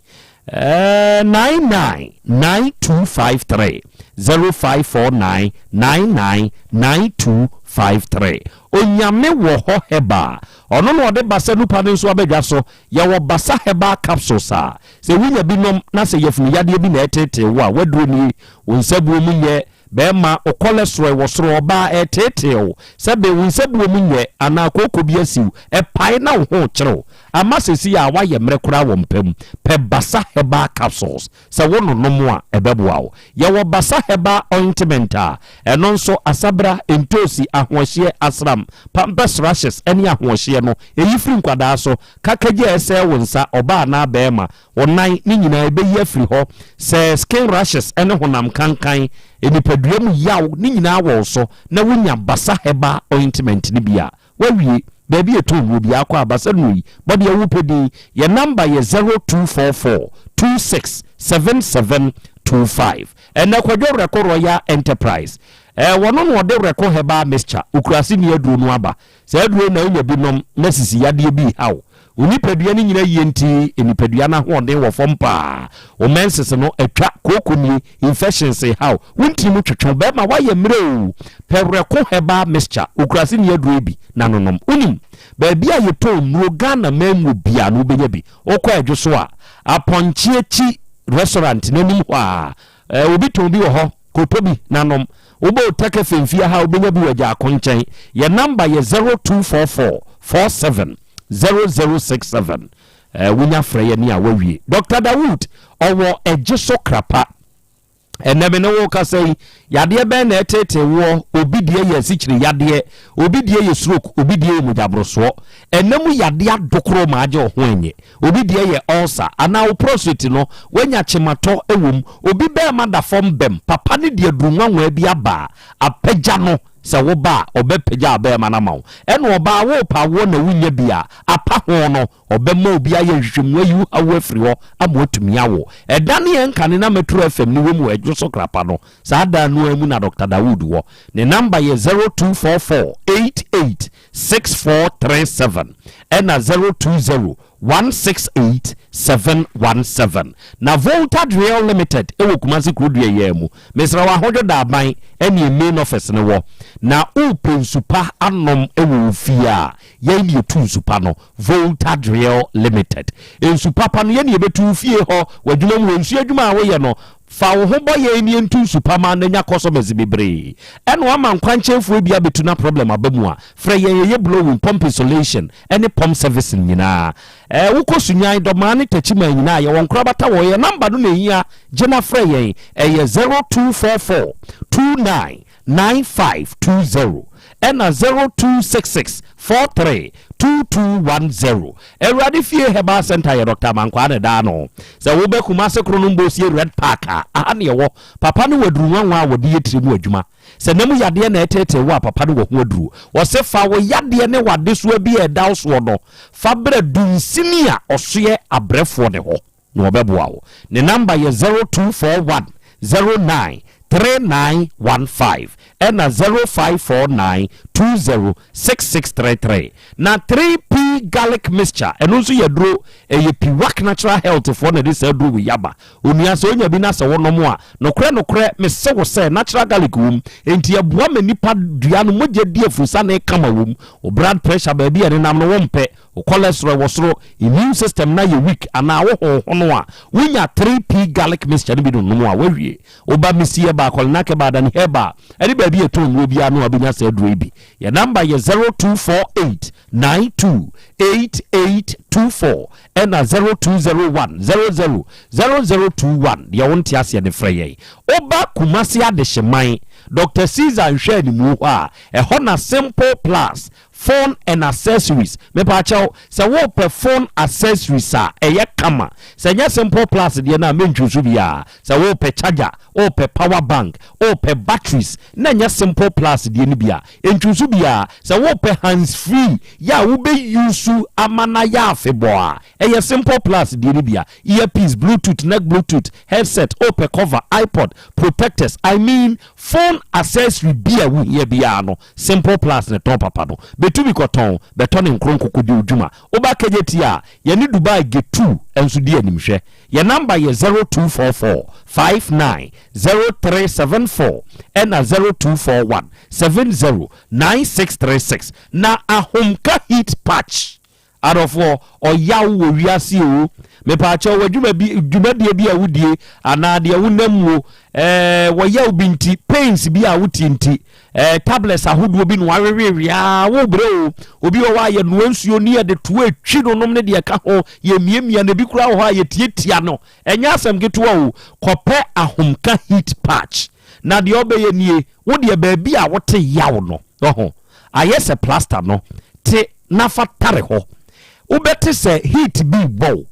99 9253, 0549 99 9253. Onyame wɔ hɔ Herbal, ɔno na ɔde Basa Nupa no nso abɛdwa so. Yɛwɔ Basa Herbal Capsules a sɛ wonya bi nom na sɛ yafunu yadeɛ bi na ɛreteetee wo a, w'aduro nie, wo nsabuo mu nyɛ. Bɛɛma, wo cholesterol wɔ soro, ɔbaa, ɛreteetee wo, sɛbe wo nsabuo mu nyɛ anaa kooko bi asi wo, ɛpae na wo ho rekyere wo, ama seesei a woayɛ mmerɛ koraa wɔ mpa mu. Pɛ Basa Herbal Capsules, sɛ wononom a, ɛbɛboa wo. Yɛwɔ Basa Herbal Ointment a ɛno nso asabra, ntoosi, ahoɔhyeɛ, asram, pampers rashes ne ahoɔhyeɛ no, ɛyi firi nkwadaa so, kakagyi a ɛsɛe wo nsa, ɔbaa anaa bɛɛma, Wo nan, ne nyinaa ɛbɛyi afiri hɔ. Sɛ skin rashes ne honam kankan, nipadua mu yaw, ne nyinaa wɔ wo so na wonya Basa Herbal Ointment no bi a, woawie. Baabi a ɛtɔn nnuro biara kɔ a, Basa nnuro yi, bɔ deɛ wopɛ din. Yɛn namba yɛ 0244 26 77 25. Ɛnnɛ Kwadwo Werɛko Royal Enterprise, ɛɛ wɔno na ɔde Werɛko Herbal Mixture, Okurase ni aduro no aba. Saa aduro yi na wonya bi nom na sisi yadeɛ bi reha wo. Wo nipadua no nyina yie nti nipadua no ahoɔden wɔ fam paa. Wo menses no atwa, kooko nie, infections reha wo, wo ntini mu twetwe wo, bɛrima woayɛ mmerɛ oo. Pɛ Werɛko herbal mixture, Okurase ni aduro yi bi na nonom. Wonim, baabi a yɛtɔn nnuro Ghana man mu biara no wobɛnya bi. Wokɔ Adwo so a, Apɔnkye akyi restaurant no anim hɔ a, Eh, obi tɔn bi wɔ hɔ, kɔtɔ bi na nom. Wobɔ Otec FM fie ha a, wobɛnya bi wɔ Agyaako nkyɛn. Yɛn namba yɛ 0244 47 0067. Eh, wonya frɛ yɛn a woawie. Dr. Dawood, ɔwɔ Ɛgye so Krapa. Ɛnɛ me ne wo kasa yi, yadeɛ bɛn na ɛtetee woɔ? Obi deɛ yɛ asikyire yadeɛ, obi deɛ yɛ stroke, obi deɛ yɛ mogyaborosoɔ. Ɛnɛ mu yadeɛ adokoro ma agye wo ho ɛnyɛ. Obi deɛ yɛ ulcer anaa wo prostate no wanya kyematɔ wɔ mu. Obi bɛɛma da fam bɛm papa no de aduru nwanwaa bi aba a apagya no sɛ wo ba a ɔbɛpagya abɛɛma no ama wo. Ɛna ɔbaa wo repɛ awoɔ na wonnya bi a apa ho no ɔbɛma obi ayɛ nhwehwɛmu ayi wo haw afiri hɔ ama watumi awo. Ɛda ne yɛn nkane na Metro FM no wɔ mu wɔ Adwo so Krapa no saa dan no ara mu na Doctor Dawood wɔ. Ne number yɛ 0244 88 6437 ɛna 020 168 717. Na Volta Drill Limited wɔ Kumasi Kurodua yi ara mu. Mesrɛ wo Ahodwo Daaban ɛne yɛn main office no wɔ. Na wopɛ nsu pa anom wɔ wo fie a, yɛn ne yɛtu nsu pa no. Volta Drill Limited. Nsu papa no yɛn ne yɛbɛtu wo fie hɔ, w'adwuma mu hɔ, nsuo adwuma a woyɛ no, Fa wo ho bɔ yɛn na yɛntu nsu pa ma na nya customers bebree. Ɛna wama nkwankyɛnfoɔ bi abɛtu na problem aba mu a, frɛ yɛn yɛyɛ blowing, pump insulation ɛne pump servicing nyinaa. Ɛɛ wokɔ Sunyan, Dɔmaa ne Takyiman nyinaa yɛwɔ nkorabata wɔ hɔ. Yɛn number no na ɛhia, gye na frɛ yɛn. Ɛyɛ 0244 29 9520 ɛna 0266 43 2210. Awurade Fie Herbal Centre yɛ Dɔkta Amankwaa na ɛda ano. Sɛ woba Kumase Kronom Bosie Red Park a, aha ne ɛwɔ. Papa no wɔ aduru nwanwa a wɔde yɛ tiri mu adwuma. Sɛ nam yadeɛ na ɛteetee wo a, papa no wɔ ho aduru. Ɔse fa wo yadeɛ ne w'adesoa bi a ɛda wo soɔ no fa brɛ dunsini a ɔsoɛ abrɛfoɔ no hɔ. na ɔbɛboa wo. Ne number yɛ 0241 09 3915 ɛna 0549 20 6633. Na 3P Garlic Mixture, ɛno nso yɛ aduro, ɛyɛ Piwak Natural Health foɔ na ɛde saa aduro wei aba. Onua sɛ wonya bi na sɛ wonom a, nokorɛ nokorɛ mese wo sɛ natural garlic wom, enti ɛboa ma nipa dua no mogya di afurusane kama wom. Wo blood pressure baabi a ɛnenam no wompɛ, Wo cholesterol wɔ soro, immune system no ayɛ weak anaa wo honhono a, wonya 3P garlic mixture no bi nonom a, woawie. Woba Missy Herbal, Kolinak Herbal, Adani Herbal, ɛne baabi a yɛtɔn nnuro biara no a wobɛnya saa aduro yi bi. Yɛn number yɛ 0248 92 8824 ɛna 0201 00 0021. Deɛ wonte aseɛ no frɛ yɛn. Woba Kumasi Adehyeman, Doctor Caesar nhwɛanimu hɔ a, ɛhɔ na Simple Plus Phone and accessories, Mepaakyɛw, sɛ worepɛ phone accessories a ɛyɛ kama, sɛ ɛnyɛ Simple Plus deɛ no a mentwusu biara. Sɛ worepɛ charger, worepɛ power bank, worepɛ batteries na ɛnyɛ Simple Plus deɛ no bi a, ntwusu biara. Sɛ worepɛ hands free yɛ a wobɛ use ama no ayɛ afebɔɔ a, ɛyɛ Simple Plus deɛ no bi a. Earpiece, Bluetooth, neck Bluetooth, headset, worepɛ cover, iPod, protectors, I mean phone accessory bi a wohia biara no, Simple Plus ne tɔn papa no. Betumi kɔtɔn, bɛtɔ ne nkronkoko di wo dwuma. Woba Kejetia a, yɛne Dubai Getu nso di animhwɛ. Yɛn namba yɛ 0244 59 0374 ɛna 0241 70 9636. Na Ahomka Heat Patch. Adɔfoɔ, ɔyaw wɔ wiase oo. Mepaakyɛw, w'adwuma bi, dwumadie bi a wodie, anaa deɛ wonam muo, ɛɛ, wɔyaw bi nti, pains bi a wote nti, ɛɛ, tablets ahodoɔ bi na wawewewe aa, wobrɛ oo. Obi wɔ hɔ a yɛnoa nsuo ne yɛde toa etwi no nom ne deɛ ɛka ho, yɛmiamia no, ebi koraa wɔ hɔ a yɛtiatia no. Ɛnyɛ asɛm ketewa oo. Kɔpɛ ahomka heat patch. Na deɛ ɔbɛyɛ nie, wo deɛ baabi a wote yaw no, ɔho, ayɛ sɛ plaster no, te na fa tare hɔ. Wobɛte sɛ heat bi rebɔ wo.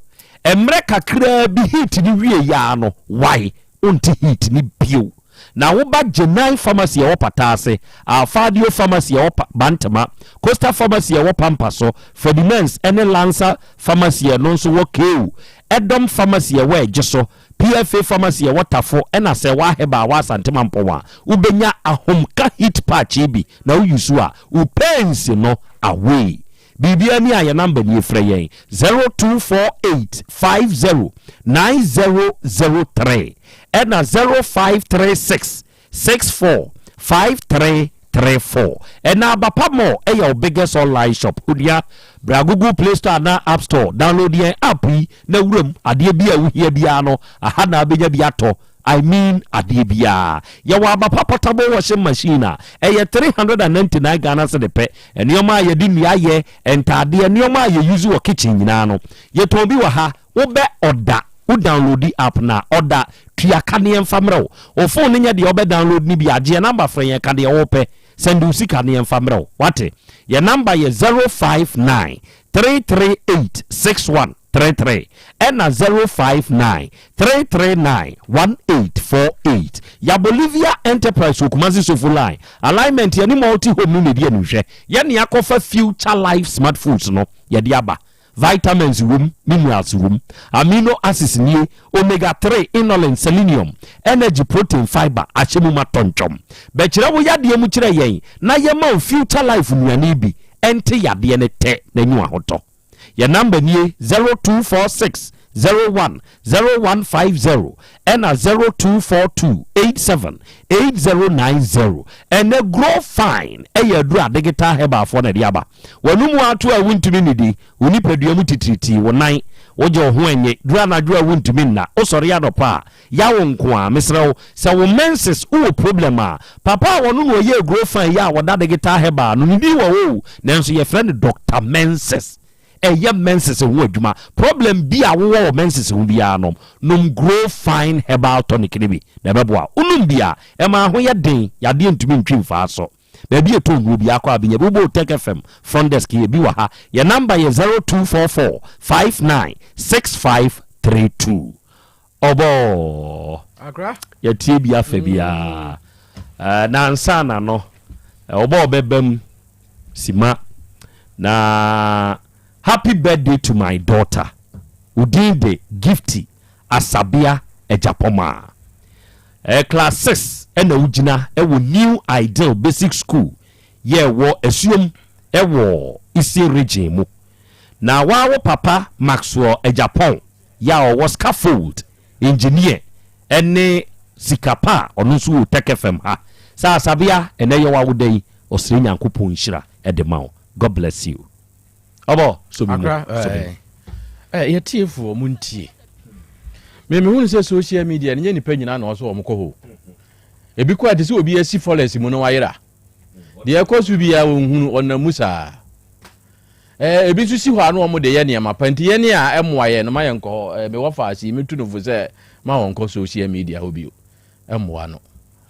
Mmerɛ kakraa bi heat no wieeɛ ara no, wae, wonte heat no bio. Na woba Genai Pharmacy a ɛwɔ Pata ase, Alfadio Pharmacy a ɛwɔ Bantama, Coastal Pharmacy a ɛwɔ Pampa so, Ferdinand's ne Lancer Pharmacy a ɛno nso wɔ Kew, Edom Pharmacy a ɛwɔ Ɛgye so, PFA Pharmacy a ɛwɔ Tafo ɛna Sɛwa Herbal a ɛwɔ Asante Mampɔn a, wobɛnya Ahomka Heat Patch yi bi na wo use a, wo pains no away. Biribiara ni a yɛn number nie, frɛ yɛn 0248 50 9003 ɛna 0536 64 5334. Ɛna Abapa Mall ɛyɛ wo biggest online shop. Onua, bra Google Play Store anaa App Store, download yɛn app yi na wuram adeɛ bi a wohia biara no, aha na abɛnya bi atɔ. I mean adeɛ biara. Yɛwɔ Abapa portable washing machine a ɛyɛ 399 Ghana cedi pɛ. Nneɛma a yɛde nnua yɛ, ntaadeɛ, nneɛma a yɛ use wɔ kitchen nyinaa no, yɛtɔn bi wɔ ha. Wobɛ ɔda, wo downloadi app no a, ɔda, tua ka ne yɛmfa mmerɛ wo. Wo phone no nyɛ deɛ wobɛ download no bi a, gye yɛn number frɛ yɛn ka deɛ wopɛ, sɛnde wo sika ne yɛmfa mmerɛ wo. Wate? Yɛn number yɛ 059 338 6133 ɛna 059 339 1848. Ya Bolivia Enterprise wɔ Kumasi Sofo Line, alignment yɛne Multi Home no na ɛdi animhwɛ. Yɛne akɔfa Future Life Smart Foods no yɛde aba. Vitamins wom, minerals wom, amino acids nie, omega 3, inulin, selenium, energy, protein, fiber ahyɛ mu ma tɔntwɔm. Bɛkyerɛ wo yadeɛ mu kyerɛ yɛn na yɛma wo Future Life nnuane bi ɛnte yadeɛ no tɛ na nyu ahotɔ. Yɛn number nie 0246 01 0150 ɛna 0242 87 8090. Ɛnɛ Grow Fine ɛyɛ aduru a Digital Herbal foɔ na ɛde aba. W'anomu ato a wuntumi nnidi, wo nipadua mu titiritii, wo nan, wogye wo ho nnye, duru anadwo a wuntumi nna, wosɔre anɔpa a, yaw nko ara. Mesrɛ wo, sɛ wo menses wowɔ problem a, papa a ɔno na ɔyɛɛ Grow Fine yi a ɔda Digital Herbal no, ne din wɔ hɔ o, nanso yɛfrɛ no Doctor Menses. Ɛyɛ menses ho adwuma. Problem bi a wowɔ wɔ menses ho biara no, nom Grow Fine Herbal Tonic no bi na ɛbɛboa wo. Wonom bi a, ɛma ho yɛ den, yadeɛ ntumi ntwi mfaa so. Baabi a ɛtɔ nnuro biara kɔ a bɛnya bi. Wobɔ Otec FM front desk yi, ebi wɔ ha. Yɛn number yɛ 0244 59 6532. Ɔbɔɔ. Akra. Yɛtie bi afa biara. Eh, na ansa na no, eh, ɔbɔ ɔbɛba mu sima. Na happy birthday to my daughter. Odin de Gifty Asabea Agyapɔmaa. Ɛyɛ class 6 ɛna wogyina ɛwɔ New Ideal Basic School yɛ ɛwɔ Asuom ɛwɔ Eastern Region mu. Na waa wo papa Maxwell Agyapong yɛ a ɔwɔ scaffold engineer ɛne sika pa a ɔno nso wɔ Tech FM ha. Sɛ Asabea ɛnɛ yɛ w'awoda yi ɔsrɛ Nyankopɔn nhyira ɛde ma wo. God bless you. Ɔbɔ so mi mu Akra, so mi mu. eh, eh, yɛtiefoɔ mo ntie. Me mehunu sɛ social media no nyɛ nipa nyinaa na ɔsɛ wɔn kɔ hɔ. Ebi kɔ a te sɛ obi asi forest mu na wayera. Deɛ ɛkɔ so biara wɔnhunu, ɔnam mu saa. Eh, ebi nso si hɔ a na wɔn de yɛ nneɛma pa nti yɛn a ɛmmoa yɛn no ma yɛn nkɔ hɔ. Eh, mewɔ faase yi metu no fo sɛ ma wɔn nkɔ social media hɔ bio. Ɛmmoa no.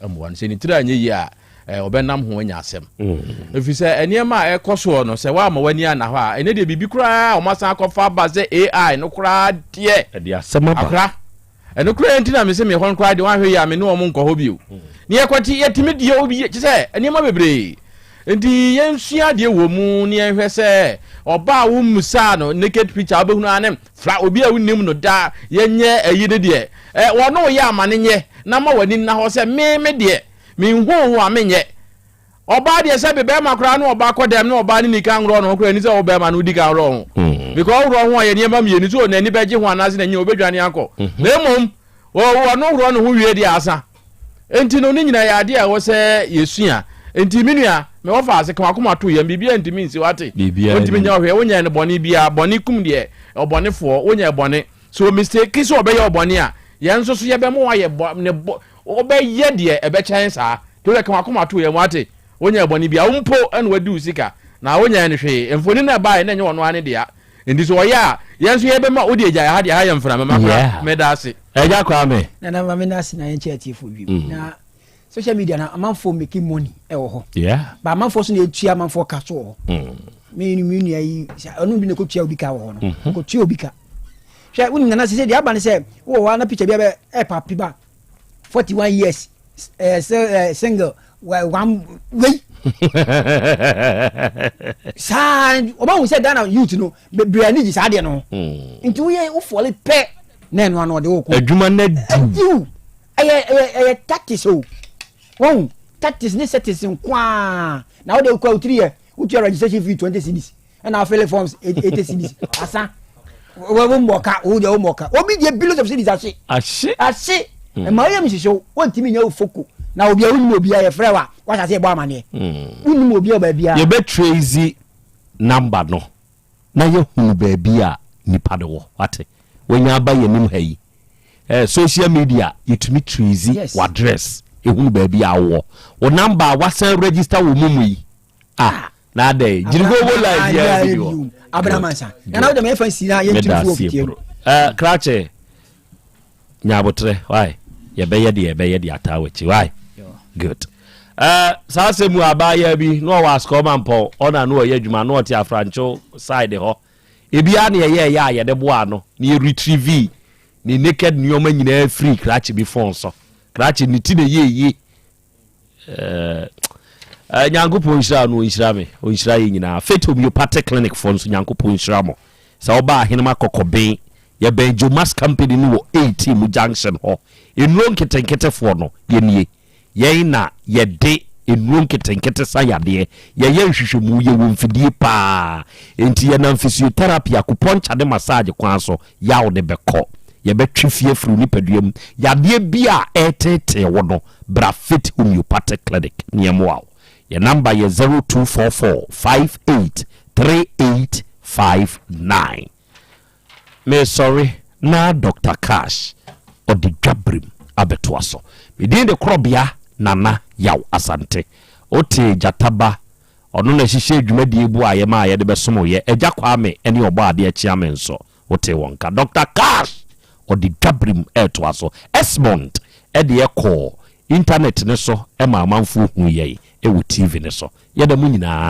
Ɛmmoa no. Sɛ ne tiri anyɛ yie a, eh, ɔbɛnam ho anya asɛm. Ɛfiri sɛ nneɛma a ɛkɔ soɔ no, sɛ woamma w'ani anna hɔ a, ɛnɛ deɛ biribi koraa a wɔasan akɔfa aba sɛ AI no koraa deɛ. Ɛde asɛm aba. Akora. Ɛno koraa nti na mese me hɔ no koraa deɛ woanhwɛ yie a me ne wɔn nkɔ hɔ bio. Ne yɛkɔte yɛtumi deɛ obi kyɛ sɛ nneɛma bebree. Nti yɛnsua adeɛ wɔ mu ne yɛnhwɛ sɛ ɔbaa a wommusaa no naked picture a wobɛhunu ara ne fra obi a wonnim no da yɛnyɛ ayi no deɛ ɛ wɔne wo yɛ ama no nyɛ na ma w'ani nna hɔ sɛ me me deɛ menhuu wo a menyɛ. Ɔbaa deɛ sɛbe bɛrima koraa ne ɔbaa kɔ dɛm ne ɔbaa ne nika nworɔ ne ho koraa ɛni sɛ wo bɛrima no wodi kan worɔ ho because worɔ ho a yɛ nneɛma mmienu so n'ani bɛgye ho anaasɛ n'ani ɔbɛdwane akɔ na mmom ɔno worɔ ne ho wie deɛ asa. Enti no, ne nyinaa yɛ adeɛ a ɛwɔ sɛ yɛsua. Nti me nua, me wɔfa ase, ka w'akoma to yam, biribiara ntumi nsi, wate? Biribiara Ontumi nni. nyɛ wo hwee, wonyɛɛ no bɔne biara, bɔne kum deɛ ɔbɔnefoɔ, wonyɛɛ bɔne. Sɛ ɔmistake sɛ ɔbɛyɛ wo bɔne a, yɛn nso so yɛbɛma wayɛ bɔ, ne bɔ, wobɛyɛ deɛ ɛbɛkyɛn saa. Nti wode ka w'akoma to yam, wate? Wonyɛɛ bɔne biara, wo mpo na wadi wo sika, na wonyɛɛ no hwee. Mfoni no a ɛbaeɛ no, ɛnyɛ ɔno ara ne dea. Nti sɛ ɔyɛ a, yɛn nso yɛbɛma, wode agyae ha deɛ, ha yɛ mframa, makora, Yeah. meda ase. Agya Kwame. Nana ma me nase na yɛnkyɛ atiefoɔ bio. Na social media na amanfoɔ making money ɛwɔ hɔ. Yeah. Ba amanfoɔ so na etua amanfoɔ ka so wɔ hɔ. Me me nua yi ɔno bi na ekotua obi ka wɔ hɔ no. Ekotua obi ka. Hwɛ wonim nana sese deɛ aba ne sɛ wowɔ hɔ na picture bi abɛ ɛpa ba 41 years eh, single one wei. Saa ɔma hu sɛ Ghana youth no bebree ani gye saa deɛ no ho. Nti woyɛ wofɔle pɛ na ɛno ano ɔde wo ko. Adwuma no adiw. Ɛyɛ ɛyɛ ɛyɛ tactics o. Wɔn tactics ne settings nkoaa na wode kɔ wotiri yɛ wotua registration fee 20 cedis ɛna afele forms 80 cedis asa wo mmɔ ka wo deɛ wo mmɔ ka obi deɛ billions of cedis ahye ahye ahye ɛma woyɛ mhyehyɛ wo wontumi nyɛ wo foko na obi a wonim obi a yɛfrɛ wa wahyɛ ase yɛbɔ amaneɛ wonim obi a baabi a yɛbɛ trace number no na yɛhunu baabi a nipa no wɔ wate wanya aba yɛnim ha yi Eh social media yɛtumi trace Yes. w'address ɛhunu baabi a wowɔ wo number a wasan register wɔ mu mu yi ah na adɛn gyirigogo line biara bi ni hɔ Abraham Ansa nana wode ma yɛfa nsi na yɛntumi meda fo aseɛ ofie bro eh, krakye nya aboterɛ why yɛbɛyɛ deɛ yɛbɛyɛ de ataa w'akyi why good eh, saa asɛm mu abaayaa bi na ɔwɔ asukɔma mpɔn ɔna na ɔyɛ adwuma na ɔte afrankyew side hɔ ebiara na yɛyɛ ɛyɛ a yɛde boa ano na yɛ retrieve Ne naked nneɛma nyinaa firi krakye bi fon so. Krakye ne ti na ɛyɛ yie. Eh, eh, Nyankopɔn nhyira no, ɔnhyira me, ɔnhyira yɛ nyinaa. Faith Homeopathic Clinic foɔ nso Nyankopɔn nhyira mo. Sɛ woba Ahenema Kɔkɔben, yɛbɛn Jomas Company no wɔ 18 mu junction hɔ. Nnuro nketenketefoɔ no, yɛnie. Yɛn na yɛde nnuro nketenkete sa yadeɛ, yɛyɛ nhwehwɛmu, yɛwɔ mfidie pa ara. Enti yɛnam physiotherapy, acupuncture ne massage kwan so, yaw no bɛkɔ. Yɛbɛtwe fi afiri wo nipadua mu. Yadeɛ bi a ɛreteetee wo no, bra Faith Homeopathic Clinic na yɛmmoa wo. Yɛn number yɛ 0244 58 3859. Mesɔre na Doctor Cash ɔde dwaberem abɛtoa so. Me din de Korɔbea Nana Yaw Asante. Wotee Gyata Ba, ɔno na ɛhyehyɛɛ dwumadie boaeɛ maa yɛde bɛsomoeɛ. Agya Kwame ne Ɔbɔadeɛ Kyeame nso, wotee wɔn nka. Doctor Cash ɔde dwaberem retoa so. Esmond deɛ kɔɔ Internet no so ma amanfoɔ huu yɛn wɔ TV no so. Yɛda mo nyinaa.